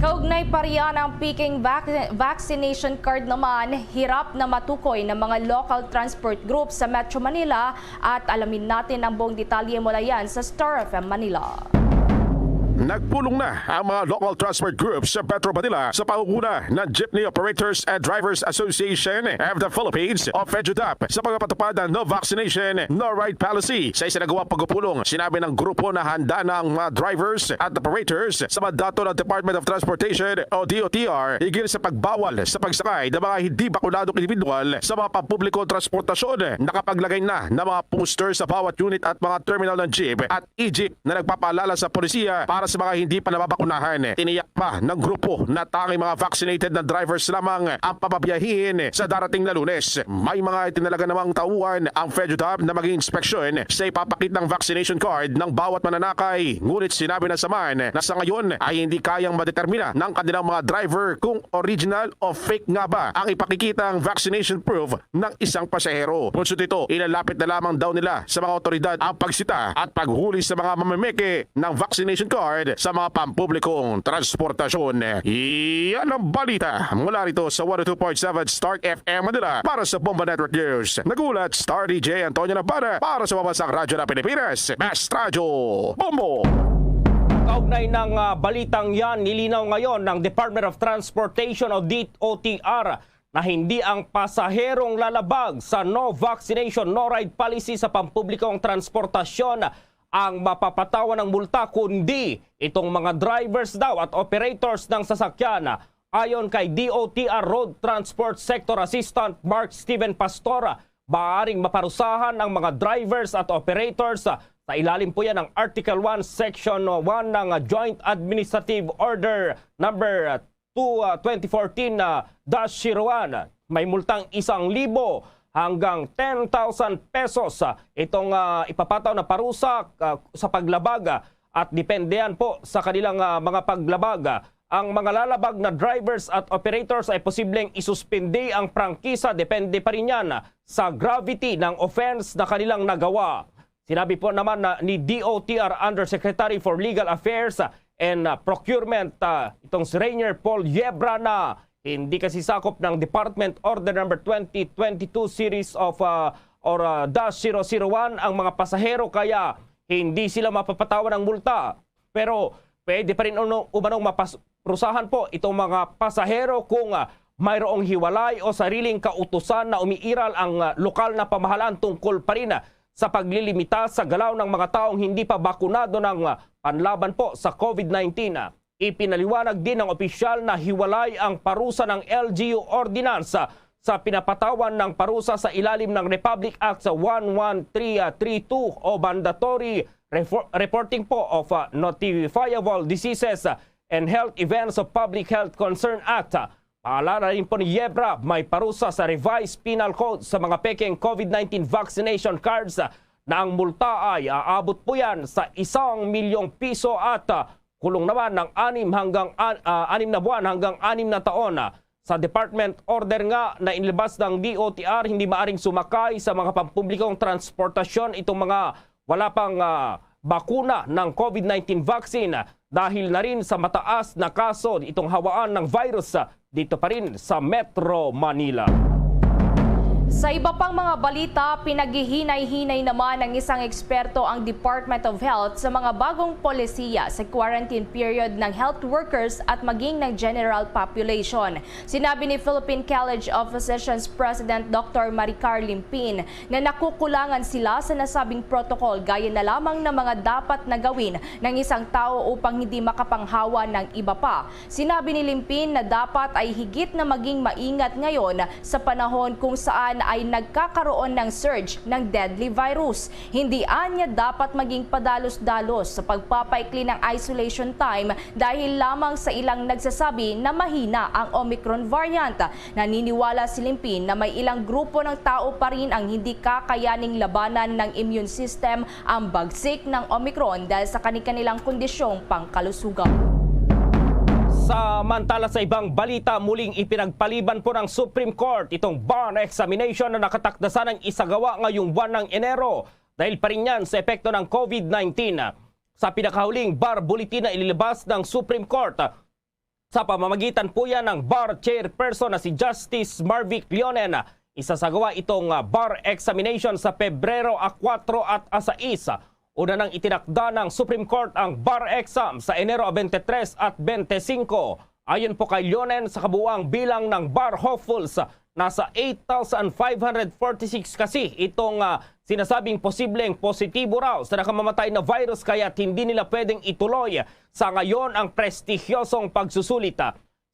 Kaugnay pa riyan ang peking vac-, vaccination card naman, hirap na matukoy ng mga local transport group sa Metro Manila at alamin natin ang buong detalye mula yan sa Star F M Manila. Nagpulong na ang mga local transport groups sa Petro Manila sa pangunguna ng Jeepney Operators and Drivers Association of the Philippines o FEDUDAP sa pagpapatupad ng no vaccination, no ride policy. Sa isinagawang pagpupulong, sinabi ng grupo na handa na ang mga drivers at operators sa mandato ng Department of Transportation o D O T R higil sa pagbawal sa pagsakay ng mga hindi bakunadong individual sa mga pampublikong transportasyon. Nakapaglagay na ng mga poster sa bawat unit at mga terminal ng jeep at e-jeep na nagpapaalala sa polisiya para sa mga hindi pa nababakunahan. Tiniyak pa ng grupo na tanging mga vaccinated na drivers lamang ang papabiyahin sa darating na Lunes. May mga itinalaga namang tauhan ang FEDUDAP na maging inspeksyon sa ipapakitang vaccination card ng bawat mananakay. Ngunit sinabi ng SAMAN na sa ngayon ay hindi kayang madetermina ng kanilang mga driver kung original o fake nga ba ang ipakikitang vaccination proof ng isang pasahero. Bukod dito, ilalapit na lamang daw nila sa mga otoridad ang pagsita at paghuli sa mga mamimeke ng vaccination card sa mga pampublikong transportasyon. Yan ang balita mula rito sa one oh two point seven Start F M Manila. Para sa Bomba Network News, nagulat Star D J Antonio Napana para sa Pambansang Radyo ng Pilipinas, Best Radyo, Bombo! Kaugnay ng, ah, balitang yan, nilinaw ngayon ng Department of Transportation o D O T R na hindi ang pasaherong lalabag sa no vaccination, no ride policy sa pampublikong transportasyon ang mapapatawan ng multa, kundi itong mga drivers daw at operators ng sasakyan. Ayon kay D O T R Road Transport Sector Assistant Mark Steven Pastor, maaring maparusahan ang mga drivers at operators sa ilalim po yan ng Article one, Section one ng Joint Administrative Order number two, ah, twenty fourteen, ah, dash zero one. May multang isang libo hanggang ten thousand pesos, ah, itong, ah, ipapataw na parusa, ah, sa paglabag, ah, at depende yan po sa kanilang, ah, mga paglabag. Ah, ang mga lalabag na drivers at operators ay posibleng isuspindi ang prangkisa, depende pa rin yan sa gravity ng offense na kanilang nagawa. Sinabi po naman na ni D O T R Undersecretary for Legal Affairs and, uh, Procurement, uh, itong si Rainier Paul Yebra na hindi kasi sakop ng Department Order Number twenty twenty-two series of, uh, or, uh, dash zero zero one ang mga pasahero, kaya hindi sila mapapatawan ng multa. Pero pwede pa rin uno-, umanong mapas-, prusahan po itong mga pasahero kung, ah, mayroong hiwalay o sariling kautusan na umiiral ang, ah, lokal na pamahalaan tungkol pa rin, ah, sa paglilimita sa galaw ng mga taong hindi pa bakunado ng, ah, panlaban po sa COVID nineteen. Ah, ipinaliwanag din ng opisyal na hiwalay ang parusa ng L G U ordinance, ah, sa pinapatawan ng parusa sa ilalim ng Republic Act sa one one three three two o mandatory refor-, reporting po of, ah, notifiable diseases, ah, and Health Events of Public Health Concern Act. Paalala rin po ni Yebra, may parusa sa Revised Penal Code sa mga pekeng COVID nineteen vaccination cards, ah, na ang multa ay aabot po yan sa isang milyong piso at, ah, kulong naman ng anim hanggang an-, ah, anim na buwan hanggang anim na taon. Ah, sa department order nga na inilabas ng D O T R, hindi maaring sumakay sa mga pampublikong transportasyon itong mga wala pang, ah, bakuna ng COVID nineteen vaccine dahil na rin sa mataas na kaso itong hawaan ng virus, ah, dito pa rin sa Metro Manila. Sa iba pang mga balita, pinaghihinay-hinay naman ng isang eksperto ang Department of Health sa mga bagong polisiya sa quarantine period ng health workers at maging ng general population. Sinabi ni Philippine College of Physicians President Doctor Maricar Limpin na nakukulangan sila sa nasabing protocol, gaya na lamang ng mga dapat na gawin ng isang tao upang hindi makapanghawa ng iba pa. Sinabi ni Limpin na dapat ay higit na maging maingat ngayon sa panahon kung saan ay nagkakaroon ng surge ng deadly virus. Hindi anya dapat maging padalos-dalos sa pagpapaikli ng isolation time dahil lamang sa ilang nagsasabi na mahina ang Omicron variant. Naniniwala si Limpin na may ilang grupo ng tao pa rin ang hindi kakayaning labanan ng immune system ang bagsik ng Omicron dahil sa kani-kanilang kondisyong pangkalusugan. Samantala, sa ibang balita, muling ipinagpaliban po ng Supreme Court itong bar examination na nakatakda sanang isagawa ngayong buwan ng Enero dahil pa rin yan sa epekto ng COVID nineteen. Sa pinakahuling bar bulletin na inilabas ng Supreme Court, sa pamamagitan po yan ng bar chairperson na si Justice Marvic Leonen, isasagawa itong, ah, bar examination sa Pebrero a kuwatro at a sais. Una nang itinakda ng Supreme Court ang bar exam sa Enero twenty-three at twenty-five. Ayon po kay Leonen, sa kabuang bilang ng bar hopefuls, nasa eight thousand five hundred forty-six kasi itong, ah, sinasabing posibleng positibo raw sa nakamamatay na virus, kaya't hindi nila pwedeng ituloy sa ngayon ang prestigyosong pagsusulit.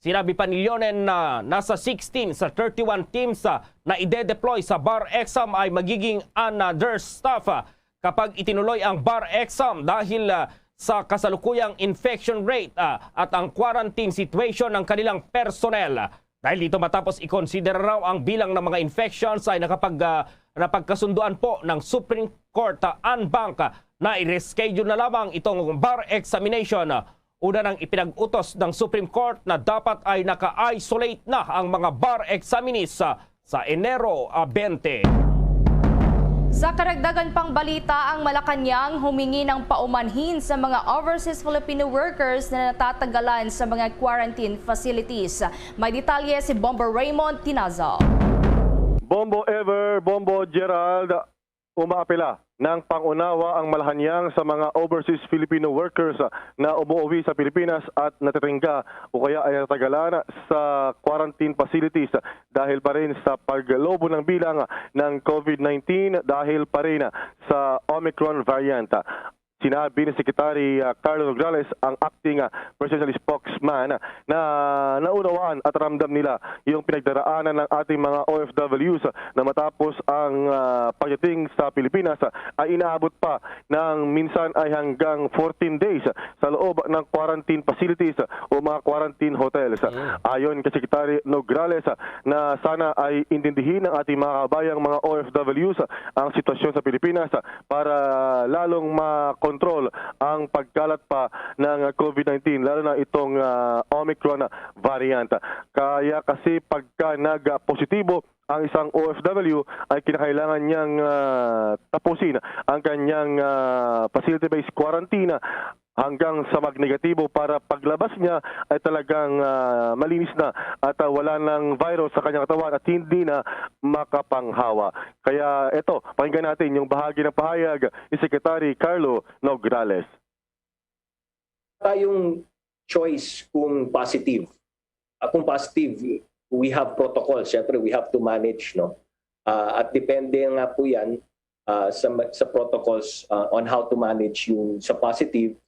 Sinabi pa ni Leonen na nasa sixteen sa thirty-one teams, ah, na ide-deploy sa bar exam ay magiging another staff, ah, kapag itinuloy ang bar exam dahil, ah, sa kasalukuyang infection rate, ah, at ang quarantine situation ng kanilang personnel. Dahil dito, matapos ikonsidera raw ang bilang ng mga infections, ay nakapag, ah, napagkasunduan po ng Supreme Court, ah, en banc, ah, na i-reschedule na lamang itong bar examination. Una nang ipinag-utos ng Supreme Court na dapat ay naka-isolate na ang mga bar examinees, ah, sa Enero, ah, twenty. Sa karagdagan pang balita, ang Malacañang humingi ng paumanhin sa mga overseas Filipino workers na natatagalan sa mga quarantine facilities. May detalye si Bombo Raymond Tinazo. Bombo Ever, Bombo Gerald, umaapela ng pangunawa ang Malacañang sa mga overseas Filipino workers na umuwi sa Pilipinas at natitingga o kaya ay natagalan sa quarantine facilities dahil pa rin sa paglobo ng bilang ng COVID nineteen dahil pa rin sa Omicron variant. Sinabi ni Secretary, ah, Carlo Nograles, ang acting, ah, presidential spokesman, na naunawaan at ramdam nila yung pinagdaraanan ng ating mga O F Ws na matapos ang, ah, pagdating sa Pilipinas, ah, ay inaabot pa ng minsan ay hanggang fourteen days sa loob ng quarantine facilities o mga quarantine hotels. Mm. Ayon kay Secretary Nograles, ah, na sana ay intindihin ng ating mga kabayang mga O F Ws ang sitwasyon sa Pilipinas, ah, para lalong makontrol ang pagkalat pa ng COVID nineteen, lalo na itong, ah, Omicron variant. Kaya kasi pagka nagpositibo ang isang O F W, ay kinakailangan niyang, ah, tapusin ang kanyang, ah, facility-based quarantine hanggang sa magnegatibo para paglabas niya ay talagang, ah, malinis na at, ah, wala nang virus sa kanyang katawan at hindi na makapanghawa. Kaya eto, pakinggan natin yung bahagi ng pahayag ni Secretary Carlo Nograles. Tayong choice kung positive. Ah, kung positive, we have protocols. Siyempre, we have to manage, no? Ah, at depende nga po yan, ah, sa, sa protocols, ah, on how to manage yung sa positive.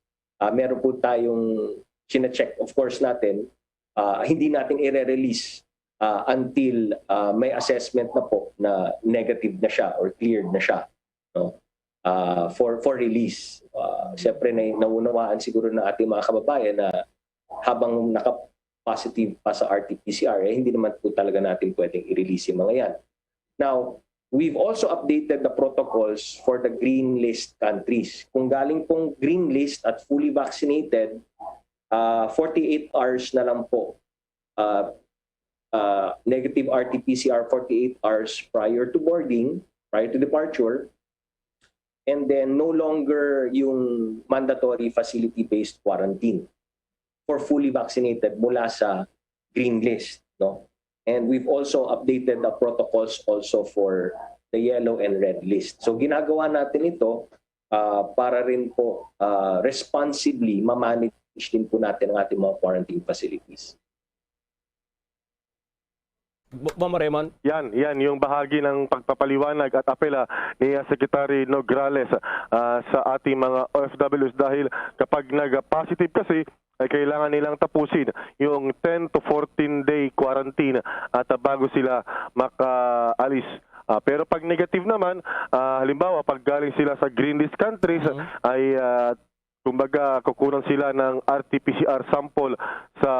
Ah, meron po tayong sine-check, of course, natin. Ah, hindi natin i-release, ah, until, ah, may assessment na po na negative na siya or cleared na siya, no? Ah, for, for release. Ah, siyempre, na, naunawaan siguro ng ating mga kababayan na habang naka-positive pa sa R T P C R, eh, hindi naman po talaga natin pwedeng i-release yung mga yan. Now, we've also updated the protocols for the green list countries. Kung galing pong green list at fully vaccinated, ah, forty-eight hours na lang po, ah, ah, negative R T P C R forty-eight hours prior to boarding, prior to departure, and then no longer yung mandatory facility-based quarantine for fully vaccinated mula sa green list, no? And we've also updated the protocols also for the yellow and red list. So, ginagawa natin ito, ah, para rin po, ah, responsibly ma-manage din po natin ang ating mga quarantine facilities. B-, Bombo Raymond? Yan, yan yung bahagi ng pagpapaliwanag at apela ni, ah, Secretary Nograles, ah, sa ating mga O F Ws, dahil kapag nag-positive kasi, ay kailangan nilang tapusin yung ten to fourteen day quarantine at, ah, bago sila makaalis. Ah, pero pag negative naman, ah, halimbawa, pag galing sila sa green list countries, Mhm. ay, ah, kumbaga, kukunan sila ng R T P C R sample sa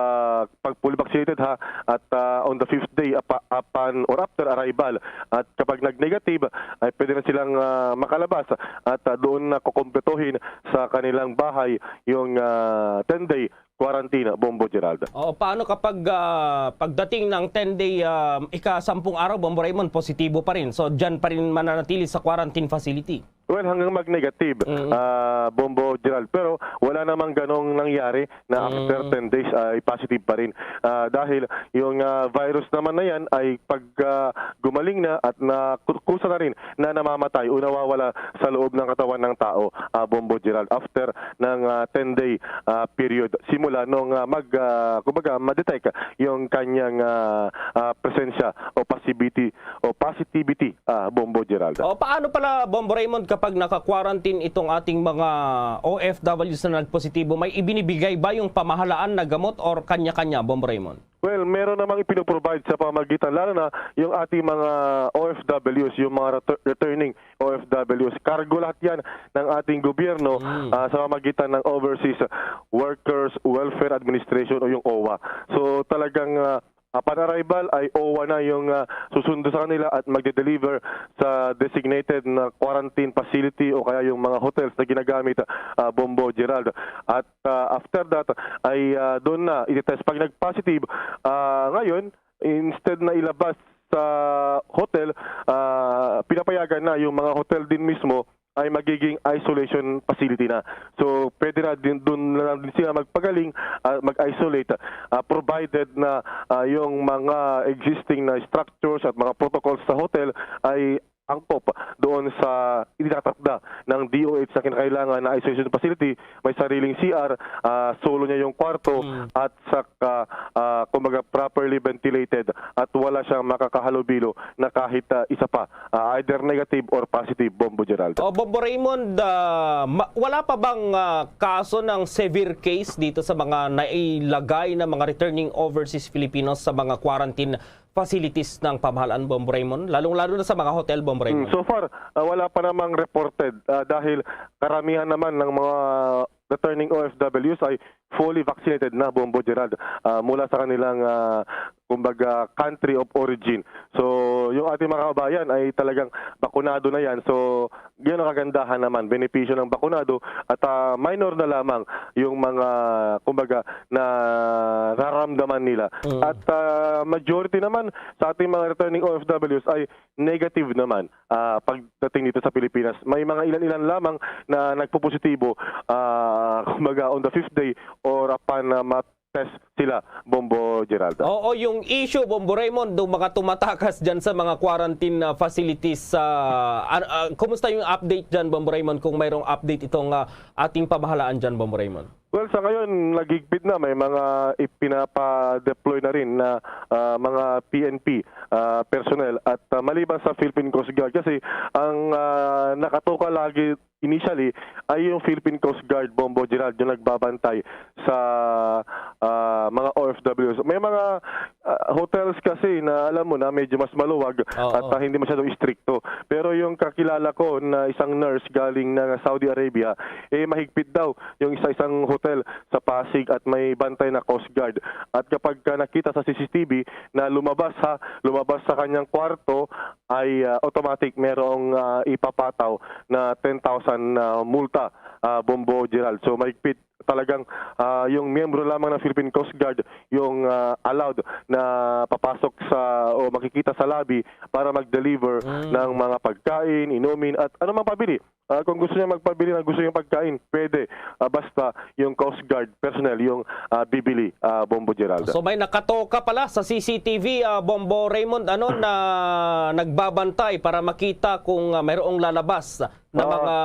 pag fully vaccinated, ha, at, ah, on the fifth day apa-, upon or after arrival. At kapag nag-negative, ay pwede na silang, ah, makalabas at, ah, doon na kukumpletuhin sa kanilang bahay yung, ah, ten-day quarantine, Bombo Gerald. O, paano kapag, ah, pagdating ng ten-day, ah, ika-sampung araw, Bombo Raymond, positibo pa rin? So, dyan pa rin mananatili sa quarantine facility? Well, hanggang mag-negative, Mm. ah, Bombo Gerald. Pero wala namang ganong nangyari na after Mm. ten days ay positive pa rin. Ah, dahil yung, ah, virus naman na yan ay pag, ah, gumaling na at na ku-, kusa na rin na namamatay o nawawala sa loob ng katawan ng tao, ah, Bombo Gerald, after ng, ah, ten-day, ah, period simula nung, ah, mag, ah, kumbaga, ma-detect yung kanyang, ah, ah, presensya o positivity, o positivity, ah, Bombo Gerald. O, paano pala, Bombo Raymond, kapag naka-quarantine itong ating mga O F Ws na nagpositibo? May ibinibigay ba yung pamahalaan na gamot or kanya-kanya, Bombo Raymond? Well, meron namang ipinoprovide sa pamagitan, lalo na yung ating mga O F Ws, yung mga retur-, returning O F Ws. Kargo lahat yan ng ating gobyerno, Mm. ah, sa pamagitan ng overseas workers welfare administration o yung O W A. So, talagang, ah, upon arrival ay O W A na yung, ah, susundo sa kanila at magde-deliver sa designated na quarantine facility o kaya yung mga hotels na ginagamit, ah, Bombo Gerald. At, ah, after that ay, ah, doon na ititest. Pag nag-positive, ah, ngayon, instead na ilabas sa hotel, ah, pinapayagan na yung mga hotel din mismo ay magiging isolation facility na. So, pwede na din, dun na lang din sila magpagaling, ah, mag-isolate, ah, provided na, ah, yung mga existing na structures at mga protocols sa hotel ay angkop doon sa itinatakda ng D O H na kinakailangan na isolation facility, may sariling C R, ah, solo niya yung kwarto Mm. at saka, ah, kumbaga, properly ventilated at wala siyang makakahalubilo na kahit, ah, isa pa, ah, either negative or positive, Bombo Gerald. O, Bombo Raymond, ah, ma-, wala pa bang, ah, kaso ng severe case dito sa mga nailagay na mga returning overseas Filipinos sa mga quarantine facilities ng pamahalaan, Bombo Raymond? Lalong-lalo na sa mga hotel, Bombo Hmm, Raymond. So far, ah, wala pa namang reported, ah, dahil karamihan naman ng mga returning O F Ws ay fully vaccinated na, Bombo Gerald, ah, mula sa kanilang, ah, kumbaga, country of origin. So, yung ating mga kababayan ay talagang bakunado na yan. So, yun ang kagandahan naman, benepisyo ng bakunado at, ah, minor na lamang yung mga, kumbaga, nararamdaman nila. Mm. At, ah, majority naman sa ating mga returning O F Ws ay negative naman, ah, pagdating dito sa Pilipinas. May mga ilan-ilan lamang na nagpupositibo, ah, kumbaga, on the fifth day or upon na ma-test sila, Bombo Gerald. Oo, yung issue, Bombo Raymond, nung mga tumatakas dyan sa mga quarantine, ah, facilities, ah, an-, ah, kumusta yung update dyan, Bombo Raymond, kung mayroong update itong, ah, ating pamahalaan dyan, Bombo Raymond? Well, sa ngayon, naghigpit na. May mga ipinapa-deploy na rin na, ah, mga P N P, ah, personnel at, ah, maliban sa Philippine Coast Guard. Kasi ang, ah, nakatoka lagi initially ay yung Philippine Coast Guard, Bombo Gerald, yung nagbabantay sa, ah, mga O F Ws. May mga, ah, hotels kasi na, alam mo na, medyo mas maluwag Oo. at, ah, hindi masyadong istrikto. Pero yung kakilala ko na isang nurse galing na Saudi Arabia, eh, mahigpit daw yung isa-isang hotel sa Pasig at may bantay na Coast Guard. At kapag ka nakita sa C C T V na lumabas, ha, lumabas sa kanyang kwarto, ay, ah, automatic merong, ah, ipapataw na ten thousand na multa, ah, Bombo Gerald. So, mahigpit talagang, ah, yung miyembro lamang ng Philippine Coast Guard yung, ah, allowed na papasok sa o makikita sa lobby para mag-deliver Mm. ng mga pagkain, inumin, at anumang pabili. Ah, kung gusto niya magpabili ng gusto niyang pagkain, pwede. Ah, basta yung Coast Guard personnel yung, ah, bibili, ah, Bombo Gerald. So, may nakatoka pala sa C C T V, ah, Bombo Raymond, ano, na nagbabantay para makita kung, ah, mayroong lalabas na Oo. mga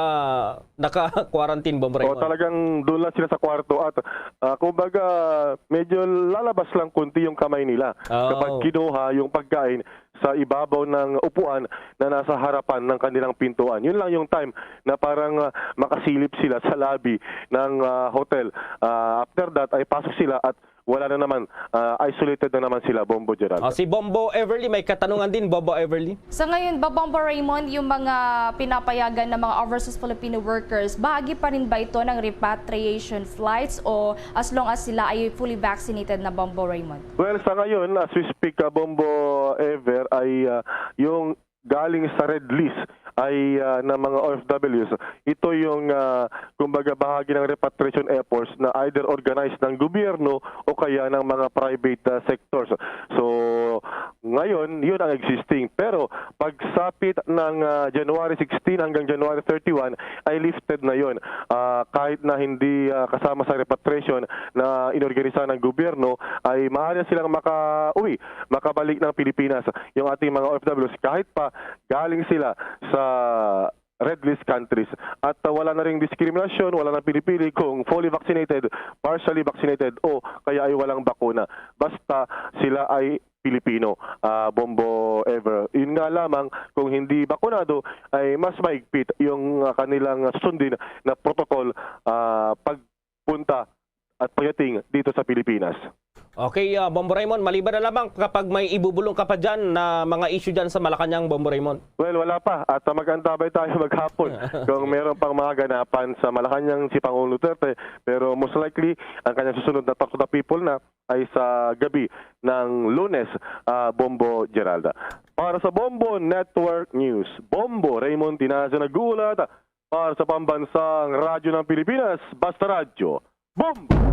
naka-quarantine, Bombo O, Raymond. Talagang doon lang sila sa kwarto at, ah, kumbaga, medyo lalabas lang kunti yung kamay nila Oo. kapag kinuha yung pagkain sa ibabaw ng upuan na nasa harapan ng kanilang pintuan. Yun lang yung time na parang, ah, makasilip sila sa lobby ng, ah, hotel. Ah, after that ay pasok sila at wala na naman, ah, isolated na naman sila, Bombo Gerald. Ah, si Bombo Everly, may katanungan din, Bombo Everly. Sa ngayon ba, Bombo Raymond, yung mga pinapayagan ng mga overseas Filipino workers, bahagi pa rin ba ito ng repatriation flights o as long as sila ay fully vaccinated na, Bombo Raymond? Well, sa ngayon, as we speak, ah, Bombo Ever, ay, ah, yung galing sa red list ay, ah, ng mga O F Ws. Ito yung, ah, kumbaga, bahagi ng repatriation efforts na either organized ng gobyerno o kaya ng mga private, ah, sectors. So, Ngayon, yun ang existing. Pero pagsapit ng, ah, January sixteen hanggang January thirty-one, ay lifted na yun. Ah, kahit na hindi, ah, kasama sa repatriation na inorganisa ng gobyerno, ay maaari silang makauwi, makabalik ng Pilipinas. Yung ating mga O F Ws, kahit pa galing sila sa red list countries. At, ah, wala na ring diskriminasyon, wala na pinipili kung fully vaccinated, partially vaccinated, o kaya ay walang bakuna. Basta sila ay Pilipino, ah, Bombo Ever. Yun nga lamang, kung hindi bakunado, ay mas mahigpit yung, ah, kanilang sundin na protocol, ah, pagpunta at pagdating dito sa Pilipinas. Okay, ah, Bombo Raymond, maliban na lamang kapag may ibubulong ka pa dyan na mga issue dyan sa Malacañang, Bombo Raymond. Well, wala pa. At, ah, mag-antabay tayo maghapon kung meron pang mga ganapan sa Malacañang si Pangulong Duterte. Pero most likely, ang kanyang susunod na Talk to the People na ay sa gabi ng Lunes, ah, Bombo Geralda. Para sa Bombo Network News, Bombo Raymond Tinazo nag-uulat para sa Pambansang Radyo ng Pilipinas, Basta Radyo. Bombo!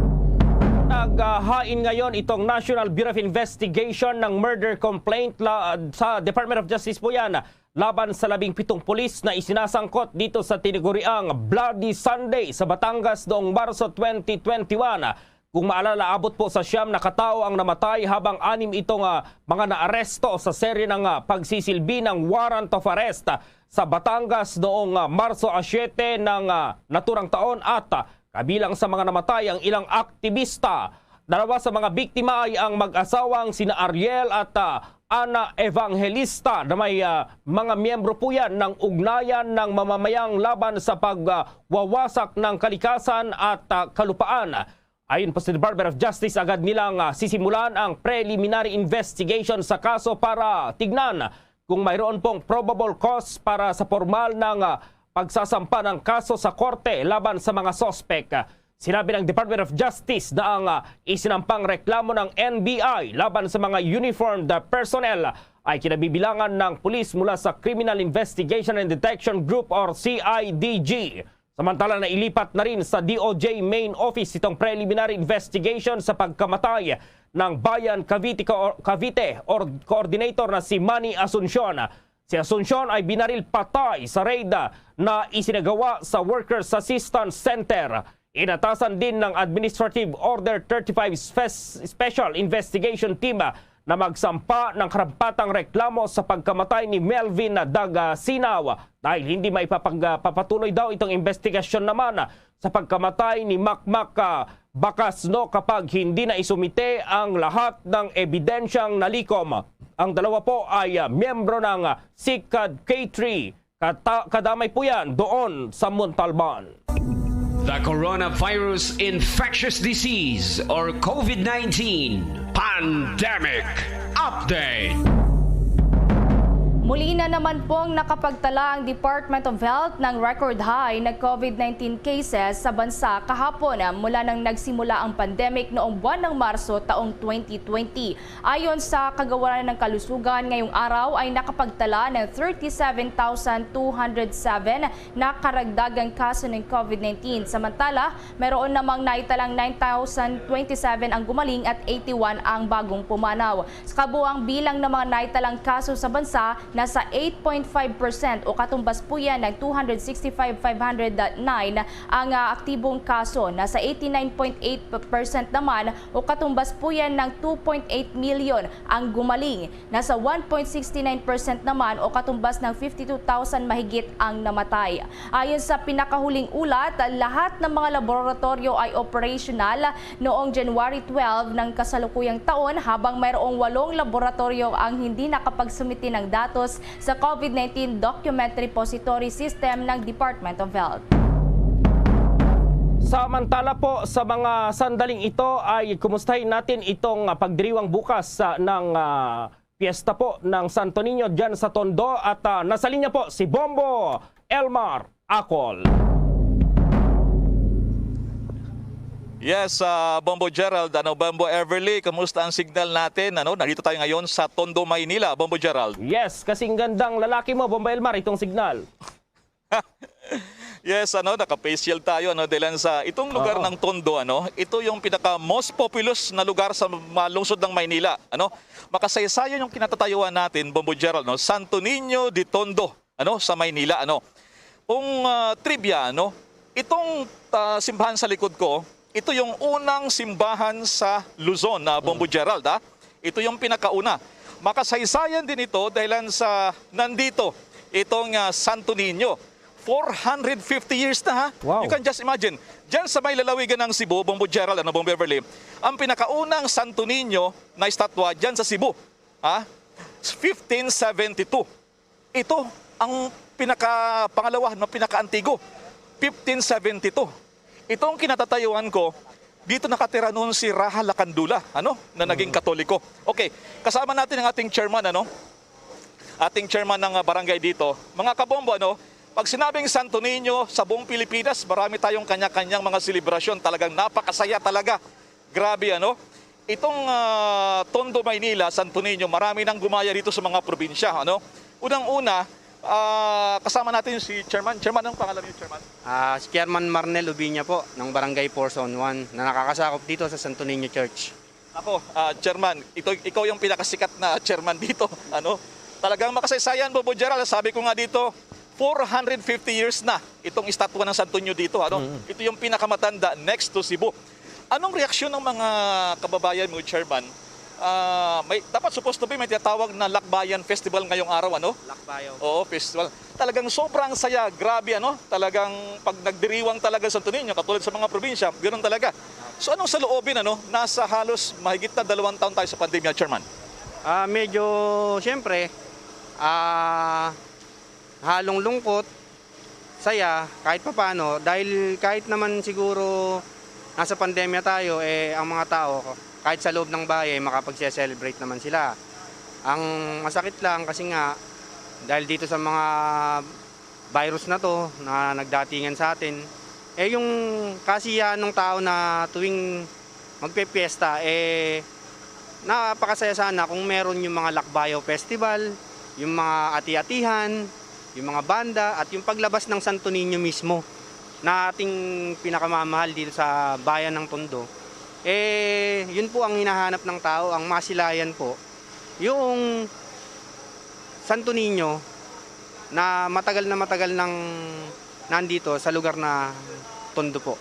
Naghain ngayon itong National Bureau of Investigation ng murder complaint la-, sa Department of Justice po yan laban sa labing pitong pulis na isinasangkot dito sa tinaguriang Bloody Sunday sa Batangas noong Marso twenty twenty-one. Kung maalala, abot po sa siyam na katao ang namatay, habang anim itong, ah, mga naaresto sa serye ng, ah, pagsisilbi ng warrant of arrest sa Batangas noong, ah, Marso a siyete ng, ah, naturang taon, at, ah, kabilang sa mga namatay ang ilang aktibista. Dalawa sa mga biktima ay ang mag-asawang sina Ariel at, ah, Ana Evangelista, na may, ah, mga miyembro po yan ng ugnayan ng mamamayang laban sa pag, ah, wawasak ng kalikasan at, ah, kalupaan. Ayon pa sa Department of Justice, agad nilang, ah, sisimulan ang preliminary investigation sa kaso para tignan kung mayroon pong probable cause para sa formal ng, ah, pagsasampa ng kaso sa korte laban sa mga suspek. Sinabi ng Department of Justice na ang, ah, isinampang reklamo ng N B I laban sa mga uniformed, ah, personnel ay kinabibilangan ng pulis mula sa Criminal Investigation and Detection Group or C I D G. Samantala, nailipat na rin sa D O J main office itong preliminary investigation sa pagkamatay ng Bayan Cavite Co-, Cavite or coordinator na si Manny Asuncion. Si Asuncion ay binaril patay sa raid na isinagawa sa Workers Assistance Center. Inatasan din ng Administrative Order thirty-five Spes-, Special Investigation Team na magsampa ng karampatang reklamo sa pagkamatay ni Melvin Dagasinaw dahil hindi maipapag-, papatuloy daw itong investigasyon naman sa pagkamatay ni Makmak, ah, Bacasno kapag hindi na isumite ang lahat ng ebidensyang nalikom. Ang dalawa po ay, ah, miyembro ng, ah, SICAD K three. Kata-, kadamay po yan doon sa Montalban. The Coronavirus Infectious Disease or COVID nineteen Pandemic Update. Muli na naman pong nakapagtala ang Department of Health ng record high na COVID nineteen cases sa bansa kahapon, mula nang nagsimula ang pandemic noong buwan ng Marso taong twenty twenty. Ayon sa Kagawaran ng Kalusugan, ngayong araw ay nakapagtala ng thirty-seven thousand two hundred seven na karagdagang kaso ng COVID nineteen. Samantala, mayroon namang naitalang nine thousand twenty-seven ang gumaling at eighty-one ang bagong pumanaw. Sa kabuang bilang ng mga naitalang kaso sa bansa, nasa eight point five percent o katumbas po yan ng two hundred sixty-five five hundred nine ang, ah, aktibong kaso. Nasa eighty-nine point eight percent naman o katumbas po yan ng two point eight million ang gumaling. Nasa one point six nine percent naman o katumbas ng fifty-two thousand mahigit ang namatay. Ayon sa pinakahuling ulat, lahat ng mga laboratoryo ay operational noong January twelve ng kasalukuyang taon, habang mayroong walong laboratoryo ang hindi nakapagsumite ng datos sa COVID nineteen Document Repository System ng Department of Health. Samantala po, sa mga sandaling ito ay kumustahin natin itong, ah, pagdiriwang bukas, ah, ng, ah, piyesta po ng Santo Niño dyan sa Tondo. At, ah, nasa linya po si Bombo Elmar Acol. Yes, ah, Bombo Gerald, ano, Bombo Everly, kamusta ang signal natin? Ano, nandito tayo ngayon sa Tondo, Maynila, Bombo Gerald. Yes, kasing gandang lalaki mo, Bombo Elmar, itong signal. Yes, ano, naka-face shield tayo, ano, dahil sa itong lugar Oo. ng Tondo, ano, ito yung pinaka most populous na lugar sa mga lungsod ng Maynila, ano. Makasaysayan yung kinatatayuan natin, Bombo Gerald, no, Santo Niño de Tondo, ano, sa Maynila, ano. Kung, ah, trivia, ano, itong, ah, simbahan sa likod ko, ito yung unang simbahan sa Luzon, na Bombo Mm. Gerald, ha. Ito yung pinakauna. Makasaysayan din ito dahil sa nandito itong, ah, Santo Niño. Four hundred fifty years na, ha? Wow. You can just imagine. Diyan sa may lalawigan ng Cebu, Bombo Gerald, ano, Bombo Beverly, ang pinakaunang Santo Niño na estatwa diyan sa Cebu, ha? Fifteen seventy-two. Ito ang pinaka, pangalawa, no, pinakaantigo. Fifteen seventy-two. Itong kinatatayuan ko, dito nakatira noon si Raha Lacandula, ano, na naging Mm. Katoliko. Okay, kasama natin ang ating chairman, ano? Ating chairman ng, ah, barangay dito. Mga kabombo, ano, pag sinabing Santo Niño, sa buong Pilipinas, marami tayong kanya-kanyang mga selebrasyon. Talagang napakasaya talaga. Grabe, ano? Itong, ah, Tondo, Maynila, Santo Niño, marami nang gumaya dito sa mga probinsya, ano? Unang-una, ah, kasama natin si Chairman. Chairman, anong pangalan niyo, Chairman? Ah, si Chairman Marnel Ubiña po, ng Barangay Four Zone One, na nakakasakop dito sa Santo Niño Church. Ako, ah, Chairman, ito, ikaw yung pinakasikat na chairman dito, ano? Talagang makasaysayan, Bobo Gerald, sabi ko nga dito, four hundred fifty years na itong estatwa ng Santo Niño dito, ano? Mm. Ito yung pinakamatanda next to Cebu. Anong reaksyon ng mga kababayan mo, Chairman? Ah, may, dapat supposed to be may tinatawag na Lakbayan Festival ngayong araw, ano? Lakbayaw. Oo, festival. Talagang sobrang saya, grabe, ano? Talagang pag nagdiriwang talaga sa Santo Niño, katulad sa mga probinsya, ganoon talaga. So, anong saloobin, ano? Nasa halos mahigit na dalawang taon tayo sa pandemya, Chairman. Ah, medyo, siyempre, ah, halong lungkot, saya, kahit papaano, dahil kahit naman siguro nasa pandemya tayo, eh, ang mga tao, kahit sa loob ng bahay, makapagse-celebrate naman sila. Ang masakit lang kasi nga, dahil dito sa mga virus na 'to na nagdatingan sa atin, eh, yung kasiyahan ng tao na tuwing magpepiyesta, eh, napakasaya sana kung meron yung mga Lakbayo Festival, yung mga ati-atihan, yung mga banda, at yung paglabas ng Santo Niño mismo na ating pinakamamahal dito sa bayan ng Tondo. Eh, yun po ang hinahanap ng tao, ang masilayan po, yung Santo Niño na matagal na matagal nang nandito sa lugar na Tondo po.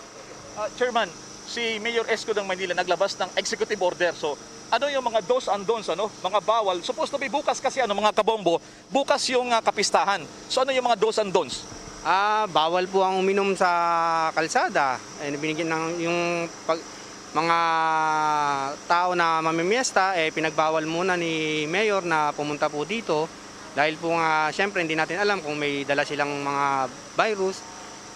Ah, Chairman, si Mayor Esco ng Manila naglabas ng executive order. So, ano yung mga do's and don'ts, ano? Mga bawal. Supposed to be bukas kasi, ano, mga kabombo, bukas yung, ah, kapistahan. So, ano yung mga do's and don'ts? Ah, bawal po ang uminom sa kalsada. Eh, binigyan ng, yung pag, mga tao na mamimiesta, eh, pinagbawal muna ni Mayor na pumunta po dito. Dahil po nga, siyempre, hindi natin alam kung may dala silang mga virus.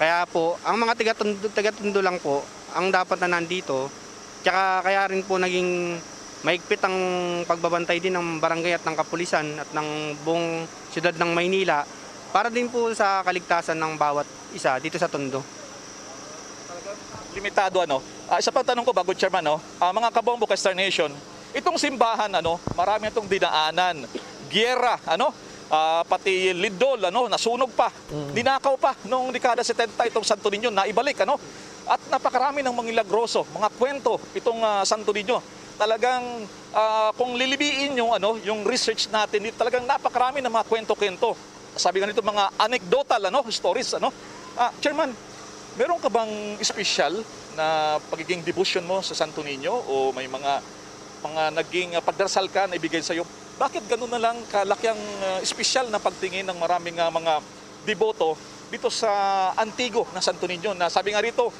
Kaya po, ang mga taga-Tondo, taga-Tondo lang po ang dapat na nandito. Tsaka kaya rin po naging mahigpit ang pagbabantay din ng barangay at ng kapulisan at ng buong siyudad ng Maynila para din po sa kaligtasan ng bawat isa dito sa Tondo. Limitado, ano? Ah, isa pang tanong ko bago, Chairman, no? Ah, mga kabombo ka Star Nation, itong simbahan, ano, marami itong dinaanan. Giyera, ano? Ah, pati lindol, ano, nasunog pa. Mm. Dinakaw pa noong dekada setenta itong Santo Niño, naibalik, ano? At napakarami ng mga milagroso, mga kwento itong, ah, Santo Niño. Talagang, ah, kung lilibiin yung, ano, yung research natin, di-, talagang napakarami ng mga kwento-kwento. Sabi nga nito, mga anecdotal, ano, stories, ano. Ah, Chairman, meron ka bang espesyal na pagiging devotion mo sa Santo Niño o may mga, mga naging, ah, pagdarasal ka na ibigay sa'yo? Bakit ganun na lang kalaki ang, ah, espesyal na pagtingin ng maraming, ah, mga deboto dito sa antigo na Santo Niño na sabi nga rito,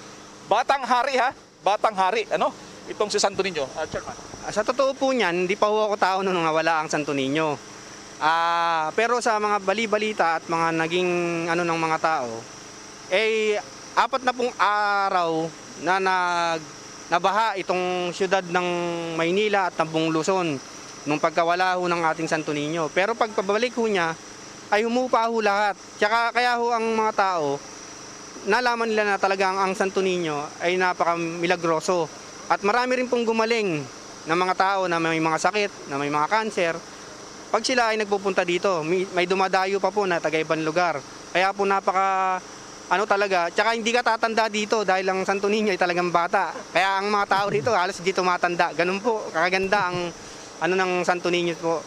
batang hari, ha? Batang hari, ano? Itong si Santo Niño, ah, Chairman. Ah, sa totoo po niyan, hindi pa ho ako tao nung nawala ang Santo Niño. Ah, pero sa mga bali-balita at mga naging ano ng mga tao, eh, apat na pong araw na nag-, nabaha itong siyudad ng Maynila at ng buong Luzon nung pagkawala ho ng ating Santo Niño. Pero pagpabalik ho niya, ay humupa ho lahat. Tsaka kaya ho ang mga tao, nalaman nila na talagang ang Santo Niño ay napakamilagroso. At marami rin pong gumaling na mga tao na may mga sakit, na may mga cancer. Pag sila ay nagpupunta dito, may, may dumadayo pa po na taga ibang lugar. Kaya po napaka, Ano talaga, tsaka hindi ka tatanda dito dahil ang Santo Niño ay talagang bata. Kaya ang mga tao dito halos hindi tumatanda. Ganun po, kakaganda ang ano ng Santo Niño po.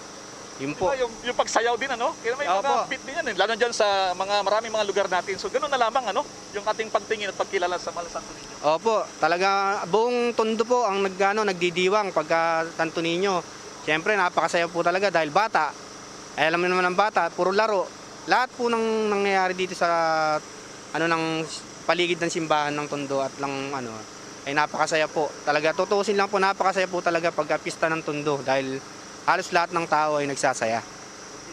Yun po. Diba, yung, yung pagsayaw din, ano? Kaya may Opo. mga beat din yan, eh. Lalo dyan sa mga, maraming mga lugar natin. So, ganun na lamang, ano? Yung ating pagtingin at pagkilala sa mahal na Santo Niño. Opo, talaga buong Tondo po ang nag, ano, nagdidiwang pagka Santo Niño. Siyempre, napakasaya po talaga dahil bata. Ay, alam mo naman ang bata, puro laro. Lahat po ng nangyayari dito sa ano ng paligid ng simbahan ng Tondo at lang ano ay napakasaya po. Talaga tutuusin lang po, napakasaya po talaga pagka pista ng Tondo dahil halos lahat ng tao ay nagsasaya.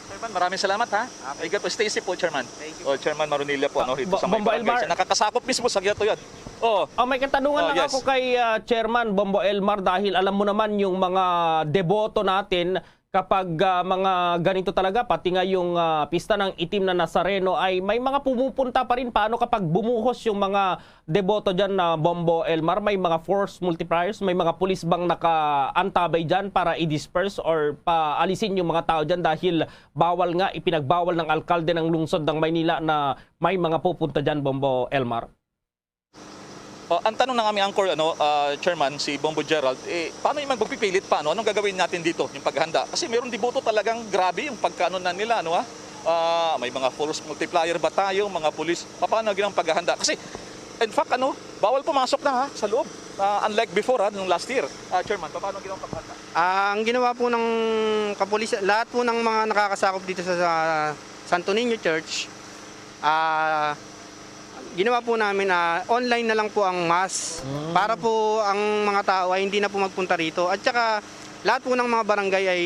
Chairman, maraming salamat, ha. Ingat po, stay safe po, Chairman. Thank you. Oh, Chairman Marunilla po, ano, dito Bo- sa may Bombo barangay. Elmar. Siya, nakakasakop mismo sa Giatoyan. Oh, Oh, may katanungan Oh, lang yes. ako kay ah, Chairman Bombo Elmar dahil alam mo naman yung mga deboto natin kapag ah, mga ganito talaga, pati nga yung ah, pista ng itim na Nazareno ay may mga pumupunta pa rin. Paano kapag bumuhos yung mga deboto dyan na Bombo Elmar? May mga force multipliers, may mga pulis bang nakaantabay dyan para i-disperse or paalisin yung mga tao dyan dahil bawal nga, ipinagbawal ng alkalde ng lungsod ng Maynila na may mga pupunta dyan, Bombo Elmar? Oh, ang tanong ng aming anchor, ano, ah, Chairman, si Bombo Gerald, eh, paano yung magpipilit pa, ano? Anong gagawin natin dito, yung paghanda? Kasi mayroong deboto talagang grabe yung pagkaano na nila, ano, ha? Ah, may mga force multiplier ba tayo, mga pulis? Paano ginawa ang paghahanda? Kasi, in fact, ano, bawal pumasok na, ha, sa loob. Ah, unlike before, ha, nung last year. Ah, Chairman, paano ginawa ang paghahanda? Ah, ang ginawa po ng kapulisan, lahat po ng mga nakakasakop dito sa, sa Santo Niño Church, ah, ginawa po namin na online na lang po ang mass para po ang mga tao ay hindi na po magpunta rito. At saka lahat po ng mga barangay ay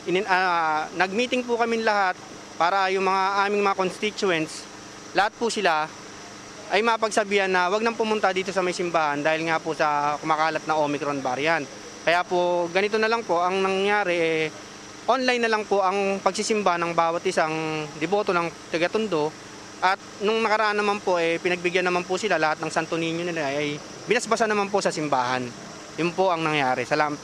inin, ah, nag-meeting po kami lahat para yung mga aming mga constituents, lahat po sila ay mapagsabihan na wag nang pumunta dito sa may simbahan dahil nga po sa kumakalat na Omicron variant. Kaya po ganito na lang po ang nangyari, eh, online na lang po ang pagsisimba ng bawat isang deboto ng taga Tondo. At nung nakaraan naman po, eh, pinagbigyan naman po sila lahat ng Santo Niño nila ay binasbasan naman po sa simbahan. Yun po ang nangyari. Salamat.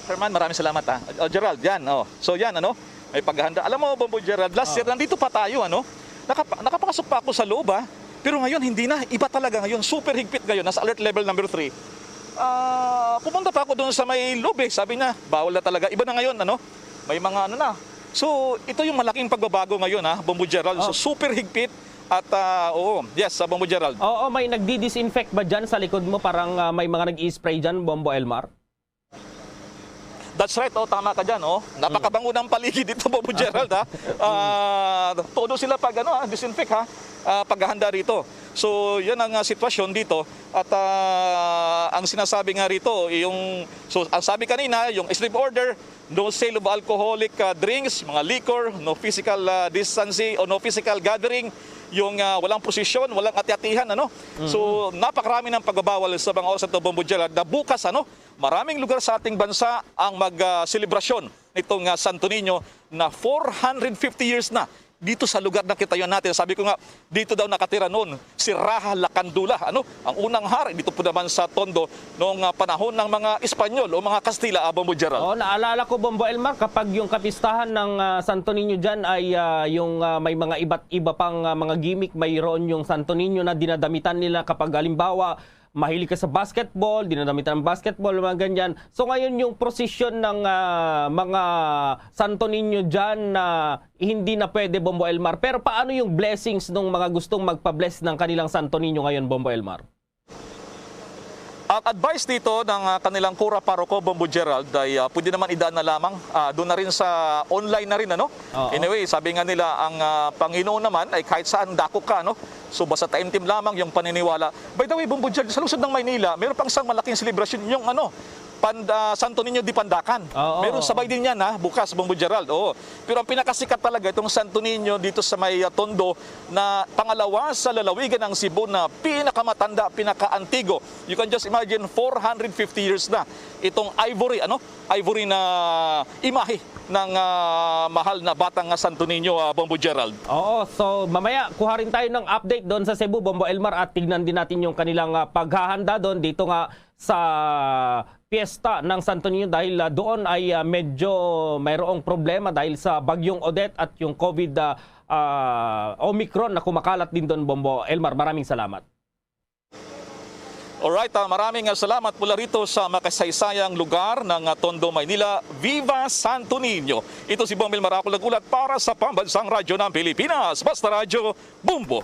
Chairman, maraming salamat, ha. Oh, Gerald, yan, oh. So, yan, ano, may paghahanda. Alam mo, Bombo Gerald, last year, nandito pa tayo, ano, nakapa- nakapasok pa ako sa loob, ha. Pero ngayon, hindi na. Iba talaga ngayon. Super higpit ngayon. Nasa alert level number three. Ah, pumunta pa ako doon sa may loob, eh. Sabi niya, bawal na talaga. Iba na ngayon, ano. May mga ano na. So, ito yung malaking pagbabago ngayon, ha, Bombo Gerald. So, super higpit at, ah, oo. Yes, sa Bombo Gerald. Oo, may nagdi-disinfect ba dyan sa likod mo? Parang ah, may mga nag-i-spray dyan, Bombo Elmar? That's right, oh, tama ka dyan, oh. Napakabango ng paligid dito, Bombo Gerald, ha. Ah, todo sila pag ano, ah, disinfect, ha. Ah, paghahanda rito. So, yan ang ah, sitwasyon dito. At ah, ang sinasabi nga rito, yung, so, ang sabi kanina, yung executive order, no sale of alcoholic ah, drinks, mga liquor, no physical ah, distancing, o no physical gathering, yung ah, walang prosesyon, walang ati-atihan, ano. So, napakarami ng pagbabawal sa mga oras na to, Bombo Gerald, na bukas, ano, maraming lugar sa ating bansa ang mag ah, selebrasyon nitong ah, Santo Niño na four hundred fifty years na dito sa lugar na kitayuan natin. Sabi ko nga, dito daw nakatira noon si Raha Lacandula, ano, ang unang hari dito po naman sa Tondo noong ah, panahon ng mga Espanyol o mga Kastila, ah, Bombo Gerald. Oo, naalala ko, Bombo Elmar, kapag yung kapistahan ng ah, Santo Niño dyan ay ah, yung ah, may mga iba't iba pang ah, mga gimmick, mayroon yung Santo Niño na dinadamitan nila kapag halimbawa, mahilig ka sa basketball, dinadamitan ng basketball, mga ganyan. So ngayon yung prosesyon ng ah, mga Santo Niño dyan na hindi na pwede, Bombo Elmar. Pero paano yung blessings ng mga gustong magpa-bless ng kanilang Santo Niño ngayon, Bombo Elmar? Ang advice dito ng ah, kanilang kura paroko, Bombo Gerald, ay ah, pwede naman idaan na lamang ah, doon na rin sa online na rin, ano? Oo. Anyway, sabi nga nila, ang ah, Panginoon naman ay kahit saan dakop ka, ano? So basta taimtim lamang yung paniniwala. By the way, Bombo Gerald, sa lungsod ng Maynila, meron pang isang malaking selebrasyon, yung ano, Pand-, ah, Santo Niño de Pandacan. Oo, Meron oo. Sabay din yan, ha, bukas, Bombo Gerald. Oo. Pero ang pinakasikat talaga itong Santo Niño dito sa may ah, Tondo na pangalawa sa lalawigan ng Cebu na pinakamatanda, pinakaantigo. You can just imagine, four hundred fifty years na itong ivory, ano? Ivory na imahe ng ah, mahal na batang ah, Santo Niño, ah, Bombo Gerald. Oo, so mamaya kuha rin tayo ng update doon sa Cebu, Bombo Elmar, at tignan din natin yung kanilang ah, paghahanda doon dito nga sa piyesta ng Santo Niño dahil, ah, doon ay, ah, medyo mayroong problema dahil sa Bagyong Odette at yung COVID, ah, ah, Omicron na kumakalat din doon, Bombo. Elmar, maraming salamat. Alright, ah, maraming, ah, salamat mula rito sa makasaysayang lugar ng, ah, Tondo, Maynila. Viva Santo Niño! Ito si Bomel Marakol nag-ulat para sa Pambansang Radyo ng Pilipinas, Basta Radyo, Bombo!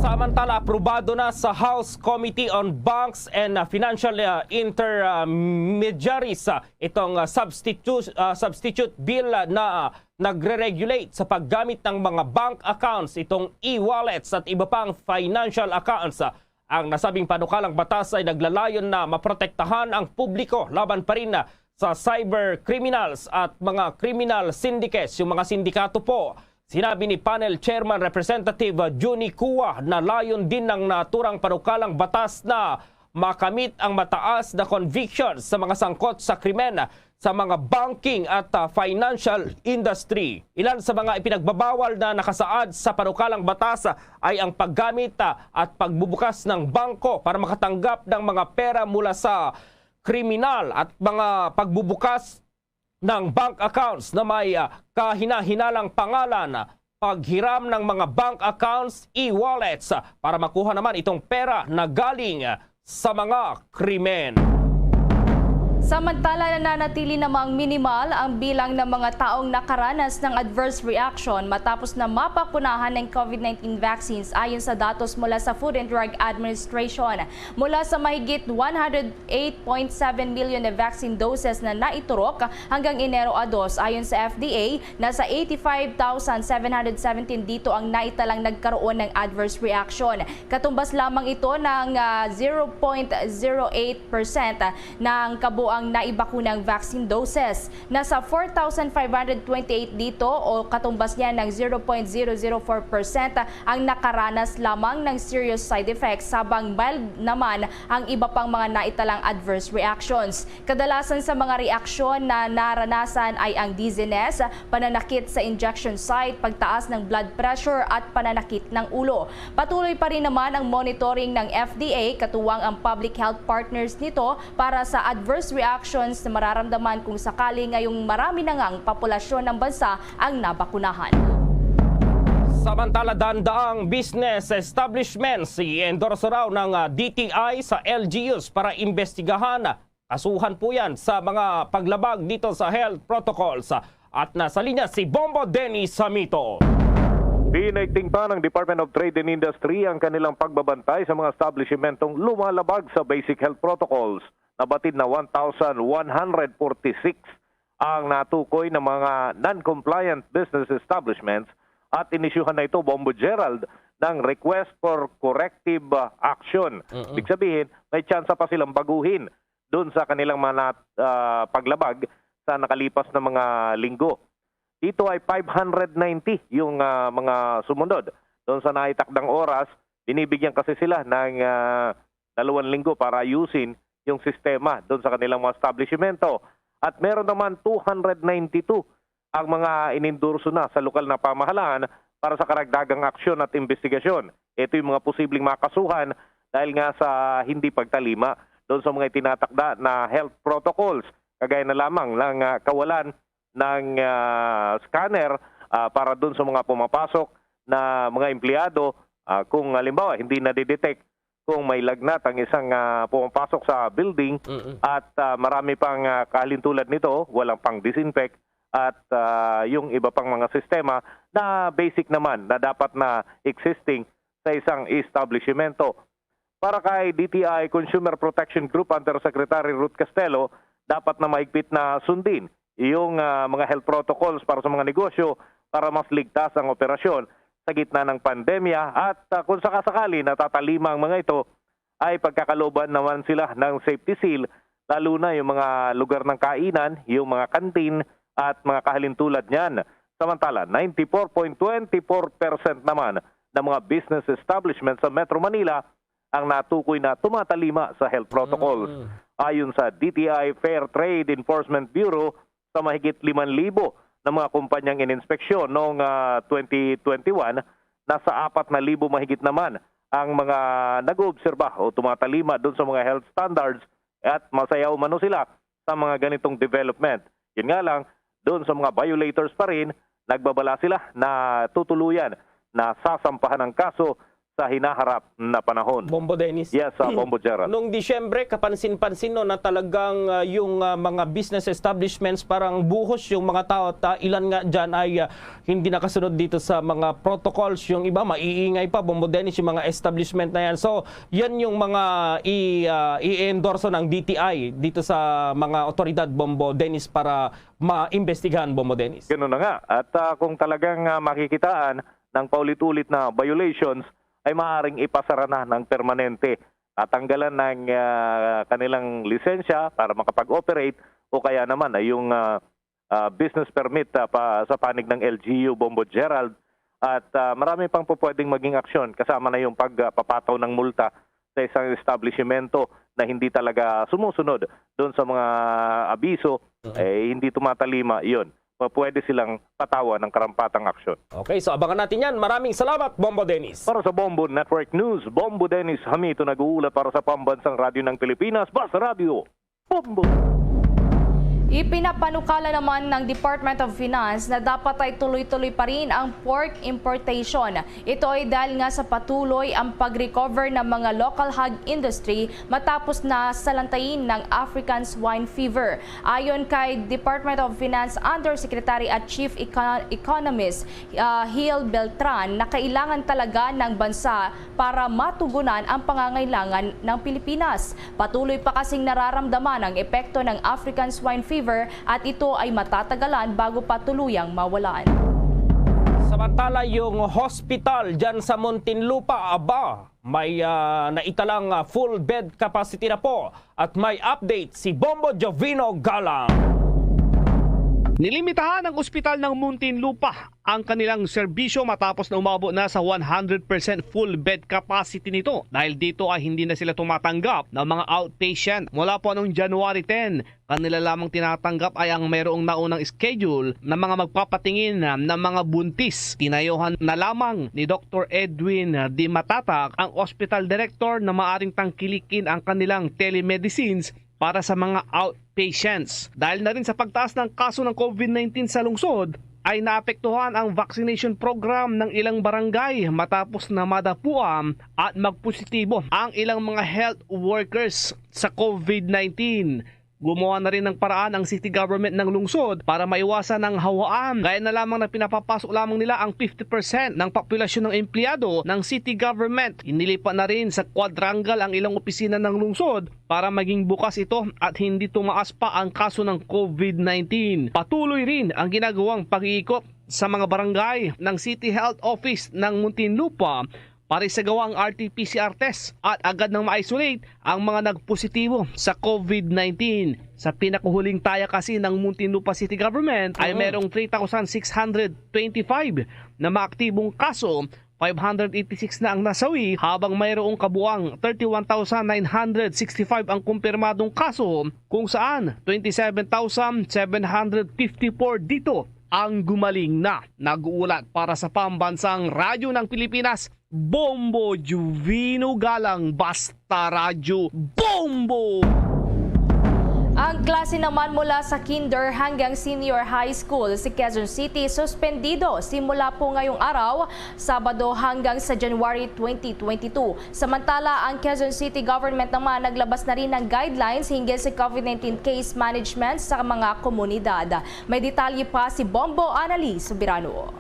Samantala, aprobado na sa House Committee on Banks and, ah, Financial, ah, Intermediaries, ah, itong, ah, substitu-, ah, substitute bill, ah, na, ah, nagre-regulate sa paggamit ng mga bank accounts, itong e-wallets at iba pang financial accounts. Ang nasabing panukalang batas ay naglalayon na maprotektahan ang publiko laban pa rin sa cyber criminals at mga criminal syndicates, yung mga sindikato po. Sinabi ni Panel Chairman Representative Junie Cua na layon din ng naturang panukalang batas na makamit ang mataas na conviction sa mga sangkot sa krimen sa mga banking at, ah, financial industry. Ilan sa mga ipinagbabawal na nakasaad sa panukalang batas ay ang paggamit, ah, at pagbubukas ng bangko para makatanggap ng mga pera mula sa kriminal at mga pagbubukas ng bank accounts na may, ah, kahinahinalang pangalan, paghiram ng mga bank accounts, e-wallets, ah, para makuha naman itong pera na galing, ah, sa mga krimen. Samantala, nananatili namang minimal ang bilang ng mga taong nakaranas ng adverse reaction matapos na mapakunahan ng COVID nineteen vaccines, ayon sa datos mula sa Food and Drug Administration. Mula sa mahigit one hundred eight point seven million na vaccine doses na naiturok hanggang Enero a dos, ayon sa F D A, nasa eighty-five thousand seven hundred seventeen dito ang naitalang nagkaroon ng adverse reaction. Katumbas lamang ito ng, ah, zero point zero eight percent ng kabuang naibakunang vaccine doses. Nasa four thousand five hundred twenty-eight dito, o katumbas niya ng zero point zero zero four percent, ang nakaranas lamang ng serious side effects, habang mild naman ang iba pang mga naitalang adverse reactions. Kadalasan sa mga reaksyon na naranasan ay ang dizziness, pananakit sa injection site, pagtaas ng blood pressure at pananakit ng ulo. Patuloy pa rin naman ang monitoring ng F D A, katuwang ang public health partners nito, para sa adverse reactions na mararamdaman kung sakali ngayong marami na ngang populasyon ng bansa ang nabakunahan. Samantala, dandaang business establishments i-endorso raw ng, ah, D T I sa L G Us para imbestigahan. Kasuhan po yan sa mga paglabag dito sa health protocols. At nasa linya si Bombo Dennis Samito. Pinaigting pa ng Department of Trade and Industry ang kanilang pagbabantay sa mga establishmentong lumalabag sa basic health protocols. Nabatid na one thousand one hundred forty-six ang natukoy na mga non-compliant business establishments at inisyuhan na ito, Bombo Gerald, ng request for corrective, uh, action. Mm-mm. Ibig sabihin, may tsansa pa silang baguhin doon sa kanilang mga nat-, ah, paglabag sa nakalipas na mga linggo. Dito ay five hundred ninety yung, ah, mga sumunod. Doon sa naitakdang oras, binibigyan kasi sila ng, ah, dalawang linggo para ayusin yung sistema doon sa kanilang mga establishmento. At meron naman two hundred ninety-two ang mga inendorso na sa lokal na pamahalaan para sa karagdagang aksyon at imbestigasyon. Ito yung mga posibleng makasuhan dahil nga sa hindi pagtalima doon sa mga itinatakda na health protocols, kagaya na lamang ng, ah, kawalan ng, ah, scanner, ah, para doon sa mga pumapasok na mga empleyado. Ah, kung halimbawa, hindi nadidetect kung may lagnat ang isang, ah, pumapasok sa building. Mm-mm. At, ah, marami pang, ah, kahalintulad nito, walang pang-disinfect at, ah, yung iba pang mga sistema na basic naman na dapat na existing sa isang establishmento. Para kay D T I Consumer Protection Group Undersecretary Ruth Castelo, dapat na mahigpit na sundin yung, ah, mga health protocols para sa mga negosyo para mas ligtas ang operasyon sa gitna ng pandemya at, ah, kung sakasakali natatalima ang mga ito, ay pagkakaloban naman sila ng safety seal, lalo na yung mga lugar ng kainan, yung mga kantin at mga kahalintulad niyan. Samantala, ninety-four point twenty-four percent naman ng mga business establishment sa Metro Manila ang natukoy na tumatalima sa health protocols. Mm. Ayon sa D T I Fair Trade Enforcement Bureau, sa mahigit limang libo na mga kumpanyang ininspeksyon noong, ah, twenty twenty-one, nasa apat na libo mahigit naman ang mga nag-oobserba o tumatalima dun sa mga health standards at masayaw umano sila sa mga ganitong development. Yun nga lang, doon sa mga violators pa rin, nagbabala sila na tutuluyan na sasampahan ng kaso sa hinaharap na panahon. Bombo Dennis. Yes, ah, Bombo Gerald. Noong Disyembre, kapansin-pansin, no, na talagang, ah, yung, ah, mga business establishments, parang buhos yung mga tao at, ah, ilan nga dyan ay, ah, hindi nakasunod dito sa mga protocols. Yung iba, maiingay pa, Bombo Dennis, yung mga establishment na yan. So, yan yung mga i-, ah, i-endorso ng D T I dito sa mga otoridad, Bombo Dennis, para maimbestigahan, Bombo Dennis. Ganun na nga. At, ah, kung talagang, ah, makikitaan ng paulit-ulit na violations, ay maaaring ipasara na ng permanente. Tatanggalan ng, ah, kanilang lisensya para makapag-operate o kaya naman ay yung, ah, ah, business permit, ah, pa, sa panig ng L G U, Bombo Gerald. At, ah, marami pang pupwedeng maging aksyon, kasama na yung pagpapataw ng multa sa isang establishmento na hindi talaga sumusunod doon sa mga abiso, eh, hindi tumatalima, yun. Pwede silang patawan ng karampatang aksyon. Okay, so abangan natin yan. Maraming salamat, Bombo Dennis. Para sa Bombo Network News, Bombo Dennis Hamito nag-uulat para sa Pambansang Radyo ng Pilipinas, Basta Radyo, Bombo. Ipinapanukala naman ng Department of Finance na dapat ay tuloy-tuloy pa rin ang pork importation. Ito ay dahil nga sa patuloy ang pag-recover ng mga local hog industry matapos na salantayin ng African Swine Fever. Ayon kay Department of Finance Undersecretary at Chief Econ-, Economist, ah, Hill Beltran, na kailangan talaga ng bansa para matugunan ang pangangailangan ng Pilipinas. Patuloy pa kasing nararamdaman ang epekto ng African Swine Fever at ito ay matatagalan bago pa tuluyang mawalan. Samantala, yung hospital dyan sa Muntinlupa, aba, may, ah, naitalang, ah, full bed capacity na po. At may update si Bombo Jovino Galang. Nilimitahan ng ospital ng Muntinlupa ang kanilang serbisyo matapos na umabot na sa one hundred percent full bed capacity nito. Dahil dito ay hindi na sila tumatanggap ng mga outpatient. Mula po noong January ten, kanila lamang tinatanggap ay ang mayroong naunang schedule ng mga magpapatingin na, ng mga buntis. Tinayuhan na lamang ni Doktor Edwin Di Matatak, ang hospital director, na maaring tangkilikin ang kanilang telemedicines para sa mga outpatients. Dahil na rin sa pagtaas ng kaso ng COVID nineteen sa lungsod, ay naapektuhan ang vaccination program ng ilang barangay matapos na madapuan at magpositibo ang ilang mga health workers sa COVID nineteen. Gumawa na rin ng paraan ang city government ng lungsod para maiwasan ang hawaan. Kaya na lamang na pinapapasok lamang nila ang fifty percent ng populasyon ng empleyado ng city government. Inilipat na rin sa quadrangle ang ilang opisina ng lungsod para maging bukas ito at hindi tumaas pa ang kaso ng COVID nineteen. Patuloy rin ang ginagawang pag-iikot sa mga barangay ng City Health Office ng Muntinlupa para isagawa ang R T P C R test at agad nang ma-isolate ang mga nagpositibo sa COVID nineteen. Sa pinakahuling taya kasi ng Muntinlupa City Government ay Mm. merong three thousand six hundred twenty-five na maaktibong kaso, five hundred eighty-six na ang nasawi, habang mayroong kabuang thirty-one thousand nine hundred sixty-five ang kumpirmadong kaso, kung saan twenty-seven thousand seven hundred fifty-four dito ang gumaling na. Nag-uulat para sa Pambansang Radyo ng Pilipinas, Bombo Juvino Galang, Basta Radyo, Bombo! Ang klase naman mula sa kinder hanggang senior high school sa Quezon City suspendido simula po ngayong araw, Sabado, hanggang sa January twenty twenty-two. Samantala, ang Quezon City Government naman naglabas na rin ng guidelines hinggil sa COVID nineteen case management sa mga komunidad. May detalye pa si Bombo Anali Soberano.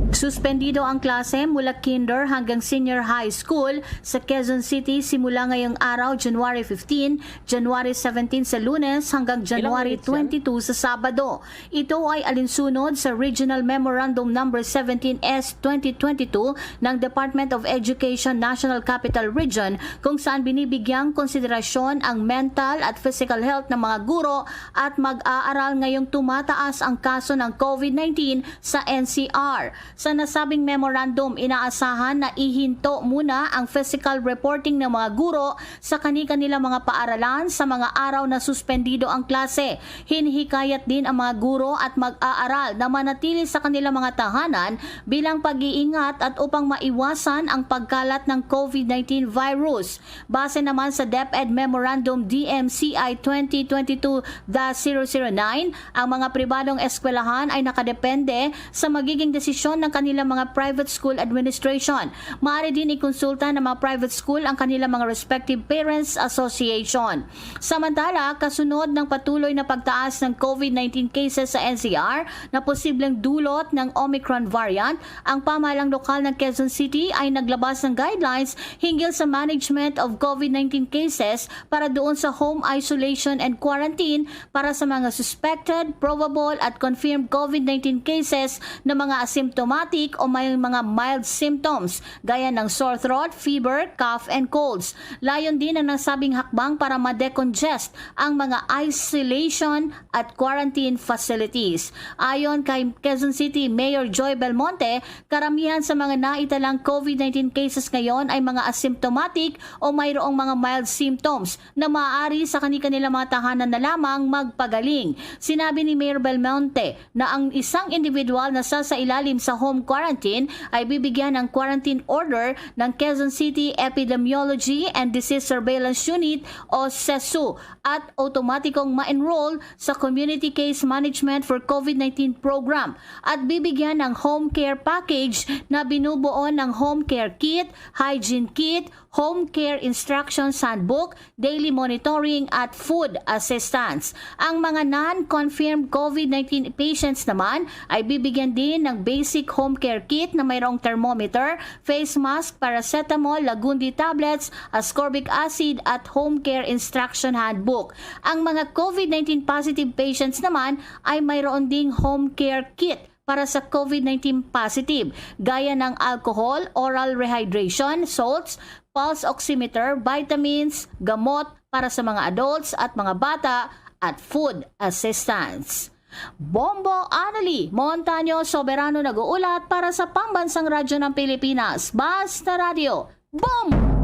Suspendido ang klase mula kinder hanggang senior high school sa Quezon City simula ngayong araw, January fifteen, January seventeen sa Lunes, hanggang January twenty-two sa Sabado. Ito ay alinsunod sa Regional Memorandum Number seventeen S twenty twenty-two ng Department of Education National Capital Region, kung saan binibigyang konsiderasyon ang mental at physical health ng mga guro at mag-aaral ngayong tumataas ang kaso ng COVID nineteen sa N C R. Sa nasabing memorandum, inaasahan na ihinto muna ang physical reporting ng mga guro sa kani-kanila mga paaralan sa mga araw na suspendido ang klase. Hinihikayat din ang mga guro at mag-aaral na manatili sa kanilang mga tahanan bilang pag-iingat at upang maiwasan ang pagkalat ng COVID nineteen virus. Base naman sa DepEd Memorandum D M C I twenty twenty-two dash zero zero nine, ang mga pribadong eskwelahan ay nakadepende sa magiging desisyon ng kanilang mga private school administration. Maaari din ikonsulta ng mga private school ang kanilang mga respective parents association. Samantala, kasunod ng patuloy na pagtaas ng COVID nineteen cases sa N C R na posibleng dulot ng Omicron variant, ang pamahalang lokal ng Quezon City ay naglabas ng guidelines hinggil sa management of COVID nineteen cases para doon sa home isolation and quarantine para sa mga suspected, probable at confirmed COVID nineteen cases na mga asymptomatic o may mga mild symptoms gaya ng sore throat, fever, cough and colds. Layon din ang nasabing hakbang para ma-decongest ang mga isolation at quarantine facilities. Ayon kay Quezon City Mayor Joy Belmonte, karamihan sa mga naitalang COVID nineteen cases ngayon ay mga asymptomatic o mayroong mga mild symptoms na maaari sa kani-kanilang mga tahanan na lamang magpagaling. Sinabi ni Mayor Belmonte na ang isang individual na sasailalim sa home quarantine ay bibigyan ng quarantine order ng Quezon City Epidemiology and Disease Surveillance Unit o CESU at automatikong ma-enroll sa Community Case Management for COVID nineteen program at bibigyan ng home care package na binubuo ng home care kit, hygiene kit, home care instructions handbook, daily monitoring at food assistance. Ang mga non-confirmed COVID nineteen patients naman ay bibigyan din ng basic home care kit na mayroong thermometer, face mask, paracetamol, lagundi tablets, ascorbic acid at home care instruction handbook. Ang mga COVID nineteen positive patients naman ay mayroon ding home care kit para sa COVID nineteen positive, gaya ng alcohol, oral rehydration, salts, pulse oximeter, vitamins, gamot para sa mga adults at mga bata, at food assistance. Bombo Anali Montaño Soberano nag-uulat para sa Pambansang Radyo ng Pilipinas, Basta Radyo. Boom!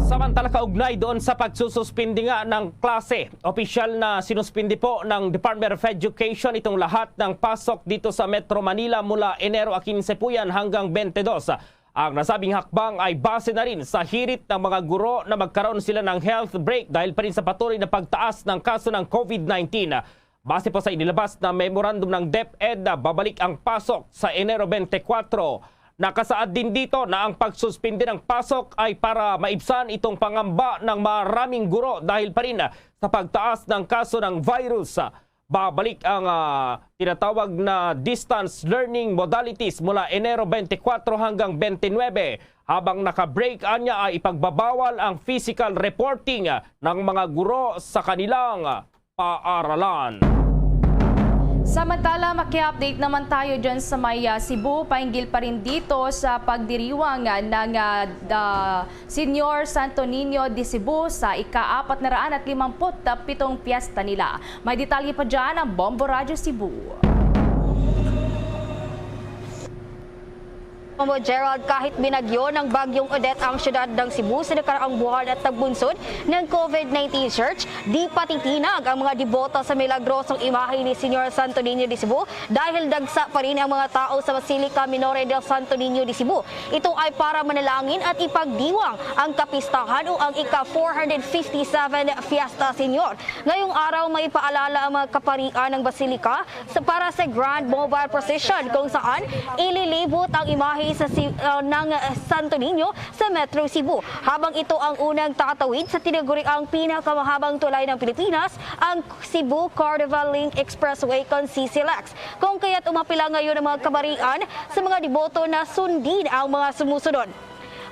Samantala, kaugnay doon sa pagsususpindi nga ng klase, opisyal na sinuspindi po ng Department of Education itong lahat ng pasok dito sa Metro Manila mula Enero quince po yan hanggang twenty-dos. Ang nasabing hakbang ay base na rin sa hirit ng mga guro na magkaroon sila ng health break dahil pa rin sa patuloy na pagtaas ng kaso ng COVID nineteen. Base po sa inilabas na memorandum ng DepEd, babalik ang pasok sa Enero twenty-four. Nakasaad din dito na ang pagsuspindi ng pasok ay para maibsan itong pangamba ng maraming guro dahil pa rin sa pagtaas ng kaso ng virus. Babalik ang, ah, tinatawag na distance learning modalities mula Enero twenty-four hanggang twenty-nine, habang naka-break anya ay ipagbabawal ang physical reporting, ah, ng mga guro sa kanilang, ah, paaralan. Samantala, maki-update naman tayo dyan sa may, ah, Cebu, pahinggil pa rin dito sa pagdiriwang, ah, ng, ah, the Señor Santo Niño de Cebu sa ika-apat na raan at limampu't pitong piyesta nila. May detalye pa dyan ang Bombo Radyo Cebu. Bombo Gerald, kahit binagyo ng Bagyong Odette ang siyudad ng Cebu sa nakaraang buwan at nagbunsod ng COVID nineteen surge, di patitinag ang mga deboto sa milagrosong imahe ni Señor Santo Niño de Cebu dahil dagsa pa rin ang mga tao sa Basilica Minore del Santo Niño de Cebu. Ito ay para manalangin at ipagdiwang ang kapistahan o ang ika four hundred fifty-seven Fiesta Señor. Ngayong araw, may paalala ang mga kaparian ng Basilica sa, para sa Grand Mobile Procession, kung saan ililibot ang imahe sa si-, uh, ng Santo Niño sa Metro Cebu. Habang ito ang unang tatawid sa tinaguriang pinakamahabang tulay ng Pilipinas, ang Cebu Carnival Link Expressway kon CCLEX, kung kaya't umapila ngayon ang mga kaparian sa mga deboto na sundin ang mga sumusunod.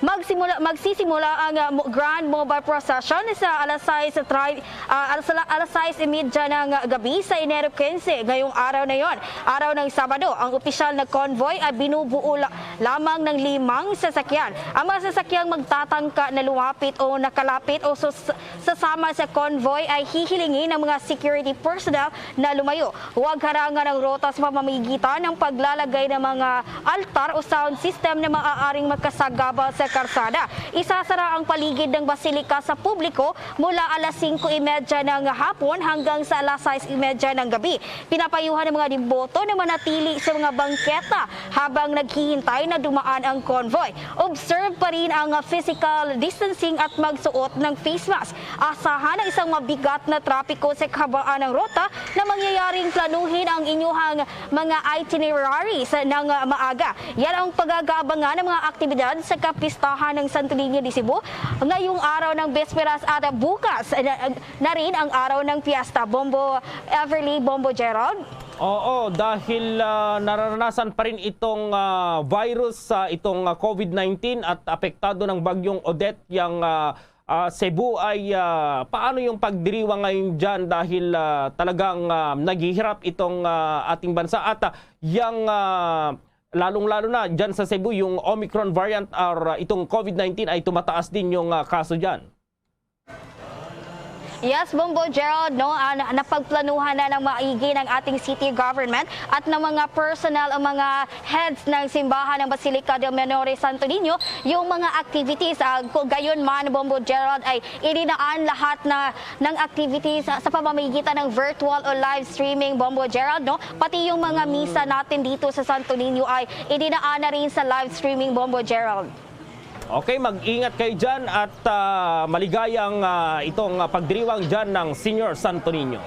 Magsimula, magsisimula ang, ah, mo-, Grand Mobile Procession sa alas sais tri-, ah, alas, alas sais y media ng gabi sa Enero quince, ngayong araw na yon, araw ng Sabado. Ang opisyal na convoy ay binubuo la-, lamang ng limang sasakyan. Ang mga sasakyang magtatangka na lumapit o nakalapit o sus-, sasama sa convoy ay hihilingi ng mga security personnel na lumayo. Huwag harangan ang rota sa pamamagitan ng paglalagay ng mga altar o sound system na maaaring makasagabal sa karsada. Isasara ang paligid ng basilika sa publiko mula alas singko y media ng hapon hanggang sa alas sais y media ng gabi. Pinapayuhan ang mga deboto na manatili sa mga bangketa habang naghihintay na dumaan ang convoy. Observe pa rin ang physical distancing at magsuot ng face mask. Asahan ang isang mabigat na trapiko sa kahabaan ng rota na mangyayaring planuhin ang inyuhang mga itineraries ng maaga. Yan ang pagagaabangan ng mga aktibidad sa kapistahan ng Santo Niño de Cebu ngayong araw ng Bisperas at bukas na, na rin ang araw ng piyesta. Bombo Everly, Bombo Gerald. Oo, dahil, ah, nararanasan pa rin itong, ah, virus, ah, itong, ah, covid nineteen at apektado ng bagyong Odette yang, ah, ah, Cebu ay, ah, paano yung pagdiriwang ngayon diyan dahil, ah, talagang, ah, naghihirap itong, ah, ating bansa at, ah, yang, ah, lalong-lalo na diyan sa Cebu yung Omicron variant or, ah, itong covid nineteen ay tumataas din yung, ah, kaso diyan? Yes, Bombo Gerald, no, ah, na-, napagplanuhan na ng maigi ng ating city government at ng mga personnel, ang mga heads ng simbahan ng Basilica del Menore Santo Niño, yung mga activities. Ah, ku-, gayon man, Bombo Gerald, ay idinaan lahat na ng activities sa, sa pamamagitan ng virtual o live streaming, Bombo Gerald, no? Pati yung mga misa natin dito sa Santo Niño ay idinaan na rin sa live streaming, Bombo Gerald. Okay, mag-ingat kayo dyan at, ah, maligayang, ah, itong, ah, pagdiriwang dyan ng Senior Santo Niño.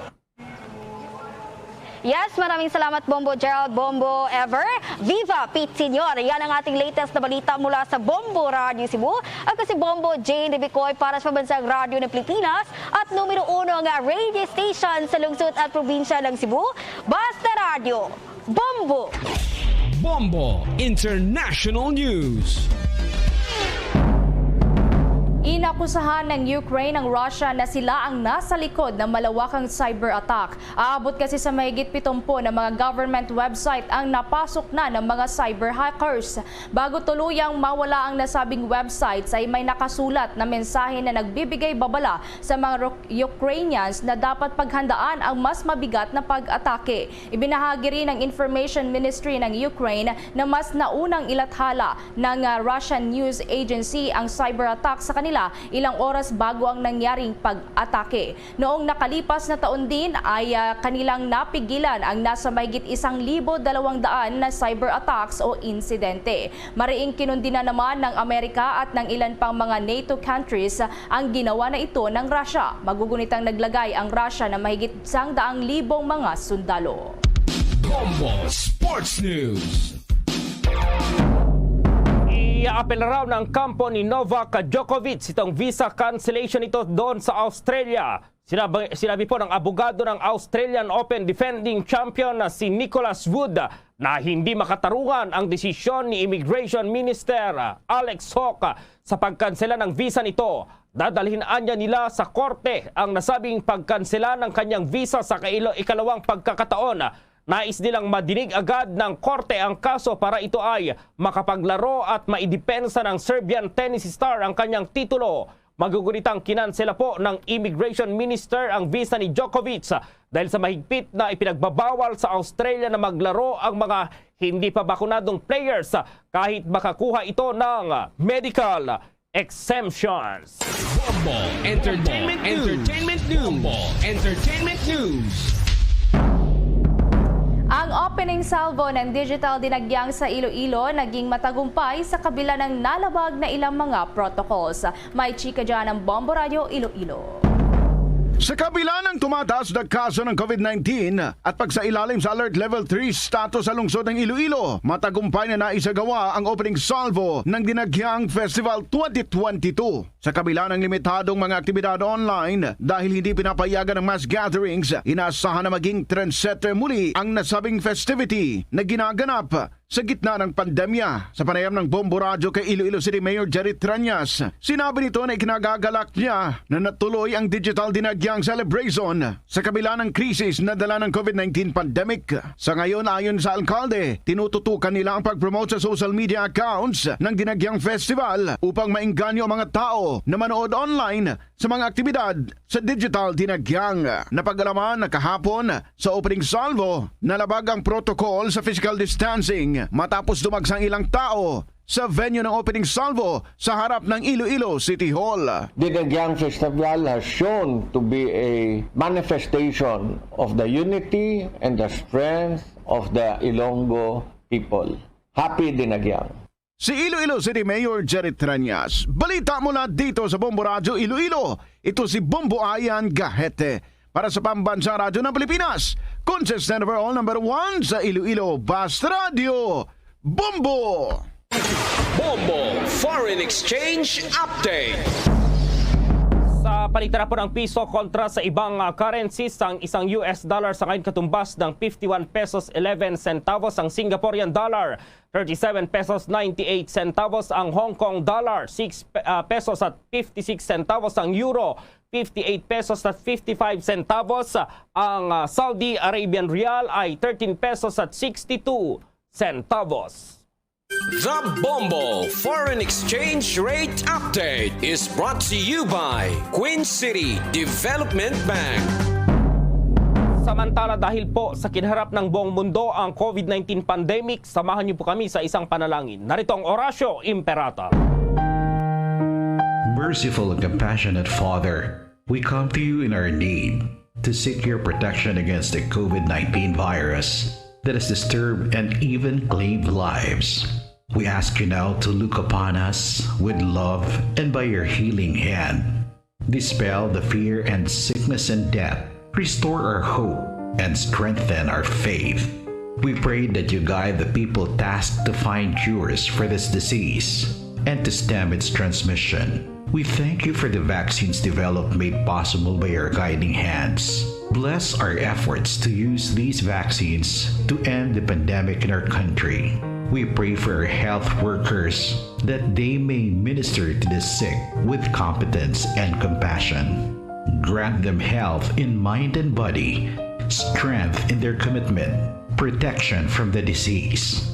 Yes, maraming salamat, Bombo Gerald, Bombo Ever. Viva Pete Senior! Yan ang ating latest na balita mula sa Bombo Radyo Cebu. Ako si Bombo Jane Rebicoy para sa Pambansang Radyo ng Pilipinas at numero uno nga radio station sa lungsod at probinsya ng Cebu. Basta Radyo, Bombo! Bombo International News. Inakusahan ng Ukraine ang Russia na sila ang nasa likod ng malawakang cyber attack. Aabot kasi sa mahigit pitumpu na mga government website ang napasok na ng mga cyber hackers. Bago tuluyang mawala ang nasabing websites, ay may nakasulat na mensahe na nagbibigay babala sa mga Ru-, Ukrainians na dapat paghandaan ang mas mabigat na pag-atake. Ibinahagi rin ng Information Ministry ng Ukraine na mas naunang ilathala ng, ah, Russian news agency ang cyber attack sa kanila ilang oras bago ang nangyaring pag-atake. Noong nakalipas na taon din ay, ah, kanilang napigilan ang nasa mahigit isang libo dalawang daan na cyber attacks o insidente. Mariing kinundina naman ng Amerika at ng ilan pang mga NATO countries ang ginawa na ito ng Russia. Magugunitang naglagay ang Russia ng mahigit sang daang libong mga sundalo. Bombo Sports News. Iaapela raw ng kampo ni Novak Djokovic itong visa cancellation nito doon sa Australia. Sinabi, sinabi po ng abogado ng Australian Open defending champion na si Nicholas Wood na hindi makatarungan ang desisyon ni Immigration Minister Alex Hawke sa pagkansela ng visa nito. Dadalhin anya nila sa korte ang nasabing pagkansela ng kanyang visa sa kailo-, ikalawang pagkakataon. Nais nilang madinig agad ng korte ang kaso para ito ay makapaglaro at maidepensa ng Serbian tennis star ang kanyang titulo. Magugunitang kinansela po ng Immigration Minister ang visa ni Djokovic dahil sa mahigpit na ipinagbabawal sa Australia na maglaro ang mga hindi pa bakunadong players kahit makakuha ito ng medical exemptions. Bombo Entertainment News. Entertainment News. Bombo Entertainment News. Ang opening salvo ng Digital Dinagyang sa Iloilo naging matagumpay sa kabila ng nalabag na ilang mga protocols. May chika dyan ang Bombo Radyo Iloilo. Sa kabila ng tumataas na kaso ng covid nineteen at pagsailalim sa Alert Level three status sa lungsod ng Iloilo, matagumpay na naisagawa ang opening salvo ng Dinagyang Festival twenty twenty-two. Sa kabila ng limitadong mga aktibidad online dahil hindi pinapayagan ng mass gatherings, inaasahan na maging trendsetter muli ang nasabing festivity na ginaganap sa gitna ng pandemya. Sa panayam ng Bombo Radyo kay Iloilo City Mayor Jerry Treñas, sinabi nito na ikinagagalak niya na natuloy ang digital Dinagyang celebration sa kabila ng krisis na dala ng COVID nineteen pandemic. Sa ngayon, ayon sa alkalde, tinututukan nila ang pag-promote sa social media accounts ng Dinagyang Festival upang maengganyo ang mga tao na manood online sa mga aktibidad sa digital Dinagyang. Napag-alaman na kahapon sa opening salvo, nalabag ang protocol sa physical distancing matapos dumagsang ilang tao sa venue ng opening salvo sa harap ng Iloilo City Hall. Dinagyang Festival has shown to be a manifestation of the unity and the strength of the Ilonggo people. Happy Dinagyang! Si Iloilo City Mayor Jerry Treñas. Balita mula dito sa Bombo Radyo Iloilo. Ito si Bombo Ayan Gahete para sa Pambansang Radyo ng Pilipinas. Consistent overall number one sa Iloilo, Basta Radyo, Bombo! Bombo Foreign Exchange Update. Sa palitan na po ng piso kontra sa ibang, ah, currencies, ang isang U S dollar sa ngayon katumbas ng fifty-one pesos eleven centavos, ang Singaporean dollar thirty-seven pesos ninety-eight centavos, ang Hong Kong dollar six pe-, ah, pesos at fifty-six centavos, ang euro fifty-eight pesos at fifty-five centavos, ang, ah, Saudi Arabian rial ay thirteen pesos at sixty-two centavos. The Bombo Foreign Exchange Rate Update is brought to you by Queen City Development Bank. Samantala, dahil po sa kinaharap ng buong mundo ang COVID nineteen pandemic, samahan niyo po kami sa isang panalangin. Narito ang Oratio Imperata. Merciful and compassionate Father, we come to you in our need to seek your protection against the COVID nineteen virus that has disturbed and even claimed lives. We ask you now to look upon us with love and by your healing hand, dispel the fear and sickness and death. Restore our hope and strengthen our faith. We pray that you guide the people tasked to find cures for this disease and to stem its transmission. We thank you for the vaccines developed made possible by your guiding hands. Bless our efforts to use these vaccines to end the pandemic in our country. We pray for our health workers that they may minister to the sick with competence and compassion. Grant them health in mind and body, strength in their commitment, protection from the disease.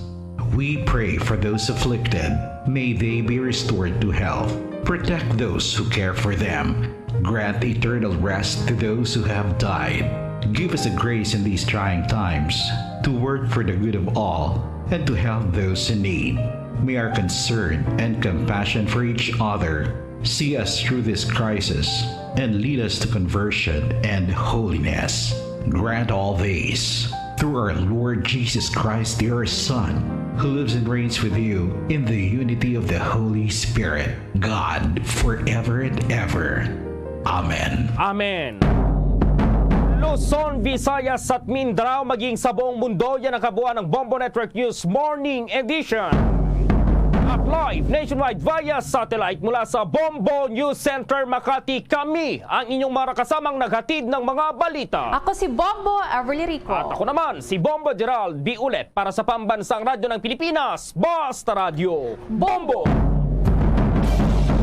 We pray for those afflicted. May they be restored to health. Protect those who care for them. Grant eternal rest to those who have died. Give us the grace in these trying times to work for the good of all and to help those in need. May our concern and compassion for each other see us through this crisis and lead us to conversion and holiness. Grant all this through our Lord Jesus Christ, your Son, who lives and reigns with you in the unity of the Holy Spirit, God, forever and ever. Amen. Amen. Luzon, Visayas at Mindanao, maging sa buong mundo, yan ang kabuuan ng Bombo Network News Morning Edition. At live nationwide via satellite mula sa Bombo News Center, Makati, kami ang inyong mga kasamang naghatid ng mga balita. Ako si Bombo Everly Rico. At ako naman, si Bombo Gerald B. Ulet para sa Pambansang Radyo ng Pilipinas, Basta Radyo Bombo!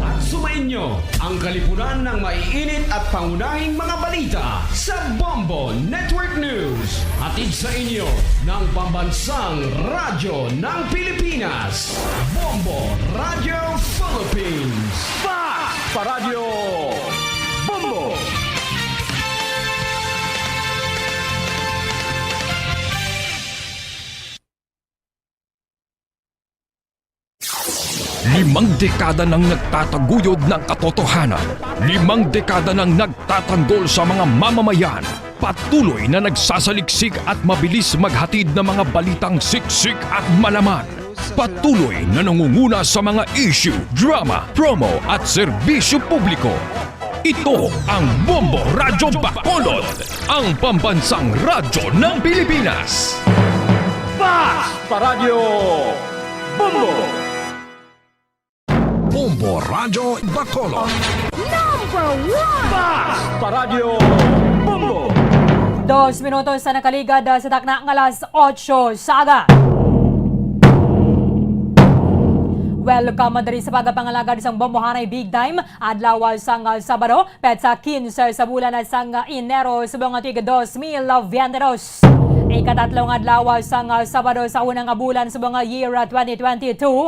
At sumainyo ang kalipunan ng maiinit at pangunahing mga balita sa Bombo Network News. Hatid sa inyo ng Pambansang Radyo ng Pilipinas, Bombo Radyo Philippines. Fast pa Radyo Bombo! Limang dekada nang nagtataguyod ng katotohanan. Limang dekada nang nagtatanggol sa mga mamamayan. Patuloy na nagsasaliksik at mabilis maghatid ng mga balitang siksik at malaman. Patuloy na nangunguna sa mga issue, drama, promo at serbisyo publiko. Ito ang Bombo Radyo Bacolod, ang pambansang radyo ng Pilipinas. Fast pa Radyo Bombo! Bombo Radyo Bacolod. Number one! Bas! Paradyo Bombo! Dos minutos sa nakaligad, ah, sa takna nga alas otso sa aga. Welcome diri sa pagpangalagad sang Bombo Haray Big Time, adlaw sang, ah, Sabado, petsa quince sa bulan sang, ah, Enero, subong nga tuig dos mil veinte dos. Ikatatlo nga adlaw sang, ah, Sabado sa una nga bulan subong nga year, ah, twenty twenty-two.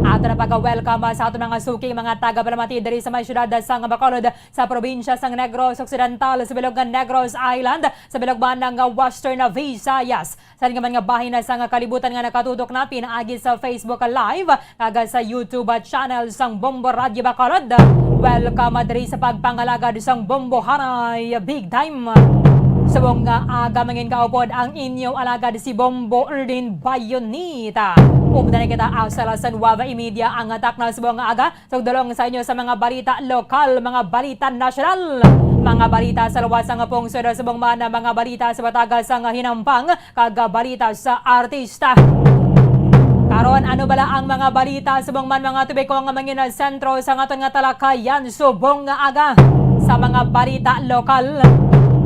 Ato na pagka-welcome, ah, sa aton mga suki, mga taga-palamati diri sa may siyudad sang Bacolod, sa probinsya sang Negros Occidental, sa bilog nga Negros Island, sa bilog man nga Western Visayas. Sa nga man nga bahin na sang kalibutan nga nakatutok na pinaagi sa Facebook Live kag sa YouTube channel sang Bombo Radyo Bacolod. Welcome diri sa pagpangalagad sang Bombo Haray Big Time. Subong nga aga, mangin kaupod ang inyo alagad si Bombo Erdin Bayonita. Updan na kita, asa alas nuwebe y media ang takna subong nga aga. Sugdulong sa inyo sa mga balita lokal, mga balita nasyonal, mga balita sa luwas nga pungsod, subong man ang mga balita sa bataga sang hinampang, kag balita sa artista. Karon, ano bala ang mga balita subong man, mga tubiko nga mangin sentro sa aton nga talakayan subong nga aga? Sa mga balita lokal,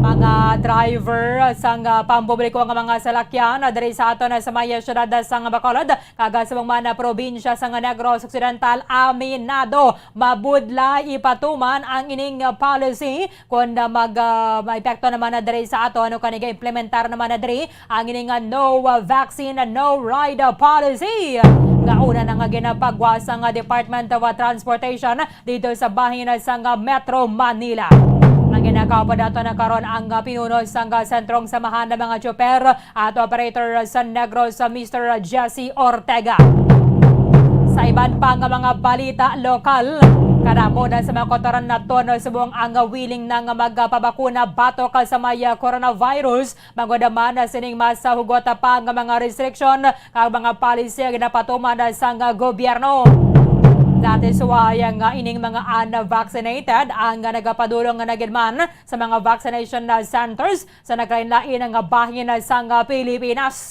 mga driver sang pampubliko nga mga salakyan diri sa aton sa may siyudad sang Bacolod, kag subong man na probinsya sang Negros Occidental, aminado mabudlay ipatuman ang ining policy kon na mag, ah, maepekto naman na diri sa aton, o kani ga-implementar naman na diri ang ining, ah, no, ah, vaccine, no ride, ah, policy nga una na nga ginapagwa sang, ah, Department of, ah, Transportation dito sa bahin sang, ah, Metro Manila. Ang ginakaupada ato na karon ang, ah, pinuno sang, ah, Sentrong Samahan ng mga Tsoper at Operator sa Negros, sa Mister Jesse Ortega. Sa iban pa nga mga balita lokal, kadamo na sa mga kautoran naton subong ang willing na nga magpabakuna batok sa may coronavirus, bangod man sining mas hugot pa nga mga restriksyon kag mga policy nga ginapatuman sang gobyerno. That is why nga ining mga unvaccinated ang nagapadulong na gid man sa mga vaccination centers sa naglain-lain nga bahin sang Pilipinas.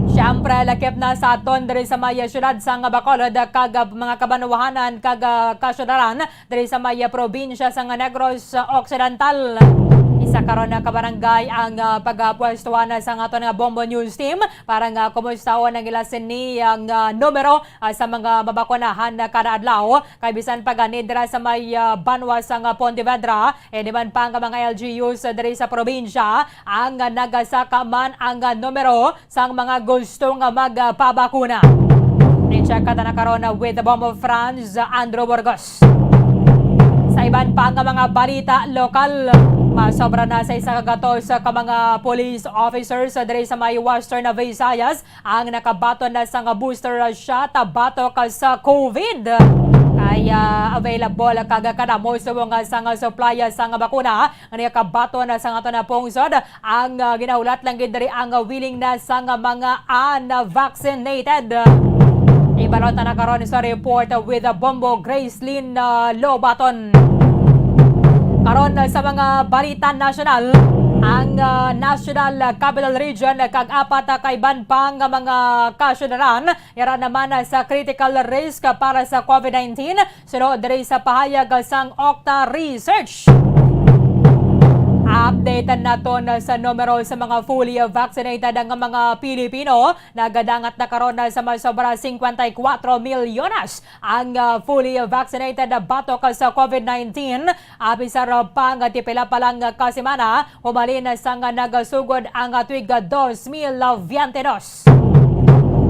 Siyempre, lakip na sa aton diri sa may siyudad sang Bacolod kag mga kabanwahanan kag, ah, kasyudaran diri sa may probinsya sang Negros Occidental. Isa karon na ka barangay ang, ah, pagapwestuhan sang aton nga Bombo News Team para nga kumustahon ang ila sini ang, ah, numero, ah, sa mga mabakunahan na kada adlaw. Kay bisan pa gani dira sa may, ah, banwa sang, ah, Pontevedra, eh, di man pa nga mga L G Us diri sa probinsya ang, ah, nagasaka man ang, ah, numero sang mga gusto nga magpabakuna. I-check ka ta na karon, ah, with the Bombo Franz, ah, Andrew Burgos. Sa iban pa nga mga balita lokal, masobra na sa isa ka gatos ka mga police officers, ah, diri sa may Western Visayas ang nakabaton na sang booster shot batok sa COVID. Kaya available kag kadamo subong nga sang supply sang bakuna nga nakabaton na sang aton nga pungsod. Ang, ah, ginahulat lang gid diri ang, ah, willingness sang mga unvaccinated. Ibalot na karon sa report with Bombo Gracelyn, ah, Lobaton. Karon, ah, sa mga balita nasyonal, ang, ah, National Capital Region kag apat ka iban pa nga mga kasyudaran yara naman sa critical risk para sa COVID nineteen, suno diri sa pahayag sang Octa Research. Update naton sa numero sa mga fully vaccinated nga mga Pilipino. Nagadangat na karon sa masobra singkwenta y kuwatro milyones ang, ah, fully vaccinated batok sa COVID nineteen. Apisar pa nga ti pila pa lang ka semana humalin sang nagasugod ang tuig dos mil veinte dos.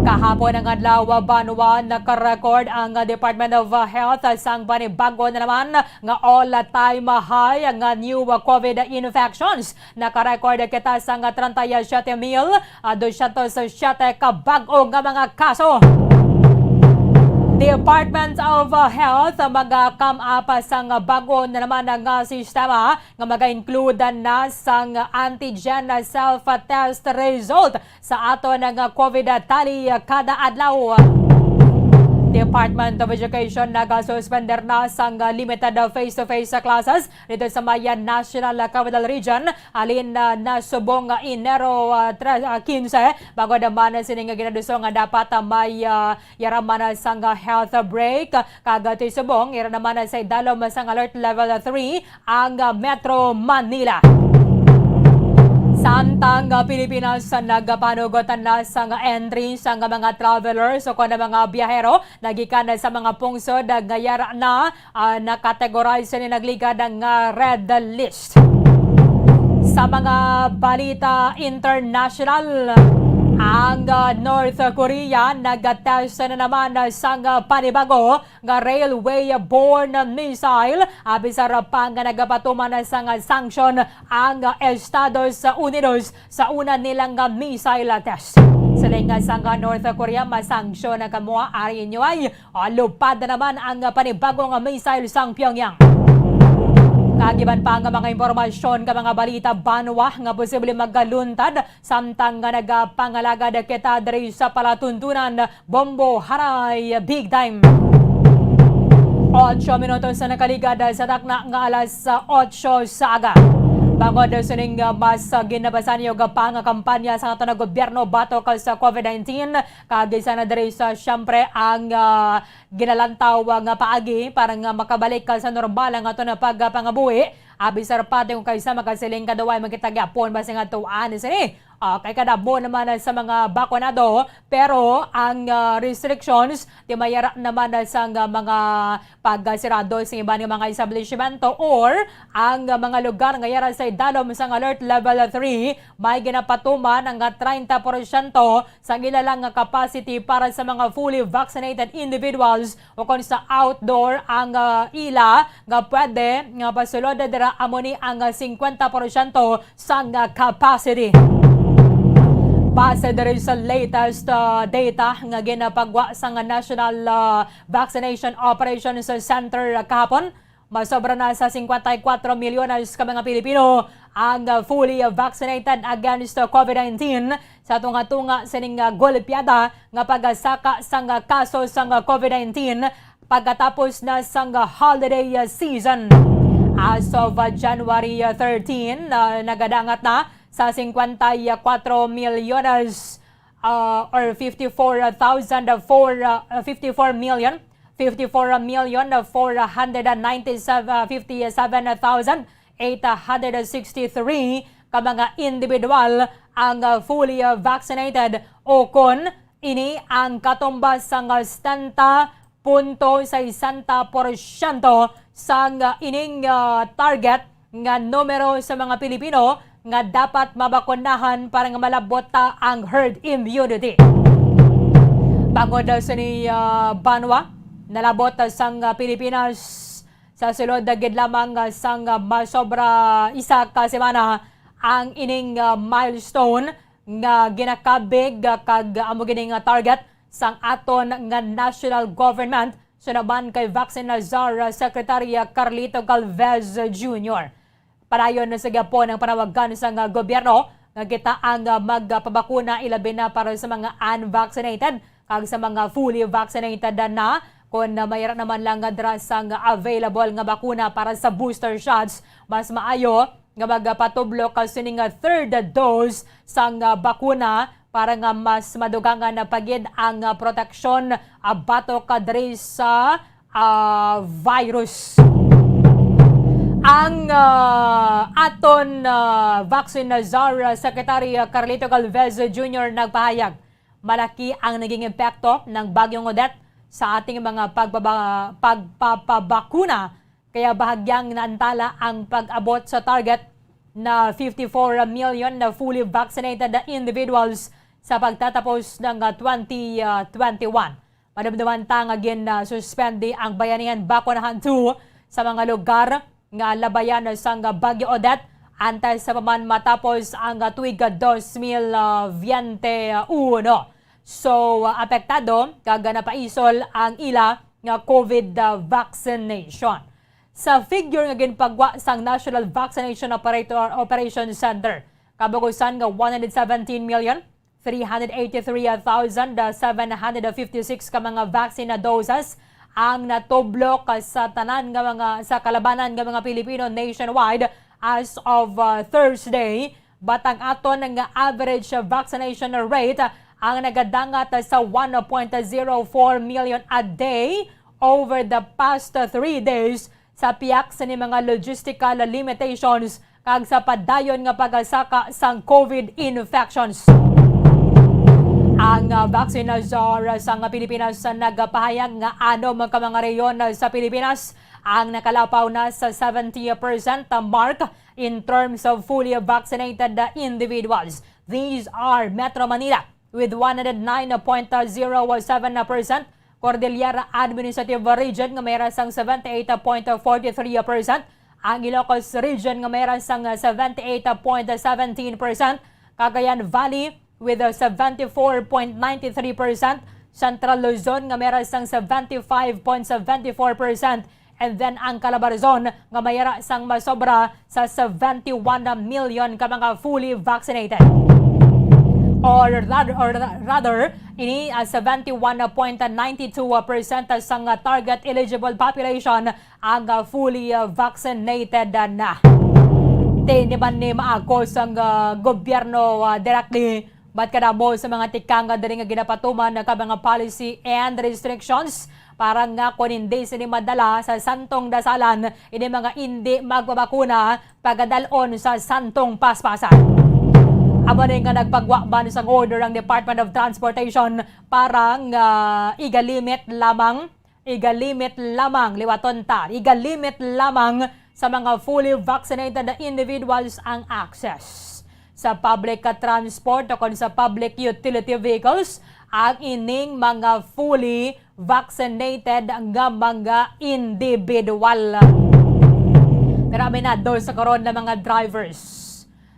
Kahapon ang adlaw, banwa, naka-record ang Department of Health sang panibago na naman nga all-time high nga new COVID infections. Naka-record kita sang treinta y siete mil doscientos siete ka bag-o nga mga kaso. Department of Health, mag-come up sang bag-o na naman nga sistema nga maga-include na sang antigen self-test result sa aton nga COVID tally kada adlaw. Department of Education nagasuspender na sang limited face-to-face classes dito sa may National Capital Region, halin na subong Enero, ah, tre-, ah, quince, bangod man sini nga ginaduso nga dapat, ah, may, ah, yara man sang health break, kag ti subong yara naman sa idalom sang alert level three ang Metro Manila. Samtang Pilipinas nagapanugot na sang entry sang mga travelers o kon mga biyahero nagikan sa mga pungsod nga yara na, ah, nakategorize ni nagligad nga red list. Sa mga balita international, ang, ah, North Korea nag-test na naman sang panibago nga railway-borne missile, ah, bisar pa nga nagapatuman sang sanction ang Estados Unidos sa una nilang nga missile test. Siling sang North Korea, masanksyon na kamo, ari inyo ay, ah, lupad na naman ang panibago nga missile sang Pyongyang. Kag iban pa nga mga impormasyon ka mga balita banwa nga posible magaluntad samtang nga nagapangalagad kita diri sa palatuntunan. Bombo, haray, big time. Ocho minutos na nakaligad sa takna nga alas ocho sa aga. Bangod sining mas ginabasan niyo pa nga kampanya sa aton nga gobyerno batok sa covid nineteen, kag isa na diri sa, siyempre, ang, ah, ginalantaw nga paagi para nga makabalik ka sa normal ang aton nga pagpangabuhi. Abi sa rapate kung kaysa makasiling ka daw ay makita gyapon ba sing atuan sini. Okay, kadamo naman sa mga bakunado, pero ang, ah, restrictions, timayara naman sa nga mga pagsirado sa iban nga mga establishmento or ang mga lugar nga yara sa idalom sang alert level three, may ginapatuman ang treinta porsyento sang ila lang nga capacity para sa mga fully vaccinated individuals o kon sa outdoor ang, ah, ila nga pwede nga pasulod dira, amo ni ang, ah, singkwenta porsyento sang, ah, capacity. Base diri sa latest, ah, data nga ginapagwa sang National, ah, Vaccination Operations Center kahapon, masobra na sa singkwenta y kwatro milyones ka mga Pilipino ang, ah, fully vaccinated against, ah, covid nineteen sa tunga-tunga sining, ah, golpeada nga pagsaka sang, ah, kaso sang, ah, covid nineteen pagkatapos na sang, ah, holiday, ah, season. As of, ah, January, ah, thirteen, ah, nagadangat na sa singkwenta y kwatro milyones, ah, or fifty-four thousand four, ah, fifty-four million fifty-four million four hundred ninety-seven, fifty-seven thousand eight hundred sixty-three ka mga individual ang, ah, fully, ah, vaccinated, o kon ini ang katumbas sang setenta punto sesenta porsyento sang, ah, ining, ah, target nga numero sa mga Pilipino nga dapat mabakunahan para nga malabot ta ang herd immunity. Bangod sini, ah, banwa, nalabot sang, ah, Pilipinas sa sulod na gid lamang, ah, sang, ah, masobra isa ka semana ang ining, ah, milestone nga ginakabig, ah, kag, ah, amo gini nga target sang aton nga national government, suno man kay Vaccine Czar, ah, Secretary, ah, Carlito Galvez Junior. Padayon sa gihapon ang panawagan sang gobyerno nga kita ang, ah, magpabakuna, ilabi na para sa mga unvaccinated kag sa mga fully vaccinated na. Kon, ah, mayra naman lang nga dira sang available nga bakuna para sa booster shots, mas maayo nga magpatublo ka sini nga third dose sang, ah, bakuna para nga mas madugangan na pa gid ang, ah, proteksyon, ah, batok ka diri sa, ah, virus. Ang, ah, aton, ah, Vaccine Czar, ah, Secretary, ah, Carlito Galvez Junior nagpahayag, malaki ang naging epekto ng Bagyong Odette sa ating mga pagbaba-, pagpapabakuna, kaya bahagyang naantala ang pag-abot sa target na fifty-four million na fully vaccinated na individuals sa pagtatapos ng, ah, twenty twenty-one. Madumduman ta nga gin, ah, suspende ang Bayanihan Bakunahan two sa mga lugar nga labayan sang Bagyo Odette, antes pa man matapos ang, ah, tuig, ah, dos mil bente uno. So, ah, apektado kag napaisol ang ila nga covid, ah, vaccination. Sa figure nga ginpagwa sang National Vaccination Operator, Operation Center, kabugusan nga one hundred seventeen million three hundred eighty-three thousand seven hundred fifty-six ka mga vaccine na doses ang natublok sa tanan nga mga, sa kalabanan nga mga Pilipino nationwide as of, uh, Thursday. But ang aton nga average vaccination rate ang nagadangat sa one point zero four million a day over the past three days sa pihak sini mga logistical limitations kag sa padayon nga pagasaka sang COVID infections. Ang, ah, vaccine czar sang Pilipinas nagapahayag nga anom ka mga rehiyon sa Pilipinas ang nakalapaw na sa seventy percent mark in terms of fully vaccinated individuals. These are Metro Manila, with one hundred nine point zero seven percent, Cordillera Administrative Region nga may ra sang seventy-eight point forty-three percent, ang Ilocos Region nga may ra sang seventy-eight point seventeen percent, Cagayan Valley with a seventy-four point ninety-three percent, Central Luzon nga may ra sang seventy-five point seventy-four percent, and then ang Calabarzon nga may ra sang masobra sa seventy-one million ka mga fully vaccinated. Or rather, or ra-, rather, ini, ah, seventy-one point nine two percent sang, ah, target eligible population ang, ah, fully, ah, vaccinated na. Di naman ni maako sang, ah, gobyerno, ah, directly Bat kadamo sa mga tikang nga diri nga ginapatuman ka mga policy and restrictions para nga kon hindi sini madala sa Santong Dasalan ini mga indi magpabakuna pagadalon sa Santong Paspasan. Amo ni nga nagpagwa man sang order ang Department of Transportation para nga igalimit lamang Igalimit lamang, liwaton ta, igalimit lamang sa mga fully vaccinated na individuals ang access sa public transport o kon sa public utility vehicles ang ining mga fully vaccinated nga mga individual. Pero aminado sa karon na mga drivers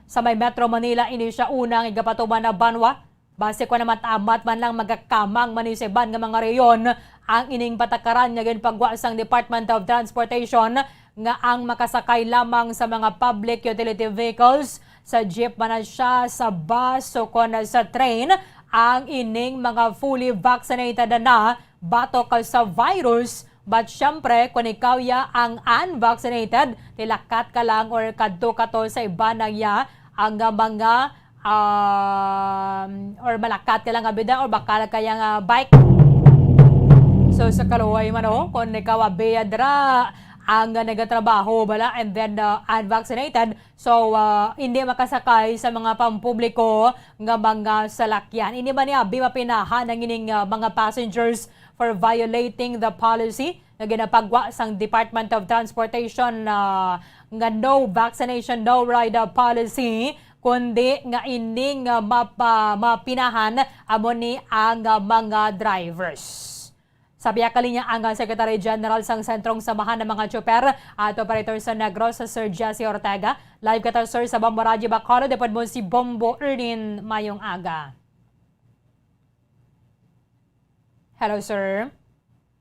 sa may Metro Manila, ini siya unang igapatuman na banwa Base kon amat-amat man lang magakamang man ni sa iban nga mga rehiyon ang ining patakaran nga ginpagwa sang Department of Transportation nga ang makasakay lamang sa mga public utility vehicles, sa jeep man na siya, sa bus o kon sa train, ang ining mga fully vaccinated na batok sa virus. But syempre, kung ikaw ya ang unvaccinated, tilakat ka lang or kadto ka to sa iban na ya ang mga um, or malakat ka lang nga bida or bakal kaya nga bike. So sa kaluoy man, oh, kung ikaw abi dra ang nagatrabaho bala and then uh, unvaccinated, so uh, hindi makasakay sa mga pampubliko nga mga salakyan. Hindi man ni abi mapinahan ang ining uh, mga passengers for violating the policy nga ginapagwa sang Department of Transportation, ah, nga no vaccination, no ride, ah, policy, kundi nga ining, ah, mapa-, mapinahan amo ni ang, ah, mga drivers. Sa biya ka linya ang, ah, Secretary General sang Sentrong Samahan ng mga Tsuper at Operator sa Negros, Sir Jesse Ortega. Live ka ta, sir, sa Bombo Radyo Bacolod. Ipod mo si Bombo Erlin. Mayong aga. Hello, sir.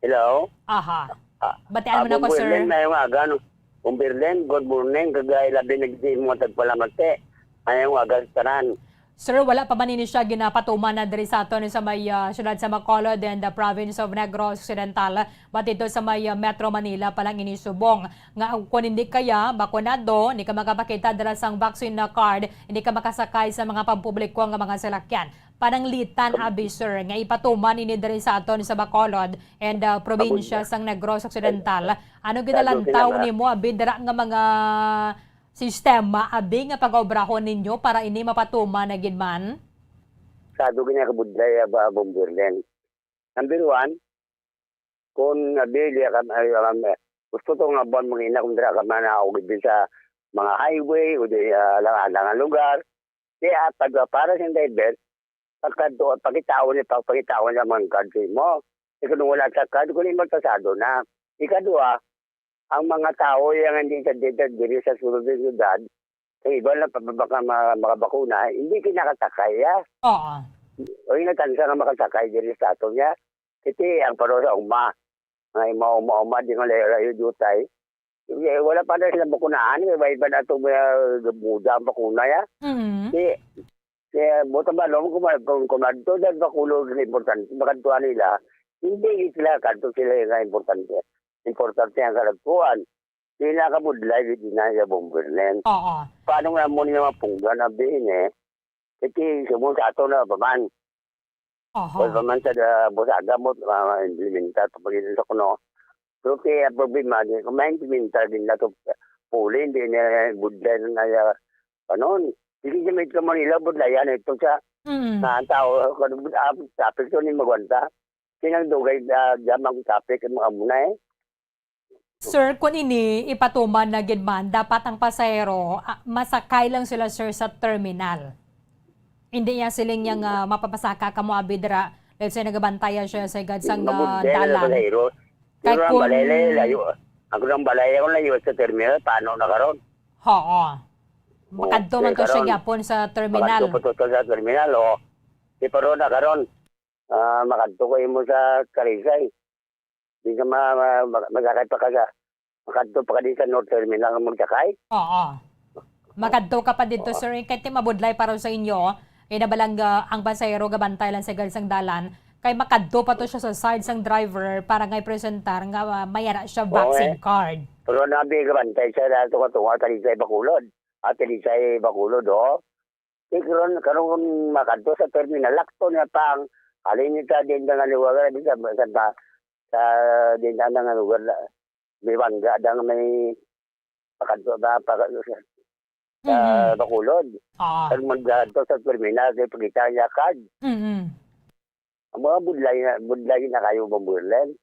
Hello? Aha. Ah, Batian mo ah, na ko, Bong sir. Berlin, mayong aga, no? Bong Berlin, good morning. Kag labi na gid mo tagpalamati. Mayong aga sa tanan. Sir, wala pa man ini siya ginapatuman na diri sa aton sa may, ah, siyudad sa Bacolod and the province of Negros Occidental. But ito sa may, ah, Metro Manila pa lang ini subong. Nga kung hindi kaya, bakunado, hindi ka makapakita dala sang vaccine na card, hindi ka makasakay sa mga pampubliko nga mga salakyan. Pananglitan, abi, sir, nga ipatuman ini diri sa aton sa Bacolod and, uh, probinsya sang Negros Occidental. Ano ginalantaw nimo, abi, dira nga mga sistema, abi, nga pagaobrahon ninyo para ini mapatuman na gid man? Sado gina kabudlay, aba, Bomberlen. Number one, Kung nabilia ka, ay, um, gusto to nga buwan mangina kung dira ka man, ah, o din sa mga highway o di, ah, alang-alang nga lugar. Kaya pag, ah, para sa driver, pagkadto, pagkitaon niya, pag-, pagkitaon niya mga card mo. E kung wala sa card, kung imo pasado na. Ikadua, ang mga tao yang hindi sa dito diri sa sulod ng syudad, ang iba na pa-, baka ma-, makabakuna, hindi kinakasakay, ah. Oo. O yung natansa nga makasakay diri sa ato niya, iti ang paro sa uma. Nga ima-uma-uma, di nga layo-layo jutay. Eh, wala pa na sila bakunahan, eh, wala pa na ito, ah, muda ang bakuna, ya. Mm. Di, Kaya buta ba, no, kung, kung, kung madto dyan, Bacolod, nga importante, makadtuan nila, hindi sila, kadto sila nga importante. Importante ang kadtuan. Pinakabudlay, di na siya bombernen. Oo. Paano nga mo niya mapunggan ang bihin, eh? Kasi, sumo sa ato na pa man. Oho. O pa man sa, ah, Busaga mo, ah, implementar, sa pagkita sa kuno. Pero kaya problema, di ko ma-implementar din na to, puli, hindi na budlay na, ah, ano, hindi naman ito Manila, budlayan na ito sa, Mm. na ang tao, ah, traffic to, hindi magwanta. Kinang dugay, ah, jam ang traffic, ang mga muna, eh. Sir, kung ini ipatuman na gid man, dapat ang pasahero, ah, masakay lang sila, sir, sa terminal. Hindi niya siling niya nga mapapasaka kamo abi dira. Let's say, nagabantaya siya sa igad sang, ah, Mabudlay na dalan. Pasahero. Kay Pero ang kung balay, layo. Ang kung ang balay, ang layo sa terminal, paano na karon? Oo. Oo, Makadto man kay to siya karon. gyapon sa terminal. Makadto pa to sa terminal, o. Di pa ron na karon. Ah, makadto ko imo sa Talisay. Di ka ma-, ma-, ma-, masakay pa ka sa, makadto pa ka di sa North Terminal ang magsakay? Oo. Makadto ka pa dito, Oo. sir, eh, kay ti mabudlay para sa inyo, eh, nabalang, ah, ang pasahero gabantay lang sa igad sang dalan, kay makadto pa to siya sa side sang driver para nga i-presentar nga, ah, may ara siya Oo, vaccine eh. card. Pero nabi gabantay siya na tunga-tunga, Talisay Bacolod. Ah, Talisay Bacolod, oh. Di karon, karon kun makadto sa terminal, lakto na pang, halin ni sa din nga lugar, di sa, sa, sa, sa din nga lugar, may bangga dang may pakadto ba, pakadto sa, sa Mhm. Bacolod. Ah. Kag magdadto sa terminal, kay pakita niya card. Mhm. Ang mga budlay na, budlay na kayo, Bomberland.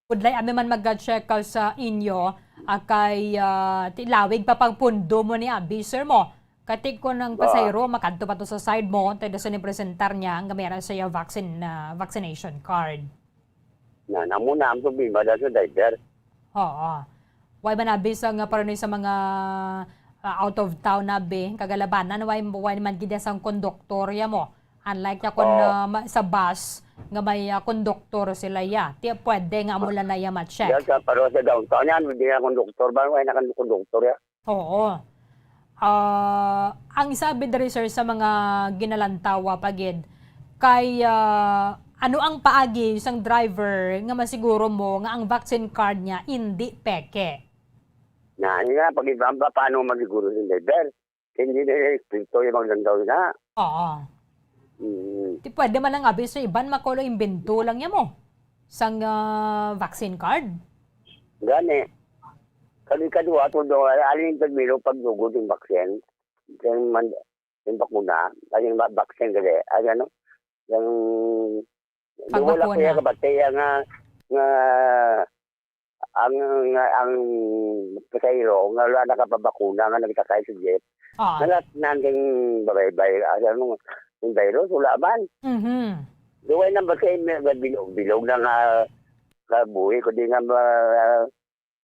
Budlay, ami man mag-check ka sa inyo, ah, kay, ah, ti lawig pa pagpundo mo ni abi, sir mo. Kati ko ng Ah. pasahero, makadto pa to sa side mo, tayo sa ni presentar niya, ang gamera sa iyo vaccine, ah, vaccination card. Na, namo na ang problema dahil sa driver. Oo. Why man abi sa nga paron sa mga, ah, out of town na abi, kagalabanan, why, why man gid sang konduktor ya mo? Unlike ya kun, Oh. ah, ma-, sa bus nga may, ah, konduktor sila ya. Ti pwede nga amo lang na ya ma-check. Yan sa paro sa downtown yan, hindi na konduktor ba? Wala na kan konduktor ya. Oo. Ah, ang sabi diri, sir, sa mga ginalantawa pa gid, kay, ah, ano ang paagi sang driver nga masiguro mo nga ang vaccine card niya indi peke? Na, yun nga, pag iba, paano masiguro yung driver? Hindi na yung eksperto yung maglandaw na. Oo. Mm. Di pwede man lang abi sa iban, makulo imbento lang niya mo. Sang, ah, vaccine card? Gani. Kami kadwa, ato do, alin yung termino pag lugod yung vaccine? Yung man, yung bakuna, ay, yung va-, vaccine gali, ay, ano? Yung, wala ko Pagbakuna. yung kabatiya nga, nga, ang, nga, ang pasahero nga wala nakapabakuna nga nagtakay sa jeep, Ah. nalat na ang babaybay, ah, ano, yung virus, wala man. Mhm. Duway na ba kayo may bilog, bilog na nga, nga buhi, kundi nga ma-,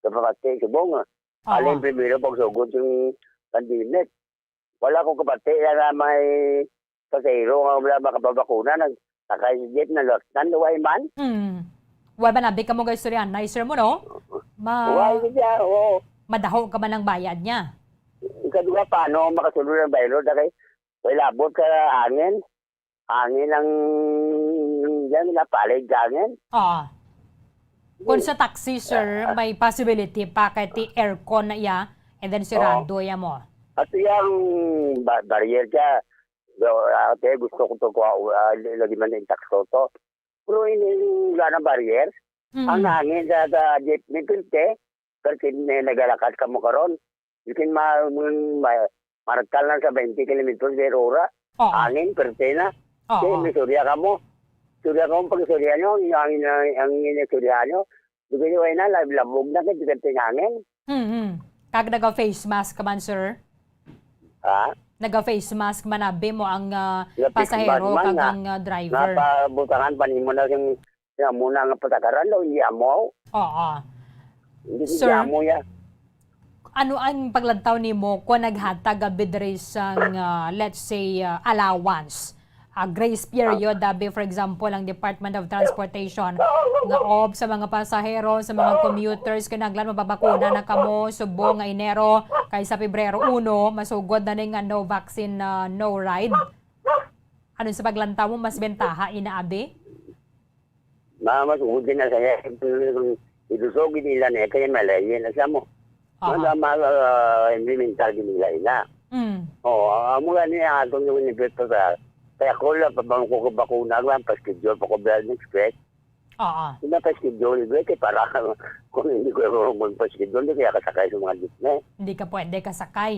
kapamati, subong, ah. Oo. Alin primero pagsugod yung pandemic. Wala ko kapati, yan na may pasahero nga wala makapabakuna, nag-, nakay sa jeep, nalaktan, way man. Mm. Way man, abi ka mo, guys, istorya, nicer mo, no? Ma-, Way siya, oo. madaho ka man ang bayad niya. Ikaduha, paano makasulod ang baylo? Dahil way labot ka angin. Angin ang, yan, napalig ka angin. Oo. Kung sa taxi, sir, Ah. may possibility pa kay ti aircon na iya, and then sirado Oo. iya mo. At yung ba-, barrier ka, do, ah, te, gusto ko to kuha, ah, lagi man yung takso to. Pero hindi, wala na barrier. Mm. Ang hangin sa, sa jeepney, pilte, pero kin-, may nagalakat ka mo karon. You can ma-, ma-, marakal lang sa twenty kilometers per hora. Oo. Hangin, perte na. Oo. Kaya may surya ka mo. Surya ka mo, pag surya nyo, ang, ang, ang, ang, ang surya nyo, di kayo ay na, lab-, labog na, kasi perte ng hangin. Mm-hmm. Kag naga-face mask ka man, sir? Ha? Naga-face mask man, abi mo ang, ah, Naga-face pasahero mask man kag na. ang, ah, driver. Napabutangan pa nimo na yung, yung muna nga patakaran daw, hindi amo. Oo. Hindi, hindi Sir, amo ya. ano ang paglantaw nimo kung naghatag abi diri sang, ah, let's say, ah, allowance? Ah, grace period, Ah. abi, for example, ang Department of Transportation nga ob sa mga pasahero, sa mga commuters, kinahanglan mababakuna na kamo subong nga Enero, kay sa Pebrero uno, masugod na ni nga no vaccine, ah, no ride. Ano sa paglantaw mo, mas bentaha ina, abi? Ma-, mas ugod din na saya. Idusog nila na kaya malayo na sa mo. Aha. Mga, mga, ah, implementar din nila ina. Mm. Oo, ang mga niya ato yung inibit pa sa, kaya ko lang pa bang ko bakuna lang, pa-schedule pa ko ba next week? Oo. Hindi pa-schedule, hindi kay para kung hindi ko yung magpa-schedule, hindi kaya kasakay sa mga jeepney. Hindi ka pwede kasakay.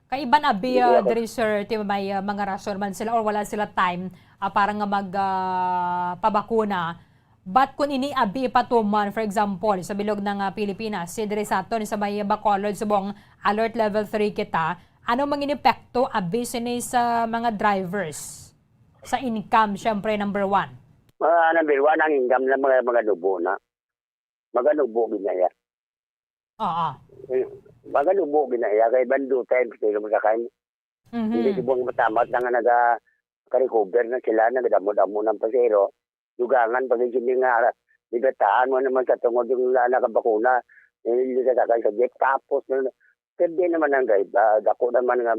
Kaiban abi, Hindi ah, ako. Diri, sir, ti may, ah, mga rason man sila or wala sila time, ah, para nga mag, ah, pabakuna. But kung ini abi ipatuman, for example, sa bilog ng, ah, Pilipinas, si diri sa aton sa may Bacolod, subong alert level three kita, ano mang inepekto abi sini sa mga drivers? Sa income, syempre, number one. Mga number one, ang income ng mga, mga dubo na. Maganubo gid na iya. Oo. Eh, maganubo gid na iya, kay bando time sa ilong sa kain. Mhm. Hindi subong matamat na nga naga-, ka-recover na sila, nagadamo-damo ng pasero. Dugangan pa gid sila nga, di ba, taan mo naman sa tungod yung na-, nakabakuna, eh, hindi ka sakay sa jeep. Tapos, na-, pwede naman ang drive, ah, dako naman nga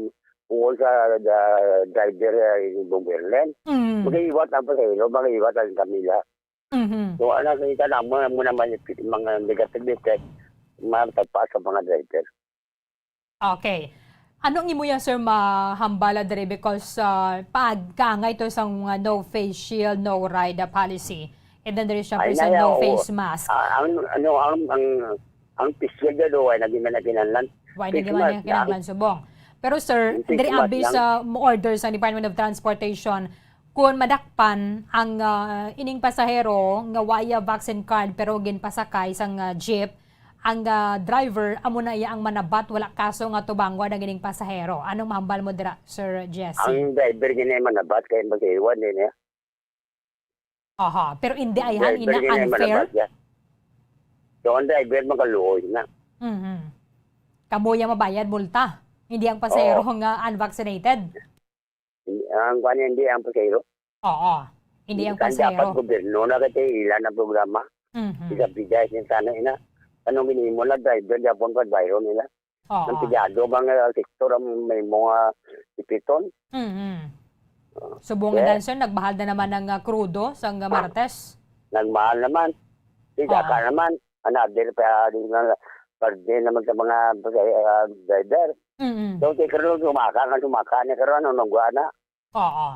puol sa, ah, driver, ah, yung Bong Berlen. Mm. Mag-iwat ang pasero, mag-iwat ang kamila. Mhm. So, ano, kita na mo, mo naman yung mga negative effect, matagpaas sa mga driver. Okay. Ano ang imo yan, sir, mahambala diri? Because, ah, pagkangay to sa mga no face shield, no ride, ah, policy. And then there is, syempre, Ay, sa naya, no oo. face mask. Ah, ang, ano, ang, ang, ang face shield, do, ay, naging na kinahanglan. Why Face naging na mask lang. kinahanglan subong? Pero, sir, Yung face diri mask abi lang. sa order sa Department of Transportation, Kon madakpan ang, ah, ining pasahero nga waya vaccine card pero ginpasakay sang, ah, jeep, ang, ah, driver amo na iya ang manabat, wala kaso nga tubangon ang ining pasahero. Anong mahambal mo dira, Sir Jesse? Ang driver gani manabat kay mag-iwan din, eh. Aha, pero hindi ayhan, Driver ina gani unfair? manabat, yeah. So, ang driver magaluoy na. Mhm. Kamo yang mabayad multa, hindi ang pasahero Oo. nga unvaccinated. Ang kwan niya, hindi ang pasahero. Oo. Hindi ang Ang dapat pasahero. gobyerno na kasi ilan ang programa. Mhm. Isa bigay siya sana ina. Anong ginimo na driver, Japon pa driver nila. Oo. Ang pigado ba nga sektor ang may mga ipiton? Mhm. Oo. Subong Yes. danson, nagbahal na naman ng, ah, krudo sang, ah, Martes. Nagmahal naman. Di Oo. saka naman. Another pa, di na, parte naman sa mga, ah, driver. Mhm. So, di karon sumaka nga sumaka ni karon, ano, nagwa na. Oo.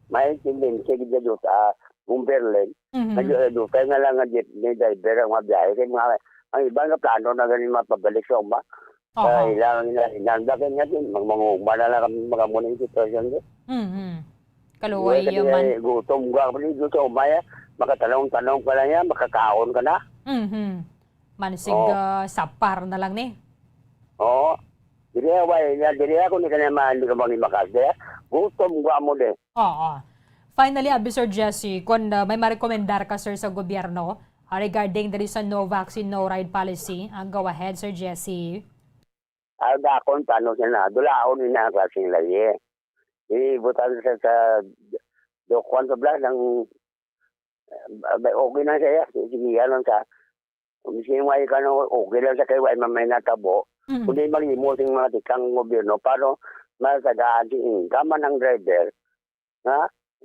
May tendency gid dito, ah, Cumberland. Mhm. Nag-, ah, dutay na lang nga jeepney driver ang mga biyahe. Kay mga, ang iba nga plano na ganin mapabalik sa uma. Aha. Kaya ilang ina-, inanda kay nga din, mag-, mangugma na lang kami, mga muna yung sitwasyon ko. Mhm. Kaluoy Kaya man. kaya gutom ka, gutom ka, umaya, makatanong-tanong ka lang yan, makakaon ka na. Mhm. Mansig, Oo. ah, sapar na lang ni. Oo. Diri, wala niya, diri ako ni kanay man, di ka mangimakas, di. Gutom ko amo, di. Oo. Finally, abi, Sir Jesse, kung, ah, may marekomendar ka, sir, sa gobyerno, ah, regarding diri sa no vaccine, no ride policy, ah, go ahead, Sir Jesse. Ah, dakon, paano siya na? Dulaon ni na ang klaseng layi. Ibutang sa, sa, do, kwan sa bla, ng, ah, okay na siya, sige, yan lang sa, Kung sino nga ikaw, no, okay lang sa kay wa man may natabo. Mm. Kundi maghimo sing mga tikang gobyerno para matagaan si income man ang driver. Nga,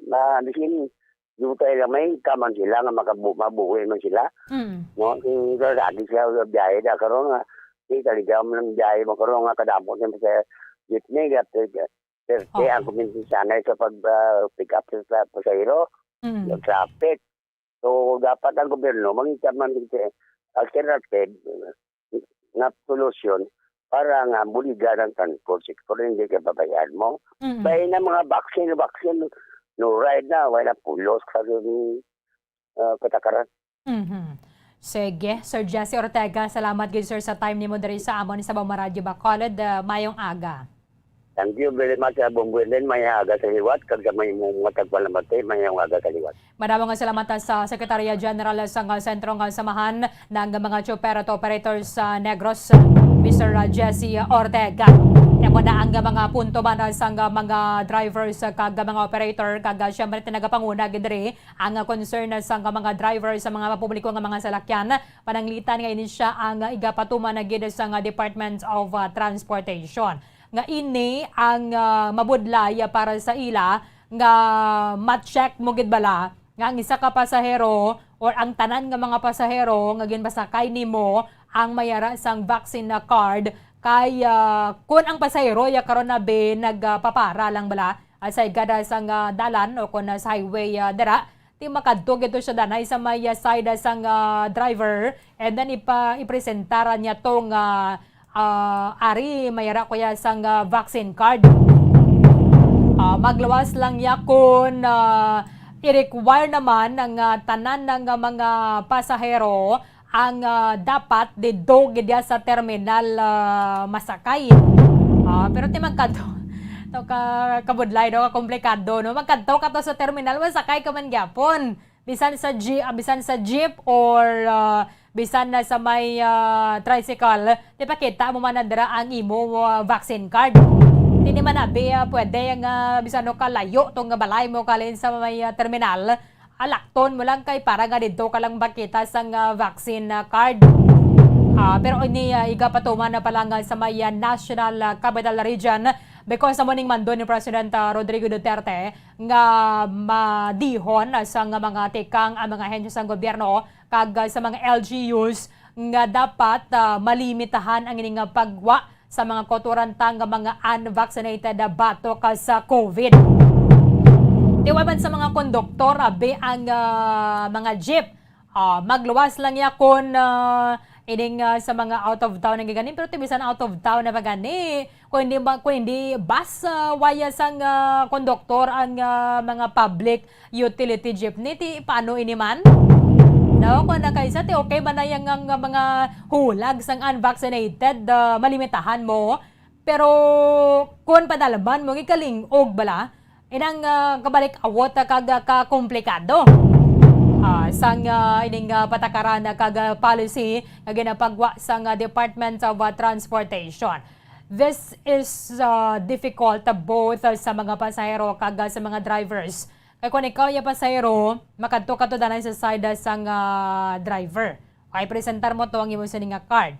ma-, bisin, dutay lang may income man sila nga makabu-, mabuhi man sila. Mm. No? Kung sa lagi sila sa biyahe da karon nga, di talaga man ang biyahe mo karon nga kadamo din sa jeepney, nga pe-, perte Oho. ang kuminti sanay sa pag, ah, pick up sa pasahero, Mm. yung traffic. So, dapat ang gobyerno mangita man dito, eh, alternative, uh, nga solusyon para nga buligan ang transport sector, hindi ka babayaan mo. Mm. Kaya na mga vaccine, vaccine, no ride na, wala pulos ka rin, uh, katakaran. Mhm. Sige, Sir Jesse Ortega, salamat gid, sir, sa time nimo diri sa amon sa Bawang Radyo Bacolod. Uh, mayong aga. Thank you very much, ah, Bong Buen. May aga sa liwat, kag sa may mga tagpalamati, may aga sa liwat. Madamo nga salamat, ah, sa Secretary General sang, ah, Sentro nga Samahan ng mga Chopper at Operators sa Negros, Mister, ah, Jesse Ortega. Amo na ang mga punto man, ah, sang, ah, mga drivers, ah, kag mga operator, kag, ah, siyempre, tinagapanguna gid diri ang, ah, concern, ah, sang mga drivers sa mga publiko nga mga salakyan. Pananglitan nga ini siya ang, ah, igapatuman na gid sang, ah, Department of, ah, Transportation. nga ini ang, ah, mabudlay para sa ila nga ma-check mo gid bala nga ang isa ka pasahero or ang tanan nga mga pasahero nga ginpasakay nimo ang may ara sang vaccine na card kay, ah, kun ang pasahero ya karon na be nagpapara lang bala, ah, sa igada sang, ah, dalan o kun, ah, sa highway, ah, dira, ti makadto gid to siya danay sa may, ah, side, ah, sang, ah, driver, and then ipa-, ipresentara niya to nga, ah, ari, may ara ko ya sang, ah, vaccine card. Ah, magluwas lang niya kun, ah, i-require naman ang, ah, tanan nga mga pasahero ang, ah, dapat didto gid ya sa terminal, ah, masakay. Ah, pero ti magkadto to ka kabudlay, no, ka komplikado, no? Magkadto ka to sa terminal, masakay ka man gyapon. Bisan sa ji-, ah, bisan sa jeep or, ah, bisan na sa may, ah, tricycle, ti pakita mo man na dira ang imo, ah, vaccine card. Ti ni man abi, ah, pwede nga bisan no kalayo to nga balay mo kalin sa may, ah, terminal, alakton mo lang kay para nga didto ka lang makita sang, ah, vaccine, ah, card. Ah, pero ini, ah, igapatuman na pala nga sa may, ah, National, ah, Capital Region because sa muning mando ni President, ah, Rodrigo Duterte nga madihon, ah, sang mga tikang ang mga ahensya sang gobyerno kag, ah, sa mga L G Us nga dapat, ah, malimitahan ang ining, ah, pagwa sa mga kauturan ta nga mga unvaccinated, ah, batok, ah, sa COVID. Ti wa man sa mga konduktor, abi ang, ah, mga jeep, ah, magluwas lang ya kon, ah, ining, ah, sa mga out of town nga ganin, pero ti bisan out of town na ba gani, kung hindi ba, kung hindi bus, ah, waya sang, ah, konduktor ang, ah, mga public utility jeepney, ti paano ini man? No, kung nakaisa, ti okay man na yang ang mga hulag sang unvaccinated, ah, malimitahan mo. Pero kung padalman mo, gikaling-og bala, inang, ah, kabalik-awot, ah, kag, ah, kakomplikado, ah, sang, ah, ining, ah, patakaran, ah, kag, ah, policy nga ginapagwa sang, ah, Department of, ah, Transportation. This is, ah, difficult, ah, both, ah, sa mga pasahero kag, ah, sa mga drivers. Kay kung ikaw ya pasahero, makadto ka to danay sa side, ah, sang, ah, driver. Okay, presentar mo to ang imo sini nga card.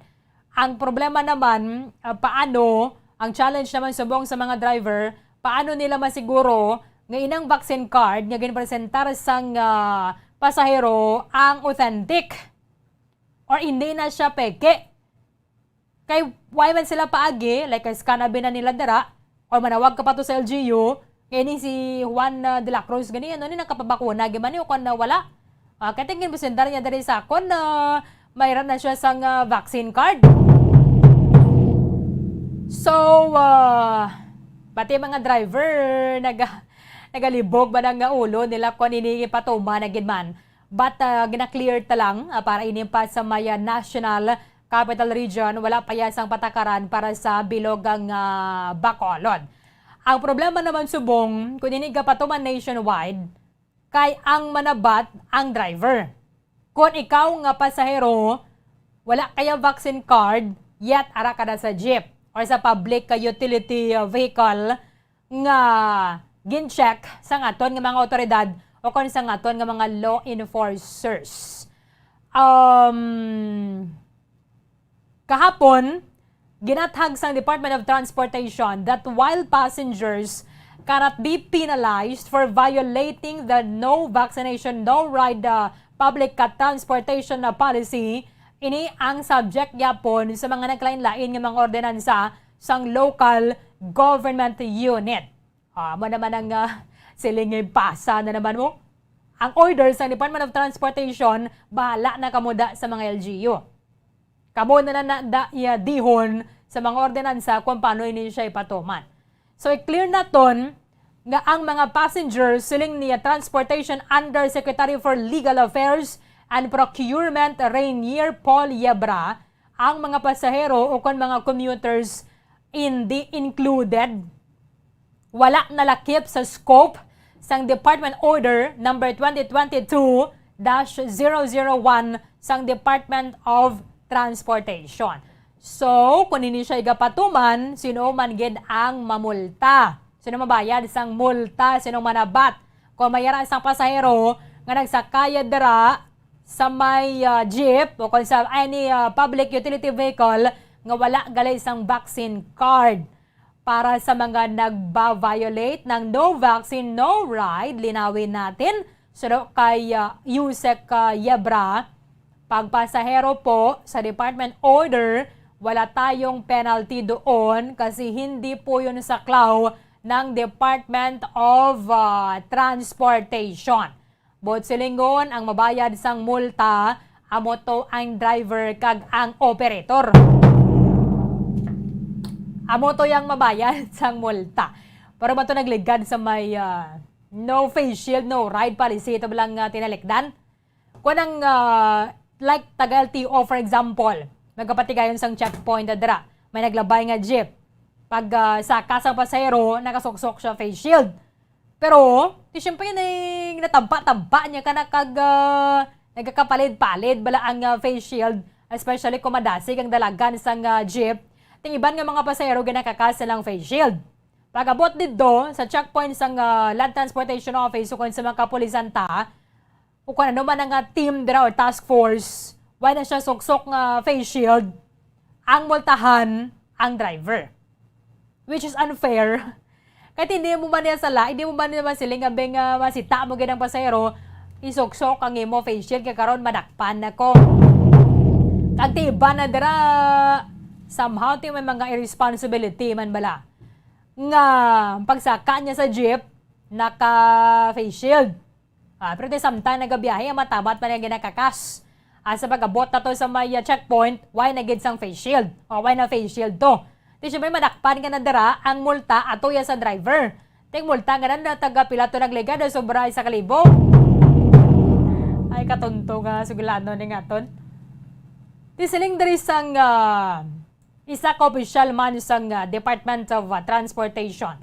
Ang problema naman, ah, paano, ang challenge naman subong sa mga driver, paano nila masiguro nga inang vaccine card nga ginpresentar sang, ah, pasahero ang authentic or hindi na siya peke? Kay why man sila paagi, like, scan abi na nila dira, or manawag ka pa to sa L G U, kay ni si Juan, ah, de la Cruz gani, ano ni, nakapabakuna gid man ni, o kung na wala? Ah, kay tingin mo sendar niya diri sa akon na mayroon na siya sang, ah, vaccine card. So, ah, pati mga driver, naga-, nagalibog ba na nga ulo nila kung ini ipatuman na gid man. But, ah, gina-clear ta lang, ah, para ini pa sa may, ah, National Capital Region, wala pa ya sang patakaran para sa bilog nga Bacolod. Ang problema naman subong, kung ini gapatuman nationwide, kay ang manabat ang driver. Kung ikaw nga pasahero, wala kaya vaccine card, yet ara ka na sa jeep or sa public ka utility, uh, vehicle nga gin-check sang aton nga mga awtoridad o kon sang aton nga mga law enforcers. Um, kahapon, ginathag sang Department of Transportation that while passengers cannot be penalized for violating the no vaccination, no ride, uh, public ka transportation na policy, ini ang subject gyapon sa mga nagkalain-lain nga mga ordinansa sang local government unit. Ah, amo naman ang, ah, siling nga pasa na naman mo. Ang order sa Department of Transportation, bahala na kamo da sa mga L G U. Kamo na na, na da, iya dihon sa mga ordinansa kung paano ini siya ipatuman. So, i-clear naton nga ang mga passengers, siling niya Transportation Undersecretary for Legal Affairs and Procurement, Rainier Paul Yebra, ang mga pasahero o kon mga commuters hindi included, wala nalakip sa scope sang Department Order number twenty twenty-two dash zero zero one sang Department of Transportation. So, kung hindi siya igapatuman, sino man gid ang mamulta? Sino mabayad sang multa? Sino manabat? Kung may ara sang pasahero nga nagsakay dira sa may, ah, jeep o kung sa any, ah, public utility vehicle nga wala gali sang vaccine card. Para sa mga nagba-violate ng no vaccine, no ride, linawin natin, suno kay, ah, Usec, ah, Yebra, pagpasahero po sa department order, wala tayong penalty doon kasi hindi po yun saklaw ng Department of, ah, Transportation. Buot silingon, ang mabayad sang multa, amo to ang driver kag ang operator. Amo to yang mabayad sang multa. Pero man to nagligad sa may, ah, no face shield, no ride policy, ito lang, ah, tinalikdan. Kung ang, ah, like, taga L T O, for example, nagapatigayon sang checkpoint na dira. May naglabay nga jeep. Pag, ah, saka sang pasahero, nakasuksok siya face shield. Pero, di siyempre, nay-, natampa-tampa niya ka na kag, ah, nagakapalid-palid bala ang, ah, face shield, especially kung madasig ang dalagan sang, ah, jeep. Ting iban nga mga pasahero ginakakas nilang face shield. Pag-abot didto sa checkpoint sang, ah, Land Transportation Office ukon sa mga kapulisan ta, o kung ano man nga team dira or task force, wala na siya suksok nga face shield, ang multahan ang driver. Which is unfair. Kahit hindi mo man niya sala, hindi mo man niya masiling, "Abing, ah, masita mo gid ang pasahero, isuksok ang imo face shield, kay karon madakpan ako." Kag ti iban na dira, somehow, ti may mga irresponsibility man bala. Nga, pagsaka niya sa jeep, naka face shield. Ah, pero ti samtang nagabiyahe, ang matamat pa niya ginakakas. Ah, sa pag-abot na to sa may, ah, checkpoint, why na gid sang face shield? O, why na face shield to? Ti siyempre, madakpan ka na dira, ang multa ato ya sa driver. Ting multa nga na, taga pila to nagligad, sobra isa ka libo. Ay, katunto nga suglanon ni ngaton. Ti siling diri sang, ah, isa ka opisyal man sang, ah, Department of, ah, Transportation.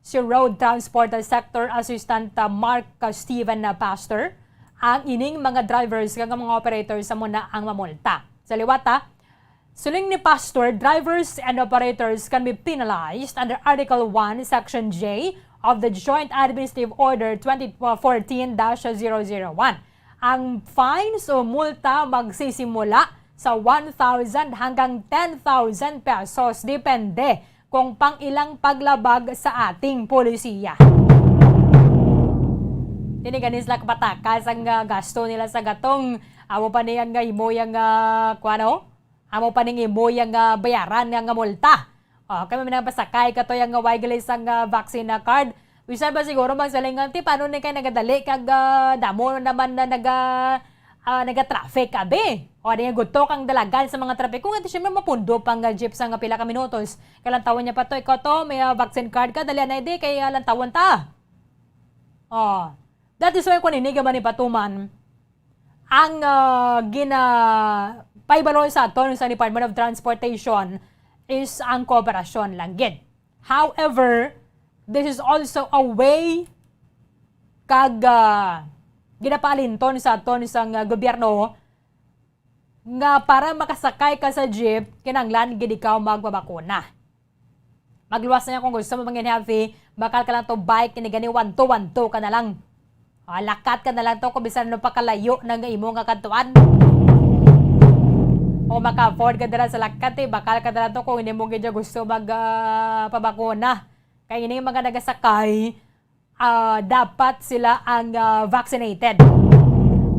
Si Road Transport Sector Assistant, ah, Mark, ah, Steven, ah, Pastor, ang ining mga drivers kag mga operators amo na ang mamulta. Sa liwat, ah, siling ni Pastor, drivers and operators can be penalized under Article one, Section J of the Joint Administrative Order twenty fourteen dash zero zero one. Ang fines o multa magsisimula sa one thousand hanggang ten thousand pesos, depende kung pang-ilang paglabag sa ating polisiya. Tini gani sila kapatakas ang, ah, gasto nila sa gatong. Amo pa ni ang, ah, imo yang, ah, kuwano? Amo pa ning imo yang, ah, bayaran nga, nga multa. O, kami nagpasakay ka to yang, ah, way gali sang, ah, vaccine na card. Bisan ba siguro magsalingan, ti, paano ni kay nagadali kag, ah, damo naman na naga-, ah, naga-traffic, abi? O, di nga gutok ang dalagan sa mga trapiko. Nga, ti, siyempre, mapundo pang, ah, jeep sa nga pila ka minutos. Kay lantawon niya pa to, ikaw to, may, ah, vaccine card ka, dali na, di, kay, ah, lantawon ta. O, that is why kung ini gaman ni Patuman, ang, ah, gina-, paibalo sa aton sa Department of Transportation is ang kooperasyon lang gid. However, this is also a way kag, ah, ginapaalinton sa aton sang, ah, gobyerno nga para makasakay ka sa jeep, kinahanglan gid ikaw magpabakuna. Magluwas na kung gusto mo mangin healthy, bakal ka lang to bike, kini gani one two one two ka na lang. Ah, lakat ka na lang to kung bisan ano pa kalayo na nga imo nga kadtuan. O maka-afford ka dira sa lakat, eh, bakal ka na lang to kung hindi mo gid gusto mag, ah, pabakuna. Kay ini mga nagasakay, ah, dapat sila ang, ah, vaccinated.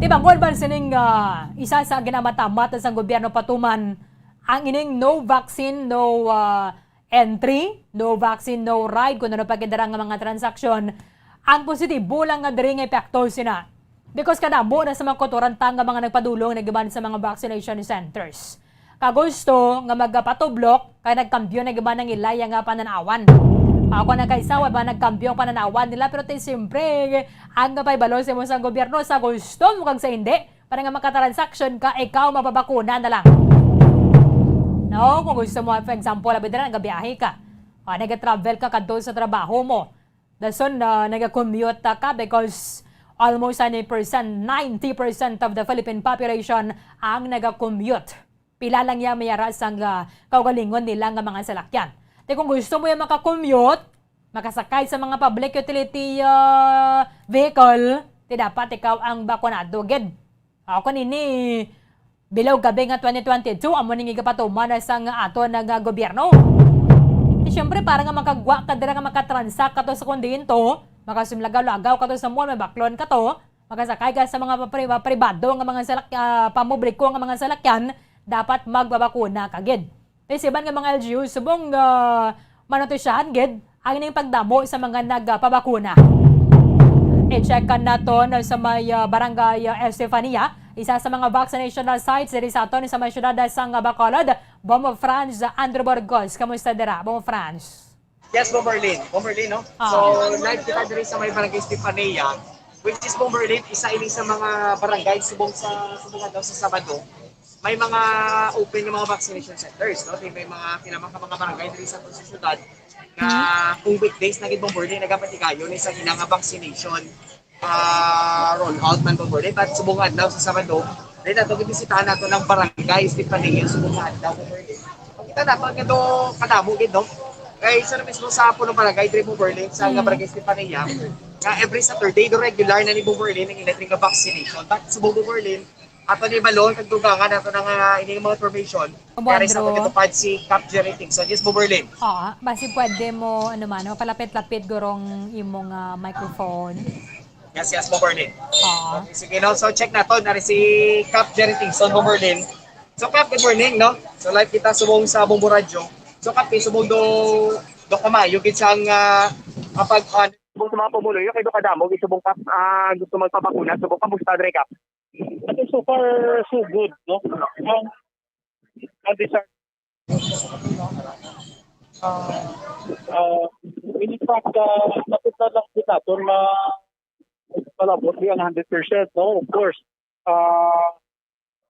Ti bangod man sining, ah, isa sa ginamatamat sang gobyerno Patuman, ang ining no vaccine, no, ah, entry, no vaccine, no ride, kung ano pa gid dira nga mga transaksyon, ang positibo lang nga diri nga epekto sina. Because kadamo na sa mga kautoran ta nga mga nagpadulong na giban sa mga vaccination centers. Kagusto nga magapatublok, kay nagkambyo na giban ang ilay nga panan-awan. Ako na kay sawa ba nagkambyo ang panan-awan nila, pero ti siyempre, ang paibalo sa imo sa gobyerno, sa gusto mo kag sa hindi, para nga makatransaksyon ka, ikaw mapabakuna na lang. No, kung gusto mo, for example, abi dira, nagabiyahe ka. Ah, nag-travel ka kadto sa trabaho mo. Dason, ah, nag-commute ka because almost ninety percent, ninety percent of the Philippine population ang nag-commute. Pila lang ya may ara sang, ah, kaugalingon nila nga mga salakyan. Ti kung gusto mo ya maka-commute, makasakay sa mga public utility, ah, vehicle, ti dapat ikaw ang bakunado gid. Ako nini, bilog gabi nga twenty twenty-two, amo ning igapatuman na sang aton nga gobyerno. Ti Siyempre, para nga makagwa ka dira nga makatransact ka to sa kondinto, makasumlagaw-lagaw ka to sa mall, may baklon ka to, makasakay ka sa mga pri-, pribado nga mga salak-, ah, pamubriko nga mga salakyan, dapat magbabakuna ka gid. Kay sa iban nga mga L G U, subong, ah, manutisyahan gid ang ining pagdamo sa mga nagpabakuna. I-check ka naton sa may, ah, barangay, ah, Estefania, isa sa mga vaccination, ah, sites diri sa aton sa may siyudad, ah, sang Bacolod. Bom Franz, Andrew Burgos, kamusta dira, Bom Franz? Yes, Bomberlin. Bomberlin, no? Ah. So, live kita diri sa may Barangay Estefania, which is, Bomberlin, isa ini sa mga barangay subong sa, subong daw sa Sabado. May mga open nga mga vaccination centers, no? May mga pila man ka mga barangay diri sa aton sa syudad nga kung weekdays na gid, Bomberlin, nagapatigayon ni sa ila nga vaccination, ah, roll out man, Bomberlin. But subong adlaw sa Sabado, dili nato gibisitahan nato ng barangay Estefania subong nga adlaw, Bomberlin. Kita nato nga do kadamo gid, no? Kay sa mismo sa punong barangay diri, Bomberlin, sa nga barangay Estefania, nga every Saturday do regular na ni, Bomberlin, ang electric nga vaccination. But subong, Bomberlin, ato ni balon kag dugangan nato na nga ini nga mga information. Amo, kaya sa Andrew, pagkatupad si Cap Jerry Tingson. Yes, Bomberlin. Oo, basi pwede mo, ano man, mapalapit-lapit gurong imong, ah, microphone. Yes, yes, Bomberlin. Oo. Okay, sige, no? So, check nato, nari si Cap Jerry Tingson, Bomberlin. So, Cap, good morning, no? So, live kita subong sa Bombo Radyo. So, Cap, subong do, do kamayo gid sang, ah, ah, pag, ah, subong sa mga pumuluyo, kay do kadamo gid subong, Cap, ah, gusto magpabakuna. Subong, kamusta dre, Cap? Okay, so far, so good, no? Ang, ang desire, ah, ah, in fact, ah, nakita lang din natin na palabot di ang hundred percent, no? Of course, ah,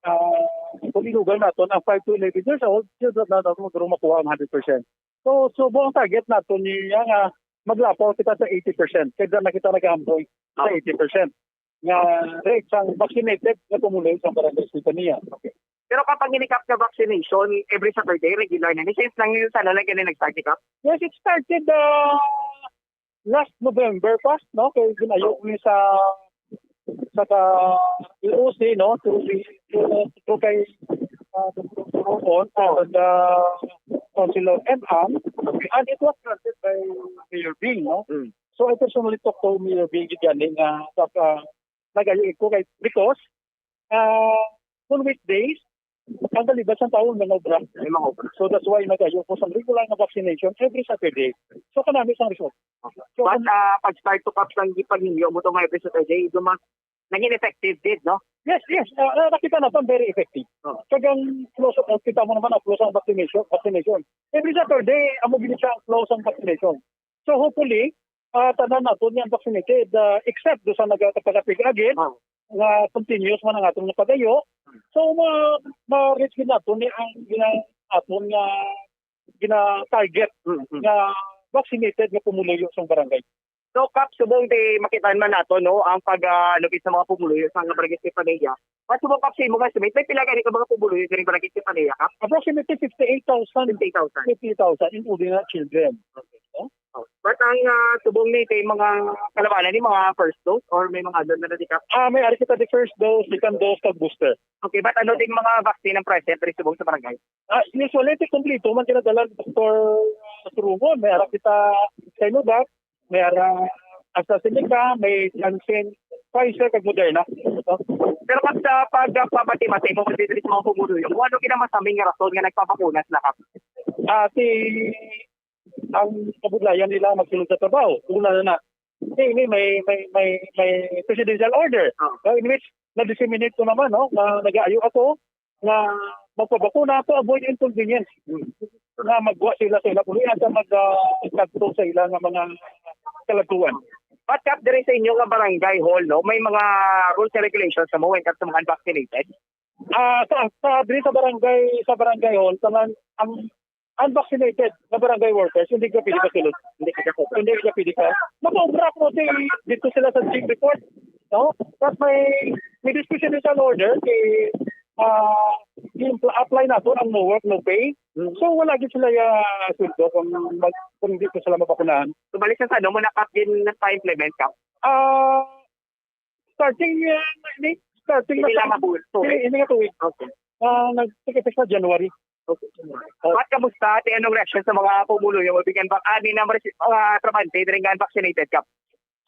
ah, kung ilugan nato ang five to eleven years old, yun na, na, na, na makuha ang hundred percent. So, so, ang target nato niya nga maglapaw kita sa eighty percent. Kaya na kita nag-amboy sa eighty percent nga rate sang vaccinated nga pumuluyo sa barangay Estefania. Okay. Pero kapag ini, Cap, nga vaccination, every Saturday, regular na ni? Since lang yun, sana lang kini nag-start ni, Cap? Yes, it started, uh, last November pa, no? Kay ginayo ni sa, sa ka L O C, no? To, to, to kay, uh, to, to, to, on, on the Councilor M M, and it was granted by Mayor Bing, no? Mm. So, I personally talked to Mayor Bing gani nga, sa, uh, nagayo ko kay, because, uh, on weekdays, ang kalibas sang tawo may mga obra. May mga obra. So, that's why nagayo ko sa regular nga vaccination every Saturday. So, kanami sang result. So, but, kung, ah, pag start to, Cap, sang gipanghinyo mo to nga every Saturday, ito mas naging effective din, no? Yes, yes. Ah, ah, nakita na, very effective. Oh. Kag ang flow sa, kita mo naman ang flow sa vaccination, vaccination. Every Saturday, amo gid siya ang flow sa vaccination. So, hopefully, ah, tanan naton nga vaccinated, ah, except do sa nagakapagapig agid, ah, nga continuous man ang aton nga pagayo. So, ma-, ma-reach gid naton ni ang, ang aton nga gina-target, mm, mm, nga vaccinated nga pumuluyo sa barangay. So, Cap, subong di makitaan man nato, no, ang pag, ah, lugit sa mga pumuluyo sa barangay Estefania. At subong, Cap, sa imo nga estimate, may pila gani ka mga pumuluyo diri barangay Estefania, Cap? Approximately fifty-eight thousand. Fifty-eight thousand. Fifty-eight thousand, including na children. Okay. No? Oh. But ang, ah, subong ni kay mga kalabanan ni mga first dose or may mga adult na na di, Cap? Ah, may ari kita di first dose, second dose, kag booster. Okay, but ano ding mga vaccine ang present diri subong sa barangay? Ah, usually, ti kompleto man kinadala ni Doktor Surungon. May ara kita Sinovac, may ara AstraZeneca, may Janssen, Pfizer, kag Moderna. Pero, Cap, sa pagpamati-mati mo, kung dito sa mga pumuluyo, kung ano kinamasaming nga rason nga nagpabakuna sila, Cap? Ah, ti ang kabudlayan nila magsulod sa trabaho. Una na na, eh, ini may, may, may, may presidential order. Ah. Uh, in which, na-disseminate ko naman, no, na nag-aayo ako na magpabakuna to avoid inconvenience. Hmm. Na magwa sila sa ila pulian sa mag, ah, kadto sa ila nga mga kalagtuan. But, Cap, diri sa inyo nga barangay hall, no, may mga rules and regulations na mo when it comes to mga unvaccinated? Ah, sa, sa, diri sa barangay, sa barangay hall, tanan, ang unvaccinated na barangay workers, hindi ka pwede kasulod. Hindi ka pwede. Hindi ka pwede ka. Makaobra ko si, dito sila sa chief report, no? Tapos may, may disposition order, kay, ah, i-apply nato ang no work, no pay. Hmm. So, wala gid sila ya sweldo kung mag-, kung hindi ko sila mabakunahan. So, balik sa ano mo na, Cap, gin-, pa-implement, Cap? Ah, starting, ah, ini, starting na, hindi lang sa, mabul-, tuig. Hindi, hindi nga tuig. Okay. Ah, nag-take effect sa January. Okay. Pat, kamusta? Ate, anong reaksyon sa mga pumuluyo nga bigyan ba ani na mga trabahante diri nga unvaccinated, Kap?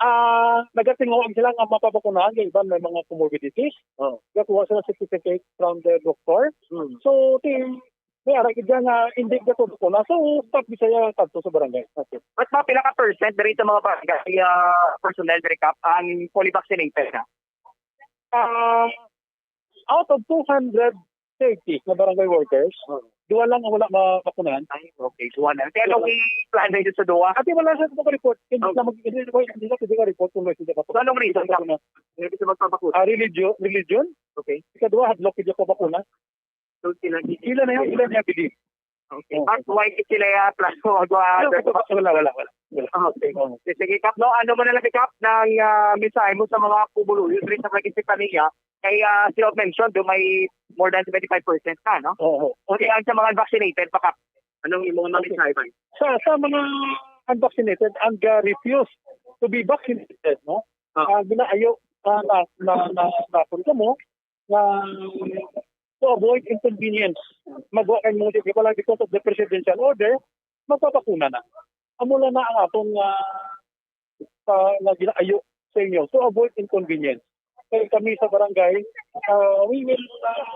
Ah, nagatinguha sila nga mapabakunahan kay iban may mga comorbidities. Oo. Gakuha sila certificate from the doctor. Mm. So, ti, may ara gid nga hindi gato bakuna. So, stop gid siya kadto sa barangay. Okay. But mga pila ka percent diri sa mga barangay, ah, personnel diri, Kap, ang fully vaccinated na? Ah, out of two hundred thirty na barangay workers, duha lang ang wala mabakunahan. Ay, okay. Duha lang. Kaya anong i-plan ninyo sa duha? Ate, wala siya sa report. Hindi Oh. na mag-, hindi ko, hindi ko, hindi ko report kung may hindi So, anong reason, Kap? Hindi siya magpabakuna? Ah, religion, religion. Okay. Ikaduha, hadlok, hindi pa bakuna. So, sila, Sila na yun, sila niya believe. Okay. Oh. But why di sila, ah, plano mag-, ah, Wala, wala, wala, wala. Okay. Oh. Sige, Kap, no? Ano mo na lang, Kap, ng, ah, mensahe mo sa mga pumuluyo diri sa Barangay Estefania? Kay, ah, as you have mentioned, do may more than seventy-five percent na, no? Oo. Okay, ang sa mga unvaccinated, baka anong imong Okay. mensahe ba? Sa, sa mga unvaccinated, ang, ah, refuse to be vaccinated, no? Ah. Ah, ginaayo, ah, na, na, na, na, kung kamo, nga to avoid inconvenience. Magwa kay mo, di ba lang, because of the presidential order, magpabakuna na. Amo lang na ang atong, ah, pa, nga ginaayo sa inyo to avoid inconvenience. Kay kami sa barangay, ah, we will, ah,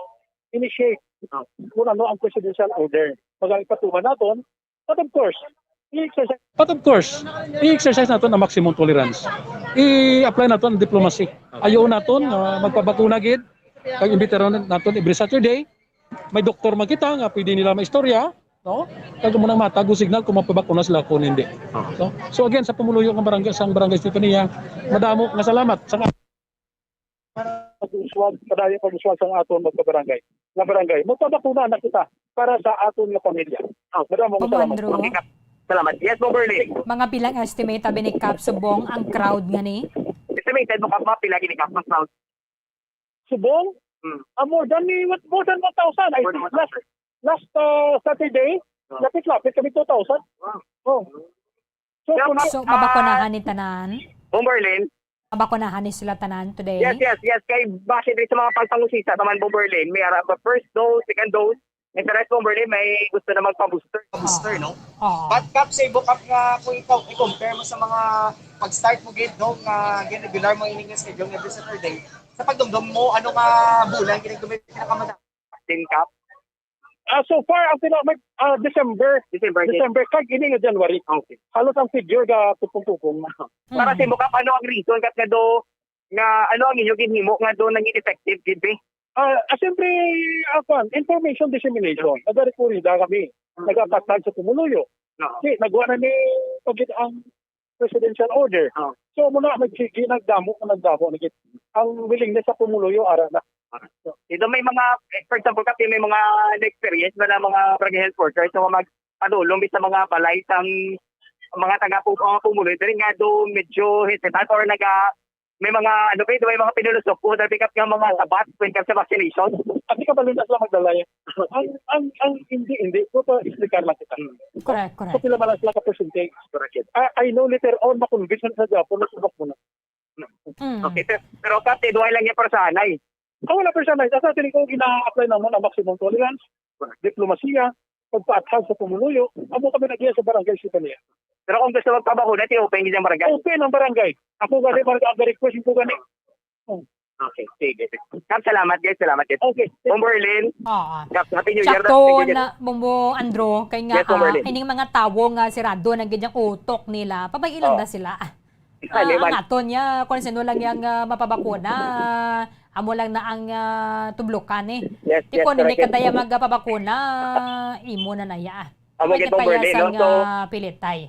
initiate, ah, kung ano ang presidential order. Pag ipatuman naton, but of course, i-exercise. But of course, i-exercise naton ang maximum tolerance. I-apply naton ang diplomacy. Ayaw naton, ah, magpabakuna gid. Kag imbitaron naton every Saturday. May doktor man kita nga pwede nila maistorya, no? Kag mo nang matago signal kung mapabakuna sila kung hindi. So, so again, sa pumuluyo nga barangay, sang Barangay Estefania, madamo nga salamat sa pag-uswag, padayon pag-uswag sa aton magkabarangay. Nga barangay, magpabakuna na kita para sa aton nga pamilya. Madamo nga Ma'am salamat. Andrew. Okay, Kap. Salamat. Yes, Bomberlin. Mga pilang estimate, abi ni Kap Subong, ang crowd nga ni? Estimated mo, Kap, mga pila gini, Kap, ang crowd? Subong? Hmm. Ah, more than, what, more than one thousand. I More than think last, one thousand. last, uh, Saturday, Ah. lapit-lapit kami two thousand. Wow. Oh. So, Kaya, kung, So, ah, mabakunahan ni tanan? Bomberlin? Mabakunahan ni sila tanan today? Yes, yes, yes. Kay base diri sa mga pagpangusisa sa man, Bomberlin, may ara ba first dose, second dose, may sa rest, Bomberlin, may gusto na magpa-booster. Booster, no? Oo. But, Kap, sa ibo, Kap, nga kung ikaw, i-compare mo sa mga pag-start mo gid, no, nga gin-regular mo ini nga schedule every Saturday, sa pagdumdom mo, ano nga bulan gid ang gumit-, pinakamadami? Din, Kap? Ah, so far, ang pina-, mag-, ah, December. December, yes. December, kag ini nga January. Okay. Halos ang figure ga tupong-tupong na. Para sa Hmm. imo, Kap, ano ang reason, Kap, nga do, nga ano ang inyo ginhimo nga do naging effective gid, eh? Ah, ah, siyempre, ah, kwan, information dissemination. Nagari-, kurida kami. Hmm. Nagapatag sa pumuluyo. Oo. Di, nagwa na ni pagid ang presidential order. Oh. So, muna, may sige, nagdamo, nagdamo, nagit-, ang willingness sa pumuluyo, ara na. Ito may mga, eh, for example, Kap, may mga na-experience na, na mga barangay health workers na magpadulong sa mga balay sang mga taga pu-, mga pumuluyo diri nga do medyo hesitant or naga-, may mga, ano ba, may mga pinulusok po, dahil pick up nga mga sabat when it comes to vaccination. At di ka balon na sila magdalay. Ang, ang, ang hindi, hindi. Ko pa explicar lang kita. Hmm. Correct, correct. So, pila man lang sila ka percentage. Correct. I, I know later on, makonvince na sa Japon na subok mo na. Mm. Okay, sir. Pero, Kap, duha lang niya para sa anay. Ah, wala personal. Sa atin ko gina-apply naman ang maximum tolerance, diplomasiya, pagpaathag sa pumuluyo, amo kami nag-iya sa barangay sa kaniya. Pero kung gusto magpabakuna, ti open gid ang barangay. Open ang barangay. Ako gani, barangay, ang request ko gani. Oh. Okay, sige. Kap, salamat, guys. Salamat, guys. Okay. Bomberlin, Oo. Kap, Happy New Year. Sakto Thank you, na, Bombo Andrew, kay nga, Yes, Bomberlin. ah, ining mga tawo nga sirado na gid ang utok nila, pabay-i lang Oo. na sila. Ah, Ano man? ang aton niya, kung sino lang yang, ah, mapabakuna, ah, amo lang na ang, ah, tublukan, eh. Yes, Ti yes, kung hindi correct. ka daya magpabakuna, imo na na ya. Amo Hindi gid, ka ya Bomberlin, sang, no? So, ah, pilitay.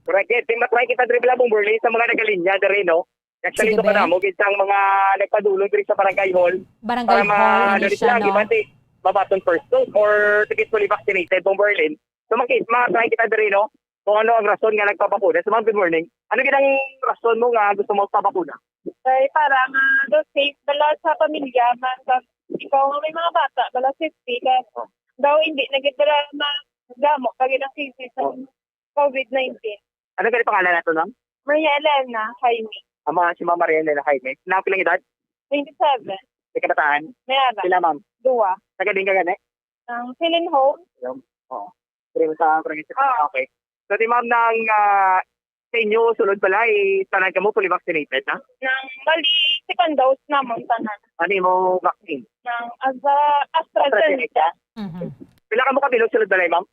Correct. Yes, matry kita diri, Bomberlin, sa mga nagalinya diri, no? Actually, Sige, ito pa be. namo, gid sang mga nagpadulong diri sa barangay hall. Barangay Para hall, ma-, ano dali siya, sila, no? di ba, ti, mabaton first dose or to get fully vaccinated, Bomberlin. So, maki-, ma-try kita diri, no? Kung ano ang rason nga nagpabakuna. So, ma'am, good morning. Ano gid ang rason mo nga gusto mo magpabakuna? Kay para nga daw safe bala sa pamilya man, kag ikaw nga may mga bata, bala safety, kag daw hindi na gid bala madamo pa gid ang cases sa Oh. covid nineteen. Ano gani pangalan nato, ma'am? Maria Elena Jaime. Ang mga si Ma'am Maria Elena Jaime. Napila ang edad? Twenty-seven. May kabataan? May ara. Sila, ma'am? Duwa. Taga din ka gani? Ang Helen Hope. Yung, oh. Pero sa probinsya. Ah. Okay. So, di ma'am, nang, ah, sa inyo, sulod balay, tanan kamo fully vaccinated na? Nang bali, second dose namon tanan. Ano mo vaccine? Nang Astra-, AstraZeneca. AstraZeneca? Mhm. Pila kamo ka bilog sulod balay, ma'am?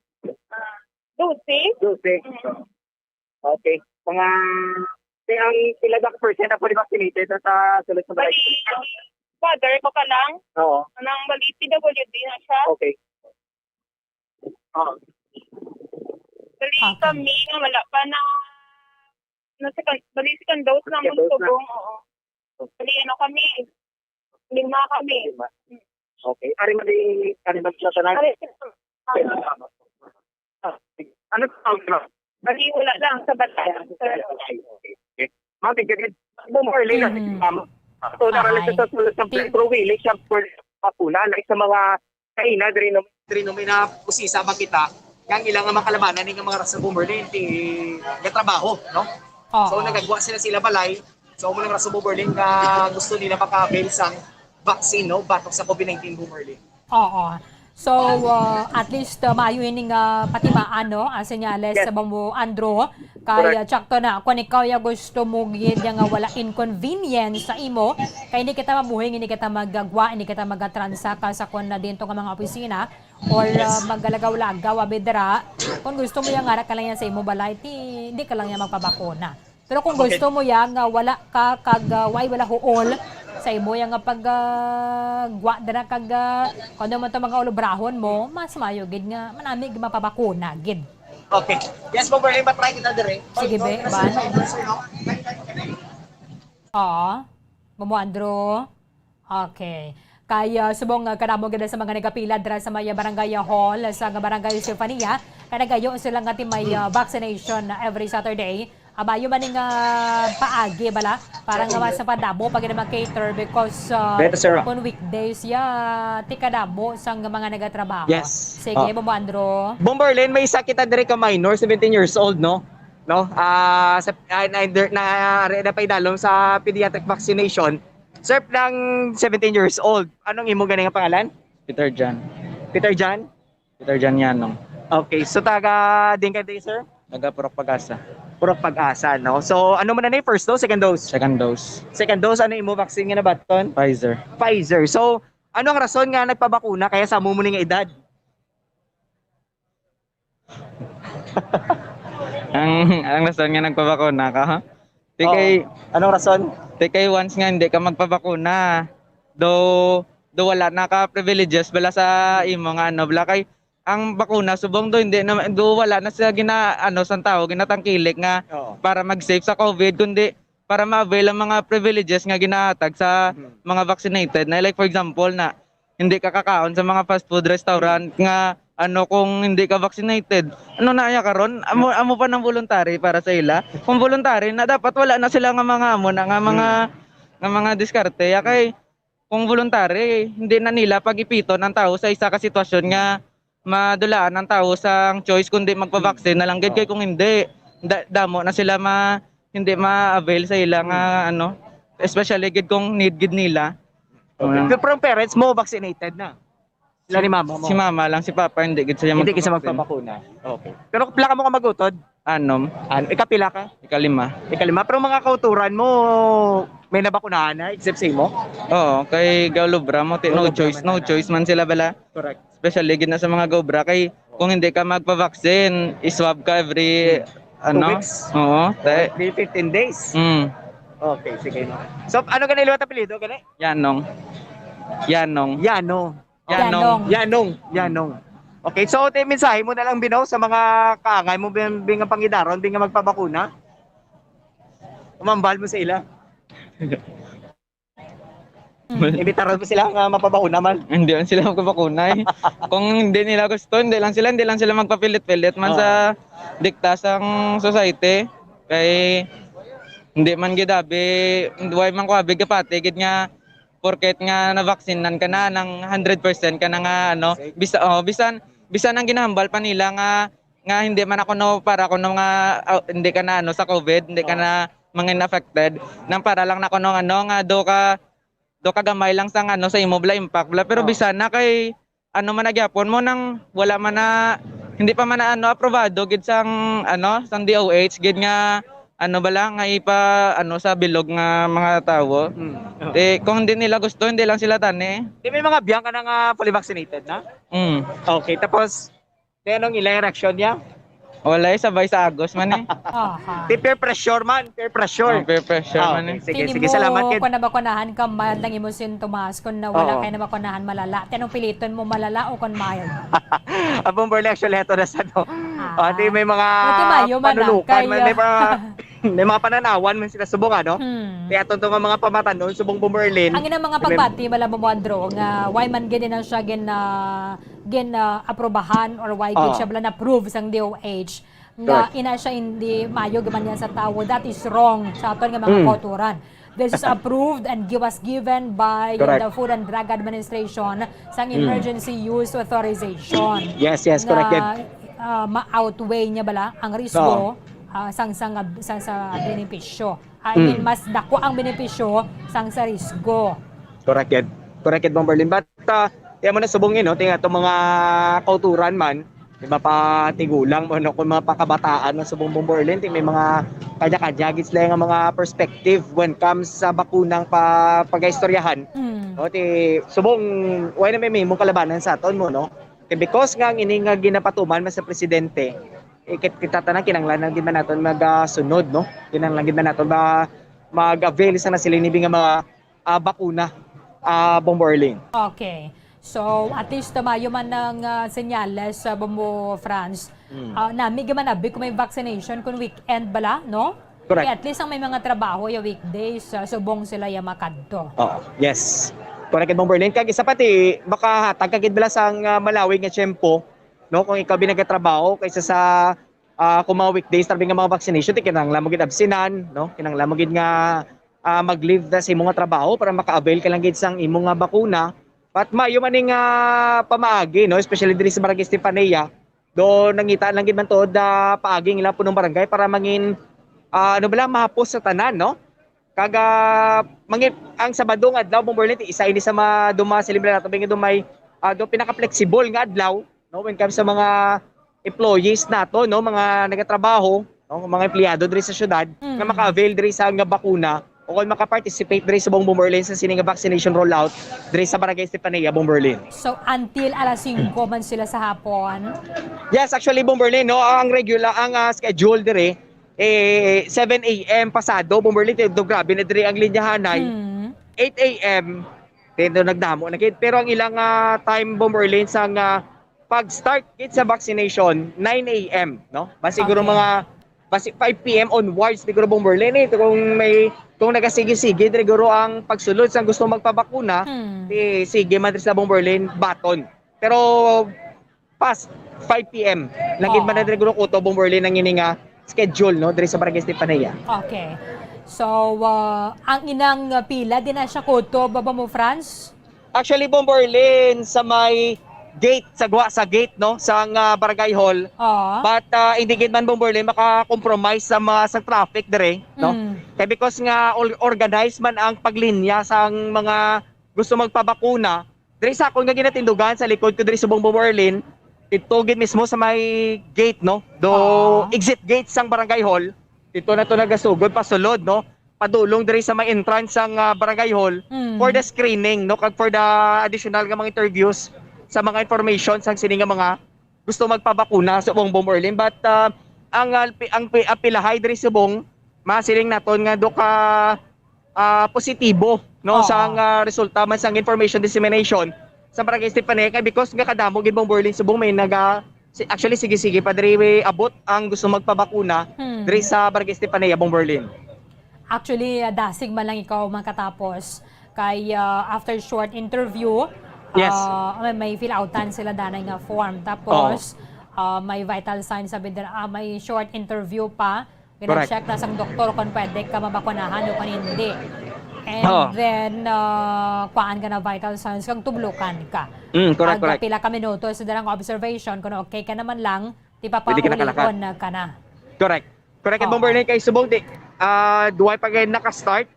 Ah, dose? Dose. Mhm. Okay. Mga, kaya ang pila ka percent na fully vaccinated na sa sulod sa balay? Bali, father ko pa lang. Oo. Nang bali, P W D na siya. Okay. Oo. Bali, okay, kami nga wala pa na, na second, bali, second dose na mo subong, oo. Bali, ano kami, lima kami. Lima. Okay. Ari man di, ari man sa tanan? Ari, ah, ano tawag na? Bali, wala lang sa balay. Okay. Ma'am, ikaw, Bomberlin, mhm, ma'am. So, ah, narali sa, sa, sa, sa, pero willing siya for bakuna, like sa mga kaina, diri no, diri no, may na usisa ba kita, nga ang ilang mga kalabanan, nga mga rasa Bomberlin, ti, nga trabaho, no? Oo. So, nagagwa sila sila balay. So, amo lang rasa Bomberlin, nga gusto nila maka-avail sang vaccine, no? Batok sa COVID nineteen, Bomberlin. Oo. So, uh, at least, uh, maayo ini nga patimaan, no? Ang senyales, yes, sa Bombo Andrew, kay, correct, uh, tsakto na. Kung ikaw ya gusto mo gid ya nga wala inconvenience sa imo, kay hindi kita mabuhing, hindi kita magagwa, hindi kita magatransact sa kung na dito nga mga opisina, or, uh, yes, magalagaw-lagaw, abi dira. Kung gusto mo ya nga, ara ka lang ya sa imo balay, ti, hindi ka lang ya magpabakuna. Pero kung, okay, gusto mo ya nga wala ka kag, ah, way wala huol sa imo ya nga pag, ah, gwa dira kag, ah, kung ano man to mga ulobrahon mo, mas maayo gid nga manami gid mapabakuna gid. Okay. Yes, Bomberlin, ma-try kita dire. Sige, be, ban. Oo. Bombo Andrew. Okay. Kay, ah, subong, ah, kadamo gid sa mga nagapila dira sa may, ah, barangay hall sa nga barangay Estefania, kay nagayo sila nga ti may, ah, vaccination every Saturday. Ah, maayo man ning, ah, paagi bala para nga mas padamo pa gid ang cater because, ah, better, sir, ah, kung weekdays ya, ti kadamo sang mga nagatrabaho. Yes. Sige, ah, Bombo Andrew. Bomberlin, may isa kita diri ka minor, seventeen years old, no? No? Ah, sa, ah, na, na, na, na pa idalom sa pediatric vaccination. Sir, nang seventeen years old, anong imo gani nga pangalan? Peter John. Peter John? Peter John Yanong. Okay, so taga din ka di, sir? Taga Purok Pag-asa. Purok Pag-asa, no? So, ano man na ni, first dose, second dose? Second dose. Second dose, ano imo vaccine nga nabaton? Pfizer. Pfizer. So, ano ang rason nga nagpabakuna kaya sa amo mo ni nga edad? Ang, ang rason nga nagpabakuna ka, ha? Ti kay, oo. Anong rason? Ti kay once nga hindi ka magpabakuna, do, do wala na ka privileges bala sa imo nga ano, bala kay ang bakuna subong do hindi na, do wala na siya gina, ano, sang tawo, ginatangkilik nga, oo, para mag-safe sa COVID, kundi para ma-avail ang mga privileges nga ginahatag sa, mhm, mga vaccinated na. Like, for example, na hindi ka kakaon sa mga fast food restaurant nga, ano, kung hindi ka vaccinated. Ano na ya karon? Amo, amo pa nang voluntary para sa ila. Kung voluntary na, dapat wala na sila nga mga amo na, nga mga, hmm, nga mga diskarte. Ya kay, kung voluntary, hindi na nila pag-ipiton ang tao sa isa ka sitwasyon nga madulaan ang tao sa ang choice kundi magpa-vaccine na lang gid. Kay, oh, kung hindi, da-, damo na sila ma-, hindi ma-avail sa ila nga, hmm, ano, especially gid kung need gid nila. Okay. Ano? Pero, pero ang parents mo vaccinated na? Sila ni mama mo? Si mama lang, si papa hindi gid siya, hindi gid siya magpabakuna. Magpabakuna. Okay. Pero pila ka mo ka magutod? Anom. Ano, ikapila ka? Ikalima. Ikalima. Pero mga kauturan mo, may nabakunahan na, except sa imo? Oo, kay gaulobra mo, ti-, no choice, no choice man sila bala. Correct. Especially gid na sa mga gaulobra, kay kung hindi ka magpa-vaccine, i-swab ka every, hmm, ano? Two weeks? Oo, te. Every fifteen days? Mm. Okay, sige, no. So, ano ka na iliwat apelyido, gani? Yanong. Yanong. Yano. Yanong. Yanong. Yanong. Okay, so, te, mensahe mo na lang, Bino, sa mga kaangay mo, bing, bing nga pangidaron, bing nga magpabakuna? Umambal mo sa ila? Imbitaron mo sila nga mapabakuna man. Hindi man sila magpabakuna, eh. Kung hindi nila gusto, hindi lang sila, hindi lang sila magpapilit-pilit man, oo, sa dikta sang society. Kay hindi man gid abi, why man ko abi gapati gid nga porket nga na-vaccine-an ka na, nang hundred percent ka na nga, ano, safe. Bisa-, oh, bisan, bisan ang ginahambal pa nila nga, nga hindi man ako, no, para ako, no, nga, ah, hindi ka na, ano, sa COVID, hindi ka, oh, na mangin affected, nang para lang na ako, no, ano, nga do ka, do ka gamay lang sa, ano, sa imo bala impact bala. Pero, oh, bisan na kay, ano man na gyapon mo nang wala man na, hindi pa man na, ano, aprobado gid sang, ano, sang D O H gid nga, ano, bala nga ipa, ano, sa bilog nga mga tawo. Mm. Di, kung di nila gusto, hindi lang sila tani. Di may mga biyang ka na nga fully vaccinated na? Mm. Okay, tapos, di, anong ilang reaksyon niya? Wala, eh, sabay sa agos man, eh. Aha. Di peer pressure man, peer pressure. Oh, peer pressure Ah, man, okay. eh. Sige, Kini sige, mo, salamat, kid. Kung nabakunahan ka, mild lang imo sintomas. Kung na wala Oo. kay nabakunahan, malala. Ti anong piliton mo, malala o kung mild? Abong Burley, actually, ito na sa, no? Ah. Ah, di may mga Okay, mayo man na, panunukan man, kay, may mga, may mga pananawan man sila subong, ano? Hmm. Kaya aton to nga mga pamatanon, subong Bomberlin. Ang inang mga May pagbati, bala mo, Andro, nga why man gid na siya gin, ah, gin, ah, aprobahan or why gid Oo. siya bala na-approve sang D O H. Nga Correct. ina siya hindi maayo giman niya sa tawo. That is wrong sa aton nga mga Mm. kauturan. This is approved and gi-, was given by Correct. the Food and Drug Administration sang Mm. emergency use authorization. Yes, yes, correct, Nga, yun. ah, ma-outweigh niya bala ang risko, Oo. ah, sang, sang, sang, sa benepisyo. I mean, Mm. mas dako ang benepisyo sang sa risko. Correct, yun. Correct, yun, Bomberlin. But, ah, tiyan mo na subong yun, no? Tingnan itong mga kauturan man, di ba, pa tigulang mo, no? Kung mga pakabataan na subong Bomberlin, ti may mga kanya-kanya gid sila nga mga perspective when comes sa bakunang pa pagaistoryahan. Mm. No? Ti subong, why na may, may mong kalabanan sa aton mo, no? Ti because nga ang ini nga ginapatuman man sa presidente, eh, kit-, kita tanan kinahanglan lang gid man naton magasunod, no? Kinahanglan gid man naton ba mag-avail sa nasiling nibi nga mga, ah, bakuna, ah, Bomberlin. Okay. So, at least, uh, mayo man ang, ah, senyales sa Bombo France. Mm. Ah, nami gid man abi kung may vaccination, kung weekend bala, no? Correct. Kaya at least ang may mga trabaho ya weekdays, ah, subong sila ya makadto. Oo, yes. Correct, Bomberlin. Kag isa pa ti, makahatag ka gid bala sang, ah, malawig nga tiyempo, no? Kung ikaw bi nagatrabaho kaysa sa, ah, kung mga weekdays, tabi nga mga vaccination, ti kinahanglan mo gid absenan, no? Kinahanglan mo gid nga, ah, mag-leave na sa imo nga trabaho para maka-avail ka lang gid sang imo nga bakuna. But maayo man ning, ah, pamaagi, no? Especially diri sa Barangay Estefania, do nangita lang gid man tuod, ah, paagi ang ilang punong barangay para mangin, ah, ano bala, mahapos sa tanan, no? Kag, ah, mangin, ang Sabado nga adlaw, Bomberlin, isa ini sa mga duma, siling bala nato, bingin dumay, ah, do pinaka-flexible nga adlaw, no, when comes sa mga employees nato, no, mga nagatrabaho, no, mga empleyado diri sa syudad, Mm. nga maka-avail diri sa nga bakuna o kung maka-participate diri sa buong Bomberlin sa sini nga vaccination rollout diri sa Barangay Estefania, Bomberlin. So, until alas singko man sila sa hapon? Yes, actually, Bomberlin, no, ang regular, ang, ah, schedule diri, eh, seven A M pasado, Bomberlin, do grabe na diri ang linyahanay. Mm. Eight A M, then do nagdamo na gid. Pero ang ilang, ah, time, Bomberlin, sa nga pag-start gid sa vaccination, nine A M, no? Basi siguro Okay. mga, basi five P M onwards, siguro, Bomberlin, eh. Kung may, kung nagasige-sige, siguro ang pagsulod sa gusto magpabakuna, Hmm. eh, sige man sa Bomberlin, baton. Pero past five P M, lang gid man Oo. na siguro kutob, Bomberlin, ang ini nga schedule, no? Diri sa Barangay Estefania. Okay. So, ah, ang inang pila din na siya kutob, Bombo France? Actually, Bomberlin, sa may gate, sa gwa sa gate, no, sa nga barangay hall. Oo. But, ah, hindi gid man, Bomberlin, maka-compromise sa mga, sa traffic dire, no? Mm. Kay because nga or-, organized man ang paglinya sang mga gusto magpabakuna, diri sa akon nga ginatindugan sa likod ko diri subong, Bomberlin, ito gid mismo sa may gate, no? Do Oo. exit gate sang barangay hall. Ito na to nagasugod pasulod, no? Padulong diri sa may entrance sang, ah, barangay hall Mm. for the screening, no, kag for the additional nga mga interviews sa mga information sang sini nga mga gusto magpabakuna sa buong Bomberlin. But, ah, ang, ah, pi-, ang pi-, ang pilahay diri subong, masiling naton nga do ka, ah, positibo, no, Oo. sa, ah, resulta man sang information dissemination sa Barangay Estefania, kay because nga kadamo gid, Bomberlin, subong may naga-, si-, actually, sige-sige pa diri abot ang gusto magpabakuna Hmm. diri sa Barangay Estefania, Bomberlin. Actually, ah, dasig man lang ikaw makatapos. Kay, ah, after short interview, Yes. ah, may, may fill-outan sila danay nga form. Tapos, Oo. ah, may vital signs, sabi nila, ah, may short interview pa. Correct. Gina-check na sang doktor kung pwede ka mabakunahan o kung hindi. And Oo. then, ah, kuhaan ka na vital signs kag tublukan ka. Mm, correct, Ag correct. pila ka minuto sa dalang observation, kung okay ka naman lang, di pa Pwede ka na kalakad. paulion na ka na. Correct. Correct, Oo. Bomberlin, kay subong di, ah, duway pa gid naka-start.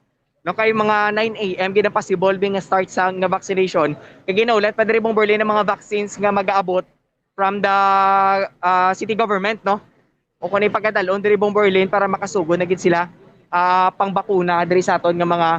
No, kay mga nine a m gid ang possible nga start sa nga vaccination. Kay ginaulat pa diri, Bomberlin, ang mga vaccines nga mag-aabot from the, ah, city government, no? O kung ano yung pagkadalon diri, Bomberlin, para makasugod na gid sila, ah, pangbakuna diri sa aton nga mga,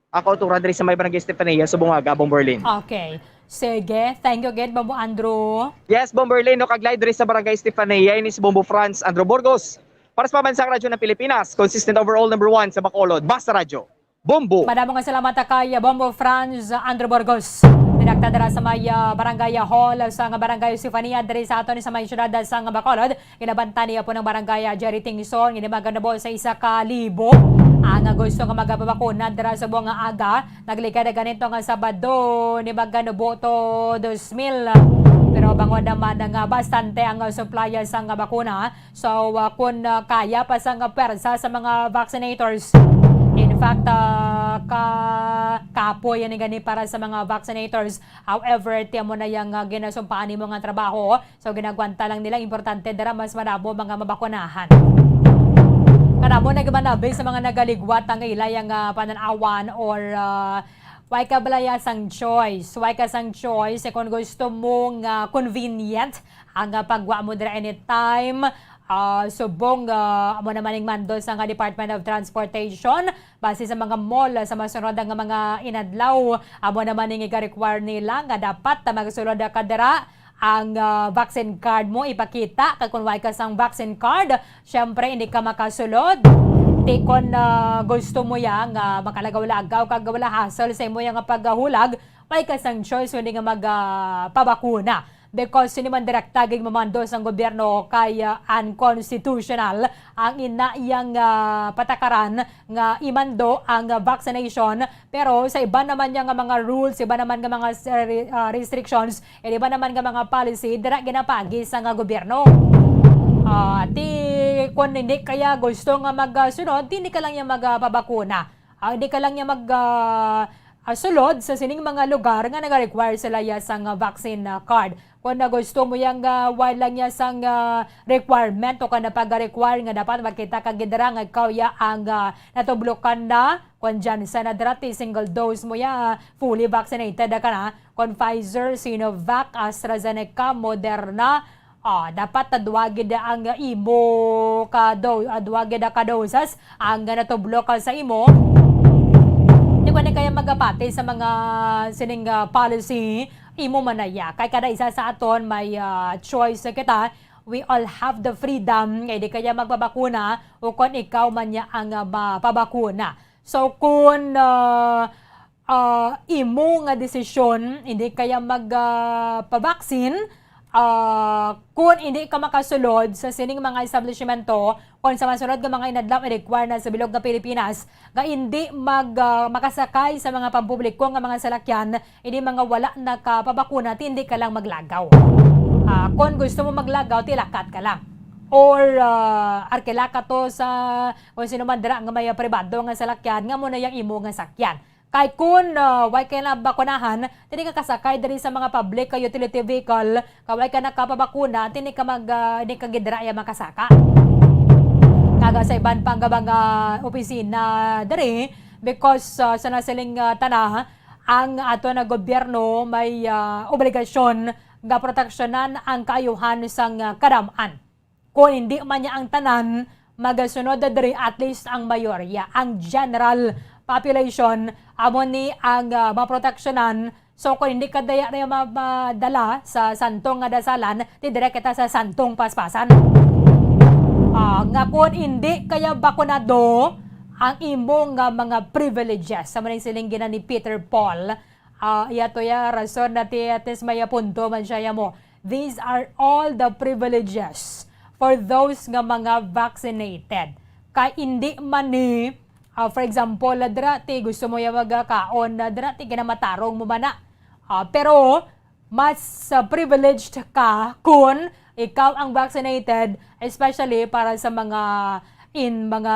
ah, kauturan diri sa may Barangay Estefania, subong aga, Bomberlin. Okay. Sige. Thank you again, Bombo Andrew. Yes, Bomberlin, no, kag live diri sa Barangay Estefania, ini si Bombo Franz Andrew Burgos. Para sa Pambansang Radyo ng Pilipinas, consistent overall number one sa Bacolod. Basta Radyo, Bombo. Madamo nga salamat kay Bombo Franz Andrew Burgos. Dinakta dira sa may, ah, Barangay Hall sa nga Barangay Estefania diri sa aton sa may siyudad sa nga Bacolod. Ginabantay niya po ng Barangay, ah, Jerry Tingson, nga maganubo sa isa ka libo ang gusto nga magpabakuna dira sa buong nga aga. Naglikay na ganito nga Sabado, ni maganubo to dos mil. Pero bangod naman nga bastante ang supply sa nga bakuna, so, ah, kung, ah, kaya pa sa nga pwersa sa mga vaccinators, in fact, ah, ka kapoy yan gani para sa mga vaccinators. However, ti amo na yang, ah, ginasumpaan nimo nga trabaho. So, ginagwanta lang nila. Importante dira mas madamo mga mabakunahan. Kadamo na gimanabi sa mga nagaligwat ang ila yang, ah, pananawan or, ah, way ka bala ya sang choice. Way ka sang choice. Eh, kung gusto mo nga convenient ang, ah, pagwa mo dira anytime, ah, subong, ah, amo naman ning mando sa nga Department of Transportation. Base sa mga mall, ah, sa masunod nga mga inadlaw, amo naman ning iga-require nila nga dapat na magsulod ka dira ang, ah, vaccine card mo ipakita. Kag kung way ka sang vaccine card, syempre hindi ka makasulod. Ti kon, ah, gusto mo ya nga makalagaw-lagaw kag wala hassle sa imo ya nga paghulag, way ka sang choice kundi nga mag, ah, pabakuna. Because sini man direkta gid mamando sang gobyerno kay, ah, unconstitutional ang ina yang, ah, patakaran nga imando ang, ah, vaccination. Pero sa iba naman niya nga mga rules, iba naman nga mga seri-, ah, restrictions, and iba naman nga mga policy, dira ginapagi sa nga gobyerno. Ah, ti, kung hindi kaya gusto nga magsunod, ti hindi ka lang niya magpabakuna. Ah, hindi ka lang niya mag, ah, ah, sulod sa sining mga lugar nga nag-require sila ya sang, ah, vaccine, ah, card. Kung na gusto mo yang, ah, wala lang ya sang, ah, requirement o ka na pag-require nga dapat makita ka gid dira nga ikaw ya ang, ah, natublokan na, kung dyan sa na dira ti single dose mo ya, ah, fully vaccinated ka na, kung Pfizer, Sinovac, AstraZeneca, Moderna, ah, dapat tadwa gid ang imo ka do-, ah, duwa gid ka doses ang natublo ka sa imo. Di ba na kaya magapati sa mga sining, ah, policy? Imo man na ya. Kay kada isa sa aton may, ah, choice kita. We all have the freedom nga di kaya magpabakuna o kon ikaw man niya ang, ah, mapabakuna. So, kung, ah, ah, imo nga desisyon, hindi kaya mag, ah, pabaksin, ah, kung hindi ka makasulod sa sining mga establishmento, kung sa masunod nga mga inadlaw i-require na sa bilog nga Pilipinas, nga hindi mag, ah, makasakay sa mga pampubliko nga mga salakyan, hindi mga wala nakapabakuna, ti hindi ka lang maglagaw. Ah, kung gusto mo maglagaw, ti lakat ka lang. Or, ah, arkila ka to sa kung sino man dira nga may pribado nga salakyan, nga mo na yang imo nga sakyan. Kay kun, ah, way ka na bakunahan, dili ka kasakay diri sa mga public ka utility vehicle, kay way ka nakapabakuna, dili ka mag, ah, dili ka gid dira ya makasaka. Kaga sa iban pa nga mga opisina diri, because, ah, sa nasiling, ah, tana, ang ato na gobyerno may, ah, obligasyon nga proteksyonan ang kaayuhan sang, ah, kadam-an. Kung hindi man niya ang tanan, magasunod na diri at least ang mayorya, ang general population, amo ni ang, ah, maproteksyonan. So, kung hindi ka daya na ma-, madala sa santong nga dasalan, di dire kita sa santong paspasan. Ah, nga kung hindi kaya bakunado, ang imo nga mga privileges, sa maning siling gina ni Peter Paul, ah, iya to ya, rason na ti, at least may punto man siya ya mo. These are all the privileges for those nga mga vaccinated. Kay indi man ni, ah, for example, dira ti gusto mo ya magkaon, dira ti kinamatarong mo man na. Ah, pero mas, ah, privileged ka kun ikaw ang vaccinated, especially para sa mga in, mga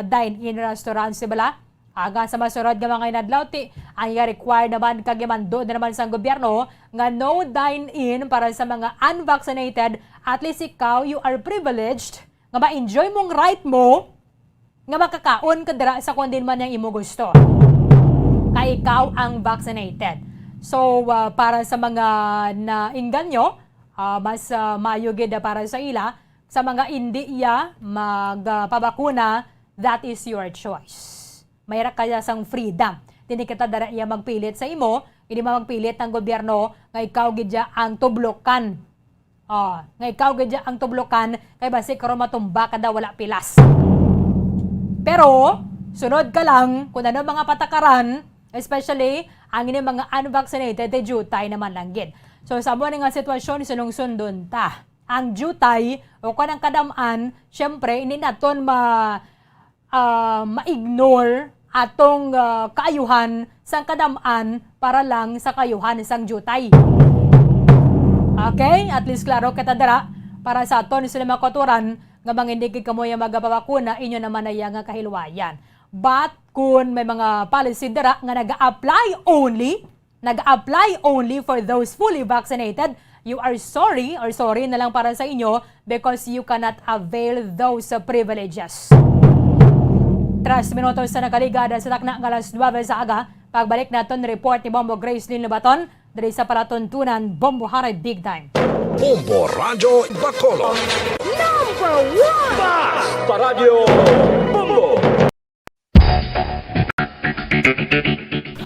dine-in restaurants, di bala? Aga sa masunod nga mga inadlaw, ti, ang iya required naman kag imando na naman sang gobyerno nga no dine-in para sa mga unvaccinated, at least ikaw, you are privileged nga ma-enjoy mong right mo nga makakaon ka dira sa kung din man ang imo gusto. Ikaw ang vaccinated. So, ah, para sa mga nainganyo, ah, mas, ah, maayo gid para sa ila, sa mga indi iya magpabakuna, that is your choice. May ra kaya sang freedom. Dili kita dara iya magpilit sa imo, hindi man magpilit ang gobyerno nga ikaw gid ya ang tublokan. Oh, nga ikaw gid ya ang tublokan, kay basi karon matumba ka daw wala pilas. Pero, sunod ka lang kung ano mga patakaran, especially ang ini mga unvaccinated, di diutay naman lang gid. So, sa amo ni nga sitwasyon, sinungsundon ta. Ang diutay o kung ang kadam-an, syempre, hindi naton ma-, ah, ma-ignore atong, ah, kaayuhan sang kadam-an para lang sa kaayuhan sang diutay. Okay? At least klaro kita dira para sa aton sila mga kautoran nga mga hindi gid kamo yung magapabakuna, inyo naman na iya nga kahilwayan. But kung may mga policy dira nga nag-apply only, nag-apply only for those fully vaccinated, you are sorry or sorry na lang para sa inyo because you cannot avail those, uh, privileges. Tres minutos sa nakaligad sa takna nga alas nuebe sa aga, pagbalik naton report ni Bombo Grace Lynn Lubaton diri sa palatuntunan Bombo Haray Big Time. Bombo Radyo Bacolod. Number one! Bas! Paradyo Bombo!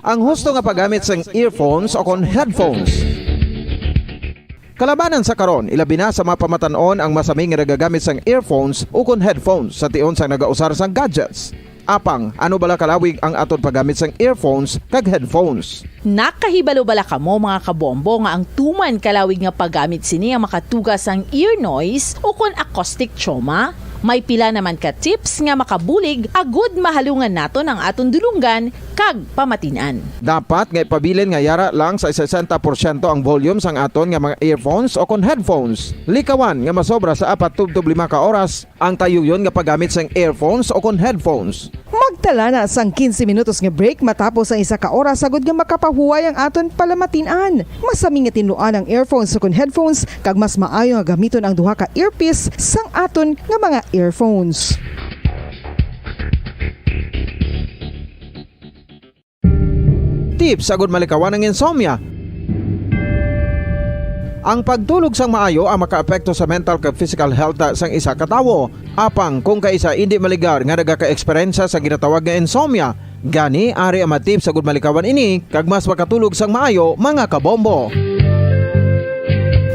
Ang husto nga paggamit sang earphones o kon headphones. Kalabanan sa karon, ilabi na sa mga pamatan-on ang masami nga nagagamit sang earphones o kon headphones sa tion sang nagausar sang gadgets. Apang, ano bala kalawig ang aton paggamit sang earphones kag headphones? Nakahibalo bala kamo, mga kabombo, nga ang tuman kalawig nga paggamit sini ang makatuga sang ear noise o kon acoustic trauma? May pila naman ka tips nga makabulig agud mahalungan naton ang aton dulonggan kag pamatin-an. Dapat nga ipabilin nga yara lang sa sesenta porsyento ang volume sang aton nga mga earphones o kon headphones. Likawan nga masobra sa apat tubtob lima ka oras ang tayuyon nga paggamit sang earphones o kon headphones. Magtala na sang quince minutos nga break matapos ang isa ka oras agud nga makapahuway ang aton palamatin-an. Masami nga tinluan ang earphones ukon headphones, kag mas maayo nga gamiton ang duha ka earpiece sang aton nga mga earphones. Tips agud malikawan ang insomnia. Ang pagtulog sang maayo ang makaapekto sa mental kag physical health sang isa ka tawo. Apang kung kaisa indi maligar nga nagaka-eksperyensya sa ginatawag nga insomnia, gani ari ang mga tips agud malikawan ini kag mas makatulog sang maayo, mga kabombo.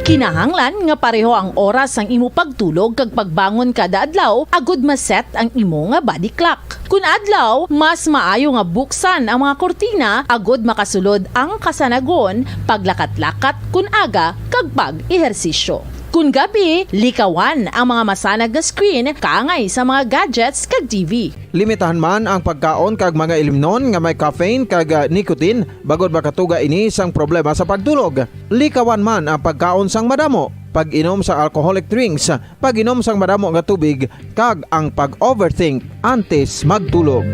Kinahanglan nga pareho ang oras sang imo pagtulog kag pagbangon kada adlaw agud ma-set ang imo nga body clock. Kun adlaw, mas maayo nga buksan ang mga kurtina agud makasulod ang kasanagon, paglakat-lakat kun aga, kag pag-ehersisyo. Kun gabi, likawan ang mga masanag nga screen kaangay sa mga gadgets kag T V. Limitahan man ang pagkaon kag mga ilimnon nga may caffeine kag, ah, nicotine, bangod makatuga ini sang problema sa pagtulog. Likawan man ang pagkaon sang madamo, pag-inom sa alcoholic drinks, pag-inom sang madamo nga tubig, kag ang pag-overthink antes magtulog.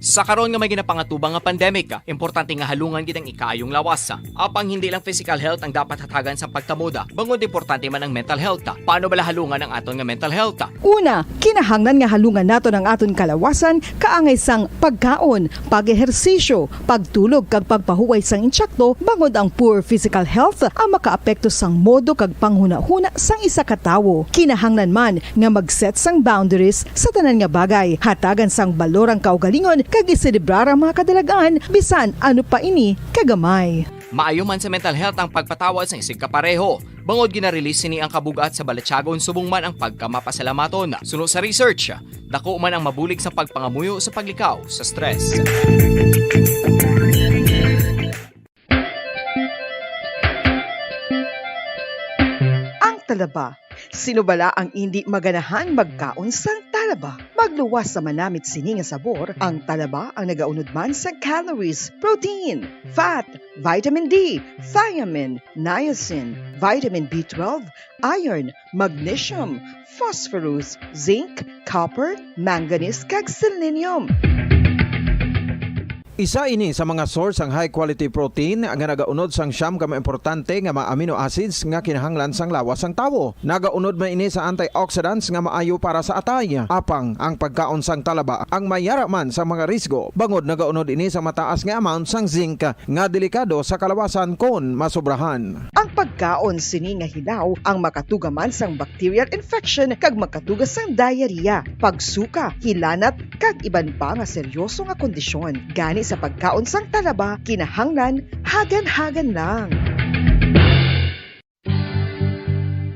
Sa karon nga may ginapangatubang nga pandemic, importante nga halungan gid ang ikaayong lawas. Apang hindi lang physical health ang dapat hatagan sa pagkamoda, bangod importante man ang mental health. Paano bala halungan ang aton nga mental health? Una, kinahanglan nga halungan naton ang aton kalawasan kaangay sang pagkaon, pag-ehersisyo, pagtulog kag pagpahuway sang insakto, bangod ang poor physical health ang makaapekto sang modo kag panghunahuna sang isa ka tawo. Kinahanglan man nga mag-set sang boundaries sa tanan nga bagay, hatagan sang balor ang kaugalingon kag iselebrar ang mga kadalag-an bisan ano pa ini kagamay. Maayo man sa mental health ang pagpatawad sang isigkapareho. Bangod gina-release sini ang kabug-at sa balatyagon subong man ang pagkamapasalamaton. Suno sa research, dako man ang mabulig sa pagpangamuyo sa paglikaw sa stress. Ang talaba. Sino bala ang indi maganahan magkaon sang talaba? Magluwas sa manamit sini nga sabor, ang talaba ang nagaunod man sa calories, protein, fat, vitamin D, thiamine, niacin, vitamin B twelve, iron, magnesium, phosphorus, zinc, copper, manganese, kag selenium. Isa ini sa mga source sang high-quality protein nga nagaunod sang siyam ka mga importante nga mga amino acids nga kinahanglan sang lawas sang tawo. Nagaunod man ini sa antioxidants nga maayo para sa atay. Apang ang pagkaon sang talaba ang may yara man sang mga risgo, bangod nagaunod ini sa mataas nga amount sang zinc nga delikado sa kalawasan kon masobrahan. Ang pagkaon sini nga hilaw ang makatuga man sang bacterial infection kag makatuga sang diarrhea, pagsuka, hilanat, kag iban pa nga seryoso nga kondisyon. Gani sa pagkaon sang talaba, kinahanglan hagan-hagan lang.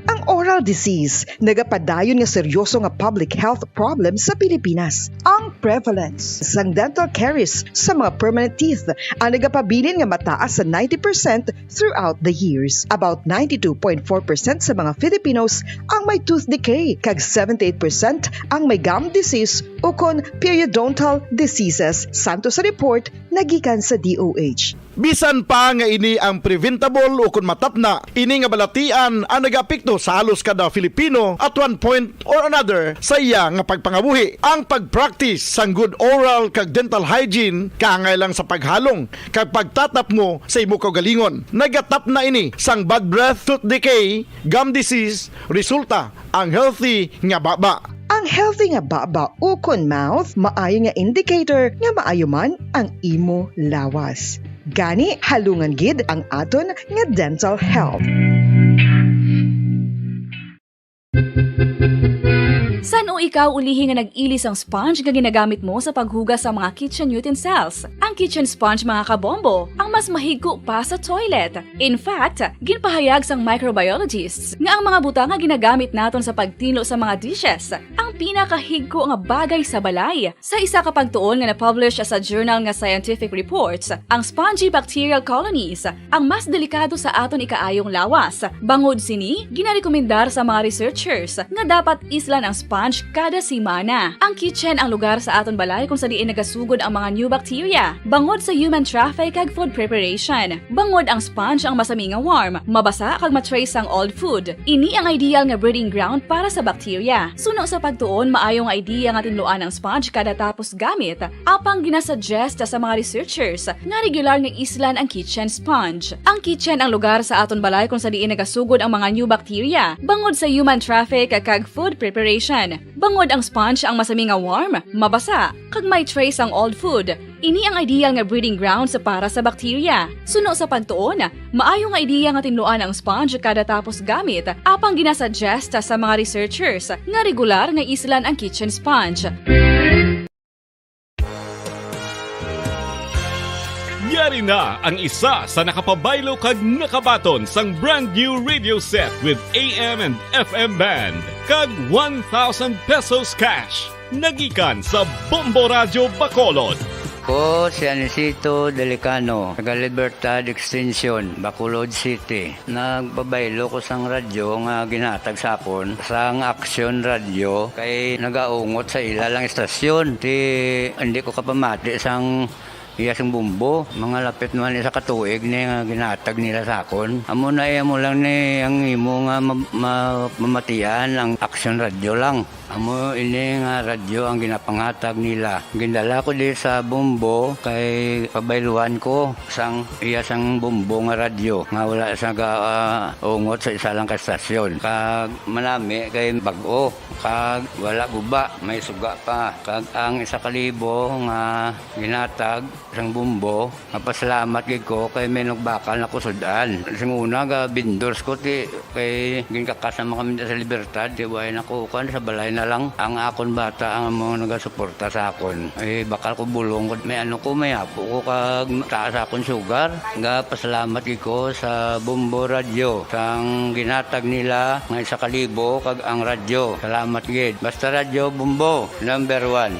Ang oral disease nagapadayon nga seryoso nga public health problem sa Pilipinas. Ang prevalence sang dental caries sa mga permanent teeth ang nagapabilin nga mataas sa ninety percent throughout the years. About ninety-two point four percent sa mga Filipinos ang may tooth decay, kag seventy-eight percent ang may gum disease ukon periodontal diseases, santo sa report nagikan sa D O H. Bisan pa nga ini ang preventable ukon matapna, ini nga balatian ang nagaapekto sa halos kada Filipino at one point or another sa iya nga pagpangabuhi. Ang pag-practice sang good oral kag dental hygiene kaangay lang sa paghalong kag pagtatapngo sa imo kaugalingon. Nagatapna ini sang bad breath, tooth decay, gum disease, resulta ang healthy nga baba. Ang healthy nga baba ukon mouth maayo nga indicator nga maayo man ang imo lawas. Gani, halungan gid ang aton nga dental health. San-o ikaw ulihi nga nag-ili sang sponge nga ginagamit mo sa paghugas sa mga kitchen utensils? Ang kitchen sponge, mga kabombo, ang mas mahigko pa sa toilet. In fact, ginpahayag sang microbiologists nga ang mga butang nga ginagamit naton sa pagtinlo sa mga dishes ang pinakahigko nga bagay sa balay. Sa isa ka pagtuon nga na-publish sa journal nga Scientific Reports, ang spongy bacterial colonies ang mas delikado sa aton ikaayong lawas. Bangod sini, ginarekomendar sa mga researchers nga dapat islan ang sponge kada semana. Ang kitchen ang lugar sa aton balay kung sa diin nagasugod ang mga new bacteria, bangod sa human traffic kag food preparation. Bangod ang sponge ang masami nga warm, mabasa kag ma-trace ang old food. Ini ang ideal nga breeding ground para sa bacteria. Suno sa pagtuon, maayo nga idea nga tinluan ang sponge kada tapos gamit, apang ginasuggest sa mga researchers nga regular nga islan ang kitchen sponge. Ang kitchen ang lugar sa aton balay kung sa diin nagasugod ang mga new bacteria, bangod sa human traffic kag food preparation. Bangod ang sponge ang masami nga warm, mabasa, kag may trace ang old food, ini ang ideal nga breeding grounds para sa bacteria. Suno sa pagtuon, maayo nga idea nga tinluan ang sponge kada tapos gamit, apang ginasuggest sa mga researchers nga regular nga islan ang kitchen sponge. Yari na ang isa sa nakapabaylo kag nakabaton sang brand new radio set with A M and F M band kag one thousand pesos cash. Nagikan sa Bombo Radyo Bacolod. Ko si Anisito Delicano, taga Libertad Extension, Bacolod City. Nagpabaylo ko sang radyo nga ginhatag sa akon sang Action Radio kay nagaungot sa ila lang istasyon. Ti, hindi ko kapamati sang iya sing bumbo. Mga lapit naman isa ka tuig ni nga ginhatag nila sa akon. Amo na, eh, amo lang ni ang imo nga ma-, ma-, mamatian ang Action Radio lang. Amo ini nga radyo ang ginapanghatag nila. Gindala ko di sa Bombo kay pabayluan ko sang iya sang Bombo nga radyo nga wala sa ga, ah, ungot sa isa lang ka stasyon. Kag manami kay bag-o, kag wala guba, may suga pa. Kag ang isa ka libo nga ginhatag sang Bombo, mapasalamat gid ko kay may nagbakal na ko sud-an. Sing una, ga vendors ko, ti, kay ginkakas naman kami sa Libertad, ti, way na ko, kuwan, sa balay na lang. Ang akon bata ang amo nagasuporta sa akon. Eh, bakal ko bulong ko, may ano ko, may apo ko, kag taas akon sugar. Ga pasalamat gid ko sa Bombo Radyo, sang ginhatag nila nga isa ka libo, kag ang radyo. Salamat gid. Basta Radyo Bombo, number one.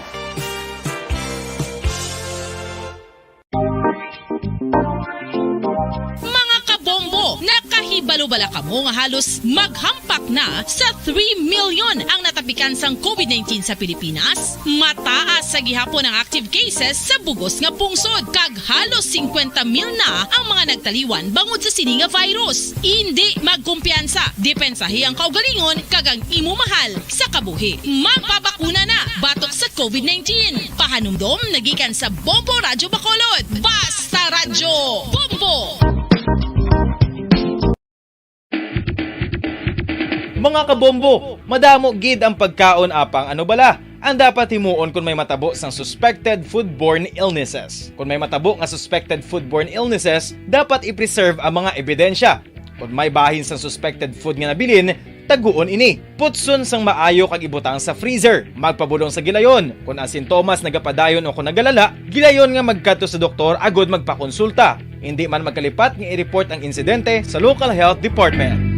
Mga kabombo, nakahibalo Bala kamo nga halos maghampak na sa three million ang natapikan sang covid nineteen sa Pilipinas? Mataas sa gihapon ang active cases sa bugos nga pungsod, kag halos singkwenta mil na ang mga nagtaliwan bangod sa sini nga virus. Indi magkumpiyansa, depensahi ang kaugalingon kag ang imo mahal sa kabuhi. Magpabakuna na batok sa covid nineteen. Pahanumdom nagikan sa Bombo Radyo Bacolod. Basta Radyo Bombo! Mga kabombo, madamo gid ang pagkaon apang ano bala ang dapat himuon kon may matabo sang suspected foodborne illnesses? Kon may matabo nga suspected foodborne illnesses, dapat i-preserve ang mga ebidensya. Kon may bahin sang suspected food nga nabilin, taguon ini. Putson sang maayo kag ibutang sa freezer. Magpabulong sa gilayon. Kon ang sintomas nagapadayon o kon nagalala, gilayon nga magkadto sa doktor agud magpakonsulta. Indi man magkalipat nga i-report ang insidente sa local health department.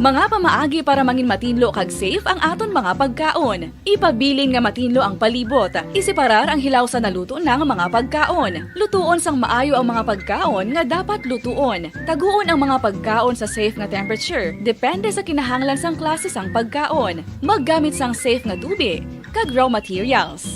Mga pamaagi para mangin matinlo kag safe ang aton mga pagkaon. Ipabilin nga matinlo ang palibot. Iseparar ang hilaw sa naluto na nga mga pagkaon. Lutuon sang maayo ang mga pagkaon nga dapat lutuon. Taguon ang mga pagkaon sa safe nga temperature, depende sa kinahanglan sang klase sang pagkaon. Maggamit sang safe nga tubi kag raw materials.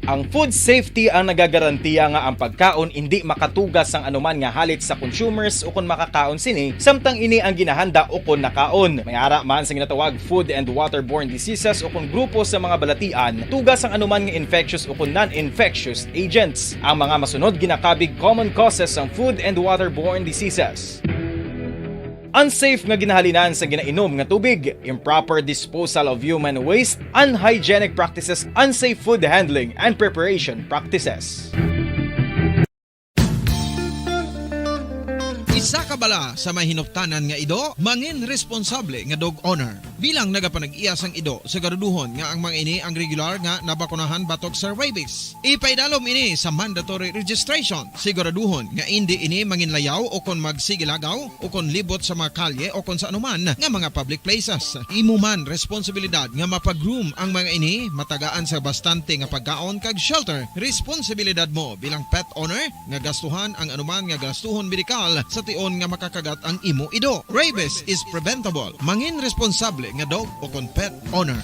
Ang food safety ang nagagarantiya nga ang pagkaon indi makatuga sang anuman nga halit sa consumers ukon makakaon sini, samtang ini ang ginahanda ukon nakaon. May ara man sa ginatawag food and waterborne diseases ukon grupo sa mga balatian, tuga sang anuman nga infectious ukon non-infectious agents. Ang mga masunod ginakabig common causes sang food and waterborne diseases. Unsafe nga ginahalinan sa ginainom nga tubig, improper disposal of human waste, unhygienic practices, unsafe food handling and preparation practices. Isa ka bala sa may hinuptanan nga ido, mangin responsable nga dog owner. Bilang nagapanag-iya sang ido, siguraduhon nga ang mga ini ang regular nga nabakunahan batok sa rabies. Ipaidalom ini sa mandatory registration. Siguraduhon nga indi ini manginlayaw o kon magsigilagaw o kon libot sa mga kalye o kon sa anuman nga mga public places. Imo man responsibilidad nga mapag-groom ang mga ini, matagaan sa bastante nga pagkaon kag shelter. Responsibilidad mo bilang pet owner nga gastuhan ang anuman nga gastuhon medikal sa tion nga makakagat ang imo ido. Rabies is preventable. Mangin responsable nga dog o kon pet owner.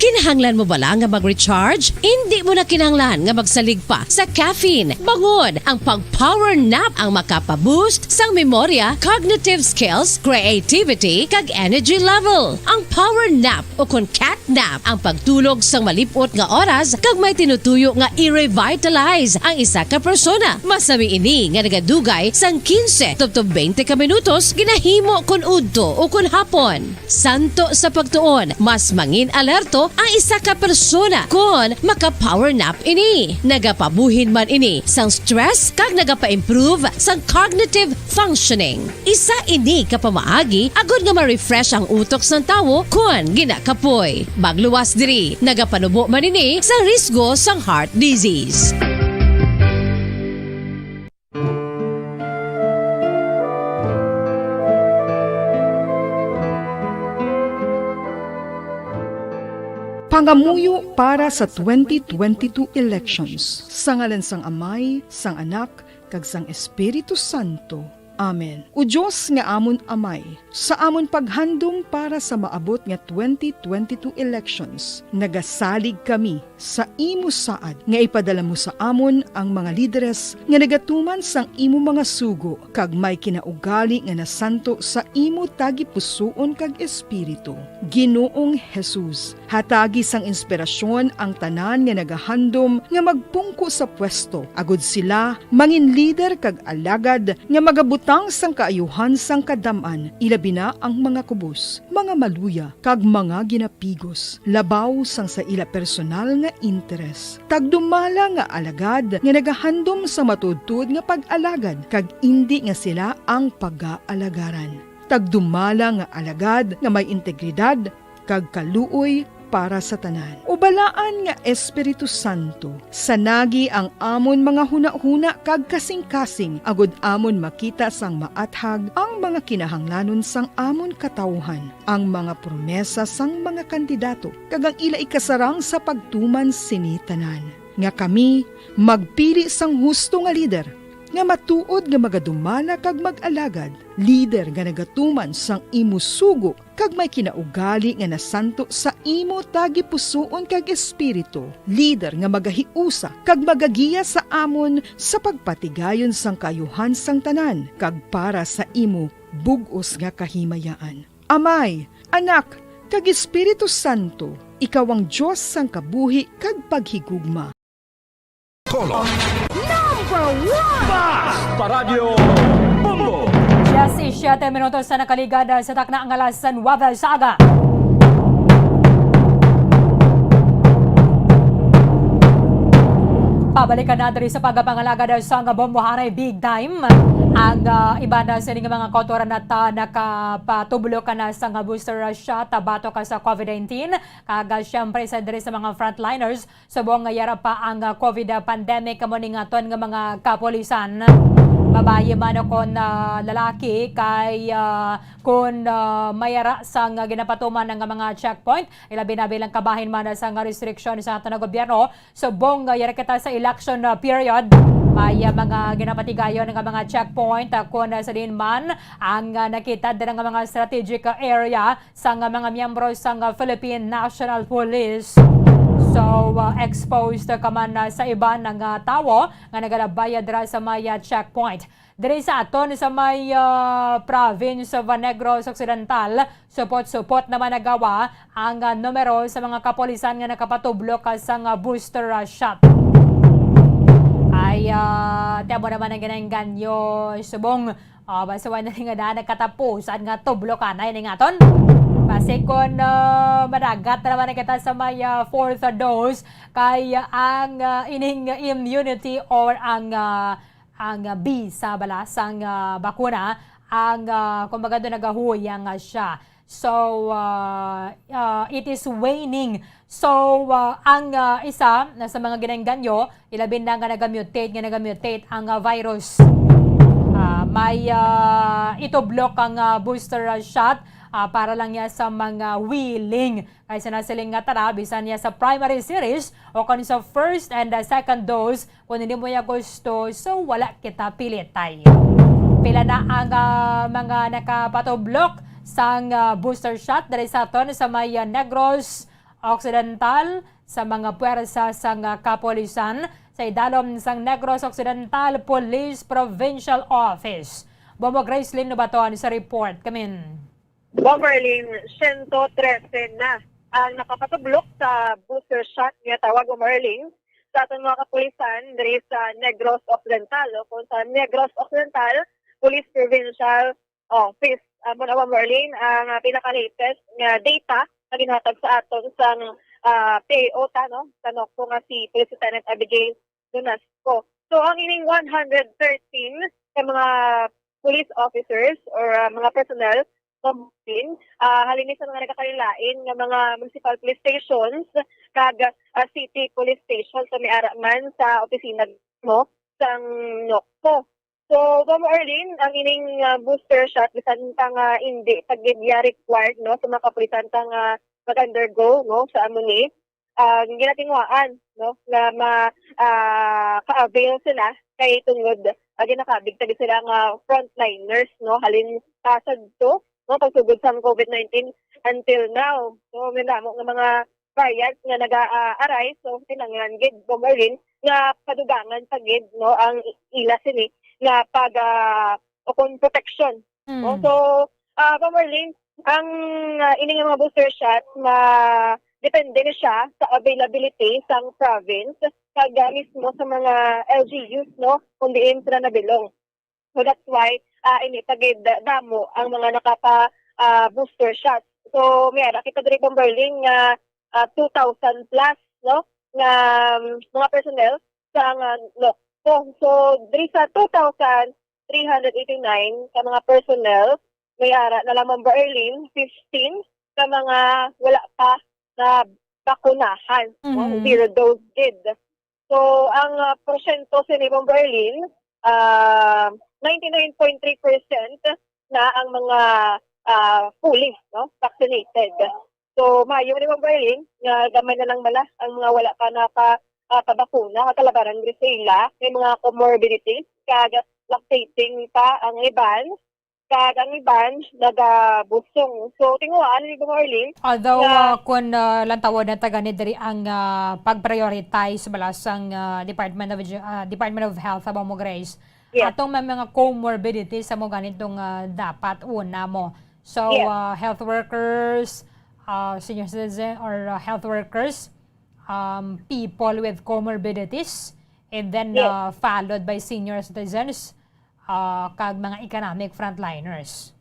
Kinahanglan mo bala nga mag-recharge? Indi mo na kinahanglan nga magsalig pa sa caffeine. Bangod ang pag-power nap ang makapa-boost sang memorya, cognitive skills, creativity, kag energy level. Ang power nap o kon cat nap ang pagtulog sang malip-ot nga oras kag may tinutuyo nga i-revitalize ang isa ka persona. Masami ini nga nagadugay sang quince tubtob twenty ka minutos ginahimo kon udto o kon hapon. Santo sa pagtuon, mas mangin-alerto ang isa ka persona kon maka-power nap ini. Nagapabuhin man ini sang stress kag nagapa-improve sang cognitive functioning. Isa ini ka pamaagi agod nga ma-refresh ang utok sang tawo kon ginakapoy. Magluwas diri, nagapanubo man ini sa risgo sang heart disease. Pangamuyo para sa twenty twenty-two elections. Sa ngalan sang Amay, sang Anak, kag sang Espiritu Santo. Amen. O Dios nga amon Amay, sa amon paghandom para sa maabot nga twenty twenty-two elections, nagasalig kami sa imo saad nga ipadala mo sa amon ang mga lideres nga nagatuman sang imo mga sugo kag may kinaugali nga nasanto sa imo tagipusoon kag espiritu. Ginoong Jesus, hatagi sang inspirasyon ang tanan nga nagahandom nga magpungko sa pwesto, agud sila mangin lider kag alagad nga magabutang sang kaayuhan sang kadam-an, ilabi na ang mga kubos, mga maluya, kag mga ginapigos, labaw sang sa ila personal nga interes. Tagdumala nga alagad nga nagahandom sa matuodtuod nga pag-alagad, kag indi nga sila ang pagaalagarang. Tagdumala nga alagad nga may integridad kag kaluoy para sa tanan. O Balaan nga Espiritu Santo, sanagi ang amon mga hunahuna kag kasingkasing, agod amon makita sang maathag ang mga kinahanglanon sang amon katawuhan, ang mga promesa sang mga kandidato, kag ang ila ikasarang sa pagtuman sini tanan, nga kami magpili sang husto nga lider, nga matuod nga magadumala kag mag-alagad, lider nga nagatuman sang imo sugo kag may kinaugali nga nasanto sa imo tagipusoon kag espiritu, lider nga magahiusa kag magagiya sa amon sa pagpatigayon sang kaayuhan sang tanan kag para sa imo bug-os nga kahimayaan. Amay, Anak, kag Espiritu Santo, ikaw ang Dios sang kabuhi kag paghigugma. Color. Number one! Basta Radyo Bombo! Diyesisiete minutos na nakaligad sa takna nga alas nuwebe sa aga. Pabalikan na diri sa pagpangalagad sa nga bombohanay big time. Ang, ah, iban na sini nga mga kautoran na ta nakapatublo ka na sa nga booster shot, ah, batok ka sa covid nineteen. Kag, ah, siyempre, sa diri sa mga frontliners, subong nga yara pa ang, ah, covid pandemic, amo ni nga aton nga mga kapulisan. Babayi man o kon, ah, lalaki, kay, ah, kon, ah, mayara sang ginapatuman nga mga checkpoint, ilabi na bilang kabahin man sa nga restriksyon sa aton nga gobyerno, subong nga yara kita sa election, ah, period, may, ah, mga ginapatigayon nga mga checkpoint, ah, kon, ah, sa diin man ang, ah, nakita dira nga mga strategic, ah, area sang mga miyembro sang Philippine National Police. So, uh, exposed ka man, uh, sa iban nga tawo nga nagalabay dira sa may, uh, checkpoint. Diri sa aton sa may, uh, province of Negros Occidental, supot-supot naman nagawa ang, uh, numero sa mga kapulisan nga nakapatublo ka sang, uh, booster, uh, shot. Ay, uh, tamo naman ang ginaengganyo, subong Ah, basta wala na nga na nagkatapusan nga tublo ka na ini nga aton. Basi kon, ah, madagat na naman kita sa may, ah, fourth dose, kay ang, ah, ining immunity or ang, ah, ang, ah, bisa bala sang, ah, bakuna, ang, ah, kumbaga doon nagahuyang nga siya. So, ah, ah, it is waning. So, ah, ang, ah, isa na sa mga ginaengganyo, ilabi na nga nagamutate, nga nagamutate ang, ah, virus. Ah, may, ah, itublok ang, ah, booster, ah, shot, ah, para lang niya sa mga willing. Kay sa nasiling nga tara, bisan niya sa primary series o kon sa first and, ah, second dose, kung hindi mo ya gusto, so wala kita pilitay. Pila na ang, ah, mga nakapatublok sang, ah, booster shot diri sa aton sa may, ah, Negros Occidental sa mga puwersa sang, ah, kapulisan sa idalom sang Negros Occidental Police Provincial Office. Bombo Gracelyn Lubaton sa report. Kamin. Bomberlin, siyento trese na ang nakapatublok sa booster shot nga tawag, Bomberlin, sa aton mga kapulisan diri sa Negros Occidental o kung sa Negros Occidental Police Provincial Office. Amo na, Bomberlin, ang, ah, pinaka-latest nga data nga ginhatag sa aton sang, ah, P A O ta, no, sa NOCPO nga si Police Lieutenant Abigail Lunasco. So, ang ining one hundred thirteen ka mga police officers or, ah, mga personnel, ma'am, ah, halin ni sa mga nagkakalain-lain nga mga municipal police stations kag, ah, city police stations sa may ara man sa opisina mismo sang NOCPO. So, Ma'am Arlene, ang ining, ah, booster shot, bisan pa nga hindi pa gid ya required, no, sa mga kapulisan ta nga mag-undergo, no, sa amo ni, ah, ginatinguhaan, no, nga ma-, ah, ka-avail sila kay tungod, ah, ginakabig ta gid sila nga frontliners, no, halin pa sadto, no, pagsugod sang covid nineteen until now. So, may damo nga mga variants nga naga, ah, arise, so kinahanglan gid, Bomberlin, nga padugangan pa gid, no, ang ila sini nga pag, ah, o kung protection, no? Mm. So, ah, Bomberlin, ang, ah, ini nga mga booster shot, ma-, depende ni siya sa availability sang province kag, ah, mismo sa mga L G Us, no, kung diin sila nabilong. So that's why, ah, ini pa gid damo ang mga nakapa, ah, booster shots. So may ara kita diri, Bomberlin, nga, ah, two thousand plus, no, nga, um, mga personnel sa nga NOCPO. So diri sa two thousand three hundred eighty-nine ka mga personnel, may ara na lamang, Bomberlin, fifteen ka mga wala pa na bakunahan, no? Mhm. Zero dose gid. So, ang, ah, porsyento sini, Bomberlin, ah, ninety-nine point three percent na ang mga, ah, fully, no, vaccinated. So, maayo ni, Bomberlin, nga gamay na lang bala ang mga wala pa naka, ah, pabakuna, kalabaran diri sa ila. May mga comorbidities, kag lactating pa ang iban, kag ang iban nagabusong. So, tinguhaan ni, Bomberlin, Although, nga ah, kung, ah, lantawon na ta gani diri ang, ah, pag-prioritize bala sang, ah, Department of Edu-, ah, Department of Health, amo mo, Grace, Yes. atong may mga comorbidities, amo gani tong, ah, dapat una mo. So, Yes. ah, health workers, ah, senior citizen or, ah, health workers, um, people with comorbidities, and then, Yes. ah, followed by senior citizens, ah, kag mga economic frontliners.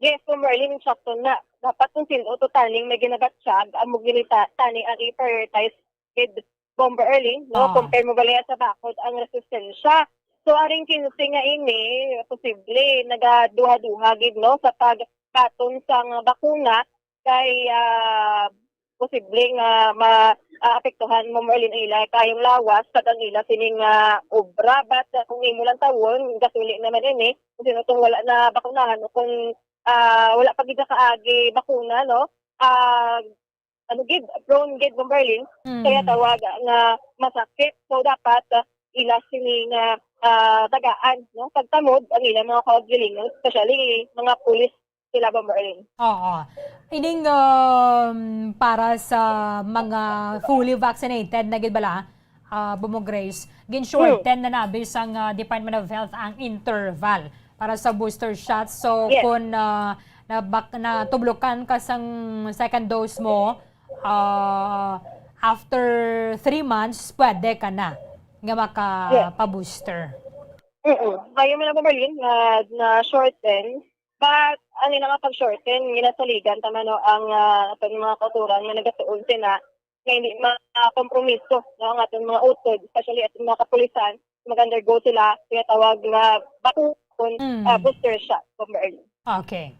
Yes, Bomberlin, insakto na. Dapat kung sino to taning may ginabatyag, amo gini ta-, tani ang i-prioritize gid, Bomberlin, no? Ah. Compare mo bala sa bakod ang resistensya. So, aring kinse nga ini, posible, nagaduha-duha gid, no, sa pagbaton sang bakuna kay, ah, posible nga ma-, ah, apektuhan, Bomberlin, ang ila kayong lawas kag ang ila sining, ah, obra. But, ah, kung imo lang tawon, gasuli naman ini, kung sino tong wala na bakunahan o kung, ah, wala pa gid kaagi bakuna, no? Ah, ano gid, prone gid, Bomberlin, Mm. kaya tawag nga masakit. So, dapat, ah, ila sini nga, ah, tagaan, no? Pagtamod ang ilang mga kaugalingon, especially mga pulis sila, Bomberlin. Oo. Ining, um, para sa mga fully vaccinated na gid bala, ah, Bombo Grace, gin-shorten Mm. na nabi sang, ah, Department of Health ang interval para sa booster shots. So, Yes. kung, ah, nabak-, natublokan ka sang second dose mo, ah, after three months, pwede ka na nga Yes. makapa-booster. Mm-mm. Kaya mo na, Bomberlin, na, na shorten. But, ang ila nga pag-shorten, ginasaligan ta man, no, ang, ah, aton mga kauturan nga nagatuon sina nga hindi makompromiso, no, ang aton mga utod, especially aton mga kapulisan, mag-undergo sila, tinatawag nga bakun, Mm. ah, booster shot, Bomberlin. Okay.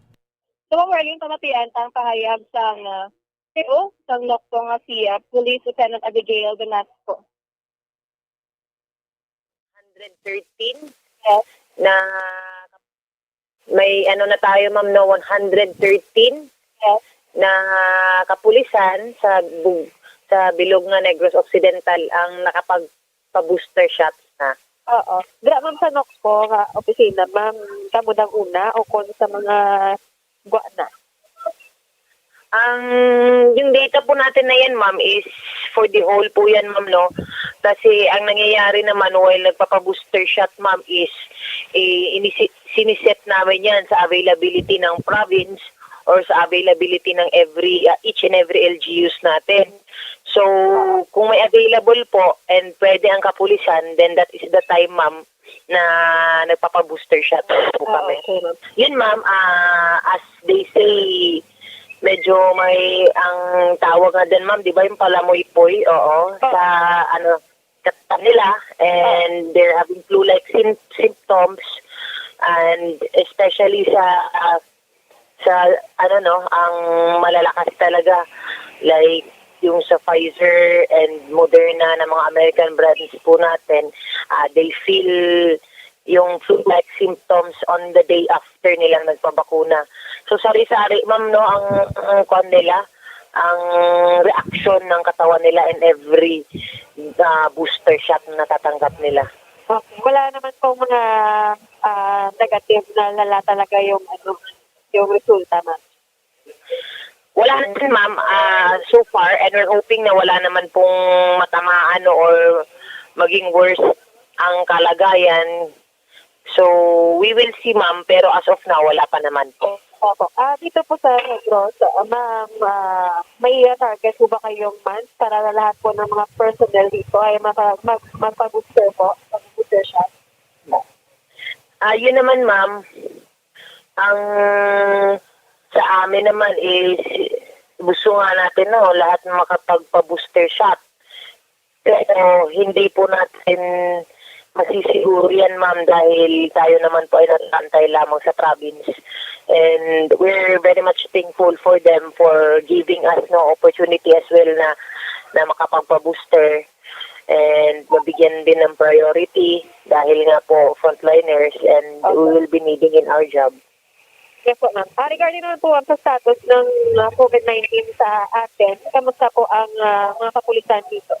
So, Bomberlin, pamatian ta ang pahayag sang, ah, C E O sang NOCPO nga si, ah, Police Lieutenant Abigail Velasco. Hundred thirteen Yes. na may ano na tayo, ma'am, no, one hundred thirteen Yes. na kapulisan sa bu-, sa bilog nga Negros Occidental ang nakapagpa-booster shots na. Oo. Dira, ma'am, sa NOCPO nga opisina, ma'am, kamo nang una o kon sa mga gwa na? Ang, yung data po natin na yan, ma'am, is for the whole po yan, ma'am, no? Kasi ang nangyayari naman while nagpapa-booster shot, ma'am, is, eh, inisi-, siniset namin yan sa availability ng province or sa availability ng every, ah, each and every L G Us natin. So, kung may available po and pwede ang kapulisan, then that is the time, ma'am, na nagpapa-booster shot po Ah, kami. Okay, ma'am. Yun, ma'am, ah, as they say, medyo may, ang tawag nga din, ma'am, di ba, yung palamoy-poy? Oo, Ah. sa, ano, sa nila, and Ah. they're having flu-like sym-, symptoms, and especially sa, ah, sa, ano, no, ang malalakas talaga, like, yung sa Pfizer and Moderna na mga American brands po natin, ah, they feel yung flu-like symptoms on the day after nilang nagpabakuna. So, sari-sari, ma'am, no, ang, ang kwan nila, ang reaksyon ng katawan nila in every, ah, booster shot na natatanggap nila. Okay. Wala naman po mga, ah, negative na lala talaga yung, ano, yung resulta, ma'am? Wala naman, ma'am. Ah, so far, and we're hoping na wala naman pong matamaan or maging worse ang kalagayan. So, we will see, ma'am, pero as of now, wala pa naman po. Opo. Ah, dito po sa Negros, ah, ma'am, ah, may target po ba kayong month para lahat po ng mga personnel dito ay maka-, mag-, magpa-booster po, mag-booster shot? Ah, yun naman, ma'am. Ang sa amin naman is gusto nga natin, no, lahat makapagpa-booster shot. Pero hindi po natin masisiguro yan, ma'am, dahil tayo naman po ay nag-aantay lamang sa province. And we're very much thankful for them for giving us no opportunity as well na na makapagpa-booster and mabigyan din ng priority dahil nga po frontliners and we Opo. will be needing in our job. Yes po, ma'am. Ah, regarding naman po, ma'am, sa status ng, ah, COVID nineteen sa atin, kamusta po ang, ah, mga kapulisan dito?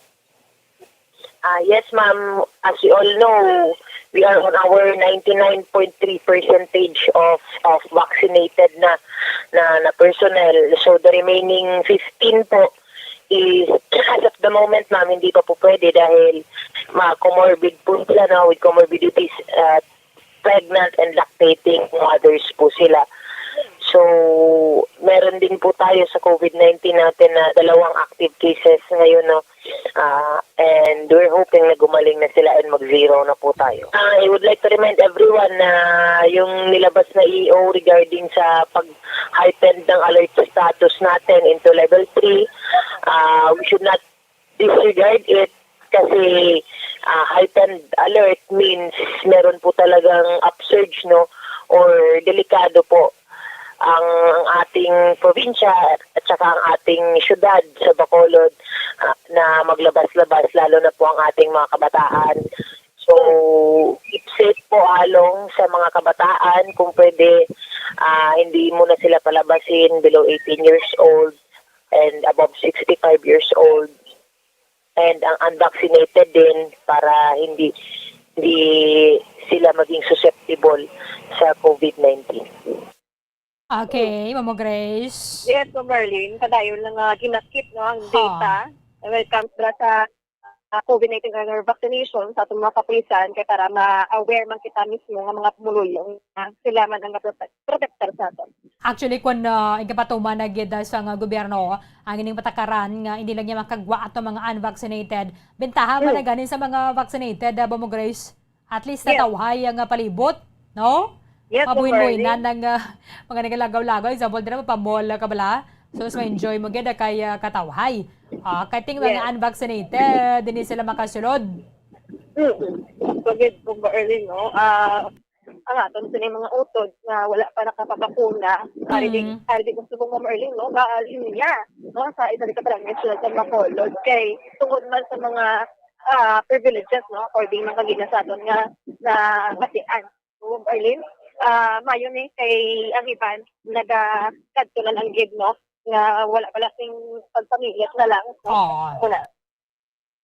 Ah, yes, ma'am. As you all know, we are on our ninety-nine point three percentage of, of vaccinated na, na, na personnel. So, the remaining fifteen po is, as of the moment, ma'am, hindi pa po pwede dahil ma comorbid po sila, no, with comorbidities at pregnant and lactating mothers po sila. So, meron din po tayo sa COVID nineteen natin na dalawang active cases ngayon, no? Ah, and we're hoping na gumaling na sila and mag-zero na po tayo. Ah, I would like to remind everyone na yung nilabas na E O regarding sa pag-heightened ng alert status natin into level three, ah, we should not disregard it kasi ah, heightened alert means meron po talagang upsurge, no, or delikado po ang, ang ating probinsya at saka ang ating syudad sa Bacolod, ah, na maglabas-labas, lalo na po ang ating mga kabataan. So, keep safe po halong sa mga kabataan. Kung pwede, ah, hindi mo na sila palabasin below eighteen years old and above sixty-five years old. And ang unvaccinated din para hindi, hindi sila maging susceptible sa COVID nineteen. Okay, Mamo Grace. Yes, Ma'am Marlene, padayon lang nga ginakip, no, ang Ha. data when it comes dira sa, ah, COVID nineteen or vaccination sa atong mga kapulisan kay para ma-aware man kita mismo nga mga pumuluyo nga sila man ang naprotek-, protektar sa aton. Actually, kung, ah, igapatuman na gid, ah, sa nga gobyerno, ang ining patakaran nga hindi lang niya makagwa ato mga unvaccinated, bentaha man Mm. na gani sa mga vaccinated, ah, Mamo Grace. At least Yes. natawhay ang, ah, palibot, no? Yes, Ma'am Mabuhin-buhinan Marlene. ng, ah, mga nagalagaw-lagaw. Example, dira pa mall ka bala. So, mas ma-enjoy mo gid, ah, kay, ah, katawhay. Ah, kay ting mga Yes. unvaccinated, hindi sila makasulod. Mm. So, gid, Ma'am Marlene, no? Ah, ang aton sini mga utod nga wala pa nakapabakuna, ari di, Mm. ari di kung subong, Ma'am Marlene, no? Baal niya, no? Sa isa di ka barangay sila sa Bacolod. Kay, tungod man sa mga, ah, privileges, no? According man kagina sa aton nga, nga batian. So, Ma'am Marlene, ah, mayo ni kay ang iban, naga-, kadto na lang gid, no? Nga wala pala sing pagpamilit na lang, no? Oo. Wala.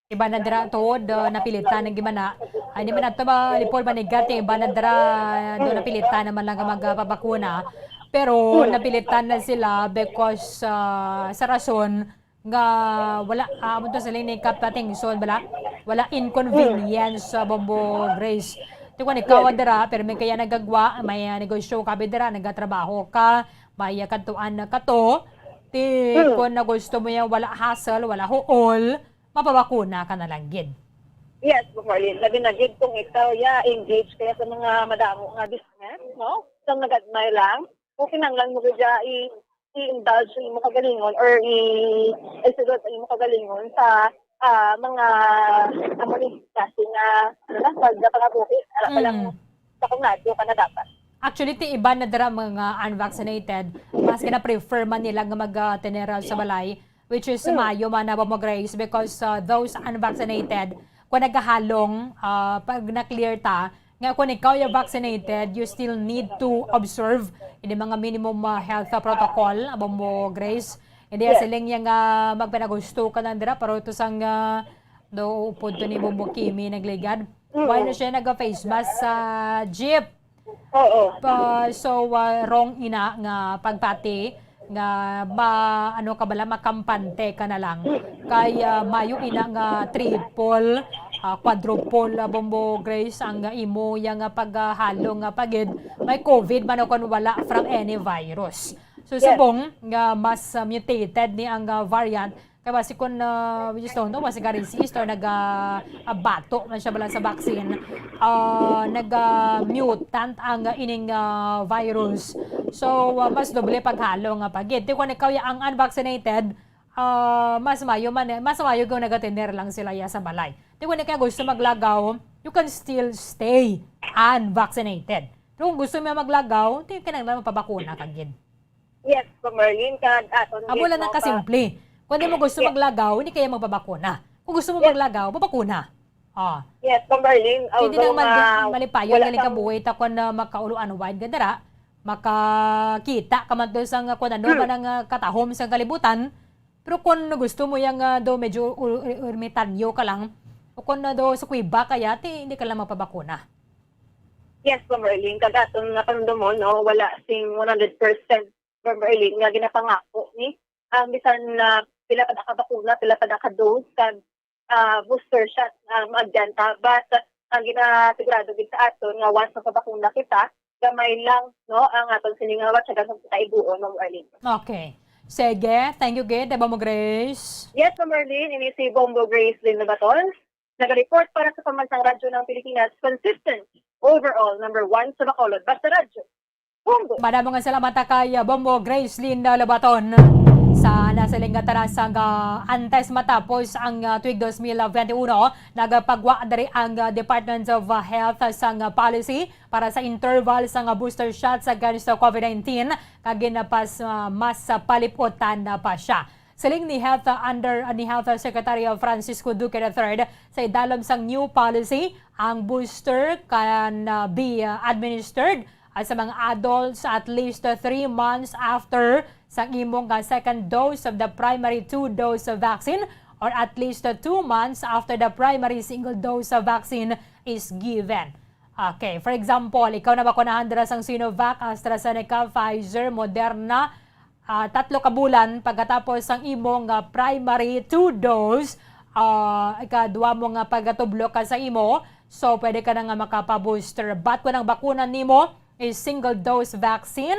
Iba na dira tuod, uh, napilitan ang gimana. Ay, di man ato malipol manigat, eh, iba na dira, do napilitan naman lang ang magpabakuna. Pero Hmm. napilitan na sila because, uh, sa rason nga wala, ah, amo to sila ni kapatingson, wala, wala inconvenience sa Bombo Grace. Ti kung ikaw Yes. dira, pero may kaya nagagwa, may, uh, negosyo ka, bi dira, nagatrabaho ka, may, uh, kadtuan na kato. Ti Hmm. kung na gusto mo yan, wala hassle, wala huol, mapabakuna ka na lang gid. Yes, Ma'am Marlene. Labi na gid kung ikaw, ya, engage kaya sa mga madamo nga business, no? Sa nagagmay lang, kung kinahanglan mo gid ya, i-, i-indulge ang imong kagalingon or i-, isulod ang imong kagalingon sa, ah, mga, amo ni, klase nga, ano lang, pagpangabuhi, ara pa lang Mm. sa kung nadto ka na dapat. Actually, ti iban na dira mga unvaccinated, mas gina-prefer man nila nga mag, ah, tener sa balay, which is Mm. mayo man na, Bombo Grace, because, ah, those unvaccinated, kung nagahalong, ah, pag na-clear ta, nga kung ikaw yung vaccinated, you still need to observe ini mga minimum, ah, health, ah, protocol, Bombo Grace. Hindi Yes. siling niya nga magpanagusto ka lang dira, pero ito sang, ah, do upod to ni Bombo Kimi nagligad. Mm. Why na siya naga-face mask sa jeep? Oo. Pa, so, ah, wrong ina nga pagpati nga ma-, ano ka bala, makampante ka na lang. Kay, ah, mayo ina nga triple, ah, quadruple, ah, Bombo Grace ang imo ya nga paghalo nga pagid. May COVID man o kon wala from any virus. So, Yes. subong nga mas, ah, mutated ni ang, ah, variant, kay basi kun, ah, we just don't know, basi ka resist or nag, ah, ah, bato man siya bala sa vaccine, ah, nag, ah, mutant ang, ah, ining, ah, virus. So, ah, mas doble paghalo nga pagid. Ti kun ikaw ya ang unvaccinated, ah, mas mayo man, eh, mas mayo kung nagatiner lang sila ya sa balay. Ti kun ikaw gusto maglagaw, you can still stay unvaccinated. Pero kung gusto mo maglagaw, di kinahanglan magpabakuna ka gid. Yes, Ma'am Marlene, kag aton Amo gid, lang no, ang pa- kasimple. Kung di mo gusto Yes. maglagaw, hindi kaya magpabakuna. Kung gusto mo Yes. maglagaw, mabakuna. Ah. Yes, Ma'am Marlene, Hindi although nang mal- nga malipayon wala galing ka sang buhay ta kon, ah, makaulo-unwind ka dira, makakita ka man to sang, ah, kung ano man ang, ah, katahom sa kalibutan. Pero kung gusto mo yang, ah, do medyo u- u- ermitanyo ka lang, o kung, ah, do sa kuweba kaya, ti hindi ka lang magpabakuna. Yes, Ma'am Marlene, kag aton nga panumdumon, no, wala sing one hundred percent, Ma'am Marlene, nga ginapangako ni, ah, bisan na pila pa na ka bakuna, pila pa na ka dose, kag, ah, booster shot, ah, maagyan ta. But, ah, ang ginasigurado gid sa aton nga once nakabakuna kita, gamay lang, no, ang aton sini nga watsagan kung kita ibuon, Ma'am Marlene. Okay. Sige, thank you gid, Bombo Grace. Yes, Ma'am Marlene, ini si Bombo Grace Lynn Nabaton. Nag-report para sa Pambansang Radyo ng Pilipinas, consistent, overall, number one sa Bacolod. Basta Radyo. Bombo! Madamo nga salamat kay Bombo Gracelyn Lobaton. Sa nasiling nga tara sang, ah, antes matapos ang, ah, tuig dos mil twenty-one, nagapagwa diri ang, ah, Department of, ah, Health sang, ah, policy para sa interval sang, ah, booster shots against sa COVID nineteen, kag ginapas, ah, mas, ah, paliputan na pa siya. Siling ni Health, uh, under, uh, ni Health Secretary, uh, Francisco Duque the third, sa idalom sang new policy, ang booster can, uh, be, uh, administered, uh, sa mga adults at least, uh, three months after sang imo nga second dose of the primary two-dose vaccine or at least, uh, two months after the primary single dose vaccine is given. Okay, for example, ikaw nabakunahan dira sang Sinovac, AstraZeneca, Pfizer, Moderna, ah, tatlo ka bulan pagkatapos sang imo nga primary two dose, ah, ikadua mo nga pagkatublo ka sa imo, so pwede ka na nga makapa-booster. But kung ang bakuna nimo is single dose vaccine,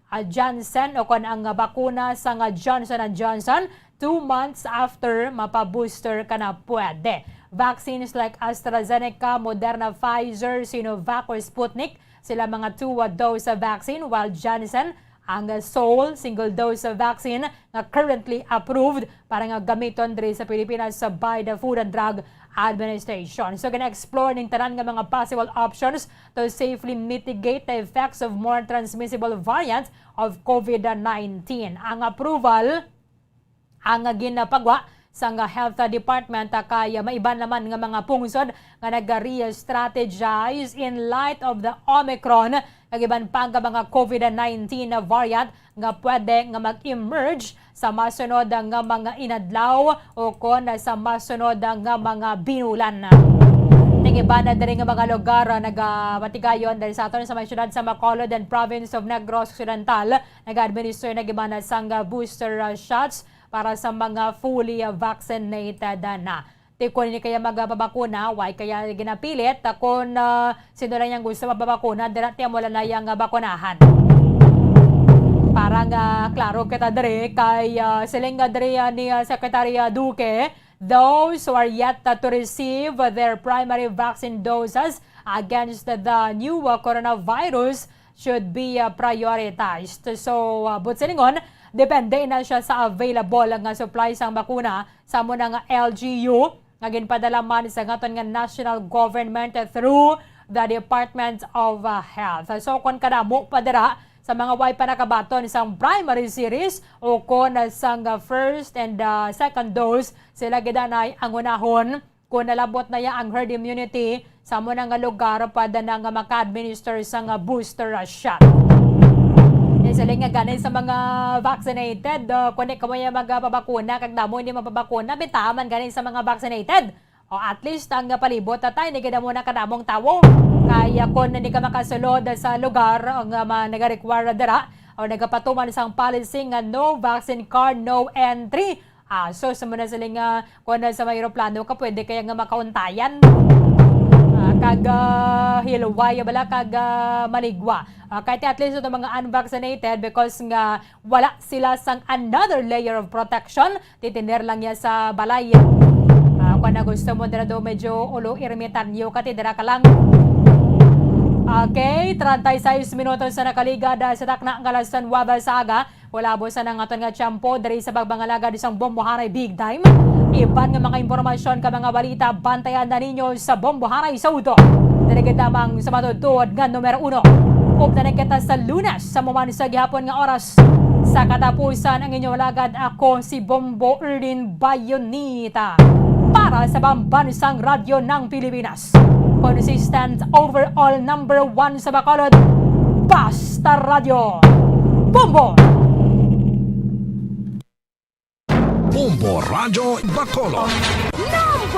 ah, Janssen, o kon ang bakuna sa nga Johnson and Johnson, two months after mapa-booster ka na pwede. Vaccines like AstraZeneca, Moderna, Pfizer, Sinovac, or Sputnik, sila mga two-dose vaccine, while Janssen ang sole single-dose vaccine nga currently approved para nga gamiton diri sa Pilipinas by the Food and Drug Administration. So, gina-explore ning tanan nga mga possible options to safely mitigate the effects of more transmissible variants of COVID nineteen. Ang approval ang ginapagwa sang Health Department, ah, kay maiban naman nga mga pungsod nga nag-re-strategize in light of the Omicron kag iban pa nga mga COVID nineteen variant nga pwede nga mag-emerge sa masunod nga mga inadlaw o kon sa masunod nga mga binulan. Ning iban na diri nga mga lugar, ah, nagamatigayon diri sa aton sa may siyudad sa Bacolod and province of Negros Occidental, nag-administer na gid man sang booster, ah, shots para sa mga fully vaccinated na. Ti kon hindi kaya magpabakuna, why kaya ginapilit? Ta kon, ah, sino lang yang gusto mapabakuna, dira ti amo lang na yang, ah, bakunahan. Para nga klaro kita diri kay, ah, siling nga diri, ah, ni, ah, Secretary, ah, Duque, those who are yet, ah, to receive their primary vaccine doses against the new, ah, coronavirus should be, uh, prioritized. So, uh, buot silingon, depende na siya sa available nga supply sang bakuna sa amo na nga L G U nga ginpadala man sa aton nga national government through the Department of, uh, Health. So, kon kadamo pa dira sa mga way pa nakabaton sang primary series o kon sang, uh, first and, uh, second dose, sila gid anay ang unahon. Kon nalabot na ya ang herd immunity, sa amo na nga lugar, pwede na nga maka-administer sang booster shot. Di sila nga gani sa mga vaccinated, uh, kung di ka mo ya magpabakuna, kag damo hindi mapabakuna, bitaha man gani sa mga vaccinated. O at least ang palibot na tayo, hindi ka mo na kadamong tawo. Kaya kung hindi ka makasulod sa lugar nga ma-, nag-require dira, o nagapatuman sang policy nga no vaccine card, no entry, ah, so, sa muna sila nga, kung na sa may aeroplano ka, pwede kaya nga makauntayan. Ah, kag, ah, hilway, bala, kag, ah, maligwa. Ah, kahit at least itong mga unvaccinated, because nga wala sila sang another layer of protection, titiner lang niya sa balay. Ah, kung na gusto mo, dira do medyo ulo ermitanyo ka, ti dira ka lang. Okay, treinta y seis minutos na nakaligad, ah, sa takna nga alas nuebe sa aga. Wala busa na ang aton nga tiyempo diri sa pagpangalagad sang Bomboharay Big Time. Iban nga mga impormasyon ka mga balita, bantayan na ninyo sa Bomboharay sa Uto. Diri gid lamang sa matutuod nga numero uno. Ugma na kita sa Lunes sa maman sa gihapon nga oras. Sa katapusan, ang inyong alagad, ako si Bombo Erlin Bayonita para sa Pambansang Radyo ng Pilipinas. Consistent, overall number one sa Bacolod, Basta Radyo. Bombo! Bombo Radyo Bacolod.